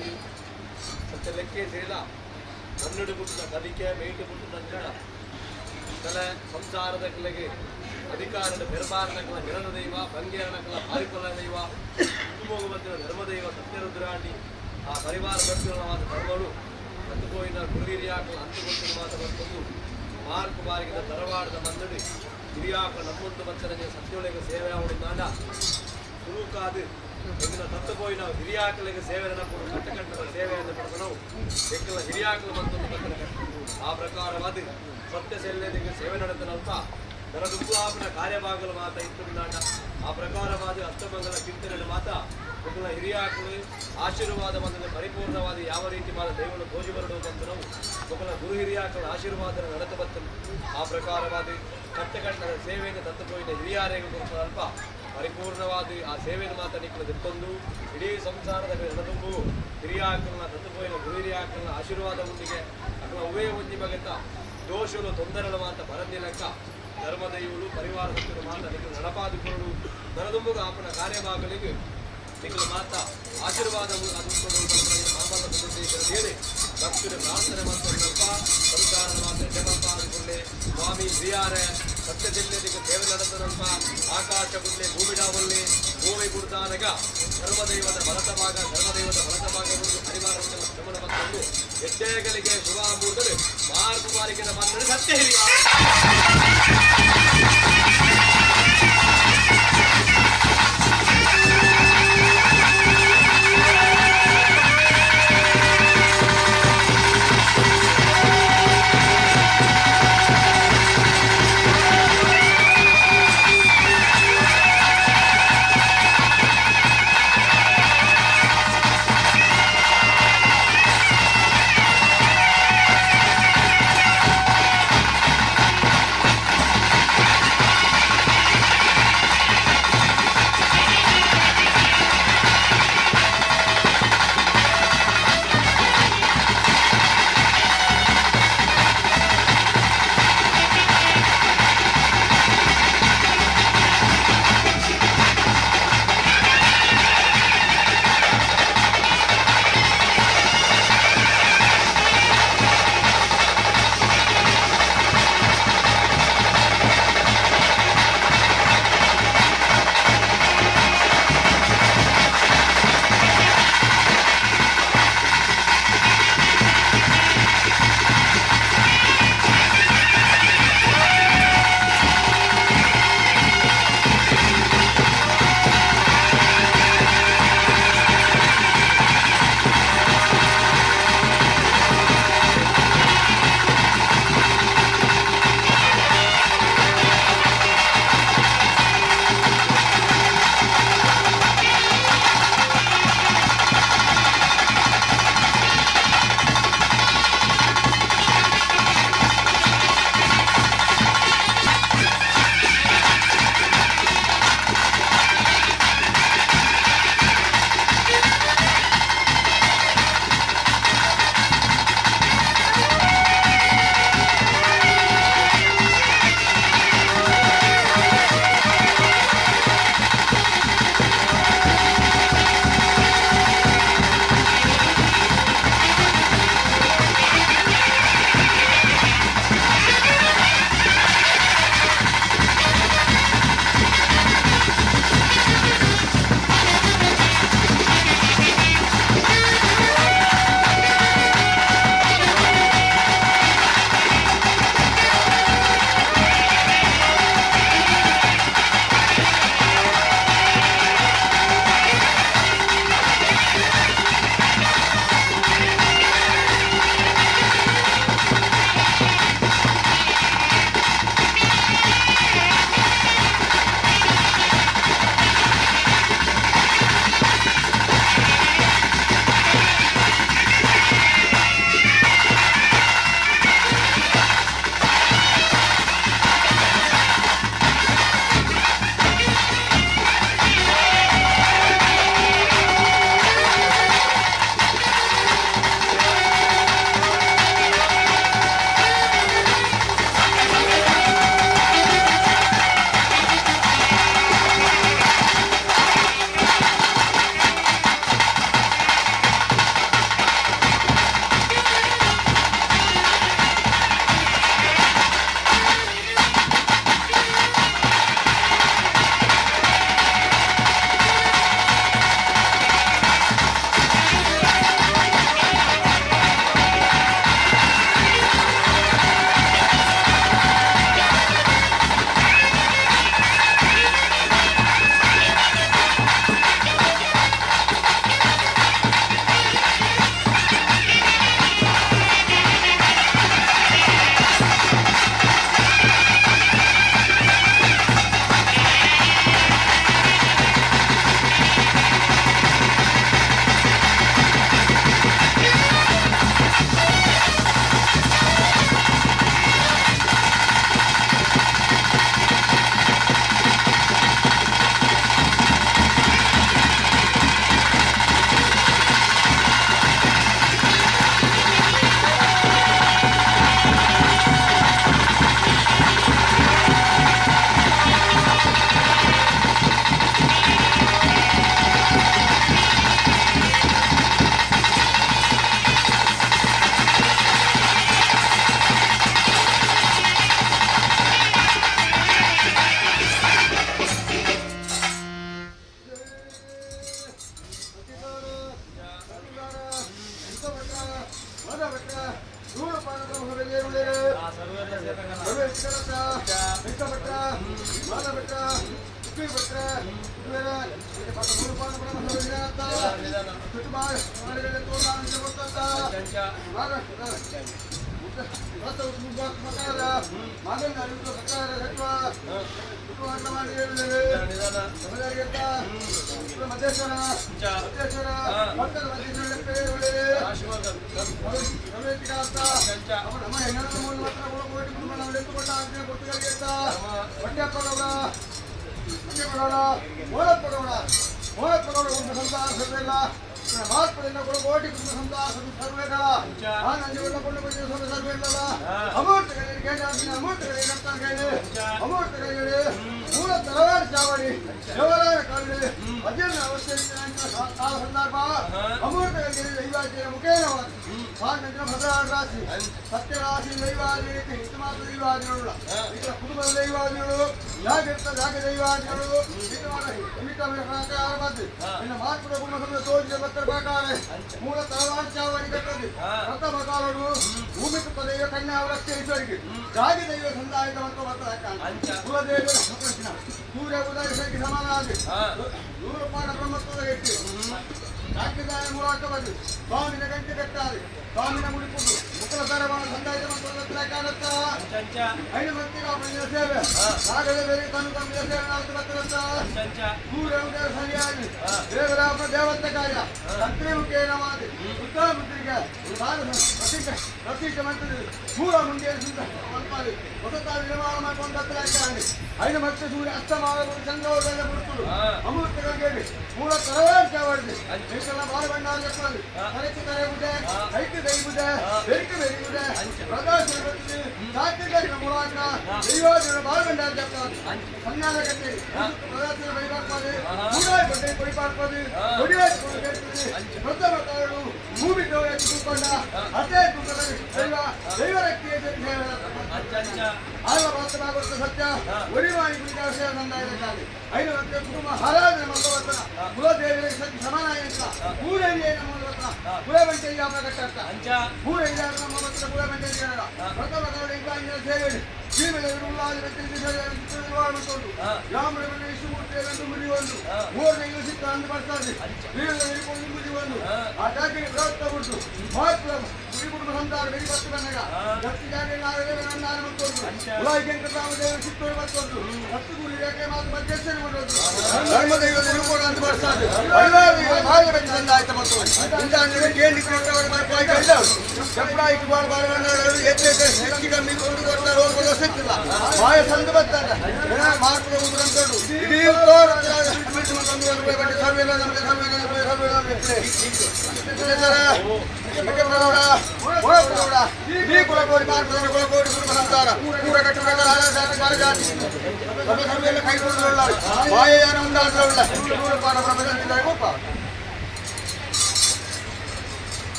ಸತ್ಯ ಲೆಕ್ಕೆ ಸೇರಿದ ಮಣ್ಣುಡು ಪುಟ್ಟದ ಕದಿಕೆ ಮೇಟು ಪುಟ್ಟದಂಚನ ತಲೆ ಸಂಸಾರದ ಕಲೆಗೆ ಅಧಿಕಾರದ ಬೆರಬಾರನಕಲ ಮಿರನ ದೈವ ಬಂಗೇರನಕಲ ಪಾರಿಕೊಲ ದೈವ ಕುಟುಂಬ ಧರ್ಮದೈವ ಸತ್ಯರುದ್ರಾಣಿ ಆ ಪರಿವಾರ ಭಕ್ತಿಗಳವಾದ ಧರ್ಮರು ಕತ್ತುಕೋಯಿನ ಗುರುಹಿರಿಯಾಕಲ ಅಂತುಗೊತ್ತಿನ ಮಾತ ಬಂದು ಮಾರ್ಕು ಬಾರಿಗಿದ ತರವಾಡದ ಮಂದಡಿ ಹಿರಿಯಾಕ ನಮ್ಮೊಂದು ಬಚ್ಚನಿಗೆ ಸತ್ಯೊಳಗೆ ಸೇವೆ ಅವಡು ನಾಡ ಸುರುಕಾದು ಎಂದಿನ ತತ್ತುಪೋಯಿನ ಹಿರಿಯಾಕಲಿಗೆ ಸೇವೆ ನಡಪುಡು ಕಟ್ಟಕಟ್ಟದ ಸೇವೆಯನ್ನು ಪಡೆದನು ಎಕ್ಕಲ ಹಿರಿಯಾಕಲು ಮಂತೊಂದು ಬತ್ತನ ಆ ಪ್ರಕಾರವಾದ ಸತ್ಯ ಸೆಲ್ಲೆದಿಗೆ ಸೇವೆ ನಡೆದನಲ್ಪ ನರದುಂಬಾಪನ ಕಾರ್ಯಭಾಗಲು ಮಾತ ಇತ್ತು ನಾಡ ಆ ಪ್ರಕಾರವಾದ ಅಷ್ಟಮಂಗಲ ಕೀರ್ತನೆಯ ಮಾತ ಮಕ್ಕಳ ಹಿರಿಯಾಕಲು ಆಶೀರ್ವಾದ ಬಂದ ಪರಿಪೂರ್ಣವಾದ ಯಾವ ರೀತಿ ಮಾತ ದೈವನು ತೋಜಿ ಬರಡು ಬಂದನು ಮಕ್ಕಳ ಗುರು ಹಿರಿಯಾಕಲ ಆಶೀರ್ವಾದ ನಡೆದು ಬತ್ತನು ಆ ಪ್ರಕಾರವಾದ ಕಟ್ಟಕಟ್ಟದ ಸೇವೆಯನ್ನು ತತ್ತುಪೋಯಿನ ಹಿರಿಯಾರಿಗೆ ಅಲ್ಪ ಪರಿಪೂರ್ಣವಾದ ಆ ಸೇವೆಯನ್ನು ಮಾತ ನಿಕ್ಕಲು ತಿಕ್ಕೊಂದು ಇಡೀ ಸಂಸಾರದ ನೆನದುಂಬು ಹಿರಿಯಾಕಲ್ನ ತತ್ತುಪೋಯಿನ ಗುರು ಹಿರಿಯಾಕಲ್ನ ಆಶೀರ್ವಾದ ಉಂಡಿಗೆ ಅಕಲ ಉವೇ ಒಂಜಿ ಬಗೆತ ದೋಷಲು ತೊಂದರೆల ಮಾತ ಬರಂದಿಲಕ್ಕ ಧರ್ಮದೈವುಲು ಪರಿವಾರ ಸತ್ಯರು ಮಾತ ನಿಕ್ಕಲು ನಡಪಾದುಕೊಂಡು ನರದುಂಬುಗ ಆಪನ ಕಾರ್ಯವಾಗಲಿಗೆ ನಿಕ್ಕಲು ಮಾತ ಆಶೀರ್ವಾದ ಮಾಮಲ್ಲ ಹೇಳಿ ಭಕ್ತರು ಪ್ರಾರ್ಥನೆ ಮಾಡ್ಕೊಂಡಲ್ಪ ಸಂಸಾರದ ಮಾತ ಎಡ್ಡೆಮಲ್ಪ ಆದುಕೊಳ್ಳೆ ಸ್ವಾಮಿ ಹಿರಿಯಾರೆ ಸತ್ಯ ಜಿಲ್ಲೆದಿಗೆ ಸೇವೆ ನಡೆದನಲ್ಪ ಆಕಾಶ ಗುಡ್ಲೆ ಭೂಮಿಡಾವಲ್ಲಿ ಭೂಮಿ ಗುಡ್ದಾನಗ ಧರ್ಮದೈವದ ಬಲತ ಭಾಗ ಧರ್ಮದೈವದ ಬಲತ ಭಾಗ ಪರಿವಾರ ಶ್ರಮಣ ಬಂದು ಎಡ್ಡೆಗಳಿಗೆ ಶುಭ ಮೂಡಿದರೆ ಮಾರ್ಗು ಬಾರಿಗಿನ ಮನ್ನಣೆ ಸತ್ಯ ಹಿರಿಯ.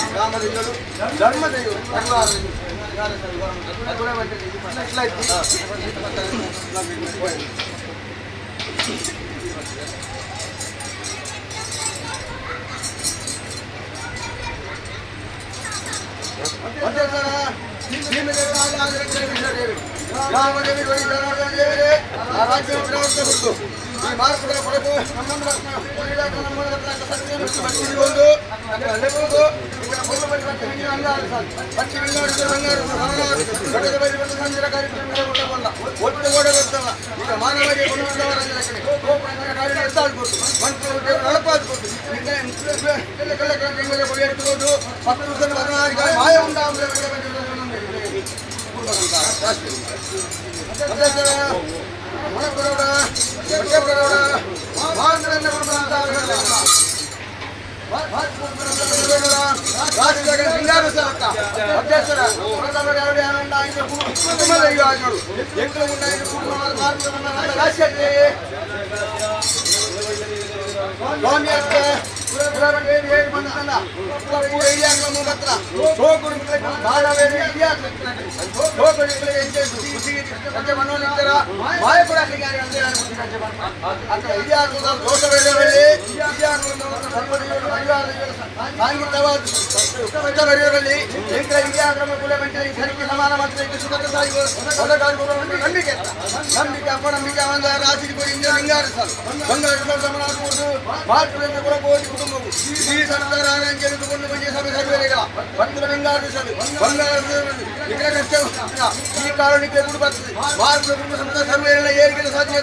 ಗ್ರಾಮದೈವರು ಧರ್ಮದೈವರು ಮಾಯ ನಂಬಿಕೆ ನಂಬಿಕೆ ಅಪನಂಬಿಕೆ ಕುಟುಂಬವು ಈ ಸರ್ಕಾರ ಈ ಕಾರಣಕ್ಕೆ ಕುಟುಂಬ ಕುಟುಂಬ ಸರ್ವೇರನ್ನ ಏರಿಕೆ ಸಾಧ್ಯ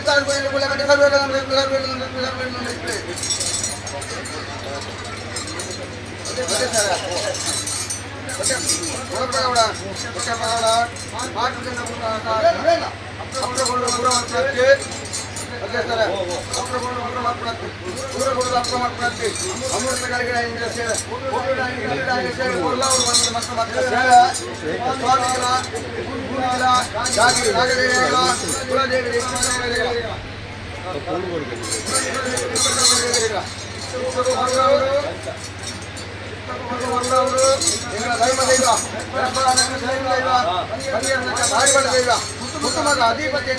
ಕುಟುಂಬದ ಅಧಿಪತಿ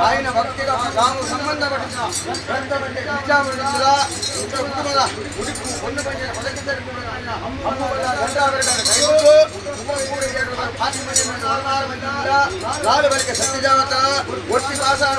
ఆయన భక్తిగా తాము సంబంధపడిన కుటుంబ ఉడుకు పొన్ను నాలుగు సత్యజావత ఒట్టి కాలకాల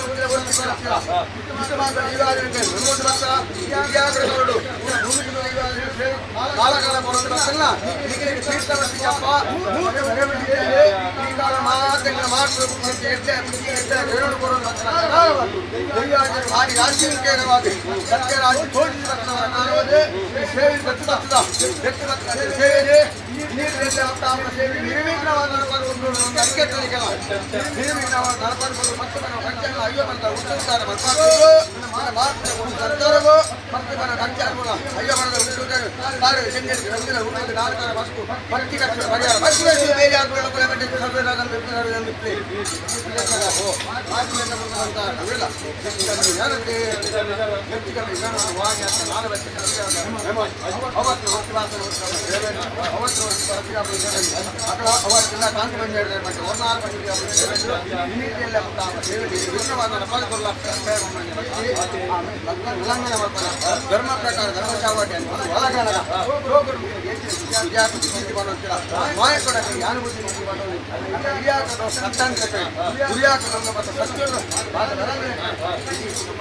ಧರ್ಮ ಪ್ರಕಾರ ಧರ್ಮ ಚಾವಟಿ ಆಕಾಶ ಈ ಕುಟುಂಬ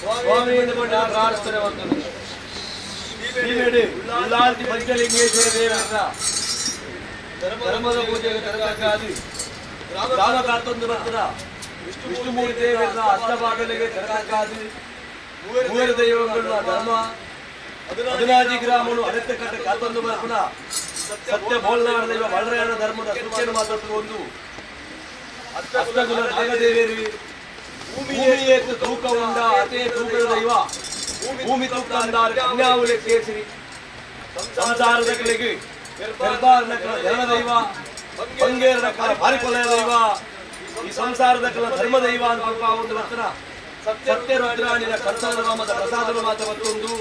ಸ್ವಾಮಿ ಪ್ರಾರ್ಥನೆ ಮಾಡ್ತಾರೆ. ಶ್ರೀಮೇಡಿ ಉಳ್ಳಾಲ್ತಿ ಪಂಚಲಿಂಗೇಶ್ವರ ದೇವರ ಧರ್ಮದ ಪೂಜೆಗೆ ತರತಕ್ಕಾಗಿ ಗ್ರಾಮ ಕಾರ್ತೊಂದು ಬರ್ತಾರ ವಿಷ್ಣುಮೂರ್ತಿ ದೇವರ ಅಷ್ಟಭಾಗಲಿಗೆ ತರತಕ್ಕಾಗಿ ಮೂವರು ದೈವಗಳ ಧರ್ಮ ಹದಿನಾಜಿ ಗ್ರಾಮನು ಅರತ್ಯ ಕಟ್ಟ ಕಾತೊಂದು ಬರ್ಪುಣ ಸತ್ಯ ಬೋಲ್ನಾಡ ದೈವ ಬಲರಾಯಣ ಧರ್ಮದ ಸೂಚನೆ ಮಾತಾಡುವ ಒಂದು ಅಷ್ಟಗುಣ ನಾಗದೇವೇರಿ ಭೂಮಿಯೇ ತೂಕ ಉಂಡ ಅತೇ ತೂಕದ ದೈವ ಭೂಮಿ ತೂಕ ಅಂದಾರ ಕನ್ಯಾವುಲೆ ಕೇಸರಿ ಸಂಸಾರದ ಕಲೆಗೆ ದರ್ಬಾರ್ನ ಕಲ ಧರ್ಮ ದೈವ ಬಂಗೇರನ ಕಲ ಬಾರಿಕೊಲೆಯ ದೈವ ಈ ಸಂಸಾರದ ಕಲ ಧರ್ಮ ದೈವ ಅಂತ ಒಂದು ವಚನ ಸತ್ಯ ರುದ್ರಾಣಿನ ಕರ್ತನ ನಾಮದ ಪ್ರಸಾದನ ಮಾತ ಮತ್ತೊಂದು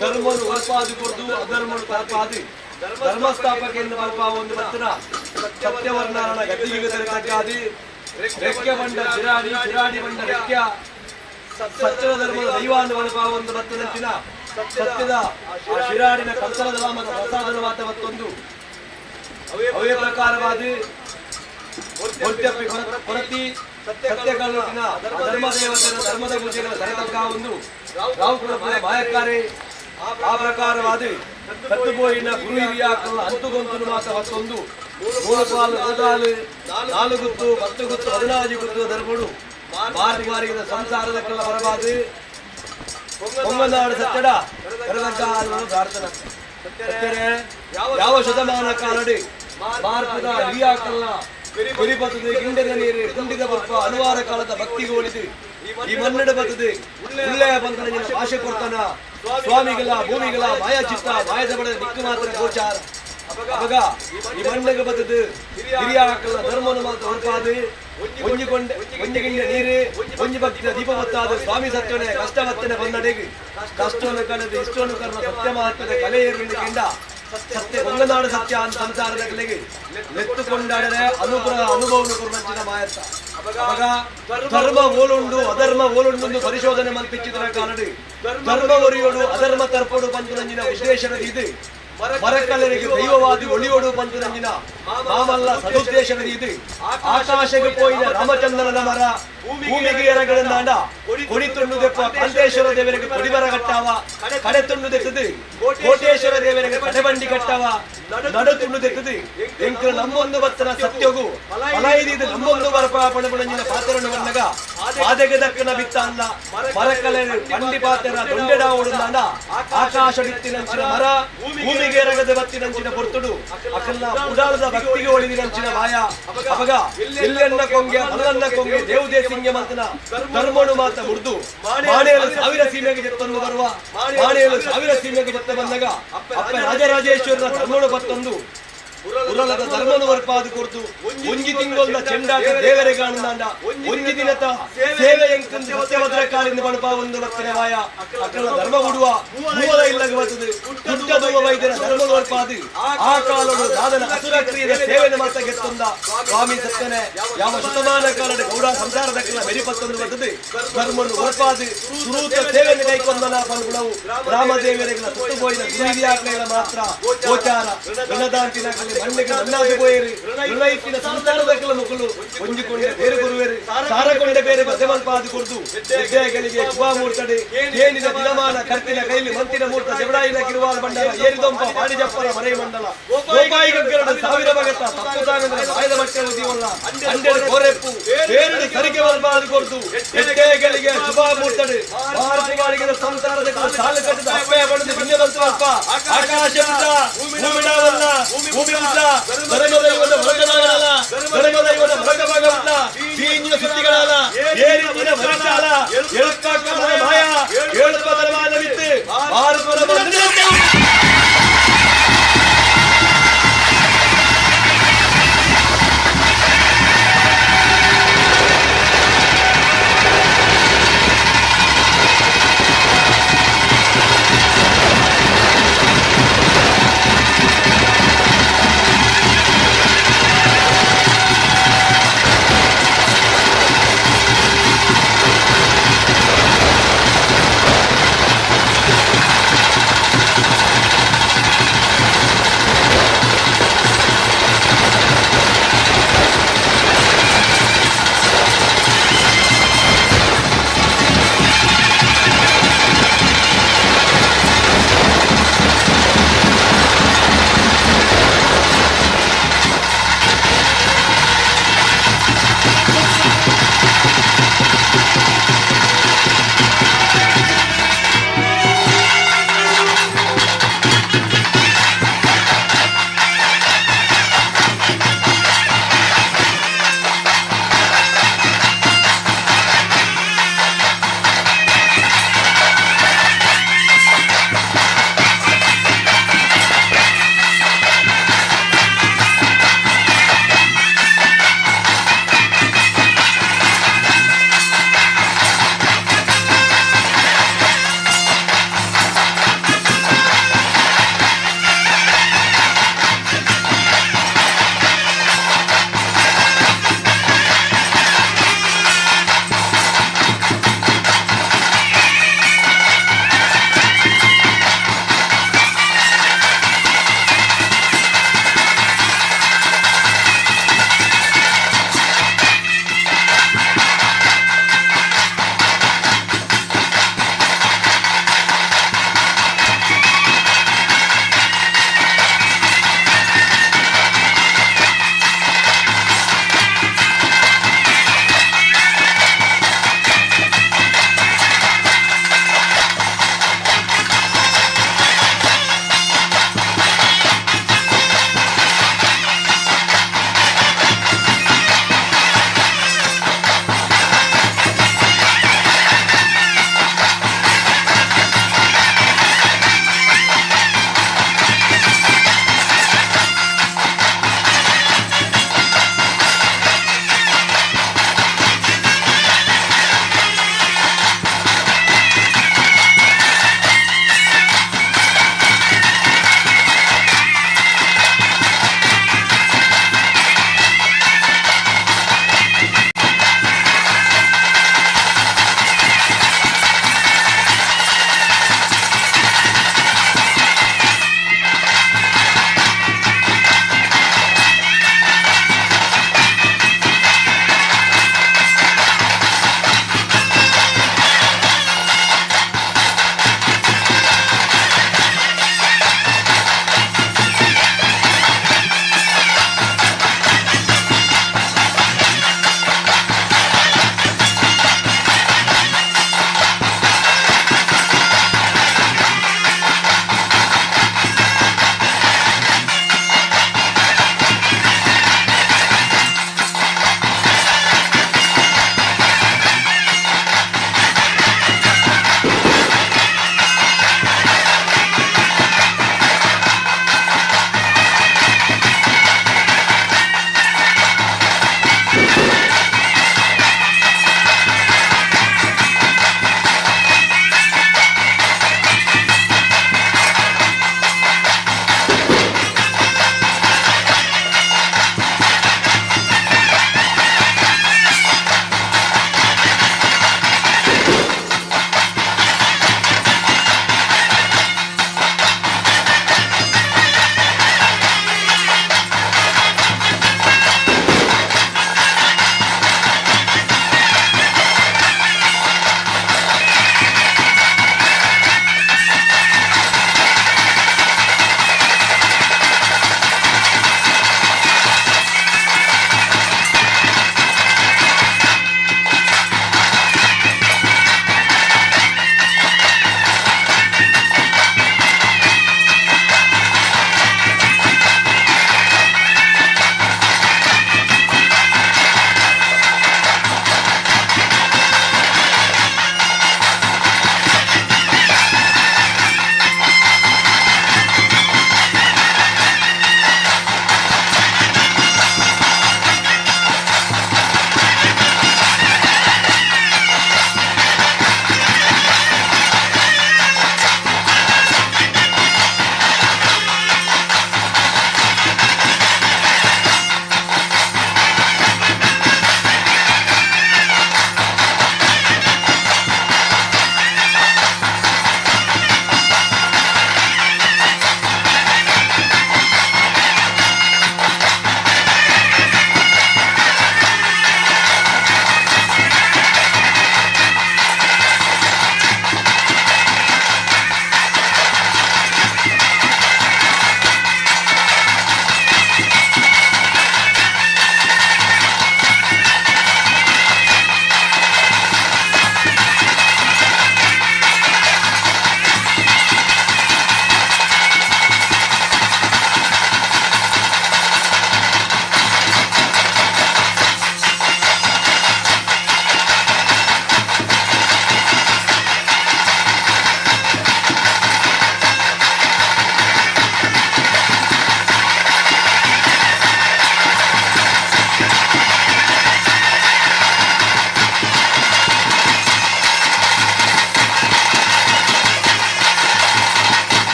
ಧರ್ಮನು ಹೊರಪಾದಿ ಕೊರ್ದು ಅಧರ್ಮನು ತರಪಾದಿ ಧರ್ಮಸ್ಥಾಪಕ ಎಂದು ಮಲ್ಪ ಒಂದು ವಚನ ಸತ್ಯವರ್ಣನ ಗತಿಗೆ ತರತಕ್ಕಾದಿ ರೆಕ್ಕೆ ಬಂಡ ಚಿರಾಡಿ ಚಿರಾಡಿ ಬಂಡ ರೆಕ್ಯ ಸತ್ಯದ ಧರ್ಮದ ದೈವ ಅನ್ನು ಮಲ್ಪ ಒಂದು ಮತ್ತದಂಚಿನ ಸತ್ಯದ ಆ ಶಿರಾಡಿನ ಕರ್ತನದ ನಾಮದ ಪ್ರಸಾದನ ಮಾತ ಮತ್ತೊಂದು ಅವೇ ಪ್ರಕಾರವಾದಿ ಕೊರತಿ ಸತ್ಯ ಕಲ್ಲುಟಿನ ಧರ್ಮ ದೇವತೆಯ ಧರ್ಮದ ಪೂಜೆಗಳ ತರತಕ್ಕ ಒಂದು ರಾವುಕುಲಪುರ ಮಾಯಕಾರಿ ಆ ಪ್ರಕಾರವಾದಿ ಕತ್ತುಬೋಯಿನ ಗುರು ಹಿರಿಯಾಕಲ್ಲ ಅಂತುಗೊಂತನು ಮಾತ ಮತ್ತೊಂದು ಮೂರು ಪಾಲು ಮೂದಾಲು 4 ಗುತ್ತು 10 ಗುತ್ತು 14 ಗುತ್ತು ಧರ್ಮಡು ಮಾರಿ ಮಾರಿದ ಸಂಸಾರದ ಕಲ್ಲ ಬರಬಾದು ಕೊಂಗನಾಡು ಸತ್ಯಡ ಕರಗಡ್ಡ ಪ್ರಾರ್ಥನಾ ಸತ್ಯರೇ ಯಾವ ಶತಮಾನ ಕಾಲಡಿ ಭಾರತದ ಹಿರಿಯಾಕಲ್ಲ ಕೊರಿಪತದೆ ಗಿಂಡದ ನೀರು ಕುಂಡಿದ ಬರ್ಪ ಅನುವಾರ ಕಾಲದ ಭಕ್ತಿಗೆ ಒಲಿದು ಈ ಮನ್ನಡ ಬತ್ತದೆ ಉಳ್ಳೆಯ ಬಂಧನ ಭಾಷೆ ಕೊಡ್ತಾನ ಸ್ವಾಮಿಗಳ ಭೂಮಿಗಳ ಮಾಯಾ ಚಿತ್ತ ಮಾಯದ ಬಡ ದಿಕ್ಕು ಮಾತ್ರ ಗೋಚಾರ ಅವಾಗ ಈ ಮಣ್ಣಿಗೆ ಬತ್ತದು ಹಿರಿಯಾಕಲ್ಲ ಧರ್ಮನು ಮಾತ್ರ ಹೊರಪಾದು ಒಂಜಿಕೊಂಡೆ ಒಂಜಿಗಿಂಡ ನೀರು ಒಂಜಿ ಭಕ್ತಿಯ ದೀಪ ಬತ್ತಾದ ಸ್ವಾಮಿ ಸತ್ಯನೆ ಕಷ್ಟ ಬತ್ತನೆ ಬಂದಡೆಗೆ ಕಷ್ಟವನ್ನು ಕಳೆದು ಇಷ್ಟವನ್ನು ಕರ್ಮ ಸತ್ಯ ಮಹತ್ವದ ಕಲೆಯೇರುವಿಕೆಯಿಂದ ಸತ್ಯ ಒಂಗನಾಡು ಸತ್ಯ ಅಂತ ಸಂಸಾರದ ಕಲೆಗೆ ಲೆತ್ತುಕೊಂಡಾಡರೆ ಅನುಗ್ರಹ ಅನುಭವನು ಕೊಡುವಂಚಿನ ಮಾಯತ್ತ ಅವಾಗ ಧರ್ಮ ಓಲುಂಡು ಅಧರ್ಮ ಓಲುಂಡು ಪರಿಶೋಧನೆ ಮಲ್ಪಿಚ್ಚಿದರ ಕಾಲಡಿ ಧರ್ಮ ಒರಿಯೋಡು ಅಧರ್ಮ ತರ್ಪಡು ಬಂತು ನಂಜಿನ ಉದ್ದೇಶದ ಇದು ಮರಕಲ್ಲರಿಗೆ ದೈವವಾದಿ ಒಳಿಯೋಡು ಬಂತು ನಂಜಿನ ಮಾಮಲ್ಲ ಸದುದ್ದೇಶದ ಇದು ಆಕಾಶಕ್ಕೆ ಪೋಯಿನ ರಾಮಚಂದ್ರನ ಮರ ಭೂಮಿಗೆ ಎರಗಳನ್ನಾಂಡ ಕೊಡಿ ತುಂಡು ದೆಪ್ಪ ಕಾಂತೇಶ್ವರ ದೇವರಿಗೆ ಕೊಡಿಮರ ಕಟ್ಟಾವ ಕಡೆ ತುಂಡು ದೆತ್ತದು ಕೋಟೇಶ್ವರ ದೇವರಿಗೆ ಕಡೆಬಂಡಿ ಕಟ್ಟಾವ ನಡು ತುಂಡು ದೆತ್ತದು ಎಂಕುಲು ನಮ್ಮೊಂದು ಬತ್ತನ ಸತ್ಯಗು ಫಲ ಇದು ನಮ್ಮೊಂದು ಬರಪ ಪಣಪಣಂಜಿನ ಪಾತ್ರವನ್ನು ಬಂದಾಗ ಪಾದೆಗೆ ದಕ್ಕನ ಬಿತ್ತ ಅಲ್ಲ ಮರಕಲೆ ಬಂಡಿ ಪಾತ್ರ ದೊಂಡೆಡ ಓಡುಂದಾಂಡ ಆಕಾಶ ಬಿತ್ತಿನಂಚಿನ ಮರ ಭೂಮಿಗೆ ಎರಗದ ಬತ್ತಿನಂಚಿನ ಪೊರ್ತುಡು ಅಕಲ್ಲ ಉಡಾಲದ ಭಕ್ತಿಗೆ ಒಳಿದಿನಂಚಿನ ಮಾಯ ಅವಾಗ ಎಲ್ಲೆನ್ನ ಕೊಂಗೆ ಮಲ್ಲನ್ನ ಕೊಂಗೆ ದೇವುದೇ ಸಿಂಗೆ ಮಂತನ ಧರ್ಮನು ಮಾತ ಮುರ್ದು ಮಾಣೆಯಲು ಸಾವಿರ ಸೀಮೆಗೆ ಜೆತ್ತನ್ನು ಬರುವ ಮಾಣೆಯಲು ಸಾವಿರ ಸೀಮೆಗೆ ಜೆತ್ತ ಬಂದಾಗ ಅಪ್ಪ ರಾಜರಾಜೇಶ್ವರನ ಧರ್ಮನು ಬತ್ತೊಂದು ಉರಲದ ಧರ್ಮನು ವರ್ಪಾದು ಕೊರ್ತು ಒಂಜಿ ತಿಂಗೊಲ್ದ ಚೆಂಡಾಟ ದೇವರೆ ಕಾಣುಂದಾಂಡ ಒಂಜಿ ದಿನತ ಸೇವೆ ಎಂಕಂದು ಸತ್ಯಭದ್ರ ಕಾಳಿಂದ ಪಣಪ ಒಂದು ಬತ್ತಿನ ವಾಯ ಅಕ್ಕಲ ಧರ್ಮ ಉಡುವ ಮೂವರ ಇಲ್ಲಗ ಬರ್ತದೆ ಪುಟ್ಟ ವೈದ್ಯರ ಧರ್ಮ ವರ್ಪಾದು ಆ ಕಾಲಡು ದಾದನ ಅಸುರ ಕ್ರಿಯೆಯ ಸೇವೆನ ಮಾತ ಗೆತ್ತೊಂದ ಸ್ವಾಮಿ ಸತ್ಯನೆ ಯಾವ ಶತಮಾನ ಕಾಲದ ಗೌಡ ಸಂಸಾರದ ಕಲ ಮೆರಿಪತ್ತೊಂದು ಬರ್ತದೆ ಧರ್ಮನು ವರ್ಪಾದು ಸುರೂತ ಸೇವೆಯನ್ನು ಕೈಕೊಂದನ ಪನ್ಪುಣವು ರಾಮದೇವರಿಗಳ ತುತ್ತು ಪೋಯಿನ ಗುರುವಿಯಾಗ್ಲೆಗಳ ಮಾತ್ರ ಗೋಚಾರ ಋಣದಾಂತಿನ ಕಲಿ ಮಣ್ಣಿಗೆ ಮಣ್ಣಾದ ಪೋಯರು ಋಣ ಇತ್ತಿನ ಸಂಸಾರದ ಕಲ ಮುಕುಲು ಒಂಜಿಕೊಂಡೆ ಬೇರೆ ಗುರುವೇರು ಸಾರಕೊಂಡೆ ಬೇರೆ ಬಸೆಮಲ್ಪಾದು ಕೊರ್ದು ವಿದ್ಯೆಗಳಿಗೆ ಮೂರ್ತಡೆ ಏನಿದ ದಿನಮಾನ ಕರ್ತಿನ ಕೈಲಿ ಮಂತಿನ ಮೂರ್ತ ಜವಡಾಯಿನ ಕಿರುವಾಲ ಮಂಡಲ ಏರಿದೊಂಪ ಪಾಡಿಜಪ್ಪರ ಮರೆ ಮಂಡಲ ಗೋಪಾಯಿ ಗಗ್ಗರಡ ಸಾವಿರ ಬಗತ್ತ ತಪ್ಪು ಸಾಗಂದ್ರೆ ಬಾಯದ ಮಟ್ಟೆ ಉದಿಯವಲ್ಲ ಅಂಡೆಡು ಕೋರೆಪ್ಪು ಬೇರೆಡು ಸರಿಗೆ ಮಲ್ಪಾದು ಕೊರ್ದು ಹೆಡ್ಡೆಗಳಿಗೆ ಶುಭ ಮೂರ್ತಡೆ ಭಾರತವಾಳಿಗೆ ಸಂಸಾರದ ಸಾಲು ಕಟ್ಟಿದ ಅಪ್ಪೆಯ ಬಣ್ಣದ ಪುಣ್ಯ ಬಂತು ಅಲ್ಪ ಆಕಾಶ ಉದ್ದ ಭೂಮಿಡಾವಲ್ಲ ಭೂಮಿ ಉದ್ದ ಧರ್ಮದೈವದ ಹೊರಗಭಾಗಲ್ಲ ಧರ್ಮದೈವದ ಹೊರಗಭಾಗ ಉದ್ದ ಸೀನಿನ ಸುತ್ತಿಗಳಲ್ಲ ಏರಿನ ಮರಚಾಲ ಎಳುಪ್ಪ ಮಾಯ ಏಳುಪ್ಪ ಧರ್ಮಾನ ಬಿತ್ತು ಭಾರತದ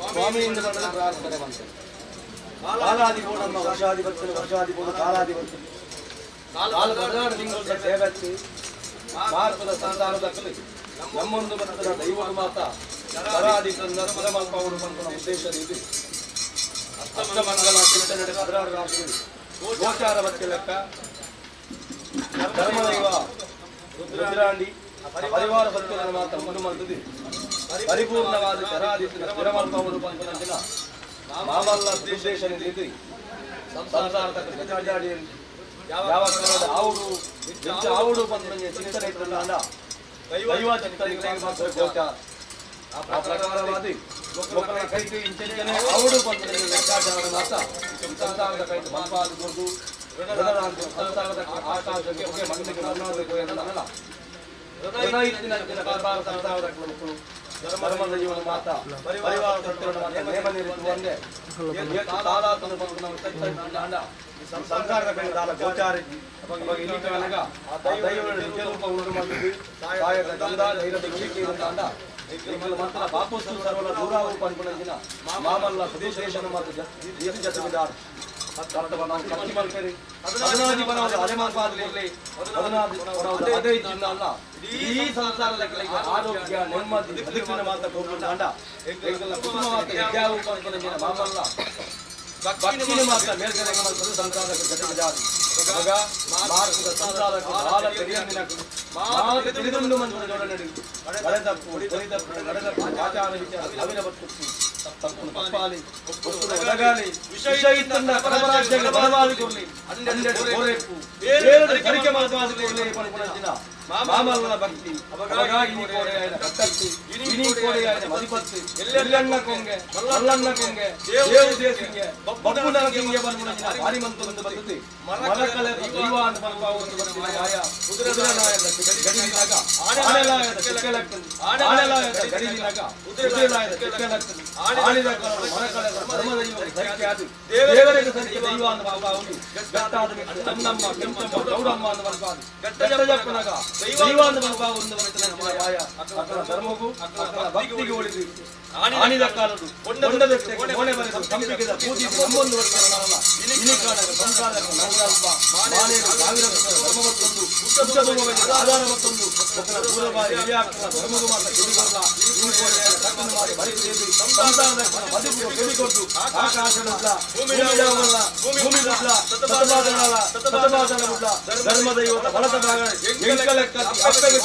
ಸ್ವಾಮಿಯಿಂದ ಬಂದ ಪ್ರಾರ್ಥನೆ ಬಂತು. ಕಾಲಾದಿ ನಮ್ಮ ವರ್ಷಾಧಿಪತ್ಯನ ವರ್ಷಾಧಿಪತಿ ಕಾಲಾಧಿಪತ್ಯ ಕಾಲ 16 ತಿಂಗಳ ಸೇವೆತ್ತಿ ಭಾರತದ ಸಂಸಾರದ ಕಲಿ ನಮ್ಮೊಂದು ಭಕ್ತರ ದೈವದ ಮಾತ ಸರಾದಿ ತಂದ ಸುರಮಲ್ಪ ಬಂತನ ಉದ್ದೇಶ ಇದೆ. ಅಷ್ಟಮಂಗಲ ಚಿಂತನೆ 16 ರಾಶಿಗಳು ಗೋಚಾರ ಬತ್ತೆ ಲೆಕ್ಕ ಧರ್ಮದೈವ ರುದ್ರಾಂಡಿ ಪರಿವಾರ ಸತ್ಯದ ಮಾತ ಮುಂದು ಮಂತದಿ ಪರಿಪೂರ್ಣವಾದ ಶರಾದಿ ಸ್ಥಿರಮಲ್ಪ ಬಂತನ ಮಾಮಲ್ಲ ಉದ್ದೇಶ ಇದೆ. ಸಂಸಾರದ ಗಜಾಡಿ ಯಾವ ಕಾಲದ ಆವುಡು ಎಂಚ ಆವುಡು ಬಂದ ಚಿಂತನೆ ಇತ್ತಲ್ಲ ದೈವ ಚಿಂತನೆ ಮಾತ್ರ ಗೋಚಾರ. ಆ ಪ್ರಕಾರವಾದಿ ಲೋಕನ ಕೈತು ಇಂಚನೆ ಆವುಡು ಬಂದ ಲೆಕ್ಕಾಚಾರದ ಮಾತ ಸಂಸಾರದ ಕೈತು ಮಲ್ಪಾದ ಕೊರ್ದು ಸಂಸಾರದ ಆಕಾಶಕ್ಕೆ ಹೊಗೆ ಮಣ್ಣಿಗೆ ಮಣ್ಣಾದ ಅಲ್ಲ. ಸಂಸಾರದ ಮಕ್ಕಳು ಧರ್ಮದ ಜೀವನ ಮಾತ ಪರಿವಾರ ಸತ್ಯವನ್ನು ಮಾತ ನೇಮ ನಿರಿತು ಒಂದೇ ತಾದಾತನ ಬಂದು ನಾವು ಸಂಸಾರದ ಕಡೆ ದಾಲ ಗೋಚಾರ ಇಲ್ಲಿ ಕಾಣಗ ಆ ದೈವಗಳ ನಿಜ ರೂಪ ಉಂಟು ಮಾಡಿದ್ವಿ. ಸಾಯದ ಗಂಧ ಧೈರ್ಯದ ನಂಬಿಕೆ ಅಂತ ಅಂದ ಮಾತ್ರ ಬಾಪುಸ್ತು ಸರ್ವಲ ದೂರಾವು ಪನ್ಪುನಂಚಿನ ಮಾಮಲ್ಲ ಸುದೇಶನ ಮಾತು ಜತಿ ಜತವಿದಾರ್ ನಾವು ಖರ್ಚು ಮಲ್ಪೇರಿ ಹದಿನಾದಿ ಬನವದ ಅದೇ ಮಾರ್ಪಾದಿರಲಿ ಹದಿನಾದಿ ಬನವದ ಅದೇ ಇದ್ದಿಲ್ಲ ಅಲ್ಲ. ಈ ಸಂಸಾರದ ಕೆಳಗೆ ಆರೋಗ್ಯ ನೆಮ್ಮದಿ ಬದುಕಿನ ಮಾತ ಕೊರ್ಪುಂಡ ಅಂಡ ಎಂಕಲ್ನ ಕುಟುಂಬ ಮಾತ ಯಜ್ಞಾವು ಪನ್ಪುನಂಚಿನ ಮಾಮಲ್ಲ ಭಕ್ತಿನ ಮಾತ್ರ ಮೇಲ್ಗಡೆ ಮಲ್ಪದು ಸಂಸಾರದ ಜತವಿದಾರ್ ಮಗ ಮಾರ್ಗದ ಸಂಸಾರಕ್ಕೆ ಬಾಲ ತೆರೆಯಂದಿನ ಮಾತು ತಿಳಿದುಂಡು ಮನ್ಪುನ ಜೋಡಣೆ ನಡೆದಪ್ಪು ಕೊರಿದಪ್ಪು ನಡೆದಪ್ಪು ಆಚಾರ ವಿಚಾರ ಸಾವಿರ ಬತ್ತು ತಪ್ಪುನು ತಪ್ಪಾಲಿ ಒತ್ತುನು ಒದಗಾಲಿ ವಿಷ ಇತ್ತಂದ ಪರಮರಾಜ್ಯಕ್ಕೆ ಬಲವಾದಿ ಕೊರ್ಲಿ ಅಂಡೆಡು ಕೋರೆಪ್ಪು ಬೇರೆದ ಕರಿಕೆ ಮಾತವಾದಿ ಕೊರ್ಲಿ ಪನ್ಪುನಂಚಿನ ಮಾಮಲ್ಲನ ಭಕ್ತಿ ಅವಾಗ ಇನಿ ಕೋಡೆ ಆಯ್ನ ಕತ್ತತ್ತಿ ಇನಿ ಕೋಡೆ ಆಯ್ನ ಮದಿಪತ್ತಿ ಎಲ್ಲೆಲ್ಲಣ್ಣ ಕೊಂಗೆ ಮಲ್ಲಣ್ಣ ಕೊಂಗೆ ದೇವು ದೇಸಿಂಗೆ ಬಬ್ಬು ನರಸಿಂಗೆ ಪನ್ಪುನಂಚಿನ ಭಾರಿ ಮಂತೊಂದು ಬರ್ತದೆ ಮರಕಲೆ ದೈವ ಅಂತ ಪನ್ಪ ಒಂದು ಬರ್ತಿನ ಮಾಯ ಕುದುರೆಲಾಯದ ಗಡಿಲಿನಾಗ ಆನೆಲಾಯದ ಚಿಕ್ಕಲಕ್ಕನ್ ಆನೆಲಾಯದ ಗಡಿಲಿನಾಗ ಕುದುರೆಲಾಯದ ಚಿಕ್ಕಲಕ್ಕನ್ ಆಣಿದ ಮರಕಳೆದ ಧರ್ಮದೈವ ಸರಿಕೆ ಅದು ದೇವರಿಗೆ ಸರಿಕೆ ದೈವ ಅಂತ ಪನ್ಪ ಒಂದು ಗಟ್ಟಾದ ತನ್ನಮ್ಮ ಕೆಂಪಮ್ಮ ಗೌಡಮ್ಮ ಅಂತ ಪನ್ಪ ಅದು ಗಟ್ಟ ಜಪ್ಪನಾಗ ದೈವ ಅಂತ ಪನ್ಪ ಒಂದು ಬರ್ತಿನ ಮಾಯ ಅಕ್ಕನ ಧರ್ಮಗೂ ಅಕ್ಕನ ಭಕ್ತಿಗೆ ಒಳಿದು ಆಣಿದ ಕಾಲದು ಕೊಂಡದ ಕೋಣೆ ಬರೆದು ಸಂಪಿಗೆದ ಪೂಜೆ ನಮ್ಮೊಂದು ವರ್ಷ ಇನಿ ಕಾಣದ ಸಂಸಾರದ ನವರಲ್ಪ ಮಾನೇರು ಸಾವಿರ ಧರ್ಮ ಮತ್ತೊಂದು ಉಚ್ಚ ಆಧಾರ ಮತ್ತೊಂದು ಒಕ್ಕನ ಪೂರ್ವಬಾರಿ ಹಿರಿಯಾಕ್ಕನ ಧರ್ಮಗೂ ಮಾತ್ರ ಕಿವಿಗೊಲ್ಲ ಇನಿ ಕೋಣೆ ಕಕ್ಕನ ಮಾರಿ ಬರಿದು ಸಂಸಾರದ ಬದುಕು ಕಿವಿಕೊಟ್ಟು ಆಕಾಶಡುಲ್ಲ ಭೂಮಿಡವಲ್ಲ ಭೂಮಿಡುಲ್ಲ ಸತಬಾದನಲ ಸತಬಾದನವುಳ್ಳ ಧರ್ಮದೈವದ ಬಲದ ಭಾಗ ಎಂಕಲೆಕ್ಕ ಅಪ್ಪಗೆ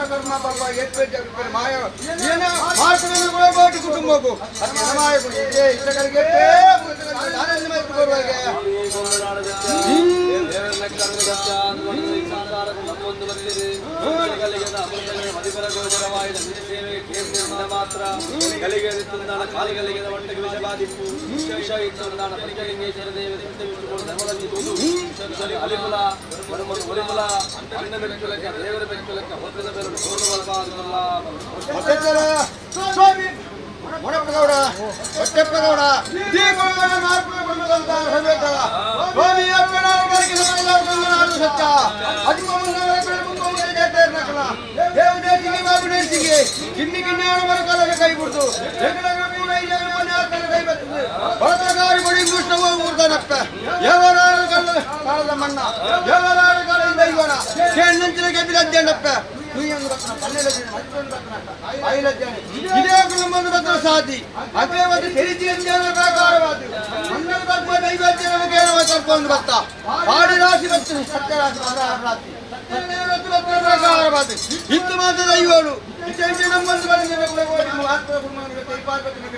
ಕರ್ಮ ಪಾಪ ಎತ್ತು ಮಾಯ ಏನ ಮಾರ್ಪಡೆ ಕುಟುಂಬಕ್ಕೂ ಮಾಯ ಇಷ್ಟಗಳಿಗೆ ಸ್ವಾಮಿ ಮೊಣಪ್ಪಗೌಡ ಹೊಟ್ಟೆಪ್ಪಗೌಡ ದೀಪಗೌಡ ಮಾರ್ಪುರ ಕುಟುಂಬದಂತ ಸಮೇತಳ ಸ್ವಾಮಿ ಸತ್ಯ ಕಿನ್ನಿ ಕಿನ್ನಾಣ ಮರಕಾಲಕ್ಕೆ ಕೈ ಬಿಡ್ತು ಕೈ ಬರ್ತದೆ ಭರತಗಾರಿ ಬಡಿ ಕೃಷ್ಣ ಊರ್ದನಪ್ಪ ಯವರಾರು ಕಲ್ಲ ಕಾಲದ ಮಣ್ಣ ಯವರಾರು ಕಾಲದ ದೈವನ ಕೆಣ್ಣಂಚಿನ ಕೆಬಿಲದ್ದೆಂಡಪ್ಪ ಇದೇ ಕುಟುಂಬದ ಬತ್ರ ಸಾಧಿ ಅದೇ ಒಂದು ತಿಳಿಜಿಯ ಪ್ರಕಾರವಾದ ಮಣ್ಣದ ಬಗ್ಗೆ ನೈವೇದ್ಯ ಕರ್ಕೊಂಡು ಬರ್ತಾ ಪಾಡಿ ರಾಶಿ ಬರ್ತದೆ ಸತ್ಯರಾಶಿ ರಾಶಿ ಪ್ರಕಾರವಾದ ಇಂದು ಮಾತ್ರ ದೈವಗಳು ನಮ್ಮೊಂದು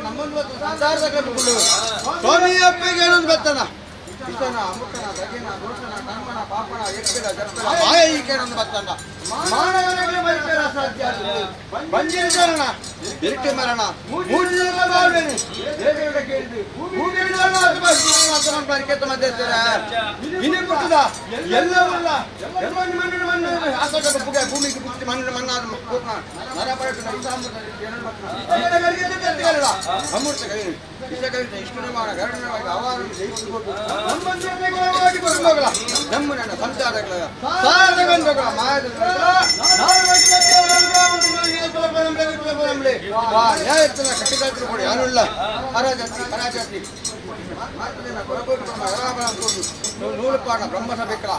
ನಮ್ಮೊಂದು ಸ್ವಾಮಿ ಅಪ್ಪಗೆ ಏನೊಂದು ಬರ್ತಾನ ಇಷ್ಟನ ಅಮುಕನ ದಗಿನ ದೋಷನ ಕರ್ಮನ ಪಾಪನ ಎಪ್ಪಿನ ಜಪ್ಪನ ಮಾಯ ಈಕೇನೊಂದು ಬತ್ತಂಡ ಮಾನವನಿಗೆ ಮರಿಪೇರ ಸಾಧ್ಯ ಬಂಜಿನ ಚರಣ ಬೆರಟೆ ಮರಣ ಮೂರು ಜನ ಬಾಳ್ವೇನೆ ದೇವೇಗೌಡ ಕೇಳಿದ್ವಿ ಇನಿ ಪುಟ್ಟದ ಎಲ್ಲವಲ್ಲ ಎಲ್ಲ ಮಣ್ಣಿನ ಮಣ್ಣು ಆಸಕ ಪುಗೆ ಭೂಮಿಗೆ ಪುಟ್ಟಿ ಮಣ್ಣಿನ ಮಣ್ಣಾದ ನರ ಪರಟು ಅಮೃತ ಕೈ ಇಷ್ಟ ಕೈ ಇಷ್ಟನ ಮಾಡ ಗರುಡನವಾಗಿ ಅವಾರು ಕುಟುಂಬಗಳ ನಮ್ಮ ನನ್ನ ಸಂಸಾರಗಳ ಸಾರಗಂಧಗಳ ಮಾಯದ ನ್ಯಾಯಸ್ಥನ ಕಟ್ಟಿಗಾತ್ರ ಕೊಡಿ ಅನುಳ್ಳ ಹರಾಜಾತಿ ಹರಾಜಾತಿ ನೂಲುಪಾಡ ಬ್ರಹ್ಮಸಭೆಗಳ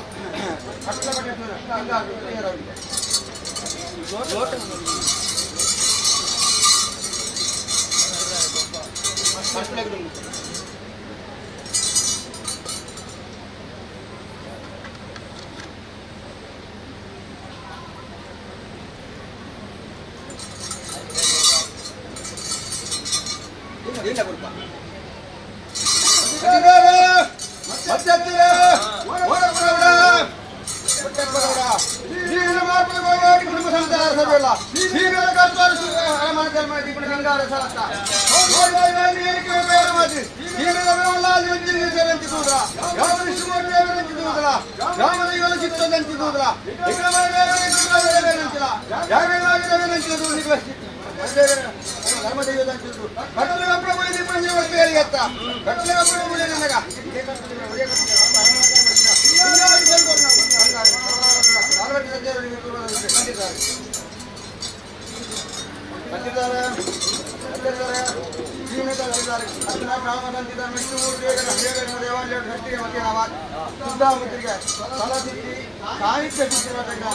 ಸಾಹಿತ್ಯ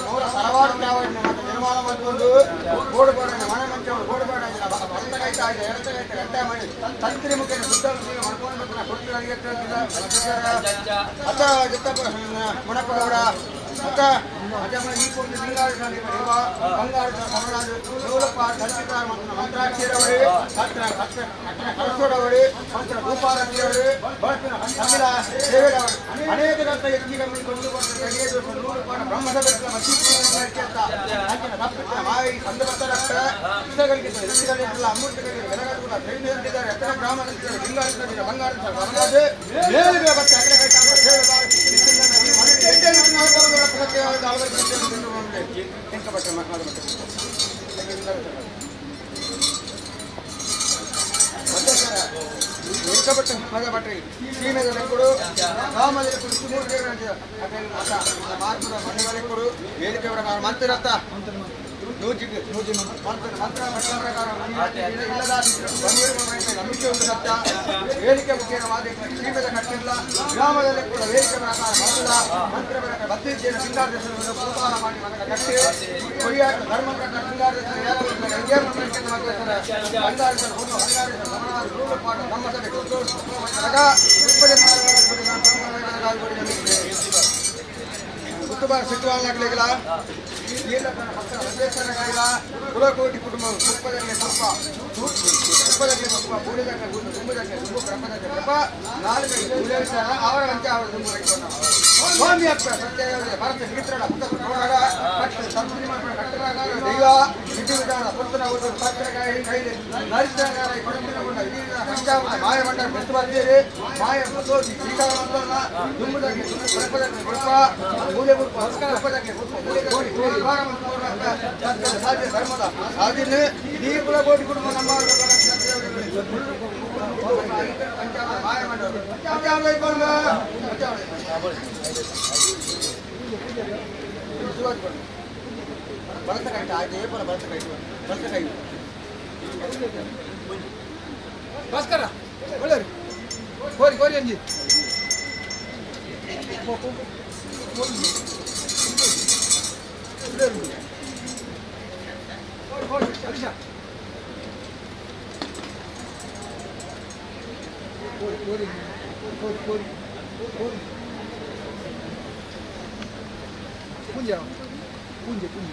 ನೂರ ಸರವಾರು ನಿರ್ಮಾಣ ಮಾಡಿಕೊಂಡು ಗೋಡುಪಾಡ ಮನೆ ಮಂಚ ಗೋಡುಪಾಡ ಬಲತಗೈತ ಎಡತಗೈತ ಗಂಟೆ ಮಾಡಿ ತಂತ್ರಿ ಮುಖೇನ ಶುದ್ಧ ಮಾಡ್ಕೊಂಡು ಅತ್ತ ಜತ್ತಪ್ಪ ಮುಣಪ್ಪಗೌಡ ಅತ್ತ ಅಜಮ ಈ ಪೂರ್ತಿ ಬಂಗಾರ ಸಮರಾಜು ನೂಲಪ್ಪ ಸಂಚಿತ ಮತ್ತು ಮಂತ್ರಾಕ್ಷಿರವರು ಹತ್ರ ಹತ್ರ ಕಳಸೋಡವರು ಮಂತ್ರ ರೂಪಾರಂಗಿಯವರು ಬಳಸಿನ ತಮಿಳ ಸೇವೆಡವರು ಅನೇಕ ದತ್ತ ಹೆಚ್ಚಿಗೆ ಕೊಂಡು ಬ್ರಹ್ಮಸಭೆ ಮಾಯಿ ಸಂದಭತ್ತರಕ್ಕ ಇಷ್ಟಗಳಿಗೆ ಹೆಚ್ಚಿಗಳಿಲ್ಲ ಅಮೃತಗಳಿಗೆ ಬೆಲಗಾಡುಗಳ ಅಂತಿದ್ದಾರೆ ಎತ್ತರ ಗ್ರಾಮ ಲಿಂಗಾಯತ ಬಂಗಾರ ಸಮರಾಜು ಮೇಲಿಗೆ ಬತ್ತೆ ಅಕಡೆ ಭಟ್ರಿ ಸೀಮೆದ ಲೆಕ್ಕಡು ರಾಮದ ಲೆಕ್ಕಡು ಮೂರು ಮಾರ್ಪದ ವೇದಿಕೆ ಪ್ರಕಾರ ಮಂತ್ರರಥ ನೂಜಿ ನೂಜಿ ಮಂತ್ರ ಮಂತ್ರ ಮಂತ್ರ ಪ್ರಕಾರ ಇಲ್ಲದ ನಂಬಿಕೆ ಒಂದು ಸತ್ಯ ವೇದಿಕೆ ಮುಖೇನವಾದ ಸೀಮೆದ ಕಟ್ಟಿಲ್ಲ ಗ್ರಾಮದಲ್ಲಿ ಕೂಡ ವೇದಿಕೆ ಪ್ರಕಾರ ಮಂತ್ರ ಮಂತ್ರ ಪ್ರಕಾರ ಬತ್ತಿದ್ದೇನೆ ಸಿಂಗಾರ ಪೂತಾರ ಮಾಡಿ ಮಗನ ಕಟ್ಟಿ ಕೊಯ್ಯಾಟ ಧರ್ಮ ಪ್ರಕಾರ ಸಿಂಗಾರ ನಮ್ಮ ಸಭೆ ಕುಟುಂಬ ಸಿಟ್ಟುವಾಳನಾಗಲಿಲ್ಲ ಕುಲಕೋಟಿ ಕುಟುಂಬ ಕುಪ್ಪದಕ್ಕೆ ಕುಪ್ಪ ಕುಪ್ಪದಕ್ಕೆ ಕುಪ್ಪ ಪೂಜೆದಕ್ಕೆ ಗುಂಡು ತುಂಬದಕ್ಕೆ ತುಂಬು ಕ್ರಮದಕ್ಕೆ ಕೃಪ ನಾಲ್ಕು ಅವರ ಅಂತ್ಯ ಅವರ ತುಂಬು ಸ್ವಾಮಿ ಅಪ್ಪ ಸತ್ಯ ಭಾರತ ಹಿಡಿತ್ರಣ ದೈವ ವಿಧಿ ವಿಧಾನ ಪುರ್ತನ ಪತ್ರಕಾಯಿ ಕೈಲಿ ನರಿಸಿದಂಗಾರ ಕೊಡಪಿನ ಪಂಚಾಮೃತ ಮಾಯ ಮಂಡಲ ಬೆಟ್ಟು ಬರ್ತೀರಿ ಮಾಯ ಬಸೋಜಿ ಶ್ರೀಕಾರ ದುಂಬುದಕ್ಕೆ ಕೃಪದಕ್ಕೆ ಕೃಪ ಮೂಲೆ ಗುರುಪ ಕೃಪದಕ್ಕೆ ಕೃಪ ಮೂಲೆ ಸಾಧ್ಯ ಧರ್ಮದ ಸಾಧಿನ ಇಡೀ ಕುಲಕೋಟಿ ಕುಟುಂಬ ನಮ್ಮ ಮಾಯ ಮಂಡಲ ಬಲತ ಕೈ ಆಯ್ತು ಏಪಲ ಬಲತ ಕೈ ಬಲತ ಕೈ ಭಾಸ್ಕರ ಒಳ್ಳೆ ಕೋರಿ ಕೋರಿ ಅಂಜಿ ಕೋರಿ ಕೋರಿ ಕೋರಿ ಕೋರಿ ಕೋರಿ ಪುಂಜ ಪುಂಜ ಪುಂಜ.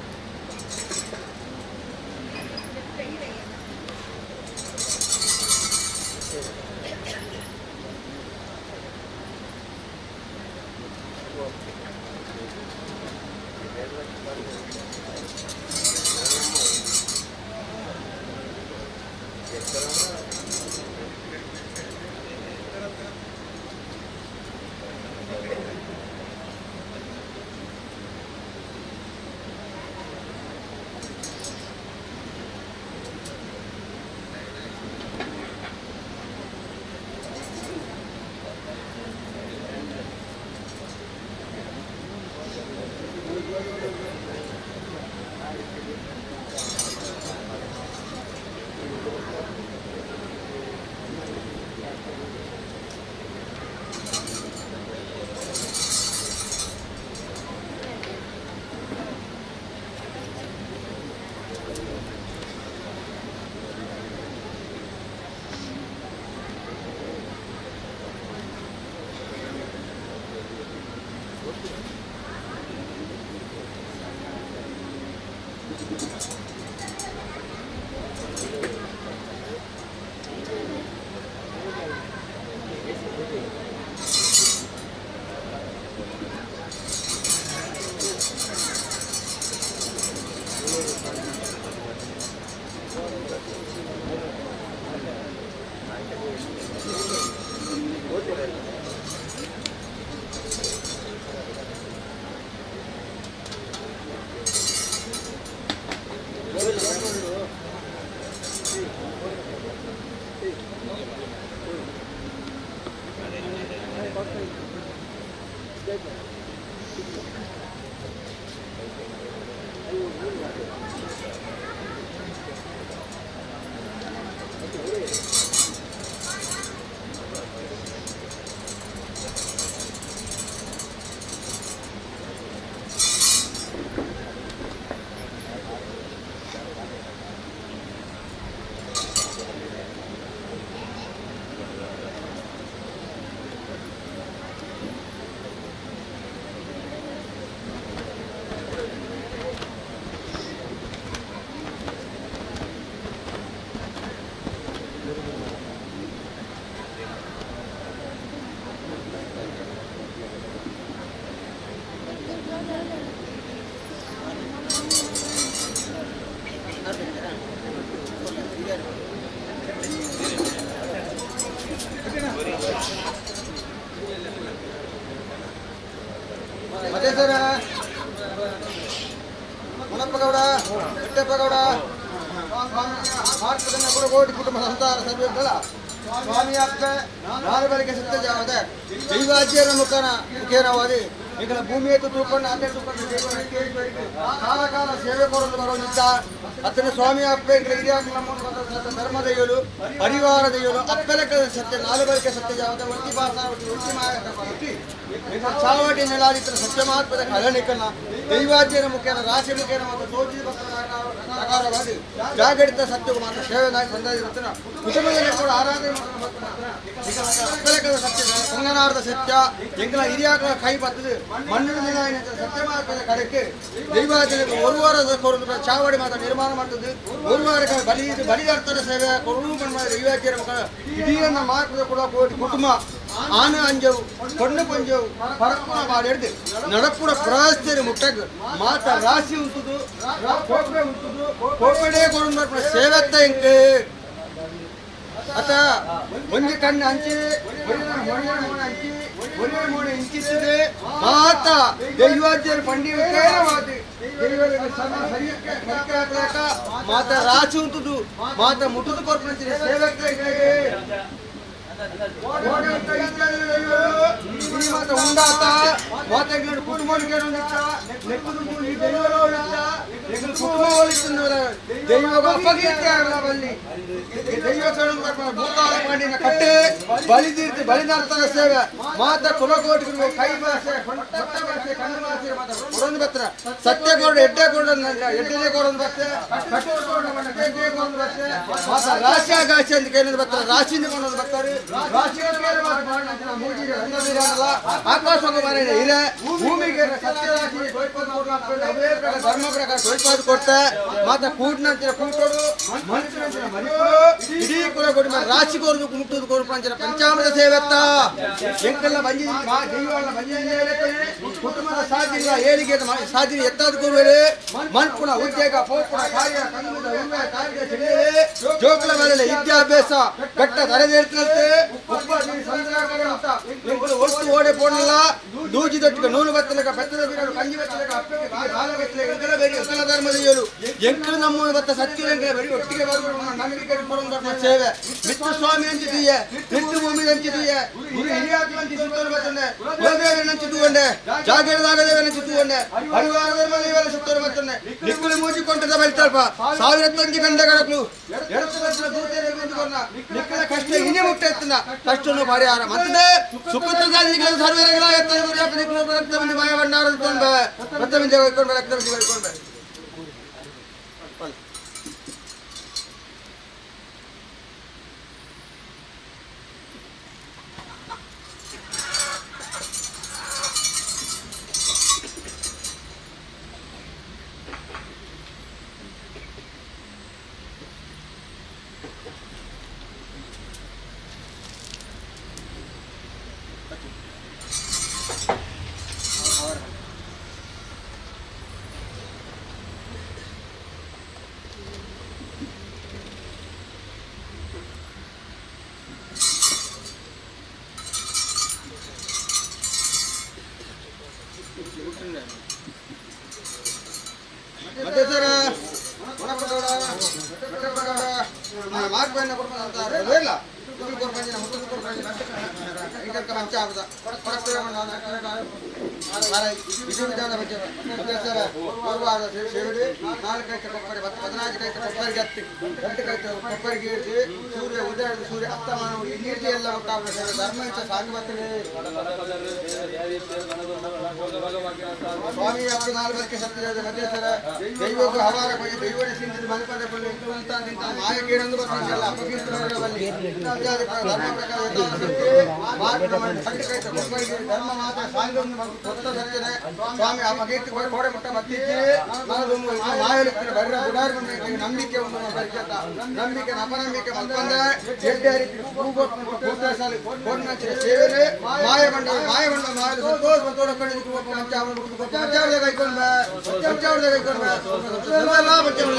ಮತೇಶ್ವರ ಮುನಪ್ಪಗೌಡ ಬೆಟ್ಟಪ್ಪಗೌಡ ಭಾರತದ ಕುಲಕೋಟಿ ಕುಟುಂಬ ಸಂತಾನ ಸರ್ವೇಗಳ ಸ್ವಾಮಿ ಅಪ್ಪ ನಾರು ಬೆಳಗ್ಗೆ ಸತ್ಯ ಜಾವದೆ ದೈವಾಜ್ಯರ ಮುಖನ ಮುಖೇನವಾದಿ ಈಗ ಭೂಮಿಯತ್ತು ತೂಕೊಂಡು ಅಲ್ಲೇ ತೂಕೊಂಡು ಕಾಲ ಕಾಲ ಸೇವೆ ಕೊಡಲು ಬರೋದಿದ್ದ ಅತನ ಸ್ವಾಮಿ ಅಪ್ಪ ಹಿರಿಯ ಧರ್ಮ ದೈವಲು ಪರಿವಾರ ದೈವಲು ಅಪ್ಪಲಕ ಸತ್ಯ ನಾಲು ಬಳಿಕೆ ಸತ್ಯ ಜಾವದ ಒಟ್ಟಿ ಭಾಷಾ ಒಟ್ಟಿ ಒಟ್ಟಿ ಮಾಯ ಒಟ್ಟಿ. ಚಾವಟಿ ನೆಲಾದಿತ್ತರ ಸತ್ಯಮಾತ್ಮದ ಕಳನಿಕನ ದೈವಾಜ್ಯನ ಮುಖೇನ ರಾಶಿ ಮುಖೇನ ಮತ್ತು ತೋಚಿದ ಪ್ರಕಾರವಾಗಿ ಜಾಗರಿತ ಸತ್ಯವು ಮಾತ್ರ ಸೇವೆ ಸಂದಾಯ ಕುಟುಂಬದಲ್ಲಿ ಕೂಡ ಆರಾಧನೆ ಅಕ್ಕಲಕದ ಸತ್ಯ ಕೊಂಗನಾರದ ಸತ್ಯ ಎಂಕಲ ಹಿರಿಯಾಕಲ ಕೈ ಬತ್ತದು ಮಣ್ಣಿನ ದಿನ ಸತ್ಯಮಾತ್ಮದ ಕಡೆಗೆ ದೈವಾಜ್ಯನಿಗೆ ಒಂದು ವಾರ ಕೊರದು ಚಾವಡಿ ಮಾತ್ರ ನಿರ್ಮಾಣ ಮಾಡ್ತದೆ. ಒಂದು ವಾರ ಬಲಿ ಬಲಿದಾರ್ಥದ ಸೇವೆ ಕೊರು ದೈವಾಜ್ಯನ ಮಕ್ಕಳ ಇಡೀ ಮಾರ್ಗದ ಕೂಡ ಕುಟುಂಬ ಆನ ಅಂಜವು ಕೊಣ್ಣು ಪಂಜವು ಪರಪ್ಪುನ ಬಾಳೆಡ್ದು ನಡಪುಡ ಪ್ರಾಸ್ತಿಯ ಮುಟ್ಟಗ್ ಮಾತ ರಾಶಿ ಉಂಟುದು ಕೋಪೆ ಉಂಟುದು ಕೋಪೆಡೇ ಕೊರೊಂದು ಸೇವೆತ್ತ ಎಂಕ್ ಅತ ಒಂಜಿ ಕಣ್ಣು ಅಂಚಿ ಮೊಣೆ ಅಂಚಿ ಒಂಜಿ ಮೊಣೆ ಇಂಚಿತ್ತದೆ ಮಾತ ದೈವಾಜ್ಯರ ಪಂಡಿಗೆ ಮಾತು ಮಾತ ರಾಶಿ ಉಂಟುದು ಮಾತ ಮುಟ್ಟುದು ಕೊರ್ಪುನ ಸೇವೆತ್ತ ಉಂಡಾತ ಮಾತ ಕುಟುಂಬ ದೈವ ಕಟ್ಟೆ ಬಲಿದೀರ್ತಿ ಬಲಿದಾರ್ತದ ಸೇವೆ ಮಾತ ಕುಲಕೋಟಿ ಕೈ ಭಾಷೆ ಹೊಟ್ಟೆ ಭಾಷೆ ಕಣ್ಣು ಭಾಷೆ ಮಾತ ಕೊಡೊಂದು ಬತ್ರ ಸತ್ಯ ಕೊರಡು ಎಡ್ಡೆ ಕೊರಡು ಎಡ್ಡೆನೇ ಕೊಡೊಂದು ಬತ್ತೆ ಬತ್ತೆ ಮಾತ ರಾಶಿ ಆಗಾಶಿ ಅಂತ ಕೇಳಿದ ಬತ್ತರ ರಾಶಿಯಿಂದ ಕೊಂಡೊಂದು ಬರ್ತಾರೆ ರಾಶಿ ಆಕಾಶಕ್ಕೆ ಇದೆ ಭೂಮಿಗೆ ಸತ್ಯರಾಶಿ ಧರ್ಮ ಪ್ರಕಾರ ದೊಯ್ಪಾದ ಕೊಡ್ತೆ ಮಾತ ಕೂಟಿನಂಚಿನ ಕೂಟೋಡು ಮನುಷ್ಯನಂಚಿನ ಮರಿಯೋಡು ಇಡೀ ಕುಲ ಕೊಡಿ ರಾಶಿ ಕೋರ್ದು ಮುಟ್ಟುದು ಕೊರ್ಪಂಚಿನ ಪಂಚಾಮೃತ ಸೇವೆತ್ತ ಎಂಕೆಲ್ಲ ಬಂಜಿ ದೈವಲ್ಲ ಬಂಜಿ ಕುಟುಂಬದ ಸಾಧ್ಯಲ್ಲ ಏಳಿಗೆ ಸಾಧನೆ ಎತ್ತಾದ ಕೊರುವೆರೆ ಮನ್ಪುಣ ಉದ್ಯೋಗ ಪೋಪುಣ ಕಾರ್ಯ ಕಂಗುದ ಉರ್ವೆ ಕಾರ್ಯ ತಿಳಿಯರೆ ಜೋಕುಲ ಮೇಲೆ ವಿದ್ಯಾಭ್ಯಾಸ ಗಟ್ಟ ತರದೇರ್ತಂತೆ ಒಟ್ಟು ಓಡೆ ಪೋಣಲ್ಲ ದೂಜಿ ದೊಟ್ಟಿಗೆ ನೂಲು ಬತ್ತಲಕ ಬೆತ್ತದ ಬೀರಲು ಕಂಜಿ ಬತ್ತಲಕ ಅಪ್ಪಗೆ ಬಾಲ ಬತ್ತಲಕ ಎಂಕಲ ಬೇರಿ ಎಂಕಲ ಧರ್ಮದ ಏಳು ಎಂಕಲು ನಮ್ಮ ಬತ್ತ ಸತ್ಯ ಎಂಕಲ ಬೇರಿ ಒಟ್ಟಿಗೆ ಬರುವ ನಂಬಿಕೆ ಕೊಡೊಂದು ಸೇವೆ ಮಿತ್ರ ಸ್ವಾಮಿ ಅಂಚಿದೀಯ ಮಿತ್ರ ಭೂಮಿ ಅಂಚಿದೀಯ ಗುರು ಹಿರಿಯಾಕಲು ಅಂಚಿ ಸುತ್ತೋರು ಬತ್ತಂಡೆ ಕುಲದೇವನ ಅಂಚಿ ತೂವಂಡೆ ಜಾಗರದಾಗದೇವನ ಅಂಚಿ ತೂವಂಡೆ ಹರಿವಾರ ಧರ್ಮದೇವನ ಸುತ್ತೋರು ಬತ್ತಂಡೆ ನಿಕ್ಕುಲು ಮೂಜಿಕೊಂಡದ ಬಲಿತಲ್ಪ ಸಾವಿರತ್ತೊಂಜಿ ಗಂಡ ಗಡಕ್ಲು ಎಡತ್ತು ಬತ್ತಲ ದೂತೆರೆ ಗುಂಜುಕೊನ್ನ ನಿಕ್ಕಲ ಕಷ್ಟ ಇನಿ ಮುಟ್ಟೆತ್ತನ ಕಷ್ಟನು ಪರಿಹಾರ ಮತ್ತೆ ಸುಖದ ಸರ್ವೇರಗಳ ಎತ್ತನ ರಕ್ತ ಮಂದಿ ಮಾಯ ಭಂಡಾರ ರಕ್ತ ಮಂದಿ ರಕ್ತ ಮಂದಿ ಮಧ್ಯಸ್ಥರ ಇಲ್ಲ ಸೂರ್ಯ ಉದಯ ಸೂರ್ಯ ಅಸ್ತಮಾನ ನೀತಿ ಎಲ್ಲ ಧರ್ಮ ಸ್ವಾಮಿ ನಾಲ್ವರ್ಕೆ ಸತ್ಯ ಮಧ್ಯಸ್ಥರ ದೈವಕ್ಕೂ ಹವಾರ ಕೊಯ್ಯ ದೈವನ ಸಿಂಧಿ ಮನಪದ ಮಾಯಕೇನಂದು ಬರ್ತಾನಲ್ಲ ಅಪಕೀರ್ತನಗಳಲ್ಲಿ ಧರ್ಮ ಪ್ರಕಾರ ಧರ್ಮ ಮಾತ್ರ ಸತ್ಯನೆ ಸ್ವಾಮಿ ಆ ಪಕೀರ್ತಿ ಕೋಡೆ ಮುಟ್ಟ ಮತ್ತಿಜ್ಜಿ ಮಾಯಲಿಕ್ಕಿನ ಬರ್ರ ಗುಡಾರ್ ನಂಬಿಕೆ ಒಂದು ನಂಬಿಕೆ ಅಪನಂಬಿಕೆ ಮಲ್ಪಂದೆ ಎಡ್ಡೆ ರೀತಿ ಸೇವೆ ಮಾಯ ಬಂಡ ಮಾಯ ಬಂಡ ಮಾಯ ಸಂತೋಷ ಸಂತೋಷ ಪಂಚಾವಳ ಕೈಕೊಂಡ ಪಂಚಾವಳ ಕೈಕೊಂಡ ಪಂಚಾವಳ.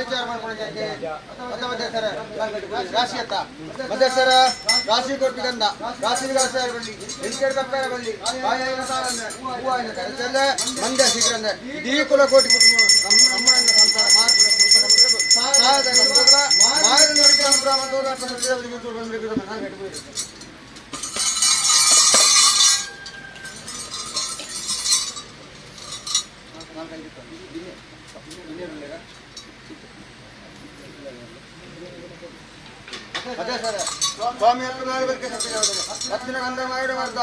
ಬೇಜಾರು ಮಾಡ್ಕೊಂಡೆ ಮಧ್ಯಸ್ಥರ ರಾಶಿ ಅತ್ತ ಮಧ್ಯಸ್ಥರ ರಾಶಿ ಕೊಟ್ಟು ಗಂಧ ರಾಶಿ ರಾಶಿ ಬಳ್ಳಿ ಎಂಟೆರಡು ಕಪ್ಪಾರ ಬಳ್ಳಿ ಬಾಯಾಯಿನ ಸಾರಂದೆ ಹೂವಾಯಿನ ಕರೆಚಲ್ಲೆ ಮಂದ್ಯ ಶೀಘ್ರಂದೆ ಇಡೀ ಕುಲ ಕೋಟಿ ಕುಟುಂಬ ನಮ್ಮ ನಮ್ಮನ್ನ ಸಂಸಾರ ಸಹಾಯದ ಮಾಯದ ನೋಡಿಕೆ ಅದೇ ಸರ್ ಸ್ವಾಮಿ ಎಲ್ಲ ನಾಳೆ ಬದಕೆ ಸತ್ಯ ಹತ್ತಿನ ಗಂಧ ಮಾಯಡ ಮಾಡ್ತಾ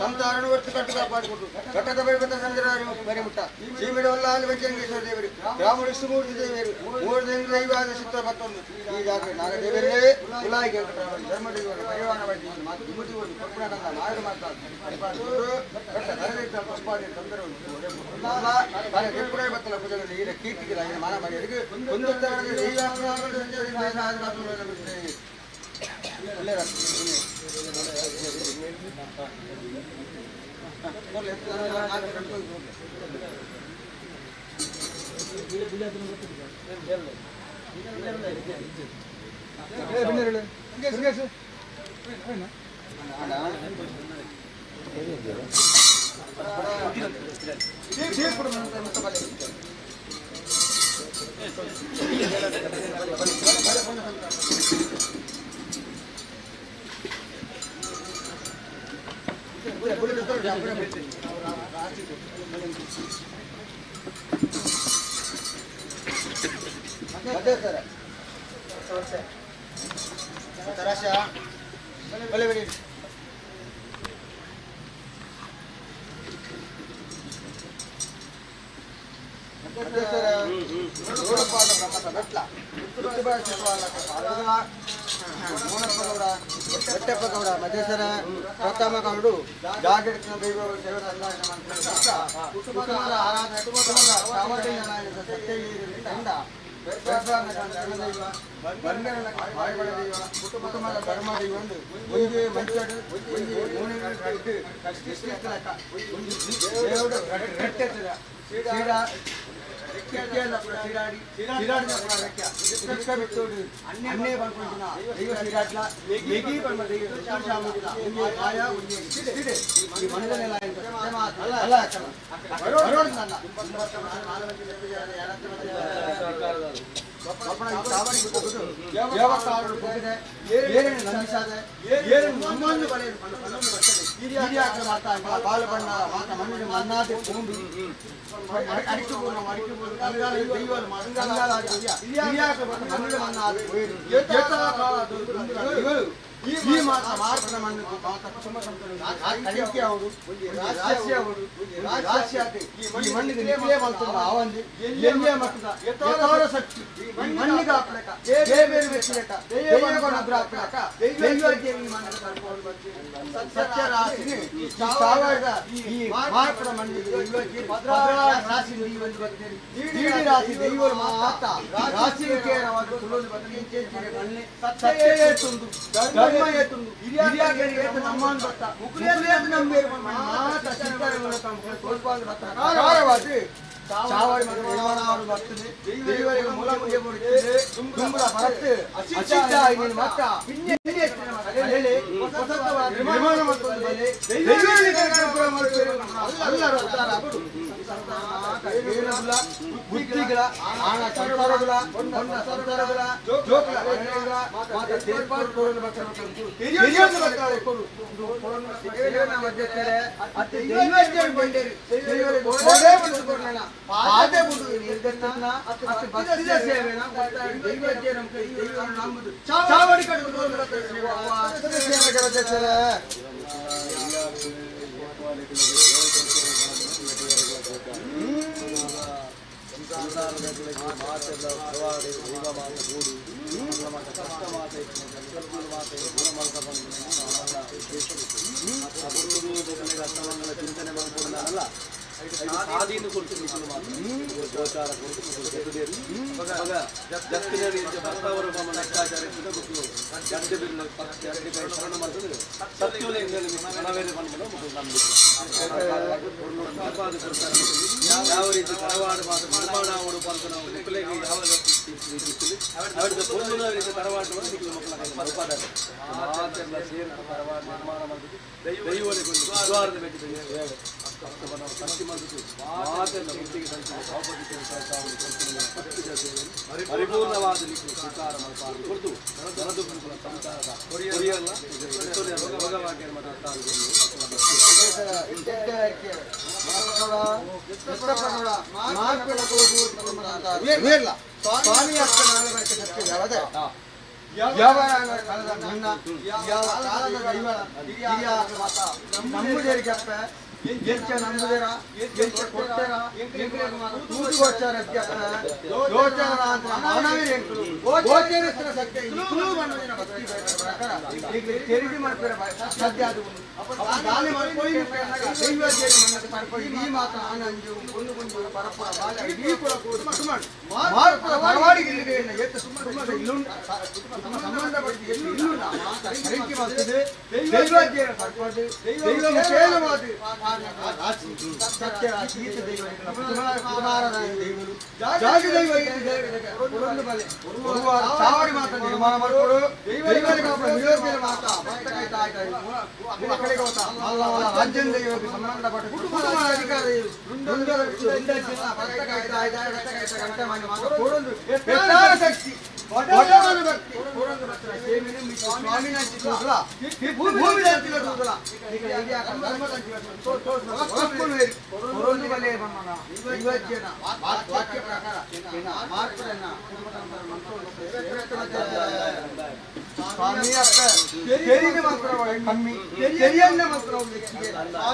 ಸಂತಾರನು ಒಟ್ಟು ಕಟ್ಟು ಕಾಪಾಡಿಕೊಟ್ಟು ಘಟ್ಟದ ಬೈಬತ್ತ ಚಂದ್ರ ಬರಿ ಮುಟ್ಟ ಸೀಮಿಡ ಎಲ್ಲ ಅಲ್ಲಿ ಬಜ್ಜಂಗೇಶ್ವರ ದೇವರು ರಾಮರು ವಿಷ್ಣುಮೂರ್ತಿ ದೇವರು ಮೂರು ದೇವರು ದೈವ ಸಿತ್ತ ಮತ್ತೊಂದು ಈ ಜಾತ್ರೆ ನಾಗದೇವರೇ ಕುಲಾಯಿ ವೆಂಕಟರಮಣ ಧರ್ಮದೇವರು ಪರಿವಾರ ವೈದ್ಯ ಮಾತು ದುಮುದಿವರು ಕಪ್ಪುಣ ಗಂಧ ಮಾಯಡ ಮಾಡ್ತಾ ಘಟ್ಟ ನರದೇಶ ಪುಷ್ಪಾದಿ ತಂದರು ಬತ್ತಲ ಪೂಜೆಗಳು ಈರ ಕೀರ್ತಿಗಳ ಮಾನ ಮಾಡಿ ಒಂದು ದೈವ ಗೌಡ ಮಧ್ಯಸ್ಥರ ಪ್ರಥಮ ಗೌಡು ಜಾಗೃತ ದೈವ ಸೇವೆ ಕುಟುಂಬದ ಆರಾಧನೆ ಕುಟುಂಬದ ತಂಡ ದೈವ ಕುಟುಂಬದ ಧರ್ಮ ದೈವ ಒಂದು ಒಂಜಿ ಮಂಚಡು ಒಂಜಿ ಒಂಜಿ ದೇವಡು ರೆಟ್ಟೆತ್ತದ ಸೀಡಾ ಅನ್ನೇ ಪನ್ಪುಂಚಿನ ದೈವ ಸೀಡಾಟ್ಲ ಮೆಗಿ ಪನ್ಪ ದೈವ ಒಂಜಿ ಕಾಯ ಒಂಜಿ ಸಿಡೆ ಈ ಮನದನೆಲ್ಲ ಅಲ್ಲ ಈ ಮಾತ ಮಾರ್ಪಣ ಮಣ್ಣು ಮಾತ ಕುಟುಂಬ ಕಲಿಕೆ ಅವರು ರಾಶಿ ಅವರು ರಾಶಿ ಆತ ಈ ಮಣ್ಣಿಗೆ ನಿತ್ಯ ಮಲ್ತುಂಡ ಆವಂದಿ ಎಲ್ಲಿಯ ಮಟ್ಟದ ಯಥಾರ ಶಕ್ತಿ ಈ ಮಣ್ಣಿಗೆ ಹಾಕ್ಲಕ ಬೇರೆ ಬೆಚ್ಚಲಕ ದೈವಗಳ ಅಗ್ರ ದೈವ ದೇವಿ ಮಣ್ಣಿಗೆ ಕರ್ಕೊಂಡು ಸತ್ಯ ರಾಶಿನಿ ಈ ಸಾವಿರದ ಈ ಮಾರ್ಪಣ ಮಣ್ಣಿಗೆ ದೈವ ರಾಶಿ ಈ ಒಂದು ಬರ್ತೇನೆ ಇಡೀ ರಾಶಿ ದೈವರು ಮಾತ ರಾಶಿ ಕೇರವಾದ ತುಳುದು ಬರ್ತೇನೆ ಮಣ್ಣೆ ಸತ್ಯ ತುಂದು ಧರ್ಮ ಏತುಂದು ಹಿರಿಯರಿಗೆ ಏತು ನಮ್ಮನ್ ಬತ್ತ ಮುಕುಲೇತು ನಂಬೇರು ಮಾತ ಚಿಂತನೆ ಮೂಲಕ ತೋಲ್ಪಾಂದು ಬತ್ತ ಕಾರವಾದಿ ಚಾವಡಿ ಮತ್ತು ಬರ್ತದೆ ದೈವರಿಗೆ ಮೂಲ ಮುಂದೆ ಬರುತ್ತದೆ ದುಂಬುರ ಪರತ್ತು ಅಸಿದ್ಧ ನೀನು ಮತ್ತ ನಿರ್ಮಾಣ ಮಾಡ್ಕೊಂಡು ಬಲೆ ದೈವರಿಗೆ ಎಲ್ಲರೂ ಉದ್ಧಾರ ಆಗುಡು ಬುದ್ಧಿಗಳ ಆಣ ಸಂಸಾರಗಳ ಹೊನ್ನ ಸಂಸಾರಗಳ ಜೋಕುಲ ಮಾತ ತೇರ್ಪಾಡು ಕೊಡಲು ತಿಳಿಯೋದು ಬರ್ತಾರೆ ಕೊಡು ಅತಿ ದೈವಜ್ಞ ಬಂಡೇರಿ ದೈವರಿಗೆ ಬಂದು ಕೊಡೋಣ ಪಾದೆ ಬಿಡು ನಿರ್ದನ್ನ ಅತಿ ಭಕ್ತಿದ ಸೇವೆನ ದೈವಜ್ಞ ನಮ್ಮ ದೈವವನ್ನು ನಂಬುದು ಚಾವಡಿ ಕಟ್ಟು ಸೇವೆ ಮಾತೆಲ್ಲ ಪ್ರವಾಡಿ ದೈವ ಮಾತ ಗೂಡು ಮಾತ ಕಷ್ಟ ಮಾತ ಮಾತ ಗುಣ ಮಲ್ಕ ಬಂದು ವಿಶೇಷ ಆ ಗುರುದು ಬೊಕ್ಕಲೆಗ್ ಅಷ್ಟಮಂಗಲ ಚಿಂತನೆ ಮಲ್ಪೊಂಡಲ್ಲ. ಸಾದಿಯನ್ನು ಕೊಡ್ತು ನಿಕುಲು ಮಾತ್ರ ಗೋಚಾರ ಕೊಡ್ತು ನಿಕುಲು ಜೆತ್ತುದೇರು. ಅಪಗ ಜತ್ತಿನ ಇಂಚ ಭರ್ತಾವರು ಮಮ ಲೆಕ್ಕಾಚಾರ ಇತ್ತದ ಮುಕ್ಕುಲು ಎಡ್ಡೆ ಬಿರ್ನ ಪತ್ತ್ ಎಡ್ಡೆ ಕೈ ಶರಣ ಮಲ್ತುದು ಸತ್ಯೋಲೆ ಇಂದೆಲ್ ಮಿತ್ತ್ ಮನವೇಲೆ ಪನ್ಪುನ ಮುಕುಲು ನಂಬಿಕೆ. ಕಲ್ಪಾದ್ ಕೊರ್ತಾರೆ ಮುಕುಲು. ಯಾವ ರೀತಿ ತರವಾಡು ಮಾತ್ರ ನಿರ್ಮಾಣ ಆವೊಡು ಪನ್ಪುನ ಮುಕುಲೆಗ್ ಯಾವ ರೀತಿ ಅವೆಡ್ದ್ ಪೊರ್ಲುದ ರೀತಿ ತರವಾಡು ನಿಕುಲು ಮುಕುಲ ಕೈಟ್ ಮಲ್ಪಾದರ್. ಮಾತೆರ್ಲ ಸೇರ್ದ್ ತರವಾಡು ನಿರ್ಮಾಣ ಮಲ್ತುದು ದೈವೊಲೆಗ್ ಒಂಜಿ ಪುದ್ವಾರದ ಬೆಟ್ಟಿದ ಸೇವೆ ಸಂಚಿ ಮಲ್ತುದು ಮಾತೆರ್ಲ ಒಟ್ಟಿಗೆ ಸಂಚಿನ ಸಭಾಪತಿ ಕೊರ್ಪಿನ ಪತ್ತಿದ ಸೇವೆನ್ ಪರಿಪೂರ್ಣವಾದ ನಿಕುಲು ಸ್ವೀಕಾರ ಮಲ್ಪಾದ್ ಕೊರ್ದು ನನದು ಮುಕುಲ ಸಂಸಾರದ ಕೊರಿಯಲ್ಲ ಯೋಗವಾಕ್ಯರ ಮತ. ಸ್ವಾಮಿ ಸತ್ಯ ಯಾವ ಕಾಲದ ಮಣ್ಣ ಯಾವ ಕಾಲದ ದೈವ ಹಿರಿಯ ಮಾತ ನಂಬುದೇರಿಗಪ್ಪ ಎಂಚ ನಂಬುದೇರ ಎಂಚ ಕೊಡ್ತೇರ ತೂದು ಗೋಚಾರ ಗೋಚಾರ ಮಾನವೀರ ಗೋಚರಿಸಿದ ಸತ್ಯ ಇಕ್ಕೂ ಮನುವಿನ ಭಕ್ತಿ ಪ್ರಕಾರ ಈಗ ತೆರಿಗೆ ಮಾಡ್ತಾರೆ ಸದ್ಯ ಅದು ದಾನಿ ಮಾಡ್ಕೊಯ್ ದೈವ ದೇವಿ ಮನ್ನದ ಪರ್ಪೊಯ್ ಈ ಮಾತ ಆನಂಜು ಒಂದು ಗುಂಜು ಪರಪ್ಪರ ಬಾಲ ಇಡೀ ಕುಲ ಕೂಡು ಮಾಡು ಮಾರ್ಪುರ ಬರವಾಡಿಗೆ ಇಲ್ಲಿಗೆ ಏತ ಸುಮ್ಮ ಇಲ್ಲುಂಡ ನಮ್ಮ ಸಂಬಂಧಪಟ್ಟ ಎಲ್ಲಿ ಇಲ್ಲುಂಡ ಮಾತ ಕರಿಕೆ ಮಾಡ್ತದೆ ದೈವ ದೇವರ ಪರ್ಪೊಡು ದೈವ ಮುಖೇನವಾದ ರಾಶಿ ಸತ್ಯ ರಾಶಿ ಈತ ದೈವ ಕುಮಾರನ ದೈವರು ಜಾಗ ದೈವ ಈತ ದೈವ ಒಂದು ಬಲೆ ಚಾವಡಿ ಮಾತ್ರ ನಿರ್ಮಾಣ ಮಾಡ್ಕೊಡು ದೈವರಿಗೆ ಕಾಪುಡ ನಿಯೋಜನೆ ಮಾತ ಭಕ್ತ ಕೈತ ಆಯ್ತ ಮಕ್ಕಳಿಗೆ ಹೋತ ಮಲ್ಲ ರಾಜ್ಯದ ದೈವಕ್ಕೆ ಸಂಬಂಧಪಟ್ಟ ಕುಟುಂಬದ ಅಧಿಕಾರ ಭಕ್ತ ಕೈತ ಆಯ್ತ ಭಕ್ತ ಕೈತ ಗಂಟೆ ಮಾಡಿ ಮಾತ್ರ ಕೊಡೊಂದು ಎತ್ತಾರ ಶಕ್ತಿ ಬಡವನ ಭಕ್ತಿ ಕೊಡೊಂದು ಭಕ್ತರ ಸೇವೆನು ಸ್ವಾಮಿನ ತೂದಲ ಭೂಮಿ ತೂದಲ ಧರ್ಮದ ಬಲೆ ಬಣ್ಣನ ದೈವಜ್ಞನ ವಾಕ್ಯ ಪ್ರಕಾರ ಮಾರ್ಪಡನ್ನ ಸ್ವಾಮಿಯ ತೆರಿಗೆ ಮಾತ್ರ ಕಮ್ಮಿ ತೆರಿಯನ್ನ ಮಾತ್ರ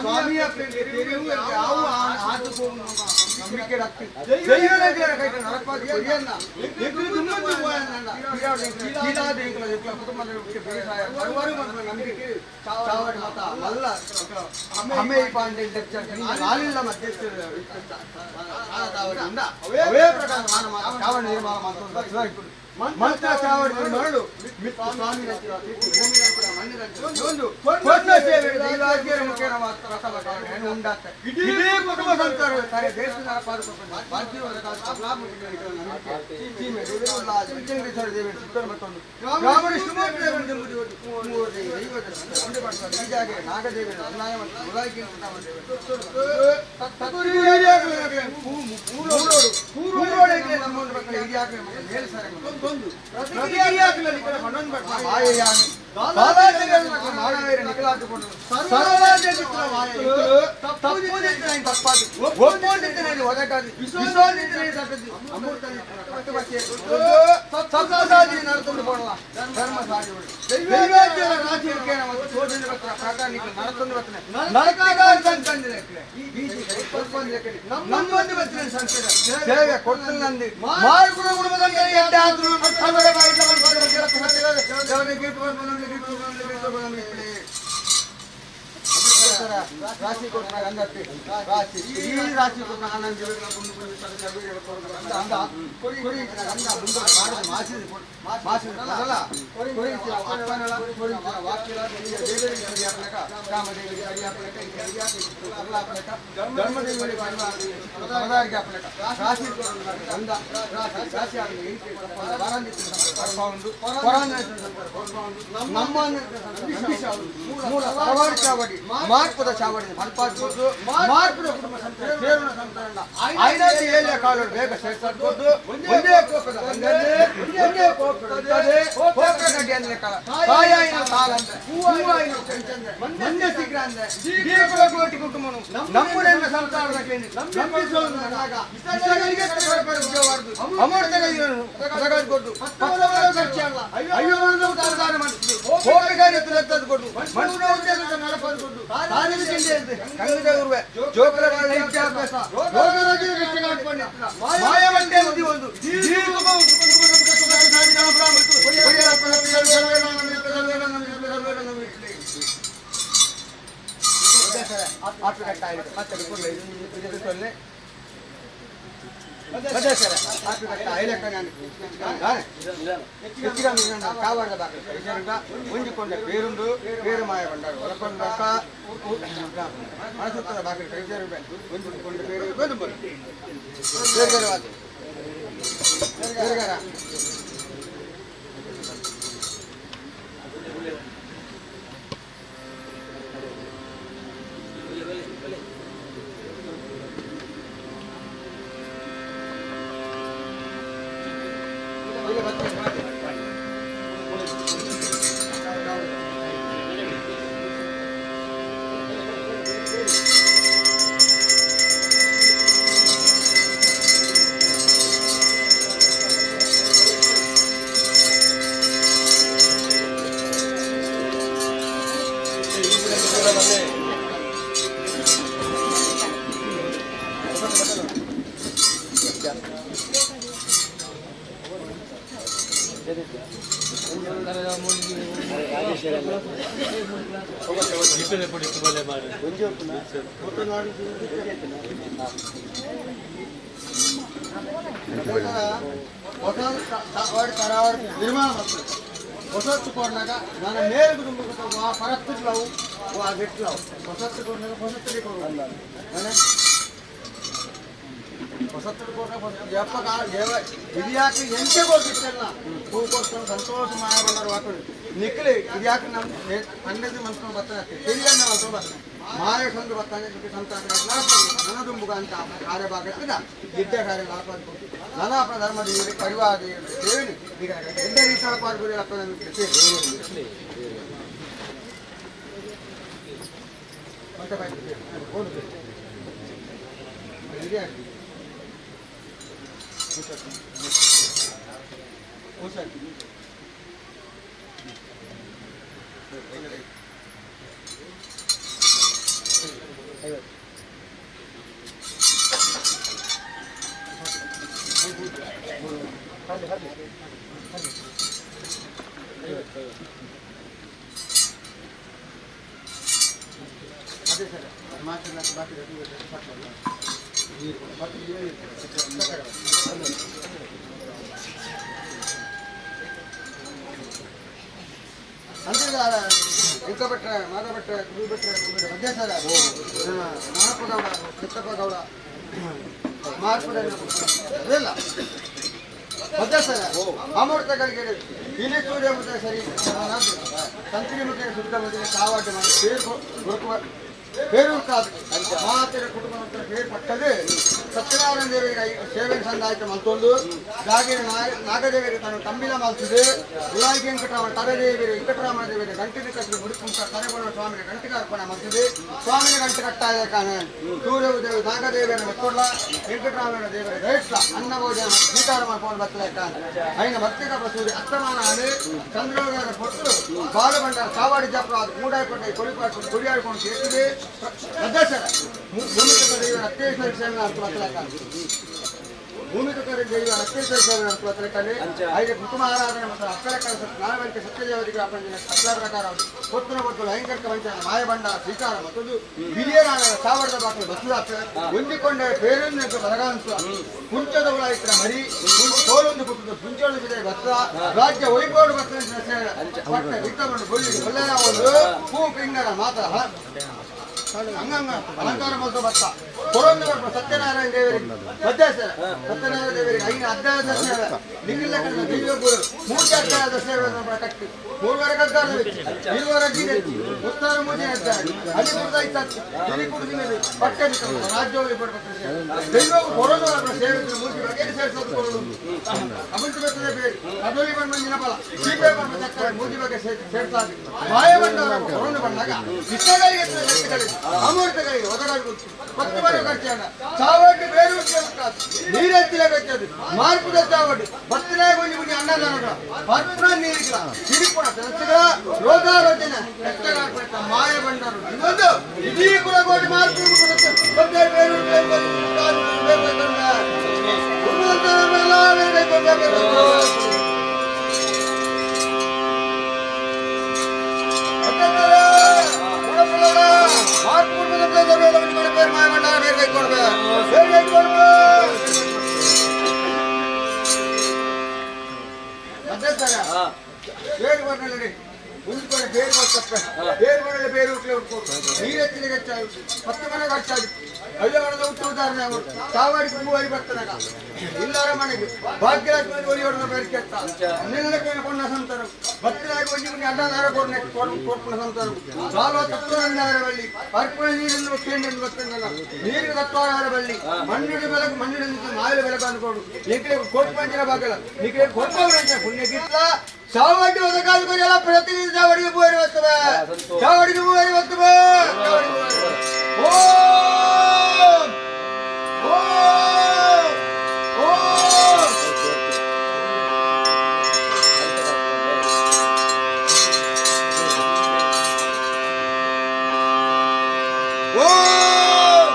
ಸ್ವಾಮಿಯ ತೆರಿಯು ಯಾವ ಆತು ನಂಬಿಕೆ ದೈವನ ಕೈಟ ನರಪಾದ ಕೊರಿಯನ್ನ ಎಗ್ರು ದುಮ್ಮಂದು ಹೋಯನ್ನ ಕುಟುಂಬದ ಬರುವರು ನಂಬಿಕೆ ಚಾವಡಿ ಮಾತ ಮಲ್ಲ ಅಮೇ ಪಾಂಡೆ ನಾಲಿಲ್ಲ ಮಧ್ಯಸ್ಥರು ಅವೇ ಪ್ರಕಾರ ಮಾನ ಮಾತ ಚಾವಡಿ ನಿರ್ಮಾಣ ಮಾಡ್ಕೊಂಡು ಮಂತ್ರ ಚಾವಡಿ ನಿರ್ಮಾಣ ಮಿತ್ರ ಸ್ವಾಮಿ ಭೂಮಿ ಮಣ್ಣಿನ ಒಂದು ಸೇವೆ ದೈವಾಜ್ಞೆಯ ಮುಖೇನ ಉಂಡಾತ ಇಡೀ ಕುಟುಂಬ ಸಂಸಾರ ಸರಿ ದೇಶದ ನಾಗದೇವನ ಅನ್ನಾಯ ಸೇವೆ ಕೊಡ್ತಂది ಮಾರ್ಕುಡ ಕುಟುಂಬದ ಎಡ್ಡೆ ಆದ್ರು ರಾಶಿ ಕೊಟ್ಟ ಗಂಧಕ್ಕೆ ರಾಶಿ ಈ ರಾಶಿ ಕೊಟ್ಟ ಆನಂದ ಗಂಧ ಕೊರಿ ಗಂಧ ಮುಂದೆ ಮಾಡಿದ ಮಾಸಿದ ಮಾಸಿದ ಅಲ್ಲ ಕೊರಿ ಅಪ್ಪನಳ ಕೊರಿ ವಾಕ್ಯಲ ದೇವರಿಗೆ ಸರಿ ಹಾಕ್ಲಕ ರಾಮದೇವಿಗೆ ಸರಿ ಹಾಕ್ಲಕ ಹಾಕ್ಲಕ ಧರ್ಮದೇವರಿಗೆ ಪದಾರಿಗೆ ಹಾಕ್ಲಕ ರಾಶಿ ಗಂಧ ರಾಶಿ ರಾಶಿ ಆಗಲಿ ನಮ್ಮ ಮೂಲ ತರವಾಡಿ ಚಾವಡಿ ಮಾರ್ಪದ ಚಾವಡಿ ಮಲ್ಪಾಡ್ಬೋದು ಮಾರ್ಪದ ಕುಟುಂಬ ಸಂತಾನ ಸೇರುಣ ಸಂತಾನ ಐನಾತಿ ಏಳೆ ಕಾಲು ಬೇಗ ಸೇರ್ಸಾಡ್ಬೋದು ಒಂದೇ ಕೋಪದ ಒಂದೇ ಕೋಪದ ಕೋಪ ಗಡ್ಡಿ ಅಂದ್ರೆ ಕಾಲ ತಾಯಾಯಿನ ತಾಳ ಅಂದ್ರೆ ಹೂವಾಯಿನ ಚೆಂಚಂದ್ರೆ ಮಂದೆ ಶೀಘ್ರ ಅಂದ್ರೆ ದೀಪದ ಕೋಟಿ ಕುಟುಂಬನು ನಮ್ಮುಡೆನ್ನ ಸಂತಾನದ ಕೇಳಿ ನಂಬಿಸೋನು ನಾಗ ಇಷ್ಟಗಳಿಗೆ ಅಮೃತಗಳಿಗೆ ಖರ್ಚು ಅಲ್ಲ ಅಯ್ಯೋ ದಾನ ಮಾಡಿಸಿದ್ರು ಕೋಪಿಗಾರಿ ಎತ್ತದು ಕೊಟ್ಟು ಮನುಷ್ಯ ಉದ್ಯೋಗ ನಡಪದು ಕೊಟ್ಟು ತಾನೇ ತಿಂಡಿ ಕಂಗದ ಜೋಕರ ವಿದ್ಯಾಭ್ಯಾಸ ರೋಗರೋಗಿ ಮಾಯ ಬಂಡೆ ಬುದ್ಧಿ ಒಂದು ಆಪಿ ಕಟ್ಟ ಮತ್ತೆ ಸೊನ್ನೆ ಮದ್ದೇಶ್ವರ ಆಪಿ ಕಟ್ಟ ಐಲಕ್ಕ ನಾನು ಹೆಚ್ಚಿಗೆ ಕಾವಾಡದ ಬಾಕಿ ವಿಚಾರಂಗ ಒಂಜಿಕೊಂಡ ಪೇರುಂಡು ಪೇರು ಮಾಯ ಬಂಡಾರು ಒಲಕೊಂಡ ಮನಸುತ್ತದ ಬಾಕಿ ಕೈಚಾರ ಒಂಜಿಕೊಂಡ ಪೇರು ಗೋದುಂಬರು ಬೇರ್ಗರವಾದ ಬೇರ್ಗರ ನಿರ್ಮಾಣ ಹೊಸತ್ತು ಕೊಡ್ನಾಗ ನನ್ನ ಮೇಲ್ ಕುಟುಂಬ ಆ ಪರತ್ತಿಡ್ಲವು ಆ ಗೆಟ್ಲವು ಹೊಸತ್ತು ಕೊಡ್ನಾಗ ಹೊಸತ್ತು ಕೊಡು ಹೊಸತ್ತು ಕೊಡ್ನಾಗ ಹೊಸ ಜಪ್ಪ ದೇವ ಇದು ಎಂಟೆ ಕೊಡ್ತಿತ್ತಲ್ಲ ಹೂ ಕೊಡ್ತಾನೆ ಸಂತೋಷ ಮಾಯ ಬಂದರು ಹಾಕೊಂಡು ನಿಕ್ಲಿ ಇದು ಯಾಕೆ ನಮ್ಮ ತಂಡದ ಮನ್ಸ್ಕೊಂಡು ಬರ್ತಾನೆ ತಿಳಿಯನ್ನ ಮನ್ಸ್ಕೊಂಡು ಬರ್ತಾನೆ ಮಾಯ ಸಂದು ಬರ್ತಾನೆ ಸಂತಾನ ನನದುಂಬುಗ ಅಂತ ಕಾರ್ಯಭಾಗ ಗಿಡ್ಡ ಕಾರ್ಯ ಲಾಭ ನಾನಾ ಧರ್ಮ ದೇವರು ಪರಿವಾರ ದೇವರು ಸೇವೆ ಈಗ ಎಡ್ಡ ರೀತಿಯ ಅದೇ ಸರ್ ಮಾತ್ರ ಬಾಕಿ ಅಂದ್ರೆ ಇಂಕ ಭಟ್ರ, ಮಾಧವ ಭಟ್ರ, ಗುರು ಭಟ್ರ, ಮಧ್ಯಸ್ಥರ ಮಾರಪ್ಪ ಗೌಡ, ಚಿತ್ತಪ್ಪ ಗೌಡ, ಮಾರ್ಪಡ ಅದೆಲ್ಲ ಮಧ್ಯಸ್ಥರ ಅಮೃತಗಳಿಗೆ ಇಲ್ಲಿ ಸೂರ್ಯ ಮುದ್ದೆ ಸರಿ ತಂತ್ರಿ ಮುದ್ದೆ ಶುದ್ಧ ಮುದ್ದೆ ಕಾವಾಟ ಮಾಡಿ ಪೇರು ಹುಡುಕುವ పేరు ಕಾದು ಮಾತೆರ ಕುಟುಂಬ ಪೇರು ಪಟ್ಟದು ಸತ್ಯನಾರಾಯಣ ದೇವರಿಗೆ ಸೇವೆ ಸಂದಾಯ್ತ ಮಲ್ತೊಂದು ಜಾಗಿರ ನಾಗದೇವರಿಗೆ ತಾನು ತಂಬಿಲ ಮಲ್ತದೆ ಗುಲಾಯಿ ವೆಂಕಟರಾಮ ತರದೇವಿಗೆ ವೆಂಕಟರಾಮನ ದೇವರಿಗೆ ಗಂಟಿನ ಕಟ್ಟಿದ ಮುಡಿಕುಂಟ ತರೆಬೊಳ ಸ್ವಾಮಿಗೆ ಗಂಟಿಗೆ ಅರ್ಪಣೆ ಮಲ್ತದೆ ಸ್ವಾಮಿನ ಗಂಟೆ ಕಟ್ಟಾಯ ಕಾಣ ಸೂರ್ಯ ದೇವ ನಾಗದೇವಿಯನ್ನು ಮೆಕ್ಕೊಡ್ಲ ವೆಂಕಟರಾಮನ ದೇವರ ದಯಟ್ಲ ಅನ್ನ ಭೋಜನ ಸ್ವೀಕಾರ ಮಾಡ್ಕೊಂಡು ಬರ್ತದೆ ಕಾಣ ಐನ ಭಕ್ತಿಗ ಬಸೂರಿ ಅಸ್ತಮಾನ ಆನೆ ಚಂದ್ರೋದಯದ ಪೊಟ್ಟು ಬಾಲಭಂಡಾರ ಕಾವಾಡಿ ಜಾಪುರ ಅದು ಮೂಡಾಯ್ಕೊಂಡೆ ಕೊಳಿಪಾಡ್ಕೊಂಡು ಕೊಡಿಯಾಡ್ಕೊಂಡು ಕೇಳ್ತಿದೆ ಅಧ್ಯಕ್ಷರ ಭೂಮಿಕ ದೇವರ ಅತ್ಯೇಶ್ವರ ಸೇವೆ ಅಂತ ಭೂಮಿಕ ದೇವರ ಅತ್ಯೇಶ್ವರ ಸೇವೆ ಅಂತ ಐದು ಕುಟುಂಬ ಆರಾಧನೆ ಮತ್ತು ಅಕ್ಕರ ಕಲಸ ನಾಲ್ವರಿಗೆ ಸತ್ಯದೇವರಿಗೆ ಅಪ್ಪನ ಅಕ್ಕರ ಪ್ರಕಾರ ಹೊತ್ತನ ಹೊತ್ತು ಲೈಂಗಿಕ ವಂಚನೆ ಮಾಯಬಂಡ ಸ್ವೀಕಾರ ಮತ್ತೊಂದು ಹಿರಿಯರಾದ ಸಾವಿರದ ಬಾಕಲು ಬಸ್ಸುದಾಕ ಹೊಂದಿಕೊಂಡ ಪೇರನ್ನು ಬರಗಾನ್ಸ ಕುಂಚದ ಇತರ ಮರಿ ತೋಲೊಂದು ಕುಟುಂಬ ಕುಂಚೊಂದು ಬಿದೆ ಭತ್ತ ರಾಜ್ಯ ವೈಭವ ಪಟ್ಟ ವಿಕ್ರಮನ್ನು ಗೊಳ್ಳಿ ಗೊಲ್ಲೆಯವರು ಹೂ ಪಿಂಗರ ಮಾತ್ರ ಅಂಗಂಗ ಅಲಂಕಾರ ಮತ್ತು ಭತ್ತ ಕೊರೊಂದು ಸತ್ಯನಾರಾಯಣ ದೇವರಿಗೆ ಮಧ್ಯಸ್ಥರ ಸತ್ಯನಾರಾಯಣ ದೇವರಿಗೆ ಐದು ಅಧ್ಯಾಯದ ಸೇವೆ ನಿಖಿಲ ದಿವ್ಯಪುರ ಮೂರ್ತಿ ಅಧ್ಯಾಯದ ಸೇವೆ ಕಟ್ಟಿ ಮೂರುವರೆ ಕದ್ದಾರ ಇರುವರೆ ಉತ್ತರ ಮೂಜೆ ಅಲ್ಲಿ ಕುಡ್ದ ಇತ್ತು ಇಲ್ಲಿ ಕುಡಿದ ಪಟ್ಟೆ ರಾಜ್ಯ ದೈವ ಕೊರೊಂದು ಸೇವೆ ಮೂರ್ತಿ ಬಗ್ಗೆ ಸೇರಿಸೋದು ಕೊರೊಂದು ಅಮೃತ ಬೆತ್ತದ ಬೇರೆ ಕದಲಿ ಬಂದ ಫಲ ಸೀಪೆ ಬಂದ ಚಕ್ಕರೆ ಮೂರ್ತಿ ಬಗ್ಗೆ ಸೇರ್ಸಾದಿ ಮಾಯ ಬಂದವರ ಕೊರೊಂದು ಬಂದಾಗ ಇಷ್ಟಗಳಿಗೆ ಶಕ್ತಿಗಳಿಗೆ ಅಮೃತಗಳಿಗೆ ಒದಗಾಡಿ ಪತ್ತು ಬಾರಿ ಖರ್ಚಾಣ ಚಾವಡ್ಡಿ ಬೇರೆ ನೀರೆತ್ತಿಲ ಬೆಚ್ಚದು ಮಾರ್ಪುದ ಚಾವಡ್ಡಿ ಬತ್ತನೇ ಗುಂಜಿ ಗುಂಜಿ ಅನ್ನದಾನ ಪತ್ರ ನೀರಿಲ್ಲ ಸಿರಿಪುಣ ಕೆಲಸಗಳ ರೋಗಾರೋಚನೆ ಕೆಟ್ಟಗಾಡ್ಬಿಡ್ತ ಮಾಯ ಬಂಡರು ಇನ್ನೊಂದು ಇಡೀ ಕುಲಗೋಡಿ ಮಾರ್ಪು ಬಂದೆ ಬೇರೆ ಮಧ್ಯಸ್ಥರ ಬೇರು ಬರ್ನಲ್ಲಿ ಮುಂದ್ಕೊಡೆ ಬೇರು ಬರ್ತಪ್ಪ ಬೇರು ಬರಲ್ಲ ಬೇರು ನೀರೆತ್ತಿನ ಹೆಚ್ಚಾಗಿ 10 ಮನೆ ಖರ್ಚಾಗಿ ಅಯ್ಯ ಮನದ ಉದಾಹರಣೆ ಸಾವಾಡಿ ಮೂವರಿ ಬರ್ತಾನಾಗ ಇಲ್ಲಾರ ಮನೆಗೆ ಭಾಗ್ಯಲಕ್ಷ್ಮಿ ಒಲಿಯೋಡ ಬೇರೆ ನಿನ್ನ ಕೊಂಡ ಸಂತಾರ ಭಕ್ತರಾಗಿ ಒಂಜಿ ಮುಂದೆ ಅಡ್ಡಾದಾರ ಕೊಡ್ನೆ ಕೊಡ್ಪುಣ ಸಂತಾರ ಸಾಲ ತತ್ವನಾರ ಬಳ್ಳಿ ಪರ್ಪುಣ ನೀರನ್ನು ಕೇಂದ್ರ ಬರ್ತಾನಲ್ಲ ನೀರಿಗೆ ತತ್ವಾರ ಬಳ್ಳಿ ಮಣ್ಣಿಡಿ ಬೆಳಕು ಮಣ್ಣಿಡಿ ಮಾವಿನ ಬೆಳಕು ಅನ್ಕೊಡು ನೀಕಡೆ ಕೊಡ್ಪಂಚಿನ ಭಾಗಲ್ಲ ನೀಕಡೆ ಕೊಡ್ಪಂಚಿನ ಪುಣ್ಯ ಗಿಟ್ಲ ಸಾವಡಿ ಒದಗಾದ ಕೊರಿಯಲ್ಲ ಪ್ರತಿ ಸಾವಡಿಗೆ ಮೂವರಿ ಬರ್ತವೆ ಸಾವಡಿಗೆ ಮೂವರಿ ಬರ್ತವೆ. ಓಂ ಓಂ ಓಂ. ಓಂ.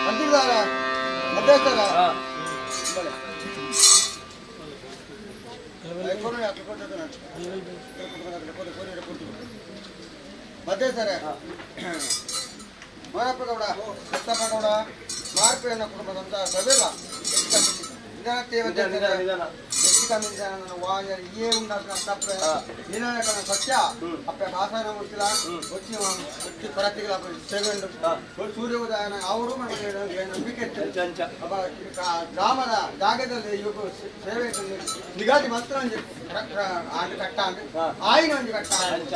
ಬಂದಿದ್ದಾರ ಮಧ್ಯಸ್ಥರ ಮಧ್ಯಸ್ಥರ ಮಾರಪ್ಪ ಗೌಡ, ಸತ್ತಪ್ಪ ಗೌಡ, ಮಾರ್ಪೆಯನ್ನ ಕುಟುಂಬದಂತ ಸಭೆಲ್ಲ ಸತ್ಯ ಅಪ್ಪ ಭಾಷಣ ಮುಗಿಸಿಲ್ಲ వచ్చి వచ్చి ಕೊರತೆಗಳ ಸೇವೆಂಡು ಸೂರ್ಯೋದಯ ಅವರು ನಂಬಿಕೆ ಗ್ರಾಮದ ಜಾಗದಲ್ಲಿ ಇವಾಗ ಸೇವೆ ನಿಗಾದಿ ಮಾತ್ರ ಒಂಜಿ ಆಂಡ್ ಕಟ್ಟ ಅಂದ್ ಆಯಿನ ಒಂಜಿ ಕಟ್ಟ ಅಂಚ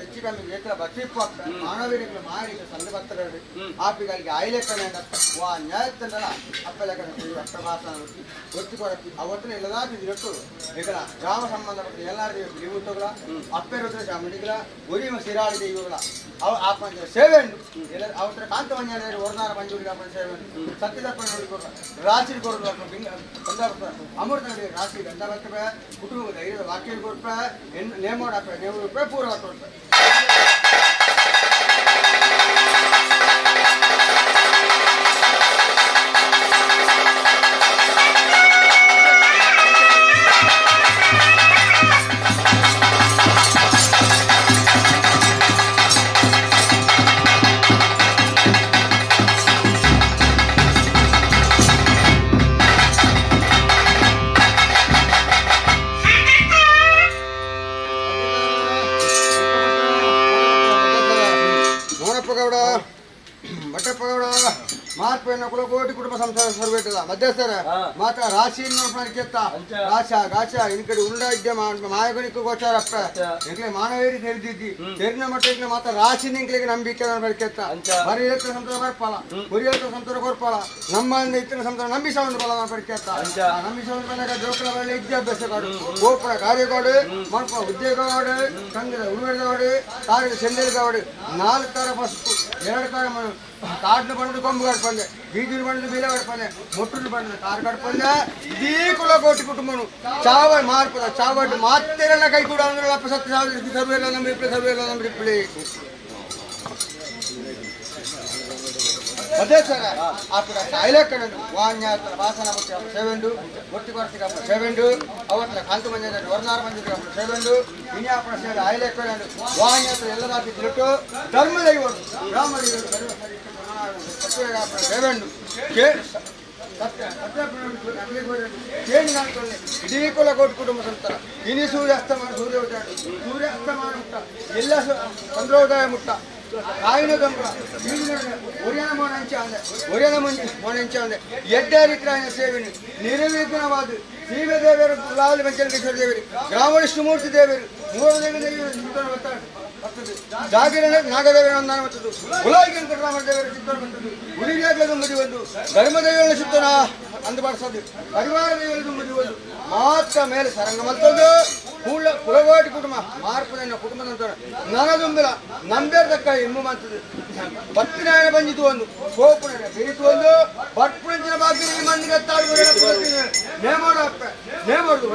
ಹೆಚ್ಚು ಕಮ್ಮಿ ಏತ್ರ ಬಚ್ಚಿಪ್ಪು ಮಾನವೀರಿಗಳು ಮಾರಿ ಸಂದ ಬತ್ತರು ಆಪಿಗಳಿಗೆ ಆಯ್ಲೆಕ್ಕನೆ ವಾ ನ್ಯಾಯತ್ತಂಡಲ ಅಪ್ಪ ಲೆಕ್ಕನೆ ಅಪ್ಪ ಭಾಷಣ ಒತ್ತು ಕೊರತಿ ಅವತ್ತಿನ ಎಲ್ಲದಾದ್ರು ಇರಟ್ಟು ಈಗ ಗ್ರಾಮ ಸಂಬಂಧಪಟ್ಟ ಎಲ್ಲಾರು ಇವುಗಳ ಅಪ್ಪೆರುದ್ರ ಚಾಮುಂಡಿಗಳ ಒರಿಮ ಸಿರಾಳಿ ಇವುಗಳ ಅವ ಆಪಂಜ ಸೇವೆ ಉಂಟು ಎಲ್ಲ ಅವತ್ರ ಕಾಂತ ಮಂಜಾನ ಒಡನಾರ ಮಂಜೂರಿಗೆ ಆಪನ ಸೇವೆ ಉಂಟು ಸತ್ಯದಪ್ಪ ನೋಡಿ ರಾಶಿ ಕೊಡೋದು ಗಂಧ ಅಮೃತ ರಾಶಿ ಗಂಧ ಬರ್ತವೆ ಕುಟುಂಬ ಧೈರ್ಯದ ವಾಕ್ಯ ಕೊಡ್ಪ ನೇಮೋಡ ನೇಮ ರೂಪಾಯಿ ಪೂರ್ವ ಕೊಡ್ಪ. ಮೋನಪ್ಪ ಗೌಡ, ಭಟ್ಟಪ್ಪ ಗೌಡ, ಮಾರ್ಪೇನ ಕುಲಕೋಟಿ ಕುಟುಂಬ ಸಂಸಾರ ಸರ್ವೇಟದ ಮಧ್ಯಸ್ಥರ ಮಾತ್ರ ರಾಶಿ ಕೆತ್ತ ರಾಶ ಗಾಶ ಇನ್ಕಡೆ ಉಂಡ ಇದ್ದ ಮಾಯಗಣಿಕ ಗೋಚಾರಪ್ಪ ಇಂಕ್ಲೆ ಮಾನವೇರಿ ತೆರೆದಿದ್ದಿ ತೆರಿನ ಮಟ್ಟ ಇಂಕ್ಲೆ ಮಾತ್ರ ರಾಶಿ ನಿಂಕ್ಲಿಗೆ ನಂಬಿಕೆ ಕೆತ್ತ ಬರೀ ಇರತ್ತ ಸಂಸಾರ ಬರ್ಪಲ ಹುರಿಯತ್ತ ಸಂಸಾರ ಕೊರ್ಪಲ ನಮ್ಮ ಇತ್ತಿನ ಸಂಸಾರ ನಂಬಿ ಸೌಂಡ್ ಬಲ ಕೆತ್ತ ನಂಬಿ ಸೌಂಡ್ ಬಂದಾಗ ಜೋಕುಲ ಬರಲಿ ವಿದ್ಯಾಭ್ಯಾಸ ಕಾಡು ಗೋಪುರ ಕಾರ್ಯಗಾಡು ಮಲ್ಪ ಉದ್ಯೋಗವಾಡು ಸಂಘದ ಉಳುವೆದವಾಡು ಕಾರ್ಯದ ಸೆಂದೆಲ್ಗಾವಡು 4 ತರ ಫಸ್ಟ್ 2 ತರ ಕಾಡ್ನು ಬಂದು ಕೊಂಬು ಕಟ್ಪಂದೆ ಬೀಜುలు ಬಂದು ಬೀಲ ಕಟ್ಪಂದೆ ಮೊಟ್ಟುలు ಬಂದು ಕಾರ್ ಕಟ್ಪಂದೆ ಇಡೀ ಕುಲಕೋಟಿ ಕುಟುಂಬನು ಚಾವ ಮಾರ್ಪದ ಚಾವಟ್ಟು ಮಾತೆರೆಲ್ಲ ಕೈ ಕೂಡ ಅಂದ್ರೆ ಅಪ್ಪ ಸತ್ಯ ಸಾವಿರ ಸರ್ವೆ ಇಲ್ಲ ನಮ್ಮ ಇಪ್ಪಳಿ ಸರ್ವೆ ಇಲ್ಲ ನಮ್ಮ ಇಪ್ಪಳಿ ಅದೇ ಸರ ಆತನ ಕಾಯಿಲೆ ವಾನ್ಯಾತ್ರ ವಾಸನ ಮುಖ್ಯ ಸೇವೆಂಡು ಒಟ್ಟಿ ಕೊರತಿಗೆ ಅಪ್ಪ ಸೇವೆಂಡು ಅವತ್ರ ಕಾಂತು ಮಂಜ ವರ್ಣಾರ ಮಂಜ ಸೇವೆಂಡು ಇನ್ಯಾಪನ ಸೇವೆ ಆಯ್ಲೆ ಕಣಂಡು ವಾನ್ಯಾತ್ರ ಎಲ್ಲದಾತಿ ತಿರುಟು ಧರ್ಮ ದೈವರು ಬ್ರಾಹ್ಮಣ ಸೇವೆಂಡು ಸತ್ಯ ಸತ್ಯ ಇಡೀ ಕುಲಕೋಟಿ ಕುಟುಂಬ ಸಂತರ ಇನಿ ಸೂರ್ಯಾಸ್ತಮಾನ ಸೂರ್ಯೋದಯ ಸೂರ್ಯಾಸ್ತಮಾನ ಮುಟ್ಟ ಎಲ್ಲ ಚಂದ್ರೋದಯ ಮುಟ್ಟ ಕಾಯಿನ ಗಂಬ ಒರಿಯನ ಮೋನಂಚ ಅಂದೆ ಒರಿಯನ ಮೋನಂಚ ಅಂದೆ ಎಡ್ಡ ರೀತಿಯ ಸೇವೆನು ನಿರ್ವಿಘ್ನವಾದ ಸೀಮೆ ದೇವರು ಲಾಲ್ ವೆಂಕಟೇಶ್ವರ ದೇವರು ಗ್ರಾಮ ವಿಷ್ಣುಮೂರ್ತಿ ದೇವರು ಮೂರು ದೇವಿ ದೇವರು ಬರ್ತದೆ ಜಾಗಿರಣ ನಾಗದೇವರ ಒಂದಾನ ಬರ್ತದೆ ಉಲಾಗಿ ವೆಂಕಟರಾಮ ದೇವರ ಚಿತ್ರ ಬರ್ತದೆ ಉಳಿಯಾಗದ ಒಂದು ಧರ್ಮದೇವರ ಚಿತ್ರ ಅಂದು ಬಾರಿಸೋದು ಪರಿವಾರ ದೇವರ ಒಂದು ಮಾತ್ರ ಮೇಲೆ ಸರಂಗ ಮತ್ತೊಂದು ಕುಲ ಕುಲಗೋಟಿ ಕುಟುಂಬ ಮಾರ್ಪದ ಕುಟುಂಬದಂತ ನನದುಂಬಿಲ ನಂಬೇರ್ದಕ್ಕ ಇಮ್ಮು ಮಂತದ್ದು ಬತ್ತಿನಾಯನ ಬಂದಿತು ಒಂದು ಕೋಪುನ ಬೇಯಿತು ಒಂದು ಬಟ್ಪುಂಚಿನ ಬಾಕಿ ಮಂದಿಗೆ ತಾಳು ನೇಮೋಡ ಅಪ್ಪ ನೇಮೋಡು.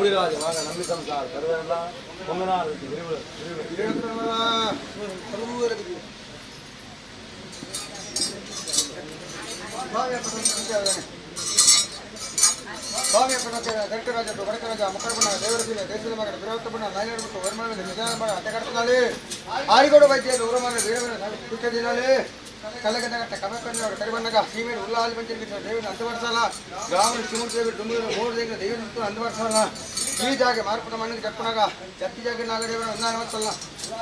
ಗೌರಿರಾಜ ಮಾಗ ನಂಬಿ ಸಂಸಾರ ಸರ್ವೆಲ್ಲ ಪೊಂಗನಾರ ಸ್ವಾಮಿ ದರ್ಕರಾಜ ಬಡಕರಾಜ ಮಕ್ಕಳ ದೇವರ ದೇಶದ ಮಗನ ಬಿರವತ್ತಬಣ್ಣ ನಾಯನರು ಮತ್ತು ವರ್ಮನ ನಿಧಾನ ಮಾಡ ಅಟ್ಟಗಡ್ತದಾಳೆ ಆರಿಗೋಡು ವೈದ್ಯ ಉರಮನ ವೀರವನ ಕುಚ್ಚದಿನಾಳೆ ಕಲ್ಲಗಡ್ಡ ಕಮಕಣ್ಣವರು ಕರಿಬಣ್ಣಗ ಸೀಮೆಡು ಉಲ್ಲಾಲಿ ಮಂಚನ ದೇವನ ಅಂತವರ್ಸಲ ಗ್ರಾಮ ಶಿವಮೂರ್ತಿ ಡುಂಬೂರು ಮೂರು ದೇವರ ದೇವನ ಅಂತವರ್ಸಲ ಈ ಜಾಗ ಮಾರ್ಪುಟ ಮಣ್ಣಿಗೆ ಜಪ್ಪಣಗ ಜತ್ತಿ ಜಾಗ ನಾಗದೇವರ ಒಂದಾನ ಬರ್ತಲ್ಲ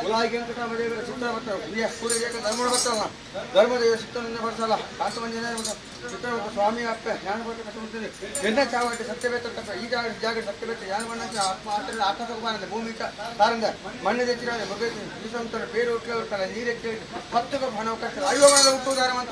ಉಲಾಯಿ ವೆಂಕಟರಾಮ ದೇವರ ಚಿತ್ರ ಮತ್ತು ಸೂರ್ಯ ಧರ್ಮ ಬರ್ತಲ್ಲ ಧರ್ಮದೇವ ಚಿತ್ರದಿಂದ ಬರ್ಸಲ್ಲ ಕಾಂತಮಂಜನ ಚಿತ್ರ ಮತ್ತು ಸ್ವಾಮಿ ಅಪ್ಪ ಜ್ಞಾನ ಕೊಟ್ಟು ಕಟ್ಟುತ್ತೀನಿ ಎನ್ನ ಚಾವಟಿ ಸತ್ಯಬೇತ ತಪ್ಪ ಈ ಜಾಗ ಜಾಗ ಸತ್ಯಬೇತ ಯಾನ ಮಣ್ಣ ಆತ್ಮ ಆತನ ಆತ್ಮ ತಗೋಬಾರಂದೆ ಭೂಮಿ ತಾರಂದ ಮಣ್ಣು తెచ్చిరాದೆ ಮೃಗ ಈಸಂತರ ಬೇರು ಉಟ್ಲ ನೀರೆತ್ತಿ ಹತ್ತು ಹಣ ಕಷ್ಟ ಐವ ಮಣದ ಹುಟ್ಟುದಾರ ಅಂತ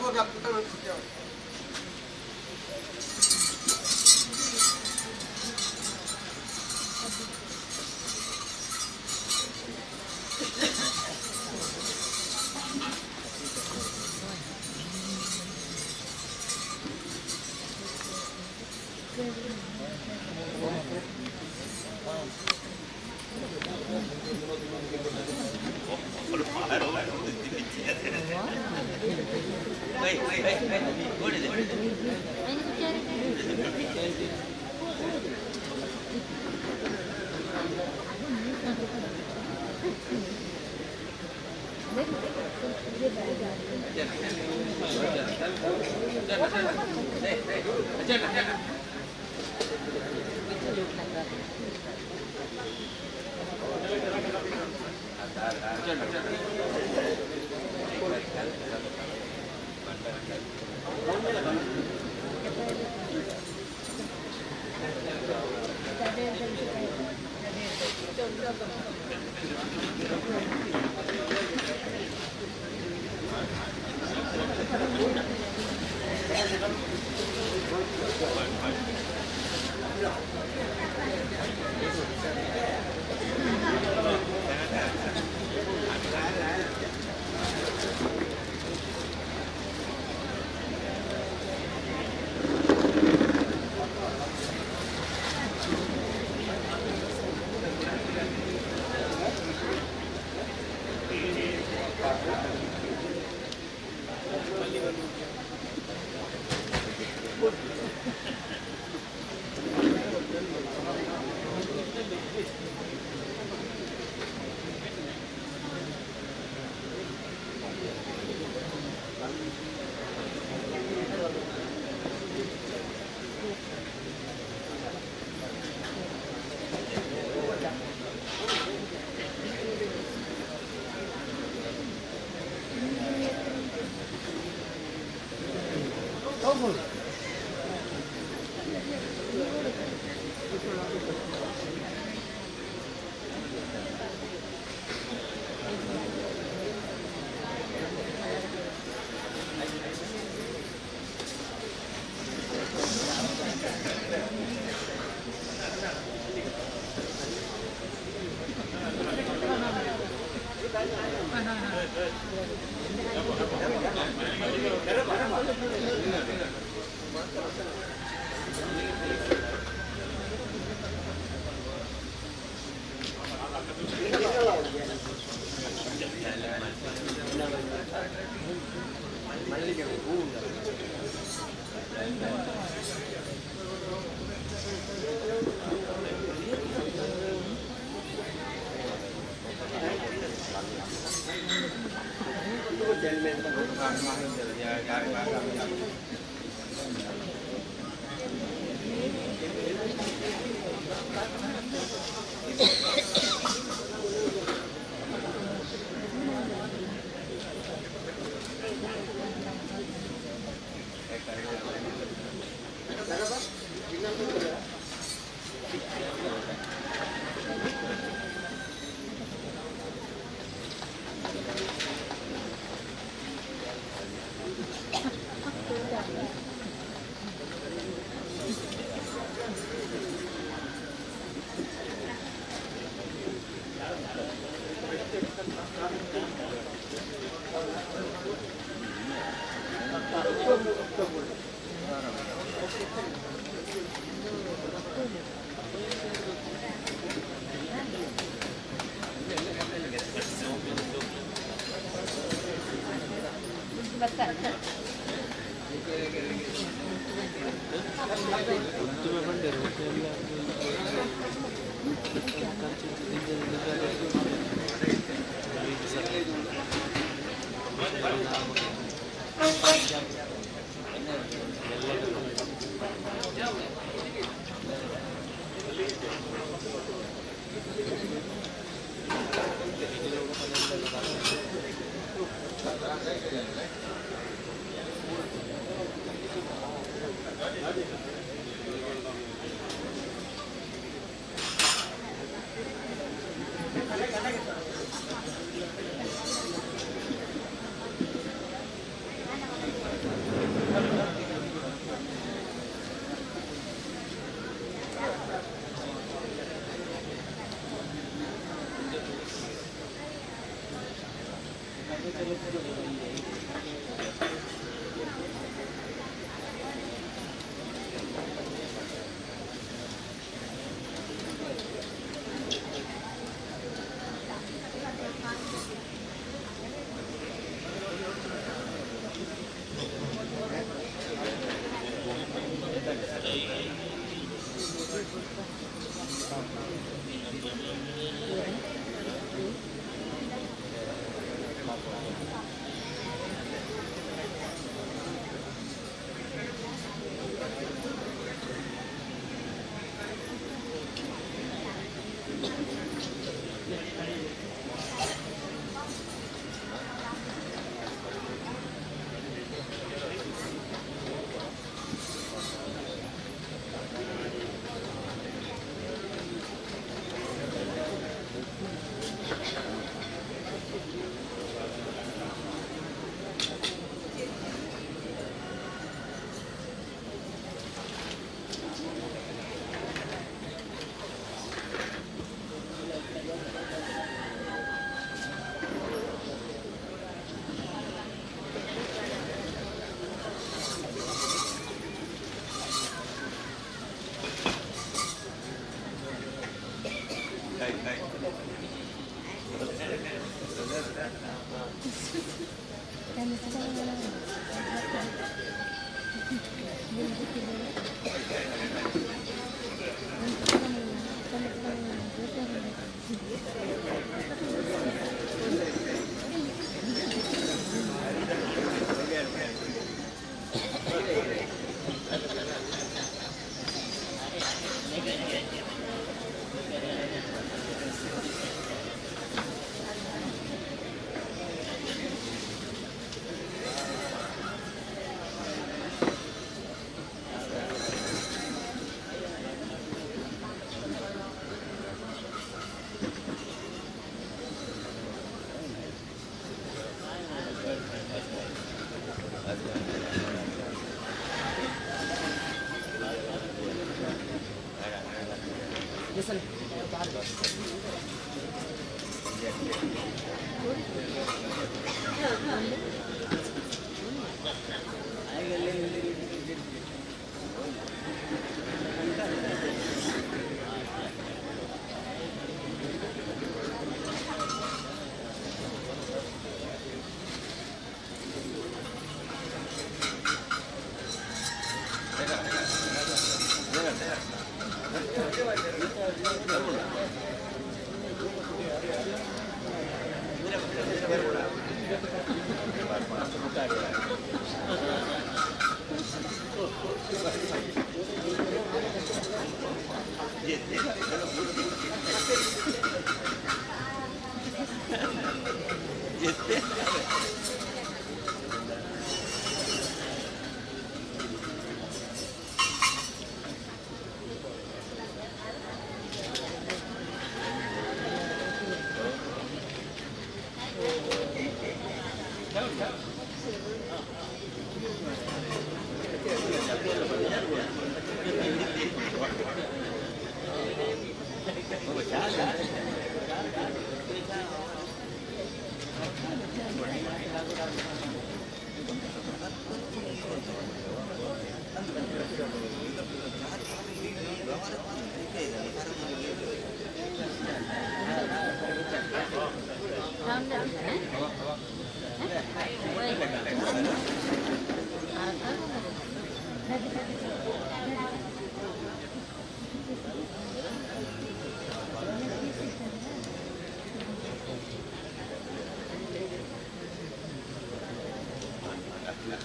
ಆ.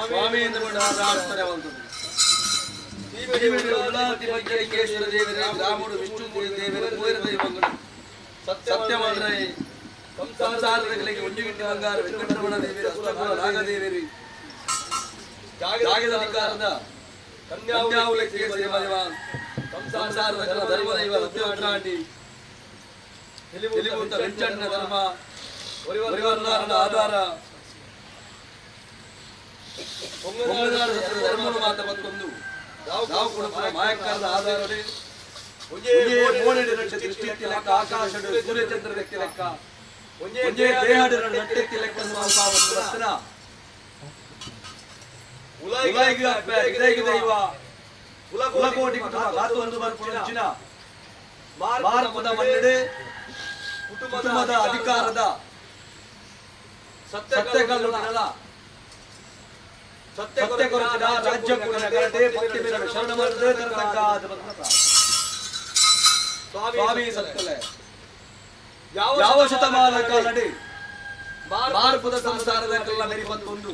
ಸ್ವಾಮಿ ಪ್ರಾರ್ಥನೆ ಬಂತದ್ದು. ಉಳ್ಳಾತಿ ದೇವರೇ ರಾಮುಡು ವಿಷ್ಣು ದೇವರೇ ಮೂವರ ದೈವಗಳು ಸತ್ಯವಾದ್ರೆ ಸಂಸಾರಗಳಿಗೆ ಒಂಜುಗಿಟ್ಟಿ ಬಂಗಾರ ವೆಂಕಟರಮಣ ದೇವರು ಅಷ್ಟಪುರ ನಾಗದೇವರು ಜಾಗದ ಅಧಿಕಾರದ ಕನ್ಯಾವುಲಕ್ಕೆ ಸಂಸಾರದ ಧರ್ಮದೈವ ಸತ್ಯವಂತಾಂಡಿ ತಿಳಿಬೂತ ವೆಂಚಣ್ಣ ಧರ್ಮ ಪರಿವರ್ಣಾರದ ಆಧಾರ ಧರ್ಮದ ಮಾತ ಮತ್ತೊಂದು ನಾವು ಕೂಡ ಮಾಯಕಾರದ ಆಧಾರವೇ ದೃಷ್ಟಿ ಲೆಕ್ಕ ಆಕಾಶ ಸೂರ್ಯಚಂದ್ರ ವ್ಯಕ್ತಿ ಲೆಕ್ಕ ಒಂಜೇ ದೇಹದ ನಟ್ಟೆತ್ತಿ ಲೆಕ್ಕ ದೈವ ಕುಲಕೋಟಿ ಕುಟುಂಬ ಬರ್ಪುನ ಮಾರ್ಪದ ಮನ್ನಡೆ ಕುಟುಂಬದ ಅಧಿಕಾರದ ಸತ್ಯಕಲ್ಲುಗಳ ಸತ್ಯ ಕೊರತಿನ ರಾಜ್ಯ ಗರಟೆ ಪತ್ತಿ ಮೇಲೆ ಶರಣ ಮಾಡಿದ್ರೆ ತರತಕ್ಕಾದ ಸ್ವಾಮಿ ಸತ್ಕಲೆ ಯಾವ ಶತಮಾನ ಕಾಲಡಿ ಮಾರ್ಪದ ಸಂಸಾರದ ಕಲ್ಲ ಮೆರಿ ಬಂದೊಂದು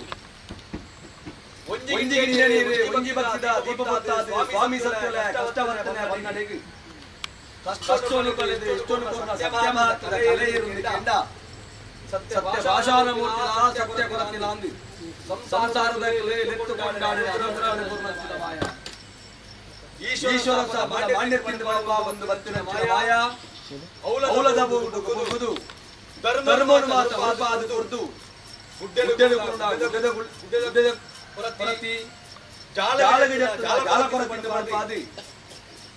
ಒಂಜಿ ನೀರು ಒಂಜಿ ಭಕ್ತಿದ ದೀಪ ಬತ್ತಾದ ಸ್ವಾಮಿ ಸತ್ಕಲೆ ಕಷ್ಟವರ್ತನೆ ಬಂದಡೆಗೆ ಕಷ್ಟವನ್ನು ಕಳೆದು ಇಷ್ಟವನ್ನು ಕೊನ್ನ ಸತ್ಯ ಮಹತ್ವದ ಕಲೆ ಇರುವುದರಿಂದ ಸತ್ಯ ಭಾಷಾನ ಮೂರ್ತಿಲ ಸತ್ಯ ಕೊರತಿಲ ಅಂದು ಸಂಸಾರದ ಮಾಯ ಈಶ್ವರ ಮಾನ್ಯತಿಂದ ಒಂದು ಬತ್ತಿನ ಮಾಯ ಔಲದ ಬುಗುದು ಧರ್ಮನು ಮಾತ ಮಾಪಾದ ಕೊರ್ದು ಗುಡ್ಡೆಲು ಗುಡ್ಡೆದ ಕೊರತಿ ಜಾಲಗಿಡ ಜಾಲ ಕೊರತಿಂದ ಮಾಪಾದಿ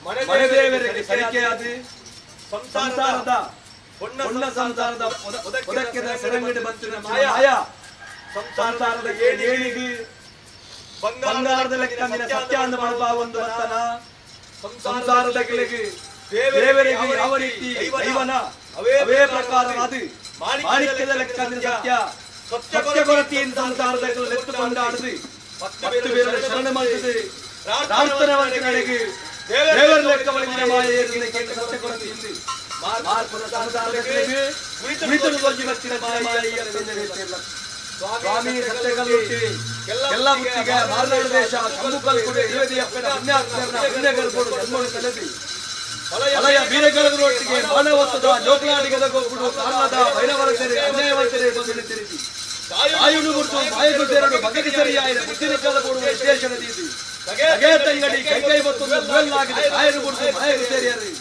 ಮನೆದೇವರಿಗೆ ಸರಿಕೆಯಾದಿ ಸಂಸಾರದ ಹೊನ್ನ ಸಂಸಾರದ ಒದಕ್ಕೆದ ಸೆರಂಗಡಿ ಬತ್ತಿನ ಮಾಯ ಸಂಸಾರದ ಏಳಿಗೆ ಬಂಗಾರದ ಲೆಕ್ಕಂದಿನ ಸತ್ಯಾಂದ ಮನಭಾವ ಒಂದು ಬರ್ತನ ಸಂಸಾರದ ಕೆಳಗೆ ದೇವರಿಗೆ ಯಾವ ರೀತಿ ದೈವನ ಅವೇ ಪ್ರಕಾರವಾದ ಮಾಣಿಕ್ಯದ ಲೆಕ್ಕಂದಿನ ಸತ್ಯ ಸತ್ಯ ಕೊರತೆಯಿಂದ ಸಂಸಾರದ ಲೆತ್ತುಕೊಂಡಾಡದು ಪತ್ತು ಬೇರೆ ಶರಣ ಮಾಡಿದೆ ಪ್ರಾರ್ಥನೆ ಕಡೆಗೆ ದೇವರ ಲೆಕ್ಕ ಒಳಗಿನ ಮಾಯ ಸತ್ಯ ಕೊರತೆಯಿಂದ ಮಾರ್ಪದ ಸಂಸಾರದ ಕೆಳಗೆ ಕುಳಿತನು ಬತ್ತಿನ ಮಾಯ. ಸ್ವಾಮಿ ಸತ್ಯಗಲ್ಲುಟ್ಟಿ ಎಲ್ಲ ಬುತ್ತಿಗೆ ಮಾರನಾಡು ದೇಶ ಕಮ್ಮುಕಲ್ಕುಡೆ ಇರುವೆದಿಯಪ್ಪನ ಪುಣ್ಯಾತ್ಮರನ ಪುಣ್ಯಗರ್ಭೋಡು ಜನ್ಮನು ಕಲೆದಿ ಅಲಯ ಬೀರಗಲಗರೊಟ್ಟಿಗೆ ಮಾನವತ್ವದ ಜೋಕಲಾಡಿಗದ ಗೋಪುಡು ಕಾರ್ಲದ ಭೈರವರ ಸೆರೆ ಅನ್ಯಾಯವಂತರೆ ಬಂದು ತಿರುಗಿ ಆಯುನು ಗುರ್ತು ಮಾಯಗು ಸೇರಡು ಬಗೆಗೆ ಸರಿಯಾಯಿನ ಬುದ್ಧಿನಿಕ್ಕಲ ಕೊಡುವ ವಿಶೇಷಣ ದೀತಿ ಅಗೇ ತಂಗಡಿ ಕೈ ಕೈ ಮತ್ತೊಂದು ಮುಗಲ್ಲಾಗಿದೆ ಕಾಯನು ಗುರ್ತು ಮಾಯಗು ಸೇರಿಯರಿ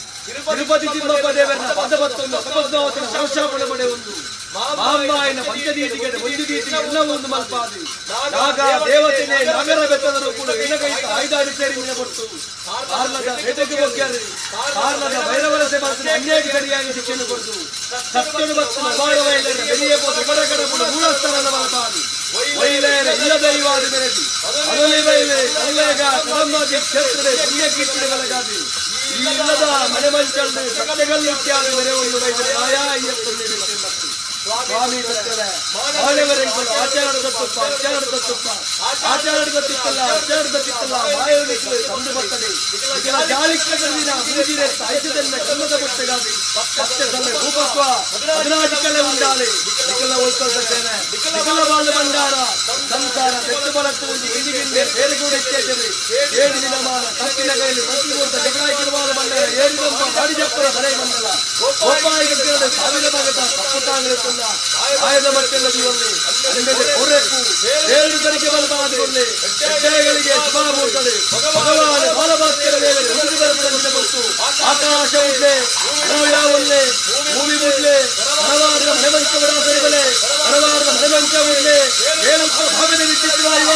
ತಿರುಪತಿ ತಿಮ್ಮಪ್ಪ ದೇವರನ್ನ ಪದ ಮತ್ತೊಂದು ಅಪದ್ಮಾವತಿನ ಶವಶಾಪಣ ಮನೆ ಒಂದು ಮಾಂಬಾಯನ ಪಂಚದೀಟಿಗೆ ಒಂದು ದೀಟಿ ಎಲ್ಲ ಒಂದು ಮಲ್ಪಾದಿ ನಾಗ ದೇವತೆನೇ ನಾಗರ ಬೆತ್ತದರು ಕೂಡ ಇನಕೈತ ಆಯ್ದಾಡಿ ಸೇರಿ ಮಿನ ಕೊಟ್ಟು ಕಾರ್ಲದ ಬೇಟೆಗೆ ಬೊಗ್ಗ್ಯಾರಿ ಕಾರ್ಲದ ಭೈರವರಸೆ ಬರ್ತಿನ ಅನ್ಯಾಯಕ್ಕೆ ಸರಿಯಾಗಿ ಶಿಕ್ಷಣ ಕೊಡ್ತು ಸತ್ಯನು ಮತ್ತು ಅಪಾರವೈಲರ ಬೆಳೆಯ ಪೋದು ಕಡ ಕೂಡ ಮೂಲಸ್ಥಾನದ ಮಲ್ಪಾದಿ ವೈಲೇರ ಇಲ್ಲ ದೈವಾದಿ ಮೆರೆದಿ ಅನಲಿ ಬೈಲೆ ಕಲ್ಲೇಗ ಕದಂಬಾದಿ ಕ್ಷೇತ್ರದ ಪುಣ್ಯಕೀರ್ತಿಗಳಗಾದಿ ಈ ಇಲ್ಲದ ಮನೆ ಮಂಚಲ್ದು ಸತ್ಯಗಲ್ಲಿತ್ಯಾದಿ ಮೆರೆ ಒಂದು ವೈದ್ಯ ಆಯಾ ಸ್ವಾಮಿ ಸತ್ಯದ ಮಾನವರೆಂಬುದು ಆಚಾರದ ತತ್ವ ಆಚಾರದ ತತ್ವ ಆಚಾರದ ತಿಕ್ಕಲ್ಲ ಆಚಾರದ ತಿಕ್ಕಲ್ಲ ಮಾಯವಿಕ್ಕಲು ತಂದು ಬರ್ತದೆ ಇದರ ಜಾಲಿಕ್ಕಗಳಿನ ಮೂಜಿರೆ ಸಾಹಿತ್ಯದನ್ನ ಕನ್ನದ ಬಟ್ಟೆಗಾದಿ ಸತ್ಯ ಸಮ ಭೂಪತ್ವ ಹದಿನಾಲ್ಕಲೆ ಉಂಡಾಲೆ ನಿಖಲ ಒಲ್ತೇನೆ ನಿಖಲ ಬಾಲ ಭಂಡಾರ ಸಂಸಾರ ತೆತ್ತು ಬಲತ್ತು ಒಂದು ಇಂದಿಗಿಂದೆ ಬೇರೆಗೂಡೆ ಚೇತರಿ ಏಳು ದಿನಮಾನ ಕತ್ತಿನ ಕೈಲಿ ಮಂತ್ರಿಗೂಡದ ಜಗಳಾಕಿರುವಾದ ಬಂಡಾರ ಏರಿದಂಪ ಬಾಡಿಜಪ್ಪರ ಬರೆ ಮಂಡಲ ಗೋಪಾಯಿಗೆ ಸಾವಿರ ಭಾಗದ ತಪ್ಪು ತಾಂಗಿರುತ್ತಲ್ಲ ಆಯದ ಮಟ್ಟೆಲ್ಲ ಜೀವಲ್ಲಿ ಅಂಗದೆ ಕೊರೆಕು ಏಳು ತನಿಖೆ ಬಲವಾದಿಗೊಳ್ಳಿ ಹೆಜ್ಜೆಗಳಿಗೆ ಶುಭ ಮೂರ್ತದೆ ಭಗವಾನ ಬಾಲಭಾಸ್ಕರ ದೇವರು ಒಂದು ಬರಪಡ ಗೊತ್ತು ಆಕಾಶ ಉಡ್ಲೆ ಒಲ್ಲೆ ಭೂಮಿ ಮುಡ್ಲೆ ಹಲವಾರು ಮನೆಮಂಚ ಸರಿಬಲೆ ಹಲವಾರು ಮನೆಮಂಚ ಉಡ್ಲೆ ಏಳು ಭಾಗದ ವಿಚಿತ್ರವಾಯುವ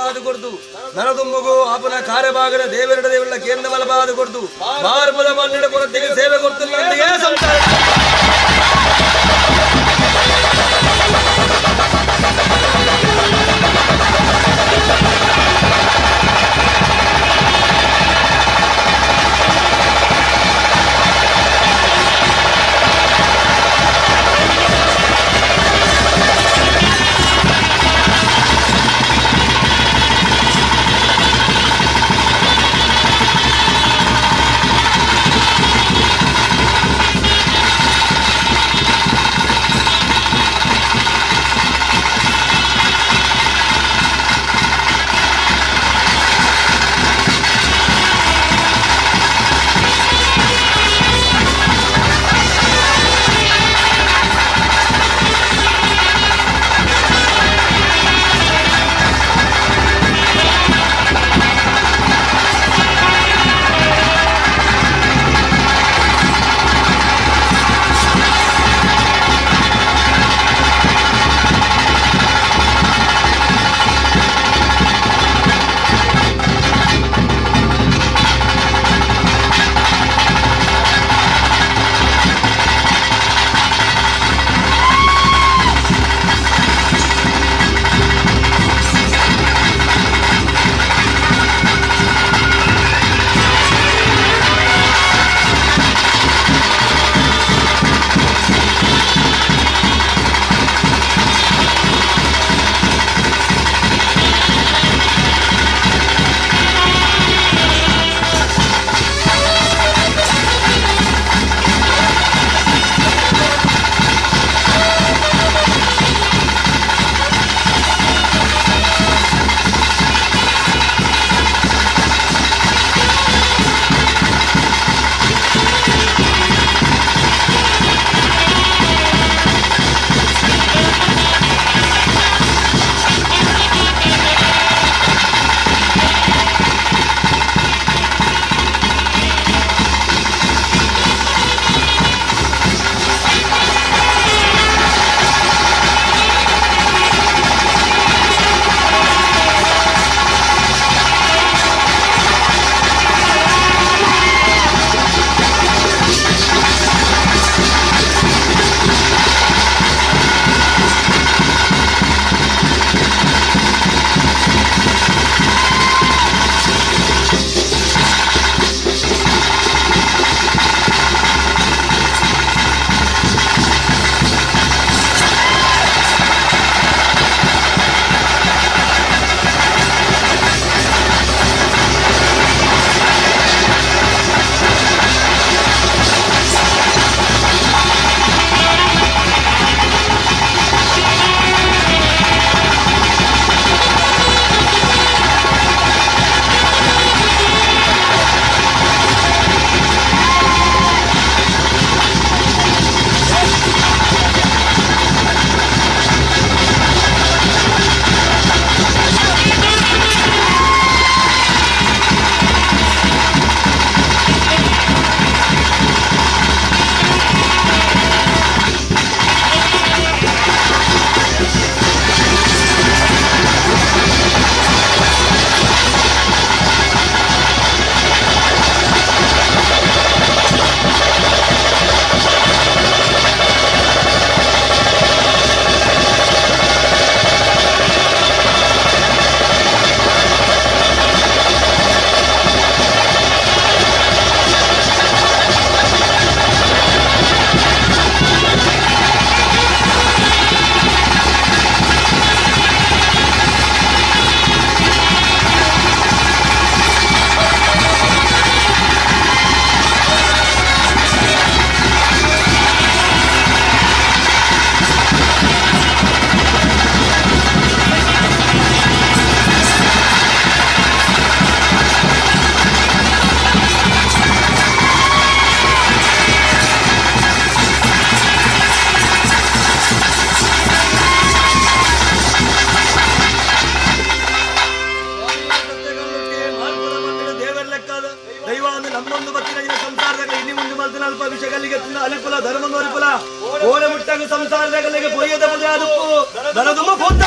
ಮಲಪಾದು ಕೊಡ್ದು ನನದುಂಬುಗು ಆಪನ ಕಾರ್ಯಭಾಗದ ದೇವರಡ ದೇವರ ಕೇಂದ್ರ ಮಲಪಾದು ಕೊಡ್ದು ಮಾರ್ಬಲ ಮಣ್ಣಿನ ಕೊರತೆಗೆ ಸೇವೆ ಕೊಡ್ತಿಲ್ಲ ಸಂಸಾರ. ಸಂಸಾರದಗಲಿಗೆ ಪೊಯ್ಯದ ಬದಲಾದಪ್ಪು ದನದುಮ್ಮ ಪೋತ್ತ.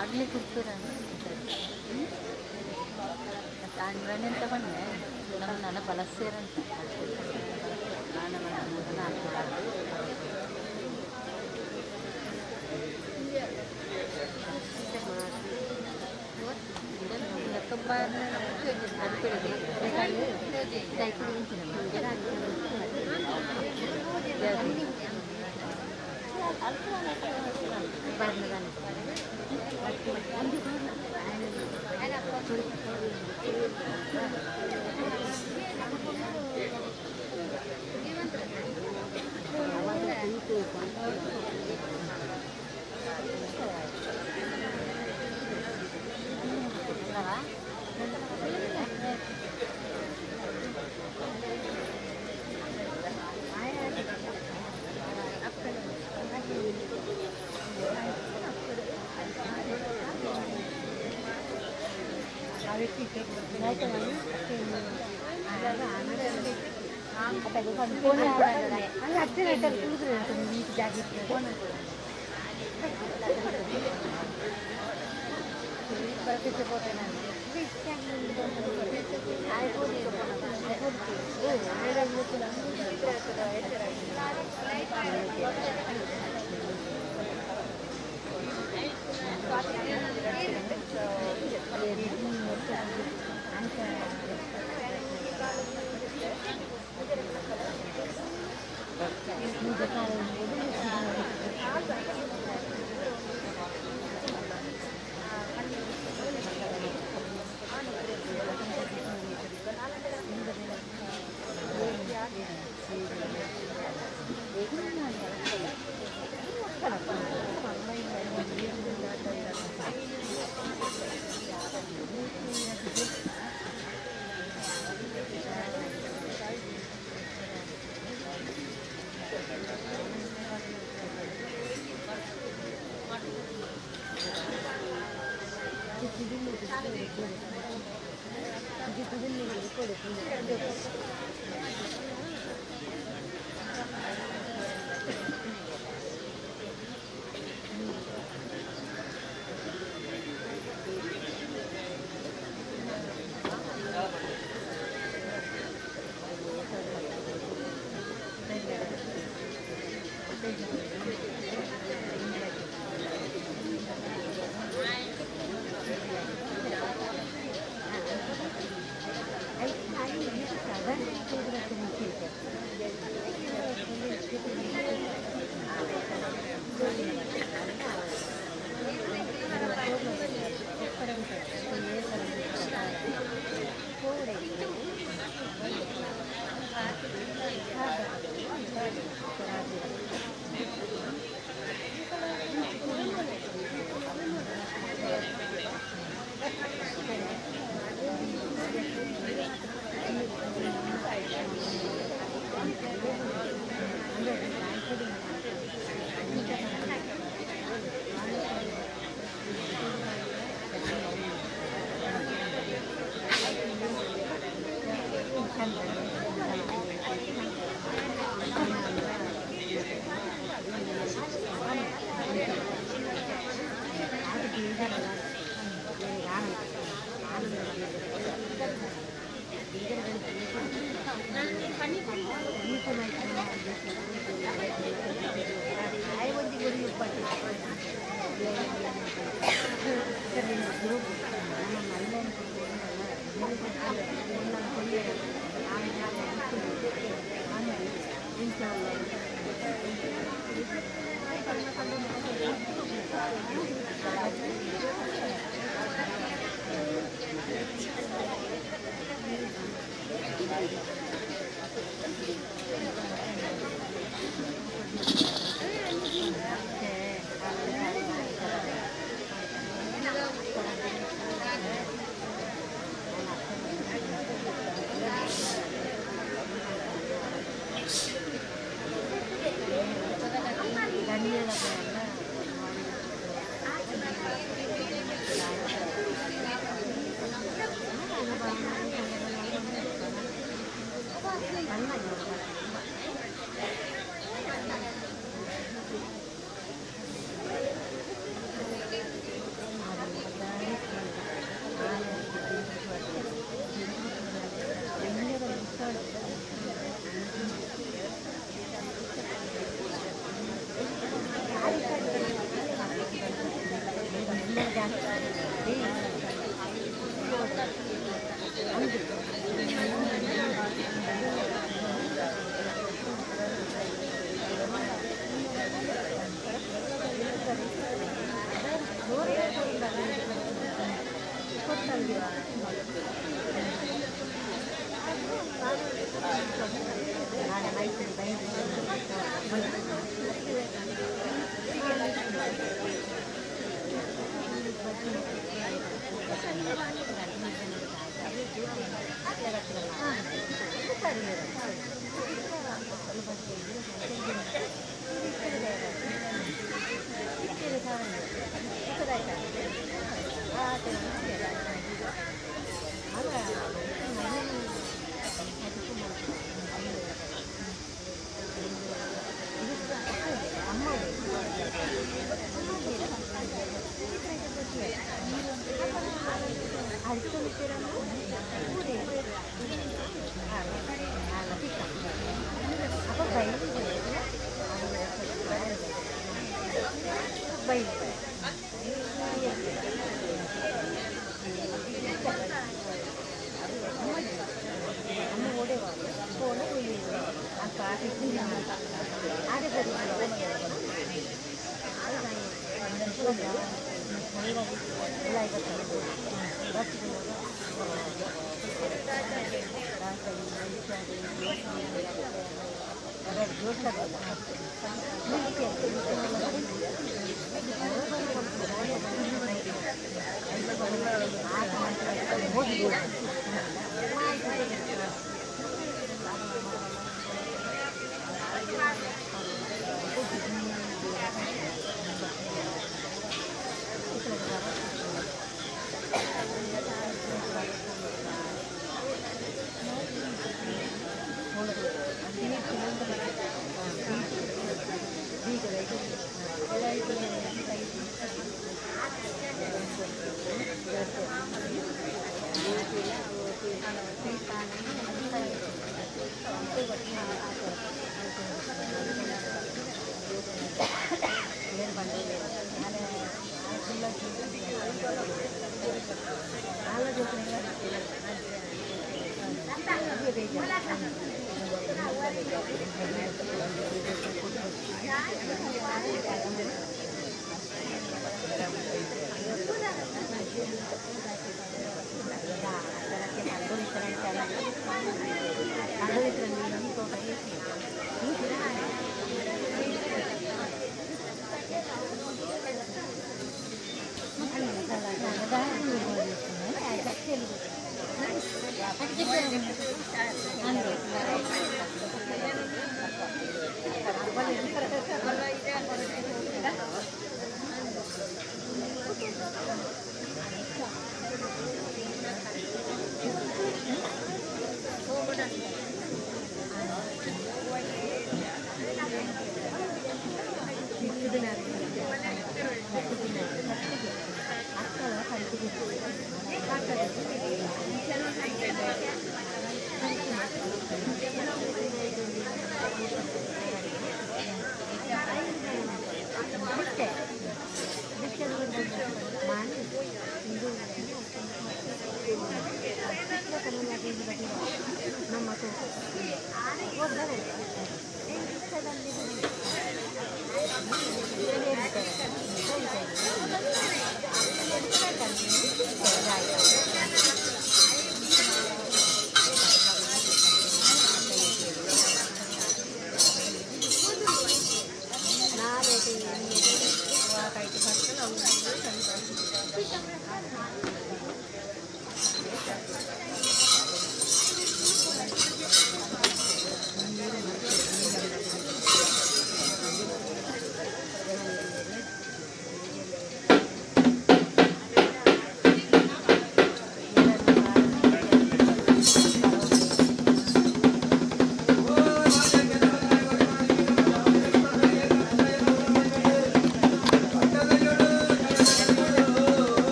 ಅಗ್ಲಿ ಕುಡ್ತೀರ ಎಂತ ಬಂದೆ ನಮ್ಮ ನನ್ನ ಬಳಸ್ತೀರಂತ Hãy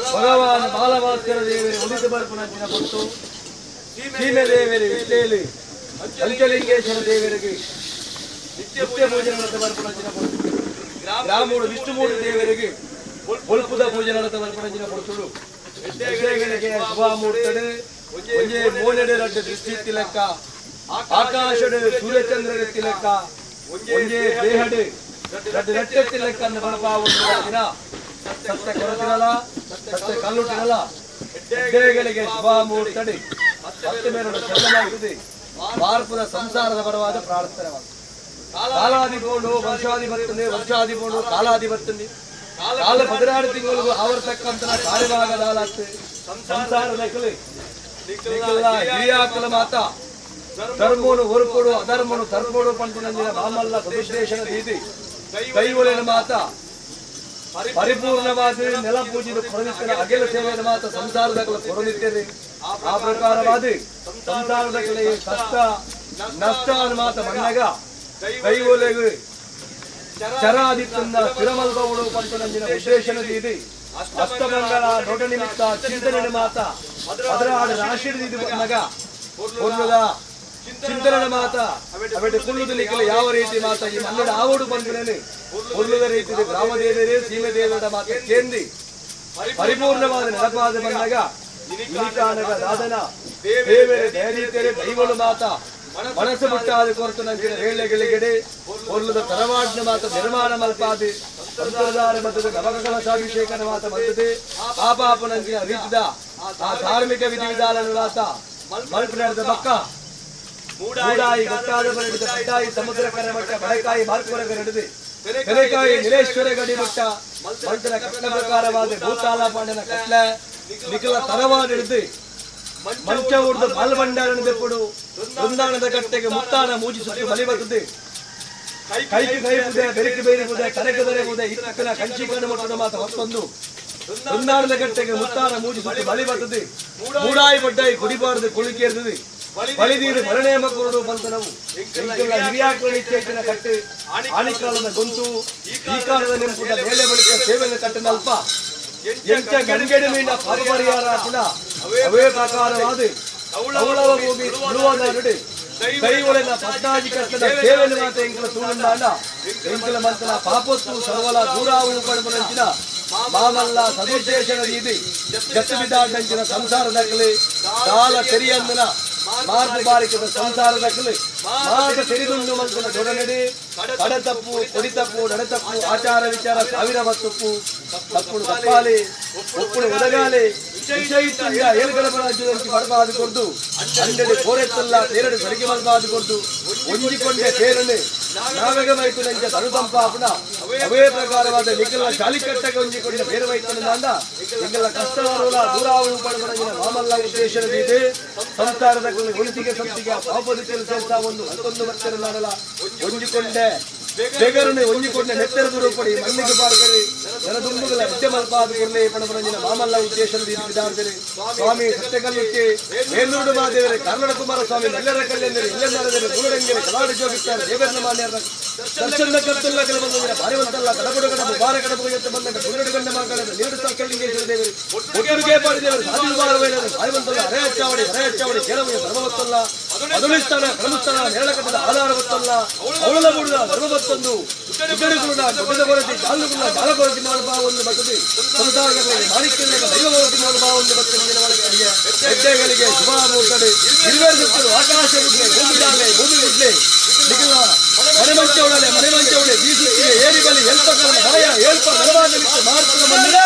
ಭಗವಾನ್ ಬಾಲಭಾಸ್ಕರ ದೇವರೇ ಉಳಿದು ಬರ್ಪುನಂಚಿನ ಪೊಟ್ಟು ಸೀಮೆ ದೇವರೇ ಇಟ್ಟೇಲಿ ಪಂಚಲಿಂಗೇಶ್ವರ ದೇವರಿಗೆ ನಿತ್ಯ ಪೂಜೆ ನಡೆತ ಬರ್ಪುನಂಚಿನ ಪೊಟ್ಟು ಗ್ರಾಮೂಡು ವಿಷ್ಣುಮೂರ್ತಿ ದೇವರಿಗೆ ಬೊಲ್ಪುದ ಪೂಜೆ ನಡೆತ ಬರ್ಪುನಂಚಿನ ಪೊರ್ತುಡು ಶುಭಮೂರ್ತಡೆ ಒಂಜೇ ಮೋನೆಡೆ ರಡ್ಡ ದೃಷ್ಟಿ ತಿಲಕ ಆಕಾಶಡೆ ಸೂರ್ಯಚಂದ್ರರ ತಿಲಕ ಒಂಜೇ ದೇಹಡೆ ರಡ್ಡ ರಟ್ಟೆ ತಿಲಕ ಅನ್ನ ಬಣಪಾವು ದಿನ ಸತ್ಯ ಕೊರತಿರಲ ಸತ್ಯ ಕಲ್ಲುಟ್ಟಿರಲ ಹೆಡ್ಡೆಗಳಿಗೆ ಶುಭ ಮುಹೂರ್ತಡಿ ಮತ್ತೆ ಮೇಲೊಂದು ಚಂದಮಾಗುತ್ತದೆ ಭಾರತದ ಸಂಸಾರದ ಪರವಾದ ಪ್ರಾರ್ಥನೆ. ಕಾಲಾದಿ ಬೋಂಡು ವರ್ಷಾದಿ ಬರ್ತದೆ, ವರ್ಷಾದಿ ಬೋಂಡು ಕಾಲಾದಿ ಬರ್ತದೆ. ಕಾಲ 16 ತಿಂಗಳಿಗೂ ಆವರ್ತಕ್ಕಂತ ಕಾರ್ಯವಾಗದಾಲತ್ತೆ ಸಂಸಾರದ ಹಿರಿಯಾಕಲ ಮಾತ ಧರ್ಮೋನು ಹೊರಕೊಡು ಅಧರ್ಮನು ತರ್ಮೋಡು ಪಂಟುನಂಜಿನ ಮಾಮಲ್ಲ ಸದುದ್ದೇಶನ ದೀದಿ ದೈವಳಿನ ಮಾತ ಪರಿಪೂರ್ಣವಾದ ನೆಲ ಪೂಜಿದ ಕೊರನಿತ್ಯನ ಅಗೆಲ ಸೇವೆಯ ಮಾತ ಸಂಸಾರದ ಕೊರನಿತ್ಯದೆ. ಆ ಪ್ರಕಾರವಾದ ಸಂಸಾರದ ಕಷ್ಟ ನಷ್ಟ ಮಾತ ಮಣ್ಣಗ ದೈವಲೆಗು ಚರಾದಿತ್ತಂದ ಸ್ಥಿರಮಲ್ಬವಳು ಪಂಟುನಂಜಿನ ಉದ್ದೇಶನ ದೀದಿ ಅಷ್ಟಮಂಗಲ ದೊಡ್ಡ ನಿಮಿತ್ತ ಚಿಂತನೆ ಮಾತ ಅದರಾಡ ರಾಶಿಡಿದು ಮಗ ಪೊರ್ಲುದ ಚಿಂತನ ಮಾತ ಅವೆಟ ಕುಳ್ಳುದಲಿಕ್ಕೆಲ್ಲ ಯಾವ ರೀತಿ ಮಾತ ಈ ಮನ್ನಡ ಆವಡು ಬಂದಿನೇನೆ ಪೊರ್ಲುದ ರೀತಿ ಗ್ರಾಮ ದೇವರೇ ಸೀಮೆ ದೇವರ ಮಾತ ಕೇಂದಿ ಪರಿಪೂರ್ಣವಾದ ನೆನಪಾದ ಬಂದಾಗ ಇನಿಕಾನಗ ದಾದನ ದೇವರೇ ಧೈರ್ಯತೆರೆ ದೈವಳು ಮಾತ ಮನಸ್ಸು ಮುಟ್ಟಾದ ಕೊರತು ನಂಚಿನ ವೇಳೆಗಳಿಗೆಡೆ ಪೊರ್ಲುದ ತರವಾಡಿನ ಮಾತ ನಿರ್ಮಾಣ ಮಲ್ಪಾದಿ ಸಂಪ್ರದಾಯ ಮತದ ನವಕಲಶಾಭಿಷೇಕನ ಮಾತ ಮತ್ತದೆ ಪಾಪಾಪ ನಂಚಿನ ರೀತಿದ ಆ ಧಾರ್ಮಿಕ ವಿಧಿವಿಧಾನ ಮಾತ ಮಲ್ಪಿನದ ಬಕ್ಕ ಮೂಡಾಯಿ ಗೊತ್ತಾದ ಬರಡಿದ ಪಟ್ಟಾಯಿ ಸಮುದ್ರ ಕರೆ ಮಟ್ಟ ಬಡಕಾಯಿ ಮಾರ್ಕೊರಗ ನಡೆದು ತೆರೆಕಾಯಿ ನಿಲೇಶ್ವರ ಗಡಿ ಮಟ್ಟ ಮಲ್ತನ ಕಟ್ಟ ಪ್ರಕಾರವಾದ ಭೂತಾಲ ಪಾಂಡನ ಕಟ್ಲೆ ನಿಖಲ ತರವಾದ ಹಿಡಿದು ಮಂಚ ಉಡ್ದು ಬಾಲ್ಬಂಡಾರನ ದೆಪ್ಪುಡು ವೃಂದಾವನದ ಕಟ್ಟೆಗೆ ಮುತ್ತಾನ ಮೂಜಿ ಸುತ್ತು ಬಲಿ ಬರ್ತದೆ. ಕೈಗೆ ಕೈಪುದೆ ಬೆರಿಕೆ ಬೇರಿಪುದೆ ಕರೆಗೆ ಬರೆಬುದೆ ಇಕ್ಕನ ಕಂಚಿ ಕಣ್ಣು ಮಟ್ಟದ ಮಾತ ಹೊತ್ತೊಂದು ವೃಂದಾವನದ ಕಟ್ಟೆಗೆ ಮುತ್ತಾನ ಮೂಜಿ ಸುತ್ತು ಬಲಿ ಬರ್ತದೆ. ಮೂಡಾಯಿ ಬಡ್ಡಾಯಿ ಕುಡಿಬಾರದು ಕುಳಿಕೇರ್ತದೆ ಬಳಿದೀರು ಮರಣೇಮ ಕುರುಡು ಬಂತನವು ಎಂಕೆಲ್ಲ ಹಿರಿಯಾಕಳಿ ಚೇತನ ಕಟ್ಟೆ ಆಣಿಕಾಲದ ಗೊಂತು ಈ ಕಾಲದ ನೆಂಪುದ ಬೇಳೆ ಬಳಿಕ ಸೇವೆಯನ್ನು ಕಟ್ಟನಲ್ಪ ಎಂಚ ಗಂಗೆಡು ಮೀನ ಪರಿಹಾರ ಕೂಡ ಅವೇ ಪ್ರಕಾರವಾದ ಕೌಳವ ಭೂಮಿ ತುಳುವ ನಾಡು ದೈವಳಿನ ಪದ್ನಾಜಿ ಕಟ್ಟದ ಸೇವೆಯನ್ನು ಮಾತ ಎಂಕಲ ತೂಳುಂಡಾಂಡ ಎಂಕಲ ಮಂತನ ಪಾಪೊತ್ತು ಸರ್ವಲ ದೂರಾವು ಪಡುಪುನಂಚಿನ ಮಾಮಲ್ಲ ಸದುದ್ದೇಶನ ರೀತಿ ಗತ್ತು ಸಂಸಾರದಕ್ಕಲಿ ದಾಲ ತೆರಿಯಂದನ ಮಾರ್ಗ ಬಾರಿಕದ ಸಂಸಾರದಕ್ಕಲಿ ಮಾತ ತೆರಿದುಂಡು ಮಂತನ ದೊಡನಡಿ ಕಡತಪ್ಪು ಕೊಡಿತಪ್ಪು ನಡೆತಪ್ಪು ಆಚಾರ ವಿಚಾರ ಸಾವಿರ ಬತ್ತುಪ್ಪು ತಪ್ಪುಡು ತಪ್ಪಾಲಿ ಒಪ್ಪುಡು ಒದಗಾಲಿ ವಿಷಯಿತ್ತಂದ ಏಳ್ಗಡಪ ರಾಜ್ಯದಂಚಿ ಬಡಬಾದು ಕೊರ್ದು ಅಂಡಡಿ ಕೋರೆತ್ತಲ್ಲ ತೇರಡು ಸರಿಗೆ ಮಲ್ಬಾದು ಕೊರ್ದು ಒಂಜಿಕೊಂಡೆ ತೇರನೆ ನಾವೆಗಮೈತು ನಂಚ ತನುತಂಪಾಪುನ ಅವೇ ಪ್ರಕಾರವಾದ ನಿಖಲ ಜಾಲಿಕಟ್ಟಗೆ ಒಂಜಿಕೊಂಡೆ ಬೇರೆ ವೈತನ ಎಂಗೆಲ್ಲ ಕಷ್ಟವರುಲ ದೂರಾವು ಪಡಬಡಂಜಿನ ಮಾಮಲ್ಲ ಉದ್ದೇಶನ ದೀತೆ ಸಂಸಾರದ ಒಳಿತಿಗೆ ಸಂತಿಗೆ ಪಾಪದ ಕೆಲಸ ಒಂದು ಮತ್ತೊಂದು ಬರ್ತಿರಲಾಡಲ ಒಂಜಿಕೊಂಡೆ ಬೇಗರನೆ ಒಂಜಿ ಕೊಡ್ನೆ ನೆತ್ತೆರ ದುರುಪಡಿ ಮಣ್ಣಿಗೆ ಪಾಡ್ಕರಿ ಜನ ದುಂಬುಗಳ ವಿದ್ಯೆ ಮಲ್ಪಾದ ಕೊರ್ಲೆ ಪಣಪುರಂಜಿನ ಮಾಮಲ್ಲ ಉದ್ದೇಶದ ವಿಧಾನದಲ್ಲಿ ಸ್ವಾಮಿ ಸತ್ಯಕಲ್ಲುಕ್ಕೆ ಮೇಲೂರು ಮಹಾದೇವರೇ ಕರ್ನಾಟಕ ಕುಮಾರ ಸ್ವಾಮಿ ಮಲ್ಲರ ಕಲ್ಲೆಂದರೆ ಇಲ್ಲೆಂದರೆ ಗುರುರಂಗೆರೆ ಕಲಾಡಿ ಜೋಗಿತ್ತಾರೆ ದೇವರನ್ನ ಮಾನ್ಯರ ದರ್ಶನ ಕರ್ತಲ್ಲ ಬಂದ ಭಾರಿವಂತಲ್ಲ ಕಡಬುಡ ಕಡಬು ಬಾರ ಕಡಬು ಎತ್ತ ಬಂದ ಗುರುಡು ಗಂಡ ಮಗಳ ನೀರು ಸಾಕಲಿಂಗೇಶ್ವರ ದೇವರು ಒಟ್ಟುಗೆ ಪಾಡಿದೇವರು ಸಾಧು ಬಾರವೇನರು ಭಾರಿವಂತಲ್ಲ ಹರೆಯಚ್ಚಾವಡಿ ಹರೆಯಚ್ಚಾವಡಿ ಕೇಳವೆಯ ಧರ್ಮವತ್ತಲ್ಲ ಅದಲಿಸ್ತಾನ ಕ್ರಮಸ್ಥಾನ ನೇರಳಕಟ್ಟದ ಆಧಾರವತ್ತಲ್ಲ ಅವಳ ಮೂಡಿದ ಧರ್ಮವತ್ತೊಂದು ಉದ್ದರಿಗುರುಣ ದೊಡ್ಡದ ಕೊರತಿ ಜಾಲುಗುಣ ಜಾಲ ಕೊರತಿ ಮಾಡುವ ಒಂದು ಬರ್ತದೆ ಸಮುದಾಯಗಳಿಗೆ ಮಾಣಿಕ್ಯಗಳಿಗೆ ದೈವ ಕೊರತಿ ಮಾಡುವ ಒಂದು ಬರ್ತದೆ ಒಳಗಡೆಗೆ ಹೆಜ್ಜೆಗಳಿಗೆ ಶುಭ ಮೂರ್ತಡೆ ಇರುವೆರು ಆಕಾಶ ಮುದ್ದೆ ಭೂಮಿ ಜಾಲೆ ಭೂಮಿ ಮುದ್ದೆ ನಿಖಿಲ ಮನೆ ಮಂಚ ಉಡಲೆ ಮನೆ ಮಂಚ ಉಡೆ ಬೀಸುತ್ತಿಗೆ ಏರಿ ಬಲಿ ಎಲ್ಪ ಕಾಲ ಭಯ ಏಲ್ಪ ನರವಾದ ಮಾರ್ತದ ಮಂದಿರ.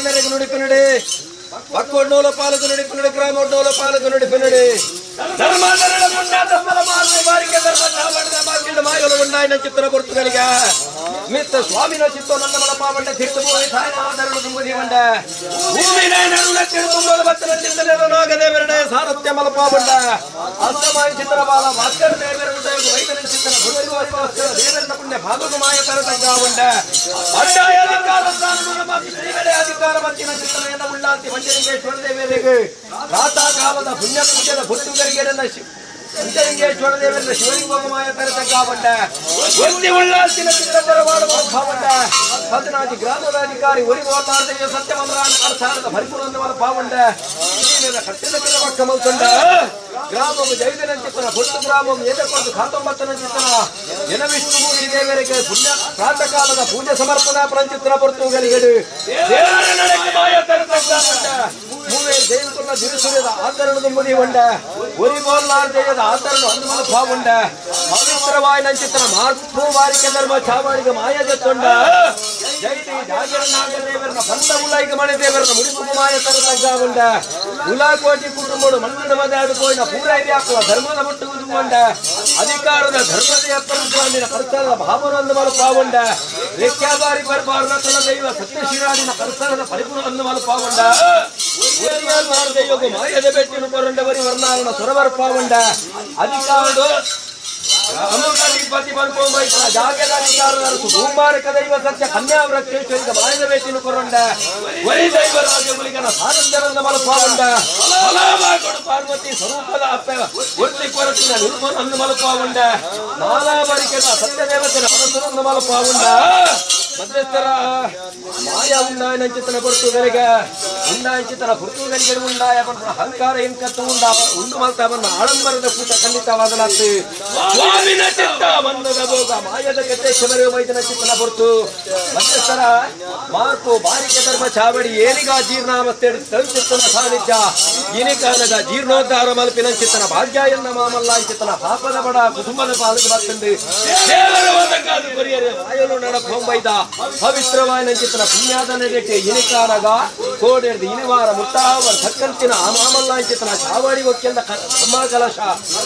ದೇವರಿಗೆ ನುಡಿಪಿನಡಿ ಪಕ್ಕೊಡ್ನೋಲ ಪಾಲಕು ನುಡಿಪಿನಡಿ ಗ್ರಾಮೊಡ್ನೋಲ ಪಾಲಕು ನುಡಿಪಿನಡಿ ಧರ್ಮಾಚರಣೆ ಪುಣ್ಯ ಧರ್ಮದ ಮಾರ್ಗ ಬಾರಿಕೆ ಧರ್ಮ ಚಾವಡಿದ ಮಾರ್ಗಿಡ ಮಾಯಲು ಉಂಡಾಯಿನ ಚಿತ್ರ ಪೊರ್ತುಗಲಿಗ ಮಿತ್ತ ಸ್ವಾಮಿನ ಚಿತ್ತ ನನ್ನ ಮಲಪಾವಂಡ ತೀರ್ಥ ಭೂಮಿ ಸಾಯನಾದರಳು ತುಂಬುದಿ ಬಂಡ ಭೂಮಿನ ನರುಳ ತಿರುತುಂಬದ ಬತ್ತನ ಚಿಂತನೆ ನಾಗದೇವರಡೆ ಸಾರಥ್ಯ ಮಲಪಾವಂಡ ಅಸ್ತಮಾಯ ಚಿತ್ರ ಬಾಲ ಭಾಸ್ಕರ ದೇವರ ವೈದ್ಯನ ಚಿತ್ತನ ಭಾಸ್ಕರ ದೇವರನ ಪುಣ್ಯ ಭಾಗು ಮಾಯ ತರ ತಗ್ಗಾವಂಡ ಬಂಡಾಯ ಅಧಿಕಾರ ಸ್ಥಾನದ ಶ್ರೀಗಡೆ ಅಧಿಕಾರ ಮತ್ತಿನ ಚಿತ್ತನೆಯನ್ನು ಉಳ್ಳಾಂತಿ ಮಂಜಲಿಂಗೇಶ್ವರ ದೇವರಿಗೆ ಪ್ರಾತಃ ಕಾಲದ ಪುಣ್ಯ ಪೂಜೆದ ಪುತ್ತುಗರಿಗೆಡನ್ನ ಪಂಚಲಿಂಗೇಶ್ವರ ದೇವರ ಶಿವಲಿಂಗಮಾಯ ತರ ತಗ್ಗಾವಂಡ ಒಂದಿ ಉಳ್ಳಾಂತಿನ ಚಿತ್ರ ಬರವಾಡುವ ಭಾವಂಡ 14 ಗ್ರಾಮದ ಅಧಿಕಾರಿ ಒರಿಗೋತಾರ್ದೆಯ ಸತ್ಯಮಂದ್ರಾನ ಅರ್ಥಾರದ ಪರಿಪೂರ್ಣವಾದ ಪಾವಂಡ ಕಟ್ಟಿದ ಪಕ್ಕ ಮಲ್ತೊಂಡ ಗ್ರಾಮವು ಜೈದನ ಚಿತ್ತನ ಪೊಟ್ಟು ಗ್ರಾಮವು ಏತಕ್ಕೊಂದು ಖಾತೊಂಬತ್ತನ ಚಿತ್ತನ ಜನ ವಿಷ್ಣು ದೇವರಿಗೆ ಪುಣ್ಯ ಪ್ರಾತಃ ಕಾಲದ ಪೂಜೆ ಸಮರ್ಪಣಾ ಪ್ರಂಚಿತ್ರ ಪೊರ್ತುಗಲಿಗಡು ದೇವರ ನಡೆಗೆ ಮಾಯ ತರತಗ್ಗಾವಂಡ ಮೂವೇ ದೇವತುನ್ನ ದಿರುಸುರಿದ ಆತರಣದ ಮುದಿ ಉಂಡ ಒರಿಬೋಲ್ಲಾರ್ ದೇಯದ ಆತರಣ ಹನುಮನ ಭಾವುಂಡ ಪವಿತ್ರವಾಯ ನಂಚಿತನ ಮಾರ್ಪು ವಾರಿಕೆ ಧರ್ಮ ಚಾವಾಡಿಗೆ ಮಾಯ ಜತ್ತೊಂಡ ಜೈತಿ ಜಾಗರನಾಗ ದೇವರನ ಬಂದ ಉಲಾಯಿಗೆ ಮಣೆ ದೇವರನ ಮುಡಿಪು ಮಾಯ ತರತಗ್ಗಾವುಂಡ ಉಲಾಕೋಟಿ ಕುಟುಂಬಡು ಮಣ್ಣದ ಮದಾಡು ಕೋಯಿನ ಪೂರೈದೆ ಹಾಕುವ ಧರ್ಮದ ಮುಟ್ಟು ಉಂಡ ಅಧಿಕಾರದ ಧರ್ಮದ ಎಪ್ಪರ ಕರ್ತರದ ಭಾವನೊಂದು ಮಲಪಾವುಂಡ ರೇಖ್ಯಾಬಾರಿ ಬರಬಾರನ ತುಲ ದೈವ ಸತ್ಯಶಿರಾಡಿನ ಕರ್ತರದ ಪರಿಪೂರ್ಣ ಅಂದು ಮಲಪಾವುಂಡ ಮಾಯದ ಬೆಟ್ಟಿನ ಕೊರಂಡವರಿ ವರ್ಣಾರಣ ಸುರವರ್ಪಾವುಂಡ ಅಧಿಕಾರಡು ಅಮುಗಾಧಿಪತಿ ಪನ್ಪೊಂಬೈತನ ಜಾಗದ ಅಧಿಕಾರದರಸು ಭೂಮಾರಕ ದೈವ ಸತ್ಯ ಕನ್ಯಾವ್ರಕ್ಷೇಶ್ವರಿಗ ಮಾಯದ ಬೆಟ್ಟಿನ ಕೊರಂಡ ವರಿ ದೈವ ರಾಜಗುಲಿಗನ ಸಾರಂಜನಂದ ಮಲಪಾವುಂಡ ಫಲಾಭಾಗೊಡು ಪಾರ್ವತಿ ಸ್ವರೂಪದ ಅಪ್ಪ ಒರ್ತಿ ಕೊರತಿನ ನಿರ್ಮಲ ಅಂದು ಮಲಪಾವುಂಡ ನಾನಾ ಬರಿಕೆದ ಸತ್ಯದೇವತೆನ ಮನಸ್ಸನ್ನು ಮಲಪಾವುಂಡ ಮಧ್ಯಸ್ಥರ ಮಾಯ ಉಂಡಾಯನಂಚಿತನ ಪೊರ್ತುಗಲಿಗ ಉಂಡಾಯಂಚಿತನ ಪೊರ್ತುಗಲಿಗೆ ಉಂಡಾಯ ಪನ್ಪುನ ಅಹಂಕಾರ ಇಂಕತ್ತು ಉಂಡ ಉಂಡು ಮಲ್ತ ಬನ್ನ ಆಡಂಬರದ ಕೂಟ ಖಂಡಿತವಾದಲಾತು ಸ್ವಾಮಿನ ಚಿತ್ತ ಮಂದದ ಭೋಗ ಮಾಯದ ಕತೆ ಶಬರಿ ವೈದ್ಯನ ಚಿತ್ತನ ಪೊರ್ತು ಮಧ್ಯಸ್ಥರ ಮಾರ್ಪು ಬಾರಿಕೆ ಧರ್ಮ ಚಾವಡಿ ಏನಿಗ ಜೀರ್ಣಾವಸ್ಥೆ ತಳುಚಿತ್ತನ ಸಾನ್ನಿಧ್ಯ ಇನಿಕಾಲದ ಜೀರ್ಣೋದ್ಧಾರ ಮಲ್ಪಿನ ಚಿತ್ತನ ಭಾಗ್ಯ ಎನ್ನ ಮಾಮಲ್ಲ ಚಿತ್ತನ ಪಾಪದ ಬಡ ಕುಟುಂಬದ ಪಾಲಿಗೆ ಬರ್ತಂದು ದೇವರ ವದಕ್ಕಾದು ಕೊರಿಯರೆ ಮಾಯಲು ನಡಕೊಂಬೈದ ಪವಿತ್ರವಾದ ಚಿತ್ತನ ಪುಣ್ಯಾದ ನಡೆಗೆ ಇನಿಕಾನಗ ಕೋಡೆರ್ದು ಇನಿವಾರ ಮುಟ್ಟಾವರ ಸಕ್ಕಂತಿನ ಆ ಮಾಮಲ್ಲ ಚಿತ್ತನ ಚಾವಡಿ ಒಕ್ಕೆಂದ ಅಮ್ಮ ಕಲಶ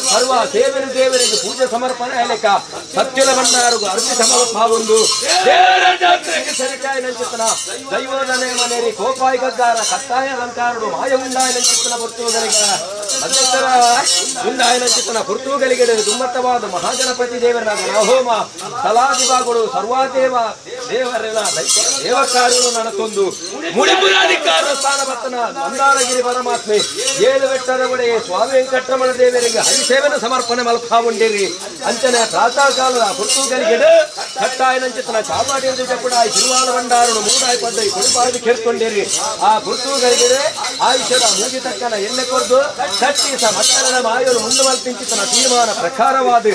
ಸರ್ವ ಸೇವನ ದೇವರಿಗೆ ಪೂಜೆ ಸಮರ್ಪಣೆ ಲೆಕ್ಕ ಸತ್ಯುಲ ಭಂಡಾರಗು ಅರ್ಪಿ ಸಮರ್ಪಾವೊಂದು ದೇವರ ಜಾತ್ರೆಗೆ ಸರಿಕಾಯ ನಂಚಿತನ ದೈವದ ನೇಮನೇರಿ ಕೋಪಾಯಿ ಗಗ್ಗಾರ ಕತ್ತಾಯ ಅಲಂಕಾರಡು ಮಾಯ ಉಂಡಾಯ ನಂಚಿತನ ಪೊರ್ತುಗಲಿಗ ಮಧ್ಯಸ್ಥರ ಉಂಡಾಯ ನಂಚಿತನ ಪೊರ್ತುಗಲಿಗೆ ದುಮ್ಮತ್ತವಾದ ಮಹಾಗಣಪತಿ ದೇವರ ಗಣಹೋಮ ಸಲಾದಿವಾಗಳು ಸರ್ವಾದೇವ ದೇವರೆಲ್ಲ ದೇವಕಾರ್ಯಗಳು ನನಕೊಂದು ಮುಡಿಪುರಾಧಿಕಾರ ಸ್ಥಾನ ಬತ್ತನ ಮಂದಾರಗಿರಿ ಪರಮಾತ್ಮೆ ಏಳು ಬೆಟ್ಟದ ಒಡೆಯ ಸ್ವಾಮಿ ವೆಂಕಟರಮಣ ದೇವರಿಗೆ ಹರಿಸೇವನ ಸಮರ್ಪಣೆ ಮಲ್ಪಾವುಂಡಿರಿ ಅಂಚನೆ ಪ್ರಾತಃ ಕಾಲದ ಪುರ್ತುಗಲಿಗೆಡು ಕಟ್ಟಾಯನಂಚಿತನ ಚಾಮಾಡಿ ಕೂಡ ತಿರುವಾಲ ಭಂಡಾರನು ಮೂಡಾಯಿ ಪಡ್ಡೈ ಕುಡಿಪಾಡಿ ಕೇಳ್ಕೊಂಡಿರಿ ಆ ಪುರ್ತುಗಲಿಗೆಡೆ ಆಯುಷದ ಮೂಗಿ ತಕ್ಕನ ಎಣ್ಣೆ ಕೊರ್ದು ಕಟ್ಟಿಸ ಮಕ್ಕಳದ ಮಾಯರು ಮುಂದುವಲ್ಪಿಂಚಿತನ ತೀರ್ಮಾನ ಪ್ರಕಾರವಾದ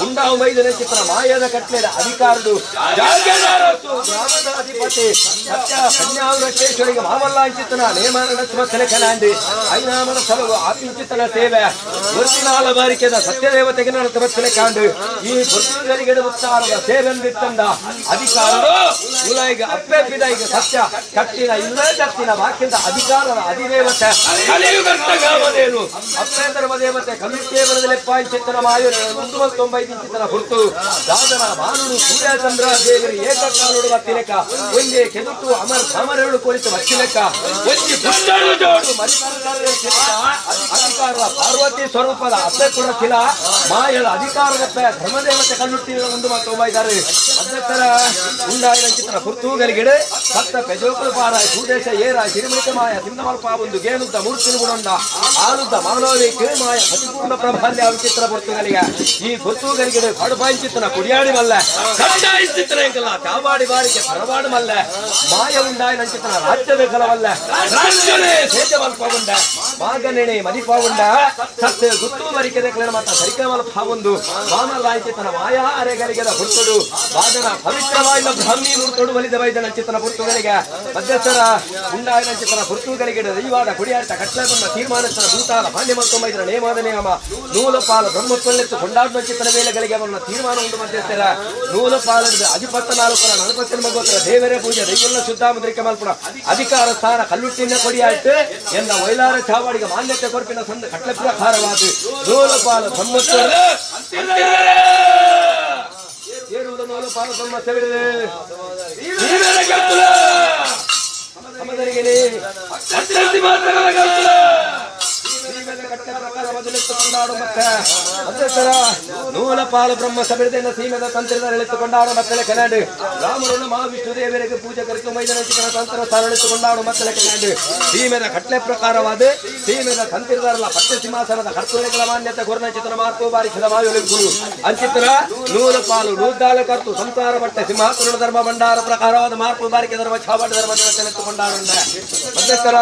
ಉಂಡಾವು ಮೈದನಂಚಿತನ ಮಾಯದ ಕಟ್ಲೆದ ಅಧಿಕಾರಡು ಜಾಗದಾರಸು ಗ್ರಾಮದ ಅಧಿಪತಿ ಸತ್ಯ ಕನ್ಯಾವರಕ್ಷೇಶ್ವರಿಗೆ ಮಾಮಲ್ಲಾಂಚಿತನ ನೇಮನ ಕಲಾಂಡಿ ಐನಾಮನ ಸಲಗು ಆಪಿಂಚಿತನ ಸೇವೆ ಒರ್ತಿನಾಲ ಬಾರಿಕೆದ ಸತ್ಯದೇವತೆಗೆ ನಡತಬತ್ತಲೆ ಕಾಂಡು ಈ ಪೃಥ್ವಿಗಳಿಗೆ ಉತ್ತಾರದ ಸೇವೆಂದಿತ್ತಂದ ಅಧಿಕಾರರು ಉಲಾಯಿಗೆ ಅಪ್ಪೆ ಪಿದಾಯಿಗೆ ಸತ್ಯ ಕಟ್ಟಿನ ಇಲ್ಲ ದತ್ತಿನ ವಾಕ್ಯದ ಅಧಿಕಾರದ ಅಧಿದೇವತೆ ಕಲಿಯುಗರ್ತಗಾಮದೇನು ಅಪ್ಪೆ ಧರ್ಮದೇವತೆ ಕಲಿಯುತ್ತೇವನದ ಲೆಪ್ಪಾಂಚಿತನ ಮಾಯು 195 ಇಂಚಿತನ ಹುರ್ತು ದಾದನ ಭಾನುಡು ಸೂರ್ಯಚಂದ್ರ ದೇವರು ಏಕಕಾಲುಡು ಬತ್ತಿಲೆಕ್ಕ ಒಂದೇ ಕೆದುಟು ಅಮರ್ ಸಮರಳು ಕುರಿತು ಬತ್ತಿಲೆಕ್ಕ ಒಂಜಿ ಪುಟ್ಟಳು ಜೋಡು ಅಧಿಕಾರದ ಪಾರ್ವತಿ ಸ್ವರೂಪದ ಅಪ್ಪೆ ಕೂಡ ಚಿಲ ಮಾಯದ ಅಧಿಕಾರದ ಧರ್ಮದೇವತೆ ಕಣ್ಣುಟ್ಟಿನ ಒಂದು ಮಾತು ಇದ್ದಾರೆ ಅಧ್ಯಕ್ಷರ ಉಂಡಾಯಿನ ಪುರ್ತೂಗಲಿಗಿಡೆ ಸತ್ತ ಪೆಜೋಕುಲು ಪಾರ ಸೂದೇಶ ಏರ ಸಿರಿಮುಳಿತ ಮಾಯ ಸಿಂಧಮಲ್ಪ ಒಂದು ಗೇನುದ್ದ ಮೂರ್ತಿನ ಗುಣಂಡ ಆಲುದ್ದ ಮಾನವಿ ಮಾಯ ಪರಿಪೂರ್ಣ ಪ್ರಭಾಲ್ಯ ವಿಚಿತ್ರ ಪುರ್ತುಗಲಿಗ ಈ ಪುರ್ತೂಗಲಿಗಿಡೆ ಪಡುಪಾಂಚಿತನ ಕುಡಿಯಾಡಿ ಮಲ್ಲ ಕಟ್ಟಾಯಿಸ್ತಿತ್ರ ಎಂಕಲ್ಲ ಚಾವಾಡಿ ಬಾರಿಕೆ ಪರವಾಡು ಮಲ್ಲ ಮಾಯ ಉಂಡಾಯಿನ ಚಿತ್ರ ರಾಜ್ಯದ ಫಲವಲ್ಲ ರಾಜ್ಯವೇ ಸೇಜ ಮಲ್ಪ ಉಂಡ ಮಾಗನೆಣೆ ಮದಿಪಾವುಂಡ ಸತ್ ಗುತ್ತು ಮರಿಕೆದ ಕ್ಲೇನ ಮಾತ ಸರಿಕಮಲ ಭಾವೊಂದು ಮಾಮಲಾಯ್ಚಿತನ ಮಾಯಾ ಅರೆಗಲಿಗೆದ ಪುರ್ತುಡು ಬಾದನ ಪವಿತ್ರವಾಯಿನ ಬ್ರಾಹ್ಮಿ ಮುರ್ತೊಡು ಬಲಿದ ವೈದನ ಚಿತ್ತನ ಪುರ್ತುಗಳಿಗೆ ಮಧ್ಯಸ್ಥರ ಉಂಡಾಯನ ಚಿತ್ತನ ಪುರ್ತುಗಳಿಗೆ ದೈವಾದ ಕುಡಿಯಾಟ ಕಟ್ಲೆ ಬಂದ ತೀರ್ಮಾನಸ್ಥನ ಭೂತಾಲ ಮಾನ್ಯ ಮಲ್ತೊಂಬೈದನ ನೇಮಾದ ನಿಯಮ ನೂಲಪಾಲ ಬ್ರಹ್ಮತ್ವಲ್ಲೆತ್ತು ಕೊಂಡಾಡುವ ಚಿತ್ತನ ವೇಳೆಗಳಿಗೆ ಅವನ ತೀರ್ಮಾನ ಉಂಟು ಮಧ್ಯಸ್ಥರ ನೂಲಪಾಲ ಅಧಿಪತ್ತ ನಾಲ್ಕರ ನಲಪತ್ತಿನ ಮಗೋತ್ರ ದೇವರೇ ಪೂಜೆ ದೈವಲ್ಲ ಶುದ್ಧ ಮುದ್ರಿಕೆ ಮಲ್ಪುಣ ಅಧಿಕಾರ ಸ್ಥಾನ ಕಲ್ಲುಟ್ಟಿನ ಕೊಡಿಯಾಯ್ತು ಎನ್ನ ವೈಲಾರ ಚಾವಾಡಿಗೆ ಮಾನ್ಯತೆ ಕೊರಪಿನ ಸಂದ ಕಟ್ಲೆ ಪ್ರಕಾರವಾದ ನೂಲಪಾಲ ಬ್ರಹ್ಮತ್ವ ಏರುವುದು ನೂಲಪಾಲ ಬ್ರಹ್ಮ ಸೆವಿಡಿದೆ ನೂಲಪಾಲ ಬ್ರಹ್ಮ ಸಬಿಡದೆನ್ನ ಸೀಮೆದ ತಂತ್ರದ ಎಳೆತುಕೊಂಡಾಡು ಮಕ್ಕಳ ಕೆನಾಡು ರಾಮರನ್ನು ಮಹಾವಿಷ್ಣು ದೇವರಿಗೆ ಪೂಜೆ ಕರಿತು ಮೈದನ ಚಿಕ್ಕನ ತಂತ್ರ ಸ್ಥಾನ ಮಕ್ಕಳ ಕೆನಾಡು ಸೀಮೆದ ಕಟ್ಲೆ ಪ್ರಕಾರವಾದ ಸೀಮೆದ ತಂತ್ರಿದಾರಲ್ಲ ಪಟ್ಟ ಸಿಂಹಾಸನದ ಕರ್ತುಳೆಗಳ ಮಾನ್ಯತೆ ಗುರುನ ಚಿತ್ರ ಮಾರ್ಕು ಬಾರಿಸಿದ ಮಾಯುಲಿ ಅಂಚಿತ್ರ ನೂಲಪಾಲು ನೂದ್ದಾಲ ಕರ್ತು ಸಂಸಾರ ಬಟ್ಟೆ ಸಿಂಹಾಸನ ಧರ್ಮ ಭಂಡಾರ ಪ್ರಕಾರವಾದ ಮಾರ್ಕು ಬಾರಿಕೆ ಧರ್ಮ ಛಾವಾಟ ಧರ್ಮ ಎಳೆತುಕೊಂಡಾಡು ಮಧ್ಯಸ್ಥರ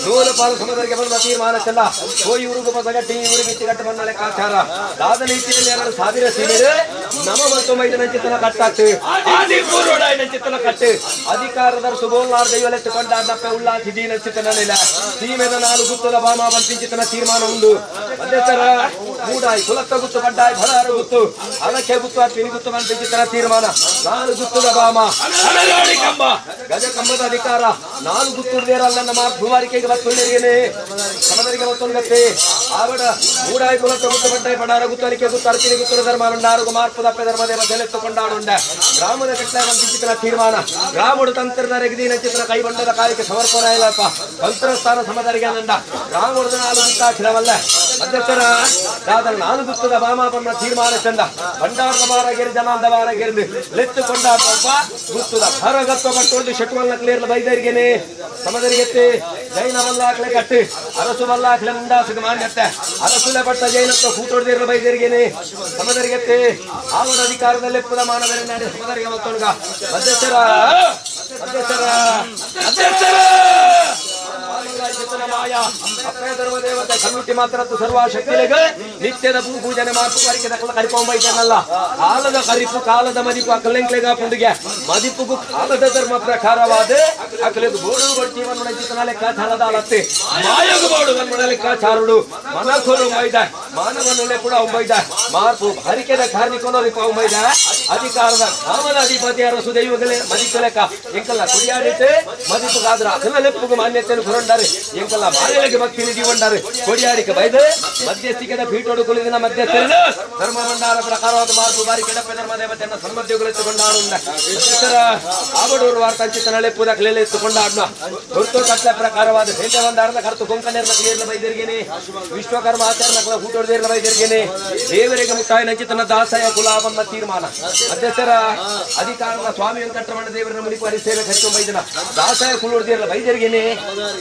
ನೂಲಪಾಲು ಸಮುದ್ರಕ್ಕೆ ಬಂದ ತೀರ್ಮಾನ ಚೆಲ್ಲ ಹೋಯಿ ಊರುಗು ಬಸಗಟ್ಟಿ ಊರಿಗೆ ಕಟ್ಟ ಬಂದ ಲೆಕ್ಕಾಚಾರ ದಾದ ನೀತಿಯಲ್ಲಿ ಎರಡು ಸಾವಿರ ಸೀಮೆರೆ ನಮ ಮತ್ತು ಮೈದನ ಚಿತ್ತನ ಕಟ್ಟಾಕ್ತು ಆದಿ ಚಿತ್ತನ ಕಟ್ಟು ಅಧಿಕಾರದ ಸುಬೋಲ್ನಾರ್ ದೈವಲೆತ್ತುಕೊಂಡಾಡಪ್ಪ ಉಳ್ಳಾಸಿದೀನ ಚಿತ್ತನಲಿಲ್ಲ ಸೀಮೆದ ನಾಲು ಗುತ್ತದ ಬಾಮ ಬಂತಿಂಚಿತನ ತೀರ್ಮಾನ ಉಂಡು ಮಧ್ಯಸ್ಥರ ಮೂಡಾಯಿ ಕುಲತ್ತ ಗುತ್ತು ಬಡ್ಡಾಯಿ ಭಳಾರ ಗುತ್ತು ಅಲಕ್ಕೆ ಗುತ್ತು ಅಪ್ಪಿನಿ ಗುತ್ತು ಬಂತಿಂಚಿತನ ತೀರ್ಮಾನ ನಾಲು ಗುತ್ತದ ಬಾಮ ಕಂಬ ಗಜ ಕಂಬದ ಅಧಿಕಾರ ನಾಲು ಗುತ್ತುಡ್ದೇರಲ್ಲ ನಮ್ಮ ಭೂವಾರಿಕೆಗೆ ಬತ್ತುಳ್ಳೇನೆ ಸಮದರಿಗೆ ಬತ್ತುಂಗತ್ತೆ ಆವಡ ಮೂಡಾಯಿ ಕುಲತ್ತ ಗುತ್ತು ಬಡ್ಡಾಯಿ ಬಡಾರ ಗುತ್ತು ಅಲಿಕೆ ಗುತ್ತು ಅರ್ಪಿನಿ ಗುತ್ತದ ಧರ್ಮ ಭಂಡಾರಗು ಮಾರ್ಪದಪ್ಪೆ ಧರ್ಮದೇವ ಜಲೆತ್ತುಕೊಂಡಾಡುಂಡ ಗ್ರಾಮದ ಕಟ್ಟೆ ಬಂತಿಂಚಿತನ ತೀರ್ಮಾನ ಗ್ರಾಮಡು ತಂತ್ರದ ರೆಗದೀನ ಚಿತ್ರ ಕೈಬಂಡದ ಕಾಯಕ್ಕೆ ಸಮರ್ಪಣ ಇಲ್ಲಪ್ಪ ತಂತ್ರಸ್ಥಾನ ಸಮದರಿಗೆ ಆನಂದ ರಾಮುಡ್ದ ನಾಲು ಗುತ್ತಾಕ್ಷರವಲ್ಲ ಮಧ್ಯಸ್ಥರ ದಾದರ ನಾಲು ಗುತ್ತದ ಬಾಮಾಪನ್ನ ತೀರ್ಮಾನ ಚಂದ ಭಂಡಾರದ ಬಾರಗೆರಿ ಜನಾಂದ ಬಾರಗೆರಿದು ಲೆತ್ತುಕೊಂಡ ಪಾಪ ಗುತ್ತದ ಭರಗತ್ವ ಪಟ್ಟೊಂದು ಶೆಟ್ವಲ್ಲ ಕ್ಲಿಯರ್ಲ ಬೈದರಿಗೆನೆ ಸಮದರಿಗೆತ್ತೆ ಜೈನ ಬಲ್ಲಾಕ್ಲೆ ಕಟ್ಟು ಅರಸು ಬಲ್ಲಾಕ್ಲೆ ಮುಂಡಾಸುಗೆ ಮಾನ್ಯತೆ ಅರಸುಲೆ ಪಟ್ಟ ಜೈನತ್ವ ಕೂತೊಡ್ದಿರಲ ಬೈದರಿಗೆನೆ ಸಮದರಿಗೆತ್ತೆ ಆವಡ ಅಧಿಕಾರದಲ್ಲಿ ಪುದ ಮಾನವರ ನಾಡಿ ಸಮದರಿಗೆ ಮತ್ತೊಣಗ ಮಧ್ಯಸ್ಥರ ಮಧ್ಯಸ್ಥರ ಮಧ್ಯಸ್ಥರ ಧರ್ಮದೇವತೆ ಕಲ್ಲುಟ್ಟಿ ಮಾತ್ರ ಸರ್ವ ಶಕ್ತಿಲೆಗೆ ನಿತ್ಯದ ಭೂ ಪೂಜನೆ ಮಾರ್ಪು ಕರಿಕೆ ದಕ್ಕಲ ಕರಿಪೊಂಬೈತನಲ್ಲ ಕಾಲದ ಕರಿಪು ಕಾಲದ ಮದಿಪು ಅಕಲೆಂಕ್ಲೆಗ ಪುಂಡಿಗೆ ಮದಿಪುಗು ಕಾಲದ ಧರ್ಮ ಪ್ರಕಾರವಾದ ಅಕಲೆಗು ಬೋಡು ಬಡ್ಜೀವನ ಚಿತನ ಲೆಕ್ಕಾಚಾರದ ಅಲತ್ತೆ ಮಾಯಗು ಬೋಡು ವನ್ಮನ ಲೆಕ್ಕಾಚಾರುಡು ಮನಸರು ಮೈದ ಮಾನವನುಲೆ ಕೂಡ ಒಂಬೈದ ಮಾರ್ಪು ಹರಿಕೆದ ಕಾರ್ಮಿಕನೋ ರಿಪ ಒಂಬೈದ ಅಧಿಕಾರದ ಕಾಮದ ಅಧಿಪತಿ ಅರಸು ದೈವಗಳೇ ಮದಿಪು ಲೆಕ್ಕ ಎಂಕಲ್ಲ ಕುಡಿಯಾಡಿಟ್ಟು ಮದಿಪು ಕಾದ್ರ ಅಕಲ ಮಾನ್ಯತೆಯನ್ನು ಹೊರಂಡಾರೆ ಎಂಕಲ್ಲ ಮಾಯಲೆಗೆ ಭಕ್ತಿ ನಿಧಿ ಕೊಂಡಾರೆ ಕೊಡಿಯಾಡಿಕೆ ಬೈದ ಮಧ್ಯಸ್ಥಿಕೆದ ಪೀಠೋಡು ಕುಲಿದಿನ ಮಧ್ಯಸ್ಥರ ಧರ್ಮ ಭಂಡಾರ ಪ್ರಕಾರವಾದ ಮಾರ್ಪು ಬಾರಿ ಕೆಡಪ್ಪ ಧರ್ಮ ದೇವತೆಯನ್ನು ಸನ್ಮಧ್ಯುಗಳಿಟ್ಟುಕೊಂಡಾರು ಆವಡೂರು ವಾರ್ತಾಂಚಿತನಳೆ ಪೂಜಾ ಎತ್ತುಕೊಂಡಾಡ್ನ ಗುರುತು ಕಟ್ಲೆ ಪ್ರಕಾರವಾದ ಹೇಂಟ ಬಂದಾರದ ಕರ್ತು ಕೊಂಕನೇರ್ನ ಕ್ಲಿಯರ್ಲ ಬೈದಿರ್ಗೇನೆ ವಿಶ್ವಕರ್ಮ ಆಚರಣೆ ಕೂಟೋಡ್ದಿರ್ಲ ಬೈದಿರ್ಗೇನೆ ದೇವರಿಗೆ ಮುಟ್ಟಾಯ ನಂಚಿತನ ದಾಸಯ ಕುಲಾಬನ್ನ ತೀರ್ಮಾನ ಮಧ್ಯಸ್ಥರ ಅಧಿಕಾರದ ಸ್ವಾಮಿ ವೆಂಕಟರಮಣ ದೇವರನ್ನ ಮುಡಿಪು ಹರಿಸೇವೆ ಕರಿತು ಬೈದನ ದಾಸಯ ಕುಲುಡ್ದಿರ್ಲ ಬೈದಿರ್ಗೇನೆ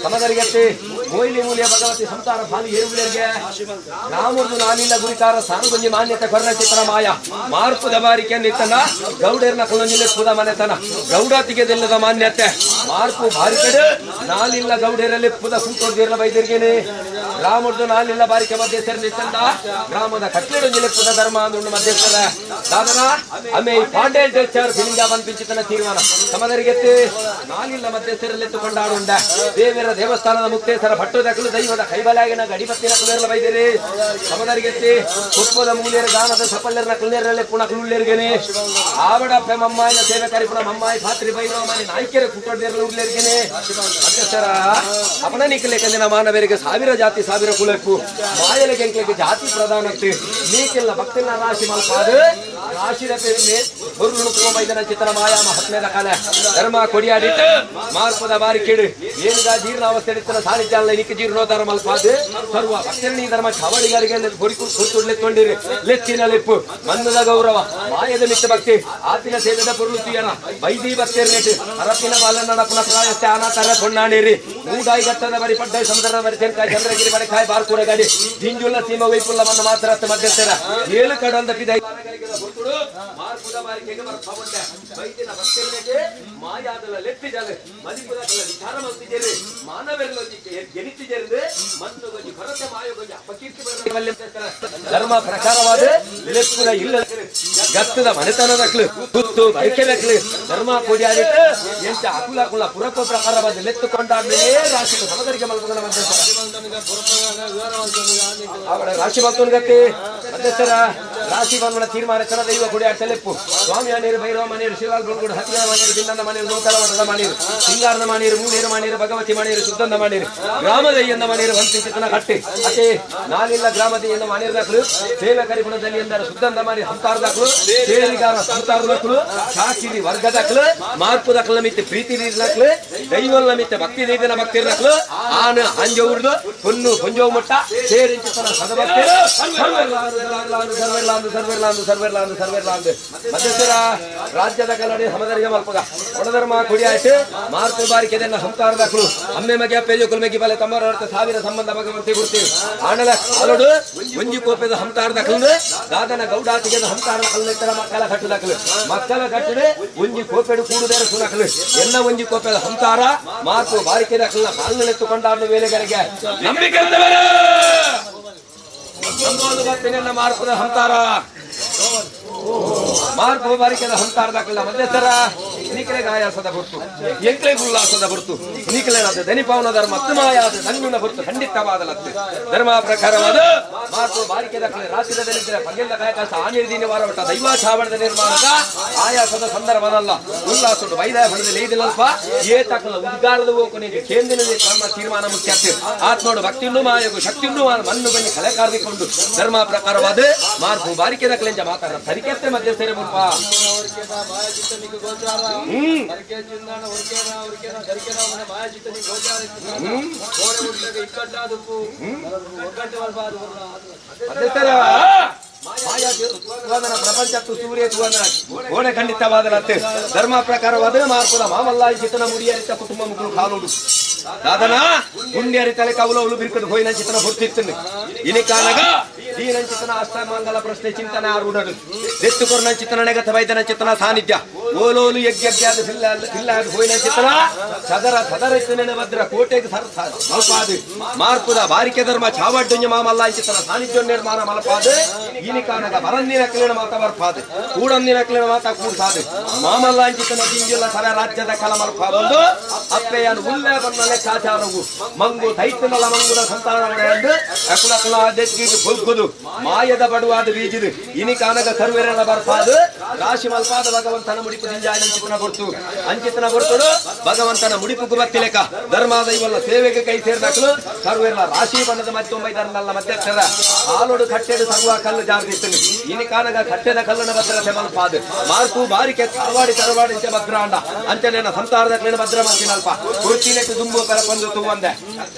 ಸಮದರಿಗತ್ತೆ ಮೊಯ್ಲಿ ಮೂಲಿಯ ಭಗವತಿ ಸಂಸಾರ ಭಾನು ಏರುವುದರಿಗೆ ರಾಮುರ್ದು ನಾನಿಲ್ಲ ಗುರಿಕಾರ ಸಾನುಗುಂಜಿ ಮಾನ್ಯತೆ ಕೊರ್ನ ಚಿತ್ರ ಮಾಯ ಮಾರ್ಪುದ ಬಾರಿಕೆ ನಿತ್ತನ ಗೌಡರ್ನ ಕುಲಂಜಿಲೆ ಪುದ ಮನೆತನ ಗೌಡತಿಗೆದೆಲ್ಲದ ಮಾನ್ಯತೆ ಮಾರ್ಪು ಬಾರಿಕೆಡು ನಾನಿಲ್ಲ ಗೌಡರಲ್ಲಿ ಪುದ ಕೂತೋಡ್ದಿರ್ಲ ಬೈದಿರ್ಗೇನೆ ರಾಮುರ್ದು ನಾನಿಲ್ಲ ಬಾರಿಕೆ ಮಧ್ಯಸ್ಥರ ನಿತ್ತಂದ ಗ್ರಾಮದ ಕಟ್ಲೆಡು ಪುದ ಧರ್ಮ ಅಂದುಂಡು ಮಧ್ಯಸ್ಥರ ದಾದನ ಅಮೇ ಪಾಂಡೆ ಟೆಚ್ಚರ್ ಫಿಲಿಂಗ ಬಂಪಿಂಚಿತನ ತೀರ್ಮಾನ ಸಮದರಿಗೆತ್ತೆ ನಾನಿಲ್ಲ ಮಧ್ಯಸ್ಥರಲ್ಲೆತ್ತುಕೊಂಡಾಡುಂಡ ದೇವರ ದೇವಸ್ಥಾನದ ಮುಕ್ತೇಶ್ವರ ಭಟ್ಟು ದಕಲು ದೈವದ ಕೈಬಲಾಗಿನ ಗಡಿಪತ್ತಿನ ಕುಲೇರ್ಲ ಬೈದಿರಿ ಸಮದರಿಗೆತ್ತಿ ಕುಪ್ಪದ ಮೂಲ್ಯರ ಗಾನದ ಸಪಲ್ಲರ್ನ ಕುಲ್ಲೇರಲ್ಲೇ ಪುಣ ಕುಲ್ಲೇರ್ಗೆನೆ ಆವಡಪ್ಪೆ ಮಮ್ಮಾಯಿನ ಸೇವೆ ಕರಿಪುಣ ಮಮ್ಮಾಯಿ ಪಾತ್ರಿ ಬೈರವ ಮನೆ ನಾಯ್ಕೆರೆ ಕುಟ್ಟೊಡ್ದೇರ್ಲ ಉಡ್ಲೇರ್ಗೆನೆ ಮಧ್ಯಸ್ಥರ ಅಪನ ನಿಕ್ಕಲೆ ಮಾನವರಿಗೆ ಸಾವಿರ ಜಾತಿ ಸಾವಿರ ಕುಲಕ್ಕೂ ಮಾಯಲ ಕೆಂಕ್ಲೆಗೆ ಜಾತಿ ಪ್ರಧಾನಕ್ಕೆ ನೀಕೆಲ್ಲ ಭಕ್ತಿನ ರಾಶಿ ಮಲ್ಪಾದು ರಾಶಿದ ಪೇರಿಮೆ ಹೊರ್ರುಣು ಬೈದನ ಚಿತ್ರ ಮಾಯಾ ಮಹಾತ್ಮೆದ ಕಾಲ ಧರ್ಮ ಕೊಡಿಯಾಡಿಟ್ಟು ಮಾರ್ಪದ ಬಾರಿ ಕೇಳು ಏನುಗ ಜೀರ್ಣಾವಸ್ಥೆ ಸಾಲಿಜ್ಜಾಲ ನಿಕ್ಕ ಜೀರ್ಣೋದ್ಧಾರ ಮಲ್ಪಾದು ಸರ್ವ ಭಕ್ತರಣಿ ಧರ್ಮ ಛಾವಡಿಗಾರಿಗೆ ಹೊರಿಕುಡ್ಲೆ ತೊಂಡಿರಿ ಲೆಚ್ಚಿನ ಲೆಪ್ಪು ಮನ್ನದ ಗೌರವ ಮಾಯದ ಮಿತ್ತ ಭಕ್ತಿ ಆತಿನ ಸೇವೆದ ಪೊರುಳು ತುಯನ ಬೈದಿ ಭಕ್ತಿಯರ್ನೆಟ್ ಹರಪಿನ ಬಾಲನ ನಡಪುನ ಪ್ರಾಯಸ್ತೆ ಅನಾಥರ ಹೊನ್ನಾಣಿರಿ ಮೂಡಾಯಿ ಗಟ್ಟದ ಬರಿ ಪಡ್ಡೈ ಸಮುದ್ರದ ಬರಿ ತೆನ್ಕಾಯಿ ಚಂದ್ರಗಿರಿ ಬಡಕಾಯಿ ಬಾರ್ಕೂರ ಗಾಡಿ ಜಿಂಜುಲ್ಲ ಸೀಮ ವೈಪುಲ್ಲ ಮನ್ನ ಮಾತ್ರ ಮಧ್ಯಸ್ಥರ ಏಳು ಕಡಂದ ಪಿದೈ ಮಾರ್ಪುದ ಬಾರಿಕೆ ನಂಬಿಕೆಗೆ ಬರ್ಪಾವುಂಡೆ ಬೈದಿನ ಭಕ್ತರಿಗೆ ಮಾಯಾದಲ ಲೆಪ್ಪಿಜಾಲೆ ಮದಿಪುದಕಲ ವಿಚಾರ ಮಲ್ತಿಜೇರು ಮಾನವೆಲ್ಲೊಂಜಿ ಗೆನಿತಿಜೇರು ಮಣ್ಣು ಗೊಂಜಿ ಕೊರತೆ ಮಾಯಗೊಂಜಿ ಅಪಕೀರ್ತಿ ಧರ್ಮ ಪ್ರಕಾರವಾದ ಲೆಪ್ಪುದ ಇಲ್ಲ ಗತ್ತದ ಮನೆತನದಕ್ಲು ತುತ್ತು ಬೈಕೆದಕ್ಲು ಧರ್ಮ ಕೊಡಿಯಾದಿಟ್ಟು ಎಂಚ ಅಕುಲ ಕುಲ ಪುರಕ ಪ್ರಕಾರವಾದ ಲೆತ್ತು ಕೊಂಡಾಡ್ಲೇ ರಾಶಿ ಸಮದರಿಗೆ ಮಲ್ಪುಗನ ಅವಳ ರಾಶಿ ಮಲ್ತೋನ್ಗತ್ತೆ ಮಧ್ಯಸ್ಥರ ರಾಶಿ ಬಂದ್ಮಣ ತೀರ್ಮಾನ ಚನ ದೈವ ಕೊಡಿಯಾಡ್ತ ಲೆಪ್ಪು ಸ್ವಾಮಿ ಅನೇರು ಭೈರವ ಮನೆಯರು ಶಿವಾಲ್ ಬಂದ್ಗುಡು ಹತ್ತಿರ ಮನೆಯರು ಬಿನ್ನಂದ ಮನೆಯರು ನೂಕಲ ಮಠದ ಮನೆಯರು ಸಿಂಗಾರನ ಮನೆಯರು ಮೂಲೇರು ಮನೆಯರು ಭಗವತಿ ಮನೆಯರು ಶುದ್ಧಂದ ಮನೆಯರು ಗ್ರಾಮದಯ್ಯಂದ ಮನೆಯರು ಬಂತಿನ ಕಟ್ಟೆ ಅತೆ ನಾನಿಲ್ಲ ಗ್ರಾಮದಯ್ಯಂದ ಮನೆಯರು ದಾಖಲು ಸೇವೆ ಕರಿಗುಣದಲ್ಲಿ ಎಂದರ ಶುದ್ಧಂದ ಮನೆ ಹಂತಾರ ದಾಖಲು ಸೇರಿಗಾರ ಸಂತಾರ ದಾಖಲು ಶಾಕಿರಿ ವರ್ಗ ದಾಖಲು ಮಾರ್ಪು ದಾಖಲ ಮಿತ್ತೆ ಪ್ರೀತಿ ದಾಖಲು ದೈವಲ್ಲ ಮಿತ್ತೆ ಭಕ್ತಿ ದೈವನ ಭಕ್ತಿ ದಾಖಲು ಆನ ಅಂಜೌರ್ದು ಹೊನ್ನು ಹೊಂಜೋ ಮಟ್ಟ ಸೇರಿಂಚಿತನ ಸದಭಕ್ತಿ ಸರ್ವೆರ್ಲಾಂದು ಸರ್ವೆರ್ಲಾಂದು ಸರ್ವೆರ್ಲಾಂದು ಸರ್ವೆರ್ಲಾಂದು ಮಧ್ಯಸ್ಥರ ರಾಜ್ಯದ ಕನ್ನಡಿ ಸಮದರಿಗೆ ಮಲ್ಪಗ ಒಡಧರ್ಮ ಕೊಡಿಯಾಯ್ತು ಮಾರ್ಪು ಬಾರಿ ಕೆದನ್ನ ಹಂತಾರ ದಾಖಲು ಅಮ್ಮೆ ಮಗೆ ಪೇಜು ಕುಲ್ಮೆಗಿ ಬಲೆ ತಮ್ಮರ ಸಾವಿರ ಸಂಬಂಧ ಭಗವಂತಿ ಗುರ್ತೀವಿ ಆಣಲ ಕಾಲೋಡು ಒಂಜಿ ಕೋಪೆದ ಹಂತಾರ ದಾಖಲು ದಾದನ ಗೌಡಾತಿಗೆ ಹಂತಾರ ದಾಖಲು ಇತ್ತರ ಮಕ್ಕಳ ಕಟ್ಟು ದಾಖಲು ಮಕ್ಕಳ ಕಟ್ಟದೆ ಒಂಜಿ ಕೋಪೆಡು ಕೂಡುದೇರ ಸುನಕಲು ಎಲ್ಲ ಒಂಜಿ ಕೋಪೆದ ಹಂತಾರ ಮಾರ್ಪು ಬಾರಿಕೆ ದಾಖಲನ್ನ ಪಾಲನೆತ್ತುಕೊಂಡಾಡ್ಲು ವೇಲೆಗಳಿಗೆ ನಂಬಿಕೆ ನಂಬೋದು ಮಾರ್ಪದ ಹಂತಾರ ಮಾರ್ಪು ಬಾರಿಕೆದ ಹಂತಾರ ದಾಖಲ ಮಧ್ಯಸ್ಥರ ನೀಕಲೆ ಗಾಯಾಸದ ಹೊರ್ತು ಎಂಕ್ಲೆ ಉಲ್ಲಾಸದ ಹೊರ್ತು ನೀಕಲೇನಾದ ದನಿಪಾವನ ಧರ್ಮ ಮಾಯಾದ ಧನ್ಯುನ ಹೊರ್ತು ಖಂಡಿತವಾದಲತ್ತು ಧರ್ಮ ಪ್ರಕಾರವಾದ ಮಾರ್ಪು ಬಾರಿಕೆ ದಾಖಲೆ ರಾತ್ರಿದ ದಲಿತರ ಪಗೆಲ್ಲ ಕಾಯಕಾಸ ಆನಿರ್ದಿನ ವಾರವಟ್ಟ ದೈವಾಛಾವಣದ ನಿರ್ಮಾಣದ ಆಯಾಸದ ಸಂದರ್ಭದಲ್ಲ ಉಲ್ಲಾಸುಡು ವೈದ್ಯ ಹೊಡೆದಲ್ಲಿ ಏದಿಲ್ಲಲ್ಪ ಏ ತಕಲ ಉದ್ಗಾರದ ಹೋಗುನಿಗೆ ಕೇಂದ್ರದಲ್ಲಿ ಕರ್ಮ ತೀರ್ಮಾನ ಮುಖ್ಯ ಆತ್ಮೋಡು ಭಕ್ತಿಯನ್ನು ಮಾಯಗು ಶಕ್ತಿಯನ್ನು ಮಣ್ಣು ಬನ್ನಿ ಕಲೆ ಕಾರ್ದಿಕೊಂಡು ಧರ್ಮ ಪ್ರಕಾರವಾದ ಮಾರ್ಪು ಬಾರಿಕೆ ದಾಖಲೆಂಜ ಮಾತಾಡ ಸರಿಕೆತ್ತೆ ಮಧ್ಯಸ್ಥರ ಮುಲ್ಪ ಮಧ್ಯಸ್ಥರ ಪ್ರಪಂಚತ್ತು ಸೂರ್ಯ ತುವನ ಕೋಣೆ ಖಂಡಿತವಾದನಂತೆ ಧರ್ಮ ಪ್ರಕಾರವಾದ ಮಾರ್ಪದ ಮಾಮಲ್ಲಾಯಿ ಚಿತನ ಮುಡಿಯರಿತ ಕುಟುಂಬ ಮುಗುಳು ಕಾಲುಡು ದಾದನ ಗುಂಡ್ಯರಿ ತಲೆ ಕವುಲವುಲು ಬಿರ್ಕದು ಹೋಯಿನ ಚಿತನ ಹೊರ್ತಿತ್ತನು ಇನಿಕಾನಗ ದೀನಂಚಿತನ ಅಷ್ಟಮಂಗಲ ಪ್ರಶ್ನೆ ಚಿಂತನೆ ಆರೂಢಡು ದೆತ್ತುಕೊರ್ನ ಚಿತನ ನೆಗತ ವೈದ್ಯನ ಚಿತನ ಸಾನ್ನಿಧ್ಯ ಓಲೋಲು ಯಜ್ಞಾದ ಫಿಲ್ಲಾದ ಹೋಯಿನ ಚಿತನ ಚದರ ಚದರ ಇತ್ತನೆ ಭದ್ರ ಕೋಟೆಗೆ ಸರ್ ಮಲ್ಪಾದು ಮಾರ್ಪುದ ಬಾರಿಕೆ ಧರ್ಮ ಚಾವಡ್ಡುಂಜ ಮಾಮಲ್ಲಾಯಿ ಚಿತನ ಸಾನ್ನಿಧ್ಯ ನಿರ್ಮಾಣ ಮಲ್ಪಾದು ಇನಿಕಾನಗ ಬರಂದಿನ ಕ್ಲೀನ ಮಾತ ಬರ್ಪಾದು ಕೂಡಂದಿನ ಕ್ಲೀನ ಮಾತ ಕೂಡ್ಸಾದು ಮಾಮಲ್ಲಾಯಿ ಚಿತನ ದಿಂಜುಲ್ಲ ಸರ ರಾಜ್ಯದ ಕಲ ಮಲ್ಪಾ ಬಂದು ಅಪ್ಪೆಯನು ಉಲ್ಲೆ ಬಂದ ಲೆಕ್ಕಾಚಾರವು ಮಂಗು ತೈತನಲ ಮಂಗುನ ಸಂತಾನ ಎಂದು ಅಕುಲ ಕುಲ ಅದಕ್ಕೆ ಬೊಗ್ಗುದು ಮಾಯದ ಬಡುವಾದ ಬೀಜಿದು ಇನಿಕಾನಗ ಸರ್ವೆರೆಲ್ಲ ಬರ್ಪಾದು ರಾಶಿ ಮಲ್ಪಾದ ಭಗವಂತನ ಮುಡಿಪು ದಿಂಜಾಯನ ಕೊಡ್ತು ಅಂಚಿತನ ಕೊಡ್ತಡು ಭಗವಂತನ ಮುಡಿಪುಗು ಬತ್ತಿಲೆಕ ಧರ್ಮ ದೈವಲ್ಲ ಸೇವೆಗೆ ಕೈ ಸೇರಿದಾಕಲು ಸರ್ವೆಲ್ಲ ರಾಶಿ ಬಣ್ಣದ ಮತ್ತೊಂಬೈದರಲ್ಲ ಮಧ್ಯಸ್ಥರ ಹಾಲೋಡು ಕಟ್ಟೆಡು ಸರ್ವ ಕಲ್ಲು ಜಾರ್ದಿತ್ತು ಇನಿಕಾನಗ ಕಟ್ಟೆದ ಕಲ್ಲನ ಭದ್ರತೆ ಮಲ್ಪಾದು ಮಾರ್ಪು ಬಾರಿಕೆ ತರವಾಡಿ ತರವಾಡಿ ಅಂಚೆ ಭದ್ರಾಂಡ ಅಂಚನೇನ ಸಂತಾರದ ಕ್ಲೇನ ಭದ್ರ ಮಲ್ಪಿನಲ್ಪ ಕುರ್ಚಿನೆಟ್ಟು ದುಂಬು ಪೆರಪಂದು ತೂವಂದೆ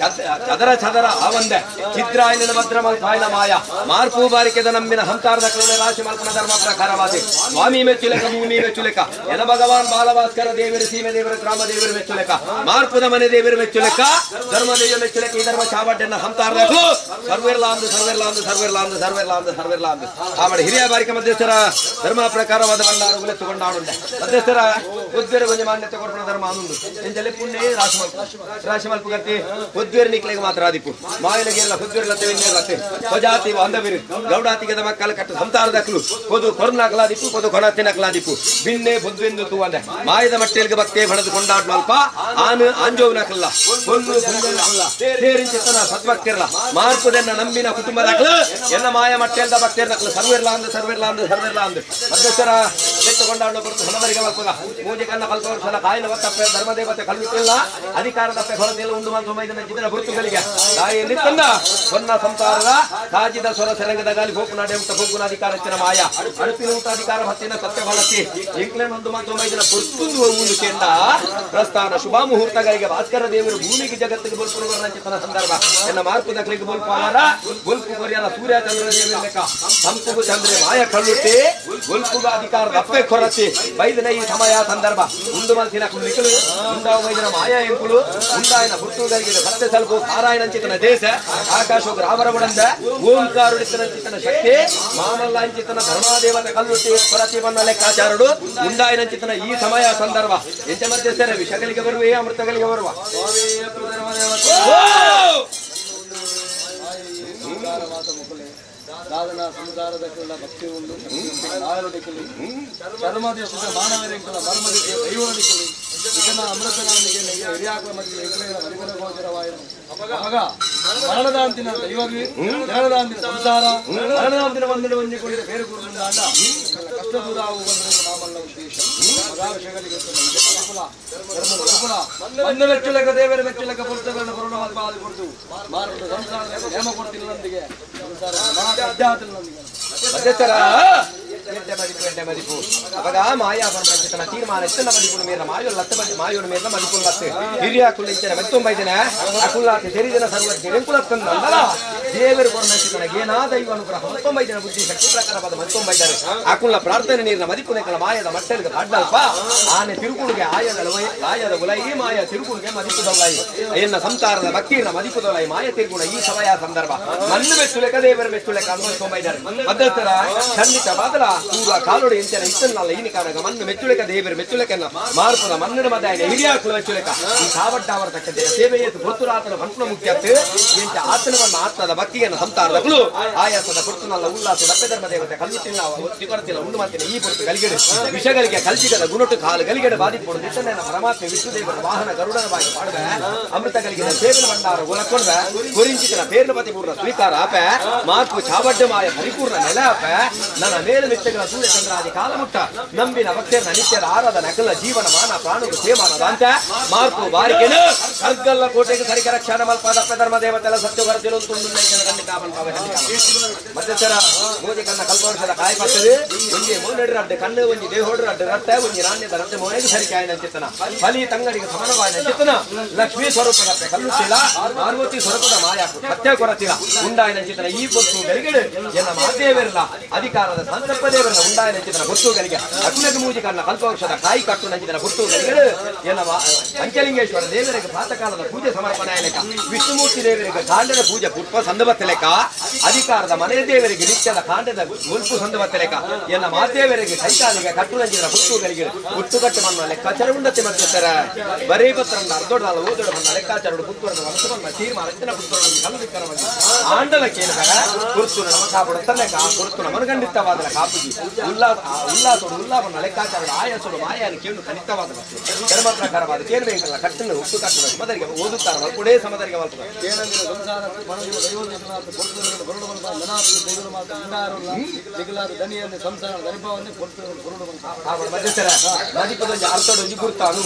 ಚದರ ಚದರ ಆವಂದೆ ಚಿತ್ರಾಯನ ಭದ್ರ ಮಲ್ಪಾಯನ ಮಾಯ ಮಾರ್ಪು ಬಾರಿಕೆದ ನಂಬಿನ ಹಂತಾರದ ಕ್ಲೇನ ರಾಶಿ ಮಲ್ಪನ ಧರ್ಮ ಪ್ರಕಾರವಾದಿ ಸ್ವಾಮಿ ಮೆಚ್ಚುಲೆಕ ಭೂಮಿ ಮೆಚ್ಚುಲೆಕ ಎನ ಭಗವಾನ್ ಬಾಲಭಾಸ್ಕರ ದೇವರು ಸೀಮೆ ದೇವರು ಗ್ರಾಮ ದೇವರು ಮೆಚ್ಚುಲೆಕ ಮಾರ್ಪುದ ಮನೆ ದೇವರು ಮೆಚ್ಚುಲೆಕ ಧರ್ಮ ದೇವ ಮೆಚ್ಚುಲೆಕ ಈ ಧರ್ಮ ಚಾವಡ್ಡನ್ನ ಹಂತಾರದ ಸರ್ವೆರ್ಲಾಂದು ಸರ್ವೆರ್ಲಾಂದು ಸರ್ವೆರ್ಲಾಂದು ಸರ್ವೆರ್ಲಾಂದು ಸರ್ವೆರ್ಲಾಂದು ಆಮಡೆ ಹಿರಿಯ ಬಾರಿಕ ಮಧ್ಯಸ್ಥರ ಧರ್ಮ ಪ್ರಕಾರವಾದ ಬಂದಾರು ಗುಲೆತ್ತುಕೊಂಡಾಡುಂಡೆ ಮಧ್ಯಸ್ಥರ ಉದ್ವೇರ ಗೊಂಜ ಮಾನ್ಯತೆ ಕೊರ್ಪಣ ಧರ್ಮ ಆನುಂಡು ಎಂಜಲೆ ಪುಣ್ಯ ರಾಶಿ ಮಲ್ಪ ರಾಶಿ ಮಲ್ಪ ಗತಿ ಉದ್ವೇರ ನಿಕ್ಲೆಗೆ ಮಾತ್ರ ಆದಿಪ್ಪು ಮಾಯನಗೇರ್ಲ ಹುದ್ವೇರ್ಲತ್ತೆ ವಿನ್ನೇರ್ಲತ್ತೆ ಹೊಜಾತಿ ಬಾಂಧವಿರು ಗೌಡಾತಿಗೆದ ಮಕ್ಕಳ ಕಟ್ಟು ಸಂತಾರದಕ್ಲು ಕೊದು ಕೊರ್ನಾಕ್ಲಾದಿಪ್ಪು ಕೊದು ಕೊಣತಿನಕ್ಲಾದಿಪ್ಪು ಬಿನ್ನೆ ಬುದ್ವೆಂದು ತೂವಂದೆ ಮಾಯದ ಮಟ್ಟೆಲ್ಗೆ ಭಕ್ತೆ ಬಣದು ಕೊಂಡಾಡ್ ಮಲ್ಪ ಆನು ಆಂಜೋವ್ನಕಲ್ಲ ಕೊಲ್ಲು ಪುಂಜನಕಲ್ಲ ಸೇರಿಂಚಿತನ ಸದ್ಭಕ್ತಿರ್ಲ ಮಾರ್ಪುದೆನ್ನ ನಂಬಿನ ಕುಟುಂಬದಕ್ಲು ಎನ್ನ ಮಾಯ ಮಟ್ಟೆಲ್ದ ಭಕ್ತಿರ್ನಕ್ಲು ಸರ್ವಿರ್ಲ ಅಂದು ಸರ್ವಿರ್ಲ ಅಂದು ಸರ್ವಿರ್ಲ ಅಂದು ಮಧ್ಯಸ್ಥರ ಎತ್ತುಕೊಂಡಾಡು ಬರುತ್ತು ಹೊಲವರಿಗೆ ಮಲ್ಪುಗ ಮೂಜೆ ಕನ್ನ ಕಲ್ಪವರ್ಷಲ ಕಾಯಿನ ಒತ್ತಪ್ಪೆ ಧರ್ಮದೇವತೆ ಕಲ್ವಿಟ್ಟಿಲ್ಲ ಅಧಿಕಾರದಪ್ಪೆ ಹೊರತಿಲ್ಲ ಉಂಡು ಮಲ್ತು ಮೈದನ ಜಿದನ ಗುರುತುಗಳಿಗೆ ತಾಯಿಯಲ್ಲಿ ತಂದ ಹೊನ್ನ ಸಂಸಾರದ ಕಾಜಿದ ಸ್ವರ ಸೆರಂಗದ ಗಾಲಿ ಹೋಪು ನಾಡೆ ಉಂಟ ಹೋಗುನ ಅಧಿಕಾರ ಹೆಚ್ಚಿನ ಮಾಯ ಅಡುಪಿನ ಊಟ ಅಧಿಕಾರ ಹತ್ತಿನ ಸತ್ಯ ಫಲತಿ ಇಂಕ್ಲೆನ್ ಒಂದು ಮಾತು ಮೈದನ ಪುರ್ತುಂದು ಹೋಗುವುದು ಕೆಂಡ ಪ್ರಸ್ಥಾನ ಶುಭ ಮುಹೂರ್ತಗಳಿಗೆ ಭಾಸ್ಕರ ದೇವರು ಭೂಮಿಗೆ ಜಗತ್ತಿಗೆ ಬಲ್ಪುನ ಚಿತ್ತನ ಸಂದರ್ಭ ಎನ್ನ ಮಾರ್ಪುದಕ್ಲಿಗೆ ಬಲ್ಪಾರ ಬಲ್ಪು ಕೊರಿಯರ ಸೂರ್ಯ ಚಂದ್ರ ದೇವರ ಲೆಕ್ಕ ಸಂಪುಗು ಚಂದ್ರೆ ಮಾಯ ಕಳ್ಳುಟ್ಟಿ ಗೊಲ್ಪುಗ ಅಧಿಕಾರದ ಅಪ್ಪೆ ಕೊರತಿ ಬೈದನ ಈ ಸಮಯ ಸಂದರ್ಭ ಉಂಡು ಮಲ್ತಿನ ನಿಕಲು ಉಂಡಾವು ಬೈದನ ಮಾಯ ಎಂಕುಲು ಉಂಡಾಯನ ಪುರ್ತುಗರಿಗೆ ಸತ್ಯ ಸ್ವಲ್ಪ ಪಾರಾಯಣಂಚಿತನ ದೇಶ ಆಕಾಶ ರಾಮರಗುಡಂದ ಓಂಕಾರುಡಿತನಂಚಿತನ ಶಕ್ತಿ ಮಾಮಲ್ಲಾಂಚಿತನ ಧರ್ಮಾದೇವತೆ ಕಲ್ಲುಟ್ಟಿ ಕೊರತಿ ಬನ್ನ ಲೆಕ್ಕಾಚಾರಡು ಉಂಡಾಯನಂಚಿತನ ಈ ಸಮಯ ಸಂದರ್ಭ ಎಂಚ ಮಧ್ಯಸ್ಥರ ವಿಷಗಳಿಗೆ ಬರುವೆ ಅಮೃತಗಳಿಗೆ ಬರುವ ಸಾಧನ ಸಂಸಾರದ ಭಕ್ತಿ ಉಂಡು ನಾಯರುಡಿಕಲಿ ಚರ್ಮದೇಶದ ಮಾನವರಿಂಕಲ ಮರ್ಮದಿಗೆ ದೈವಡಿಕಲಿ ಇದನ್ನ ಅಮೃತನಾಮಿಗೆ ಹಿರಿಯಾಕಲ ಮಧ್ಯೆ ಹೆಗಲೆಗಳ ಮರಿಬನ ಗೋಚರವಾಯಿತು. ಅಪಗ ಮರಣದಾಂತಿನ ದೈವವಿ ಮರಣದಾಂತಿನ ಸಂಸಾರ ಮರಣದಾಂತಿನ ಒಂದೆಡೆ ಒಂಜಿ ಕೊಡಿದ ಬೇರೆ ಗುರುಂದಾಂಡ ಕಷ್ಟ ದೂರ ಆಗುವ ನಾಮಲ್ಲ ಉದ್ದೇಶ. ಮಗಾವಿಷಯಗಳಿಗೆ ಧರ್ಮದ ಮೆಚ್ಚುಲಕ ದೇವರ ಮೆಚ್ಚುಲಕ ಪುಸ್ತಕಗಳನ್ನು ಬರೋಣ ಕೊಡ್ತು ಮಾನವ ಸಂಸಾರದ ನೇಮ ಕೊಡ್ತಿಲ್ಲೊಂದಿಗೆ ಸಂಸಾರ ಅಧ್ಯಾತ್ಮದೊಂದಿಗೆ ಮಧ್ಯಸ್ಥರ ಎಡ್ಡೆ ಮದಿಪು ಎಡ್ಡೆ ಮದಿಪು ಅವಾಗ ಮಾಯಾ ಪರಮಂಚಿತನ ತೀರ್ಮಾನ ಎತ್ತನ ಮದಿಪುನ ಮೇರ ಮಾಯೋಲ್ ಲತ್ತ ಮದಿ ಮಾಯೋನ್ ಮೇರ್ನ ಮದಿಪುನ್ ಲತ್ತು ಹಿರಿಯ ಕುಲ್ಲ ಇಂಚನ ಮೆತ್ತೊಂಬೈದಿನ ಅಕುಲ್ಲಾತಿ ತೆರಿದಿನ ಸರ್ವಜ್ಞ ಎಂಕುಲತ್ತಂದಲ್ಲ ದೇವರು ಕೊರಮಂಚಿತನ ಗೇನಾ ದೈವ ಅನುಗ್ರಹ ಮತ್ತೊಂಬೈದಿನ ಬುದ್ಧಿ ಶಕ್ತಿ ಪ್ರಕಾರವಾದ ಮತ್ತೊಂಬೈದಾರೆ ಅಕುಲ್ಲ ಪ್ರಾರ್ಥನೆ ನೀರಿನ ಮದಿಪುನೆಕಲ ಮಾಯದ ಮಟ್ಟಲಿಗೆ ಪಾಡ್ದಲ್ಪ ಆನೆ ತಿರುಗುಣಿಗೆ ಆಯದ ಆಯದ ಉಲೈ ಮಾಯ ತಿರುಗುಣಿಗೆ ಮದಿಪುದೊಲೈ ಎನ್ನ ಸಂಸಾರದ ಭಕ್ತಿನ ಮದಿಪುದೊಲೈ ಮಾಯ ತಿರುಗುಣ ಈ ಸಮಯ ಸಂದರ್ಭ ಮಣ್ಣು ಮೆಚ್ಚುಲೆಕ ದೇವರ ಮೆಚ್ಚುಲೆಕ ಅನ್ವಯಿಸ್ಕೊಂಬೈದಾರೆ ಮಧ್ಯಸ್ಥರ ಖಂಡಿತ ಬಾದಲ ಪೂರ್ವ ಕಾಲೋಡಿ ಎಂಚನ ಇತ್ತನ್ನಲ್ಲ ಈನಿ ಕಾನಗ ಮಣ್ಣು ಮೆಚ್ಚುಲೆಕ ದೇವರು ಮೆಚ್ಚುಲೆಕನ್ನ ಮಾರ್ಪದ ಮಣ್ಣಿನ ಮದಾಯನ ಹಿರಿಯಾಕುಲ ಮೆಚ್ಚುಲೆಕ ಈ ಸಾವಡ್ಡಾವರ ತಕ್ಕಂತೆ ಸೇವೆಯೇತು ಪೊರ್ತುರಾತನ ಬಂಟ್ನ ಮುಖ್ಯತ್ತು ಎಂಚ ಆತನ ಬಣ್ಣ ಆತ್ಮದ ಭಕ್ತಿಯನ್ನು ಸಂತಾರದ ಕುಳು ಆಯಾಸದ ಪೊರ್ತುನಲ್ಲ ಉಲ್ಲಾಸ ದಪ್ಪೆ ಧರ್ಮ ದೇವತೆ ಕಲ್ಲುತ್ತಿಲ್ಲ ಒತ್ತಿ ಉಂಡು ಮಾತಿನ ಈ ಪೊರ್ತು ಗಲಿಗೆಡು ವಿಷಗಳಿಗೆ ಕಲ್ಚಿಗದ ಗುಣಟು ಕಾಲು ಗಲಿಗೆಡು ಬಾಧಿಪೊಡು ದಿಟ್ಟನ ಪರಮಾತ್ಮ ವಿಷ್ಣುದೇವರ ವಾಹನ ಗರುಡನ ಬಾಯಿ ಪಾಡುವೆ ಅಮೃತ ಗಲಿಗೆದ ಸೇವನ ಭಂಡಾರ ಗೊಲಕೊಂಡ್ವೆ ಕೊರಿಂಚಿತನ ಪೇರ್ನ ಪತಿ ಪೂರ್ಣ ಸ್ವೀಕಾರ ಆಪೆ ಮಾರ್ಪು ಚಾವಡ್ಡ ಮಾಯ ಪರಿಪೂರ್ಣ ನೆಲ ಆಪೆ ನನ್ನ ಮೇಲು ಮೆಚ್ಚಗಳ ಸೂರ್ಯ ಚಂದ್ರಾದಿ ಕಾಲಮುಟ್ಟ ನಂಬಿನ ಭಕ್ತರನ ನಿತ್ಯದ ಆರಾಧನ ಅಕಲ ಜೀವನ ಮಾನ ಪ್ರಾಣವು ಸೇಮಾನದಾಂತ ಮಾರ್ಪು ಬಾರಿಕೆನು ಕರ್ಗಲ್ಲ ಕೋಟೆಗೆ ಸರಿಕರ ಕ್ಷಣ ಮಲ್ಪಾದಪ್ಪ ಧರ್ಮ ದೇವತೆಲ್ಲ ಸತ್ಯ ಹೊರತಿಲು ಮಧ್ಯಸ್ಥರ ಮೋದಿ ಕಣ್ಣ ಕಲ್ಪವೃಕ್ಷದ ಕಾಯಿ ಬರ್ತದೆ ಒಂಜಿ ಮೋನೆಡ್ರ ಅಡ್ಡೆ ಕಣ್ಣು ಒಂಜಿ ದೇಹೋಡ್ರ ಅಡ್ಡೆ ರಟ್ಟ ಒಂಜಿ ನಾಣ್ಯದ ರಟ್ಟೆ ಮೋನೆಗೆ ಸರಿಕಾಯಿನ ಚಿತ್ತನ ಫಲಿ ತಂಗಡಿಗೆ ಸಮಾನವಾಯಿನ ಚಿತ್ತನ ಲಕ್ಷ್ಮೀ ಸ್ವರೂಪದ ಕಲ್ಲುತ್ತಿಲ್ಲ ಪಾರ್ವತಿ ಸ್ವರೂಪದ ಮಾಯ ಸತ್ಯ ಕೊರತಿಲ್ಲ ಉಂಡಾಯಿನ ಚಿತ್ತನ ಈ ಪೊತ್ತು ಗಳಿಗೆಡು ಎನ್ನ ಮಾದೇವಿರಲ್ಲ ಅಧಿಕಾರದ ಸಂತಪ್ಪ ದೇವರಲ್ಲ ಉಂಡಾಯಿನ ಚಿತ್ತನ ಪೊತ್ತು ಗಳಿಗೆ ಅಕುಲಗ ಮೂಜಿ ಕಣ್ಣ ಕಲ್ಪವೃಕ್ಷದ ಕಾಯಿ ಕಟ್ಟು ನಂಚಿತನ ಪೊತ್ತು ಗಳಿಗೆಡು ಎನ್ನ ಪಂಚಲಿಂಗೇಶ್ವರ ದೇವರಿಗೆ ಪ್ರಾತಕಾಲದ ಪೂಜೆ ಸಮರ್ಪಣೆ ಲೆಕ್ಕ ವಿಷ್ಣುಮೂರ್ತಿ ದೇವರಿಗೆ ಕಾಂಡದ ಪೂಜೆ ಪುಷ್ಪ ಸಂದಬತ್ತ ಲೆಕ್ಕ ಅಧಿಕಾರದ ಮನೆ ದೇವರಿಗೆ ನಿತ್ಯದ ಕಾಂಡದ ಗುಲ್ಪು ಸಂದಬತ್ತ ಲೆಕ್ಕ ಎನ್ನ ಮಾದೇವರಿಗೆ ಕೈಕಾಲಿಗೆ ಕಟ್ಟು ನಂಜಿನ ಪುಟ್ಟುಗಳಿಗೆ ಹುಟ್ಟುಕಟ್ಟು ಮನ್ನ ಲೆಕ್ಕಾಚಾರ ಉಂಡತೆ ಮತ್ತೆ ಬರೇ ಪತ್ರ ಅರ್ಧೋಡ ಓದೋಡ ಬಂದ ಲೆಕ್ಕಾಚಾರ ಪುತ್ತೂರದ ವಂಶ ಬಂದ ತೀರ್ಮಾನ ಇತ್ತಿನ ಪುತ್ತೂರ ಕಲ್ಲು ಬಿಕ್ಕರ ಬಂದ ಆಂಡಲ ಕೇಳಿದಾಗ ಕುರ್ತು ನಮ ಕಾಪುಡ ಕಾ ಕುರ್ತು ನಮನ ಕಾಪುಜಿ ಉಲ್ಲಾಸ ಉಲ್ಲಾಸೋಡು ಉಲ್ಲಾಪನ ಲೆಕ್ಕಾಚಾರ ಆಯಾಸೋಡು ಮಾಯಾನ ಕೇಳು ಖಂಡಿತವಾದ ಧರ್ಮ ಪ್ರಕಾರವಾದ ಕೇಳಬೇಕಲ್ಲ ಕಟ್ಟನ್ನು ಹುಟ್ಟು ಕಟ್ಟನ್ನು ಸಮದರಿಗೆ ಓದುತ್ತಾರೆ ಮಲ್ಪುಡೇ ಸಮದರಿಗೆ ಮಲ್ಪುಡ ಕೇಳಂದಿನ ಸಂಸಾರ ಮನದಿನ ದೈವದ ಪೊರ್ತುಗಳನ್ನು ಬರುಡು ಮಲ್ಪ ನನಾಥ ದೈವದ ಮಾತ ಉಂಡಾರುಲ್ಲ ದಿಗಲಾದ ದನಿಯನ್ನು ಸಂಸಾರ ದನಿಪವನ್ನೇ ಪೊರ್ತುಗಳನ್ನು ಬರುಡು ಮಲ್ಪ ಆವಡ ಮಧ್ಯಸ್ಥರ ಮದಿಪದೊಂಜಿ ಅರ್ಥದೊಂಜಿ ಗುರ್ತಾನು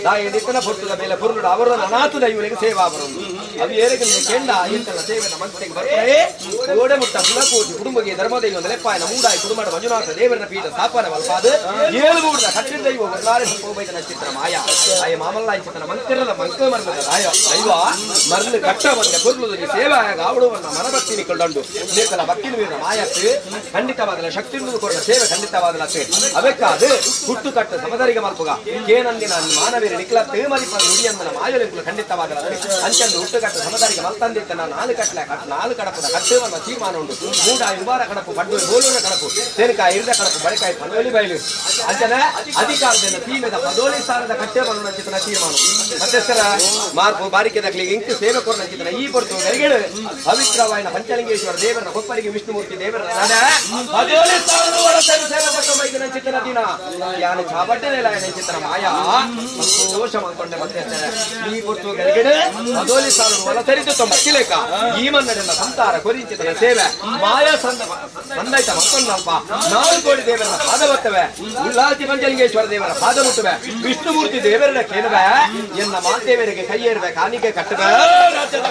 ದಾಯ ನಿಕ್ಕನ ಪೊರ್ತುದ ಮೇಲೆ ಪೊರ್ಲುಡು ಅವರ ಅನಾಥ ದೈವನಿಗೆ ಸೇವಾ ಬರುವುದು ಅವು ಏರೆಗೆ ಕೆಂಡ ಎಂತಲ್ಲ ಸೇವೆನ ಮನಸ್ಸಿಗೆ ಬರ್ತಾರೆ ಓಡೆ ಮುಟ್ಟ ಕುಲಕೋಟಿ ಕುಟುಂಬಕ್ಕೆ ಧರ್ಮದೈವ ಲೆಪ್ಪಾಯನ ಮೂಡಾಯಿ ಕುಟುಂಬದ ಮಂಜುನಾಥ ದೇವರನ ಪೀಠ ಸ್ಥಾಪನೆ ಮಲ್ಪಾದು ಏಳು ಮೂಡದ ಕಟ್ಟಿದ ದೈವ ಬರ್ಲಾರೆ ಹೋಗೈತನ ಚಿತ್ರ ಮಾಯ ಆಯ ಮಾಮಲ್ಲ ಚಿತ್ರ ಮಂತಿರದ ಮಂಕ ಮರ್ಲದ ರಾಯ ದೈವ ಮರ್ಲು ಕಟ್ಟ ಬಂದ ಪೊರ್ಲುದೊಂಜಿ ಸೇವಾ ಆವಡುವನ್ನ ಮನಭಕ್ತಿ ನಿಕೊಳ್ಳಂಡು ನೇಕಲ ಭಕ್ತಿ ವೀರ ಮಾಯತ್ತು ಖಂಡಿತವಾದಲ ಶಕ್ತಿ ಕೊರಡ ಸೇವೆ ಖಂಡಿತವಾದಲ ಅವೆಕ್ಕಾದು ಹುಟ್ಟು ಕಟ್ಟು ಸಮದರಿಗೆ ಮಲ್ಪುಗ ಕೇನಂದಿನ ಮಾನವೀರ ನಿಕ್ಲತ್ತು ಮದಿಪ ನುಡಿಯಂದನ ಮಾಯಲೆಂಕುಲು ಖಂಡಿತವಾದಲ ಅಂಚಂದು ಹುಟ್ಟು ಕಟ್ಟು ಸಮದರಿಗೆ ಮಲ್ತಂದಿತ್ತ ನಾಲು ಕಟ್ಲ ನಾಲು ಕಡಪದ ಕಟ್ಟುವನ್ನ ತೀರ್ಮಾನ ಉಂಟು ಮೂಡ ಯುವಾರ ಕಡಪು ಪಡ್ಡು ಬೋಲೂರ ಕಡಪು ತೇನಕಾಯಿ ಇರದ ಕಡಪು ಬಳಿಕಾಯಿ ಪದೋಲಿ ಬಯಲು ಅಂಚನ ಅಧಿಕಾರದಿಂದ ಸೀಮೆದ ಪದೋಲಿ ಸ್ಥಾನದ ಕಟ್ಟೆ ಬರುವ ಚಿತನ ತೀರ್ಮಾನ ಮಧ್ಯಸ್ಥರ ಮಾರ್ಪು ಬಾರಿಕೆ ದಕ್ಲಿಗೆ ಇಂಕು ಸೇವೆ ಕೊರನ ಚಿತನ ಈ ಪೊರ್ತು ಗರಿಗೆಡು ಪವಿತ್ರವಾಯಿನ ಪಂಚಲಿಂಗೇಶ್ವರ ದೇವರನ ಕೊಪ್ಪರಿಗೆ ವಿಷ್ಣುಮೂರ್ತಿ ದೇವರನ ನಡೆ ಪದೋಲಿ ಸ್ಥಾನದ ಒಳಸರು ಸೇವೆ ಕೊಟ್ಟ ಮೈದಿನ ಚಿತನ ದಿನ ಯಾನು ಚಾಬಟ್ಟೆ ಚಿತನ ಮಾಯಾ ಸಂತೋಷ ಮಾಡ್ಕೊಂಡೆ ಮಧ್ಯಸ್ಥರ ಈ ಪೊರ್ತು ಗರಿಗೆಡು ಪದೋಲಿ ಸ್ಥಾನದ ಒಳಸರಿತು ತೊಂಬತ್ತಿಲೇಕ ಈ ಮನ್ನಡೆಲ್ಲ ಸಂತಾರ ಕೊರಿಂಚಿತನ ಸೇವೆ ಮಾಯಾ ಸಂದ ಸಂದೈತ ಮತ್ತೊಂದಲ್ಪ ನಾಲ್ಕು ಕೋಟಿ ದೇವರನ ಪಾದ ಬರ್ತವೆ ಉಲ್ಲಾಸಿ ಪಂಚಲಿಂಗೇಶ್ವರ ದೇವರ ಪಾದ ಮುಟ್ಟುವೆ ವಿಷ್ಣುಮೂರ್ತಿ ದೇವರನ್ನ ಕೇಳುವೆ ಎನ್ನ ಮಾತೇವರಿಗೆ ಕೈಯೇರುವೆ ಕಾಣಿಕೆ ಕಟ್ಟುವೆ ರಾಜ್ಯದ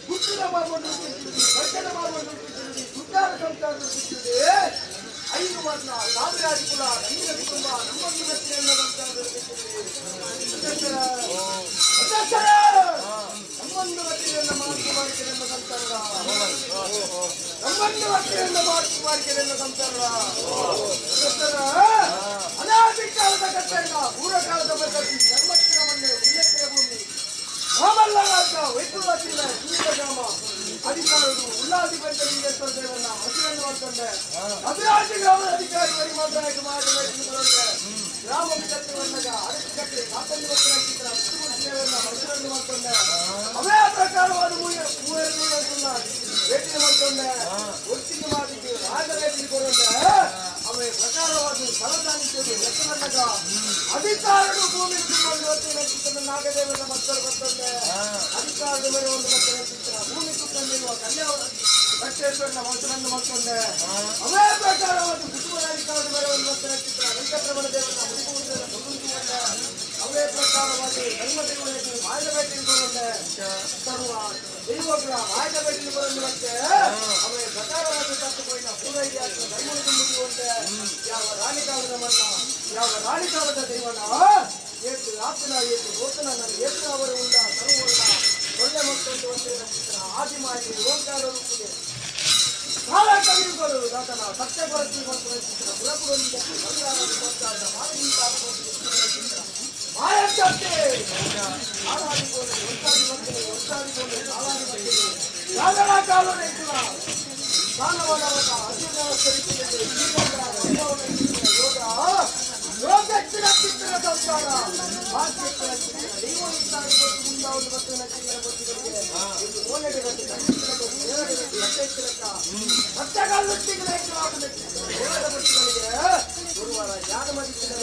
ಗುತ್ತಿನ ಮಾರ್ಕೊಂಡು ಬಟ್ಟೆನ ಮಾರ್ಕೊಂಡು ದುಡ್ಡಾರ ಸಂಸಾರ ಐದು ವರ್ಣ ಸಾವಿರಾದಿ ಕುಲ ನಂದಿನ ಕುಟುಂಬ ನಮ್ಮೊಂದು ನಮ್ಮೊಂದು ವತಿಯನ್ನು ಮಾತುಮಾಡಿಕೆರೆಂಬ ಸಂಸಾರ ನಮ್ಮೊಂದು ವತಿಯನ್ನು ಮಾತುಮಾಡಿಕೆರೆಂಬ ಸಂಸಾರ ಅನಾದಿ ಕಾಲದ ಕಟ್ಟಡ ಪೂರ್ವಕಾಲದ ಪದ್ಧತಿ ಧರ್ಮಕ್ಕಿನ ಮಣ್ಣು ಉಲ್ಲೇಖನ ಭೂಮಿ ಮಾಮಲ್ಲ ರಾಜ ವೈಕುಂಠ ಜೀವಿತ ಗ್ರಾಮ ಅಧಿಕಾರರು ಉಲ್ಲಾದಿ ಪಂಚಲಿಂಗೇಶ್ವರ ದೇವರನ್ನ ಹಸಿರನ್ನು ಮಾಡ್ಕೊಂಡೆ ಅಭಿರಾಜ ಗ್ರಾಮದ ಅಧಿಕಾರಿ ವರಿ ಮಾತ್ರ ಗ್ರಾಮ ವಿಕತ್ತವನ್ನಾಗ ಅರಸಿ ಕಟ್ಟೆ ಕಾಪಲ್ಲಿ ಚಿತ್ರ ದೇವರನ್ನ ಹಸಿರನ್ನು ಮಾಡ್ಕೊಂಡೆ ಅವೇ ಪ್ರಕಾರವಾದ ಮೂವರು ಭೇಟಿ ಮಾಡ್ಕೊಂಡೆ ಒಟ್ಟಿಗೆ ಮಾಡಿದ್ದು ರಾಜ ಭೇಟಿ ಕೊಡಂಡೆ ಅವೇ ಪ್ರಕಾರವಾದ ಫಲದಾನಿಸೋದು ಲೆಕ್ಕವನ್ನಾಗ ಅಧಿಕಾರರು ಭೂಮಿ ತುಂಬ ನಾಗದೇವನ ಮಕ್ಕಳು ಬರ್ತಂಡೆ ಅಧಿಕಾರದ ಮೇಲೆ ಒಂದು ಮಕ್ಕಳ ಚಿತ್ರ ಭೂಮಿ ಕುತ್ತಂದಿರುವ ಕನ್ಯಾ ಬಟ್ಟೇಶ್ವರನ ವಂಶವನ್ನು ಮಾಡ್ಕೊಂಡೆ ಅವೇ ಪ್ರಕಾರವಾದ ಕುಟುಂಬದ ಅಧಿಕಾರದ ಮೇಲೆ ಒಂದು ಮಕ್ಕಳ ಚಿತ್ರ ವೆಂಕಟರಮಣ ದೇವರನ್ನ ಹುಡುಕುವುದರ ಕೊಡುವಂತೆ ಅವೇ ಪ್ರಕಾರವಾಗಿ ಧರ್ಮದೇವರಿಗೆ ಮಾಯದ ಬೇಟೆಗೆ ಬರುವಂತೆ ಸರ್ವ ದೈವಗಳ ಮಾಯದ ಬೇಟೆಗೆ ಬರುವಂತೆ ಅವೇ ಪ್ರಕಾರವಾಗಿ ತಪ್ಪುಕೋಯಿನ ಪೂರೈಕೆ ಧರ್ಮದ ತುಂಬುವಂತೆ ಯಾವ ರಾಣಿ ಕಾಲದ ಮಣ್ಣ ಯಾವ ರಾಣಿ ಕಾಲದ ದೈವನ ಏತು ಆತನ ಏತು ಗೋತನ ನನ್ನ ಏತು ಅವರು ಉಂಡ ಸರ್ವನ್ನ ಒಳ್ಳೆ ಮಕ್ಕಳು ಚಿತ್ರ ಆದಿಮಾಯಿ ಓಂಕಾರ ರೂಪಿಗೆ ಕಾಲ ಕವಿಗಳು ದಾತನ ಸತ್ಯ ಕೊರತೆ ಚಿತ್ರ ಪುರಪುರೊಂದಿಗೆ ಮಾಯಂತೆ ಆರಾಧಿಕೊಂಡು ಒಟ್ಟಾಗಿ ಬಂದರೆ ಒಟ್ಟಾಗಿ ಕಾಲಾದಿ ಬಂದರೆ ಕಾಲನ ಕಾಲ ಮಾನವನವನ ಯೋಗ ಯೋಗಕ್ಕಿನ ಚಿತ್ರ ಸಂಸಾರ ಗುರುವಾರ ಯಾನ ಮದಿಸಿದ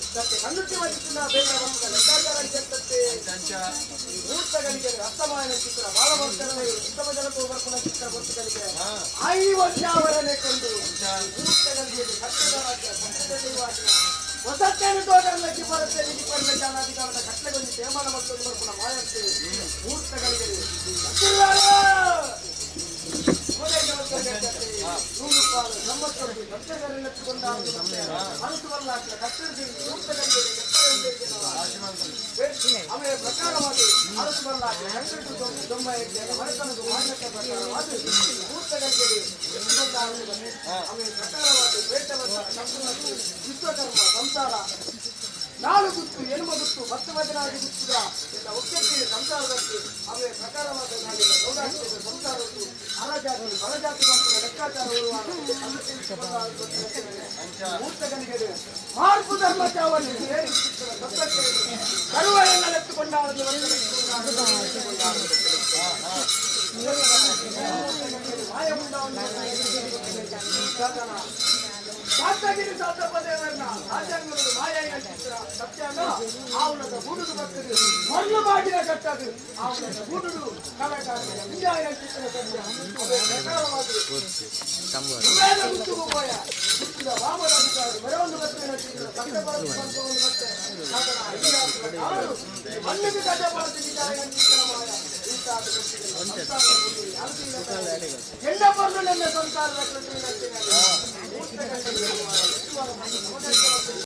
ಸತ್ಯ ಕಣ್ಣುಟ್ಟಿ ಮದಿಸಿದ ಬೇಗ ಲೆಕ್ಕಾಚಾರ ಮುಹೂರ್ತಗಳಿಗೆ ಅಸ್ತಮಾಯನ ಚಿತ್ರ ಬಾಲಭಕ್ತರಲ್ಲಿ ಉತ್ತಮ ಜನತೆ ಬರ್ಪಣ ಚಿತ್ರ ಗೊತ್ತುಗಳಿಗೆ ಐವತ್ತಾವರನೆ ಕಂಡು ಮುಹೂರ್ತಗಳಿಗೆ ಸತ್ಯದ ರಾಜ್ಯ ಸತ್ಯದ ದೈವಾಜ್ಞ ಹೊಸತ್ತೇನು ತೋಟಕ್ಕೆ ಬರುತ್ತೆ ನಿಧಿ ಪರಿಣ ಜಾನಾಧಿಕಾರದ ಕಟ್ಟಲೆಗೊಂದು ತೀರ್ಮಾನ ಮತ್ತೊಂದು ಬರ್ಪಣ ಮಾಯಂತೆ ಮುಹೂರ್ತಗಳಿಗೆ ಅವೇ ಪ್ರಕಾರವಾಗಿ ಅರಸು ಬಲ್ಲಾಕಿ ಅವೇ ಪ್ರಕಾರವಾಗಿ ವಿಶ್ವಕರ್ಮ ಸಂಸಾರ ನಾಲು ಗುತ್ತು ಎನುಮ ಗುತ್ತು 10 ವಜನಾಗಿ ಗುತ್ತುದ ಎಲ್ಲ ಒಕ್ಕತ್ತಿಗೆ ಸಂಸಾರದಲ್ಲಿ ಅವೇ ಪ್ರಕಾರವಾದ ನಾಡಿನ ಗೌಡಾಕ್ಷರ ಸಂಸಾರದ್ದು ಅರಜಾತಿ ಬರಜಾತಿ ಬಂತು ಲೆಕ್ಕಾಚಾರ ಮೂರ್ತಗನಿಗೆ ಮಾರ್ಪು ಧರ್ಮ ಚಾವಣಿ ಕರುವಳೆಲ್ಲ ಎತ್ತುಕೊಂಡಾಡಲು ಸಾತಗಿರಿ ಸಾತಪದೇವರನ್ನ ರಾಜಾಂಗದ ಮಾಯ ಚಿತ್ರ ಸತ್ಯನ ಆವನದ ಗೂಡುದು ಬರ್ತದೆ ಮಣ್ಣು ಬಾಗಿಲ ಕಟ್ಟದು ಆವನದ ಗೂಡುದು ಕಲಾಕಾರ ವಿಜಯ ಚಿತ್ರ ಸತ್ಯ ಅವೇ ಪ್ರಕಾರವಾದ ಗುತ್ತಿಗೂ ಹೋಯ ಗುತ್ತಿದ ವಾಮನಾಧಿಕಾರಿ ಮೆರವೊಂದು ಬರ್ತೇನೆ ಚಿತ್ರ ಸತ್ಯ ಒಂದು ಮತ್ತೆ ಮಣ್ಣಿಗೆ ಕಜ ಪಡೆದಿದ್ದಾರೆ ಚಿತ್ರ ಮಾಯ ಎಲ್ಲ ಬರಲು ನನ್ನ ಸಂಸಾರದ ಕೃತಿ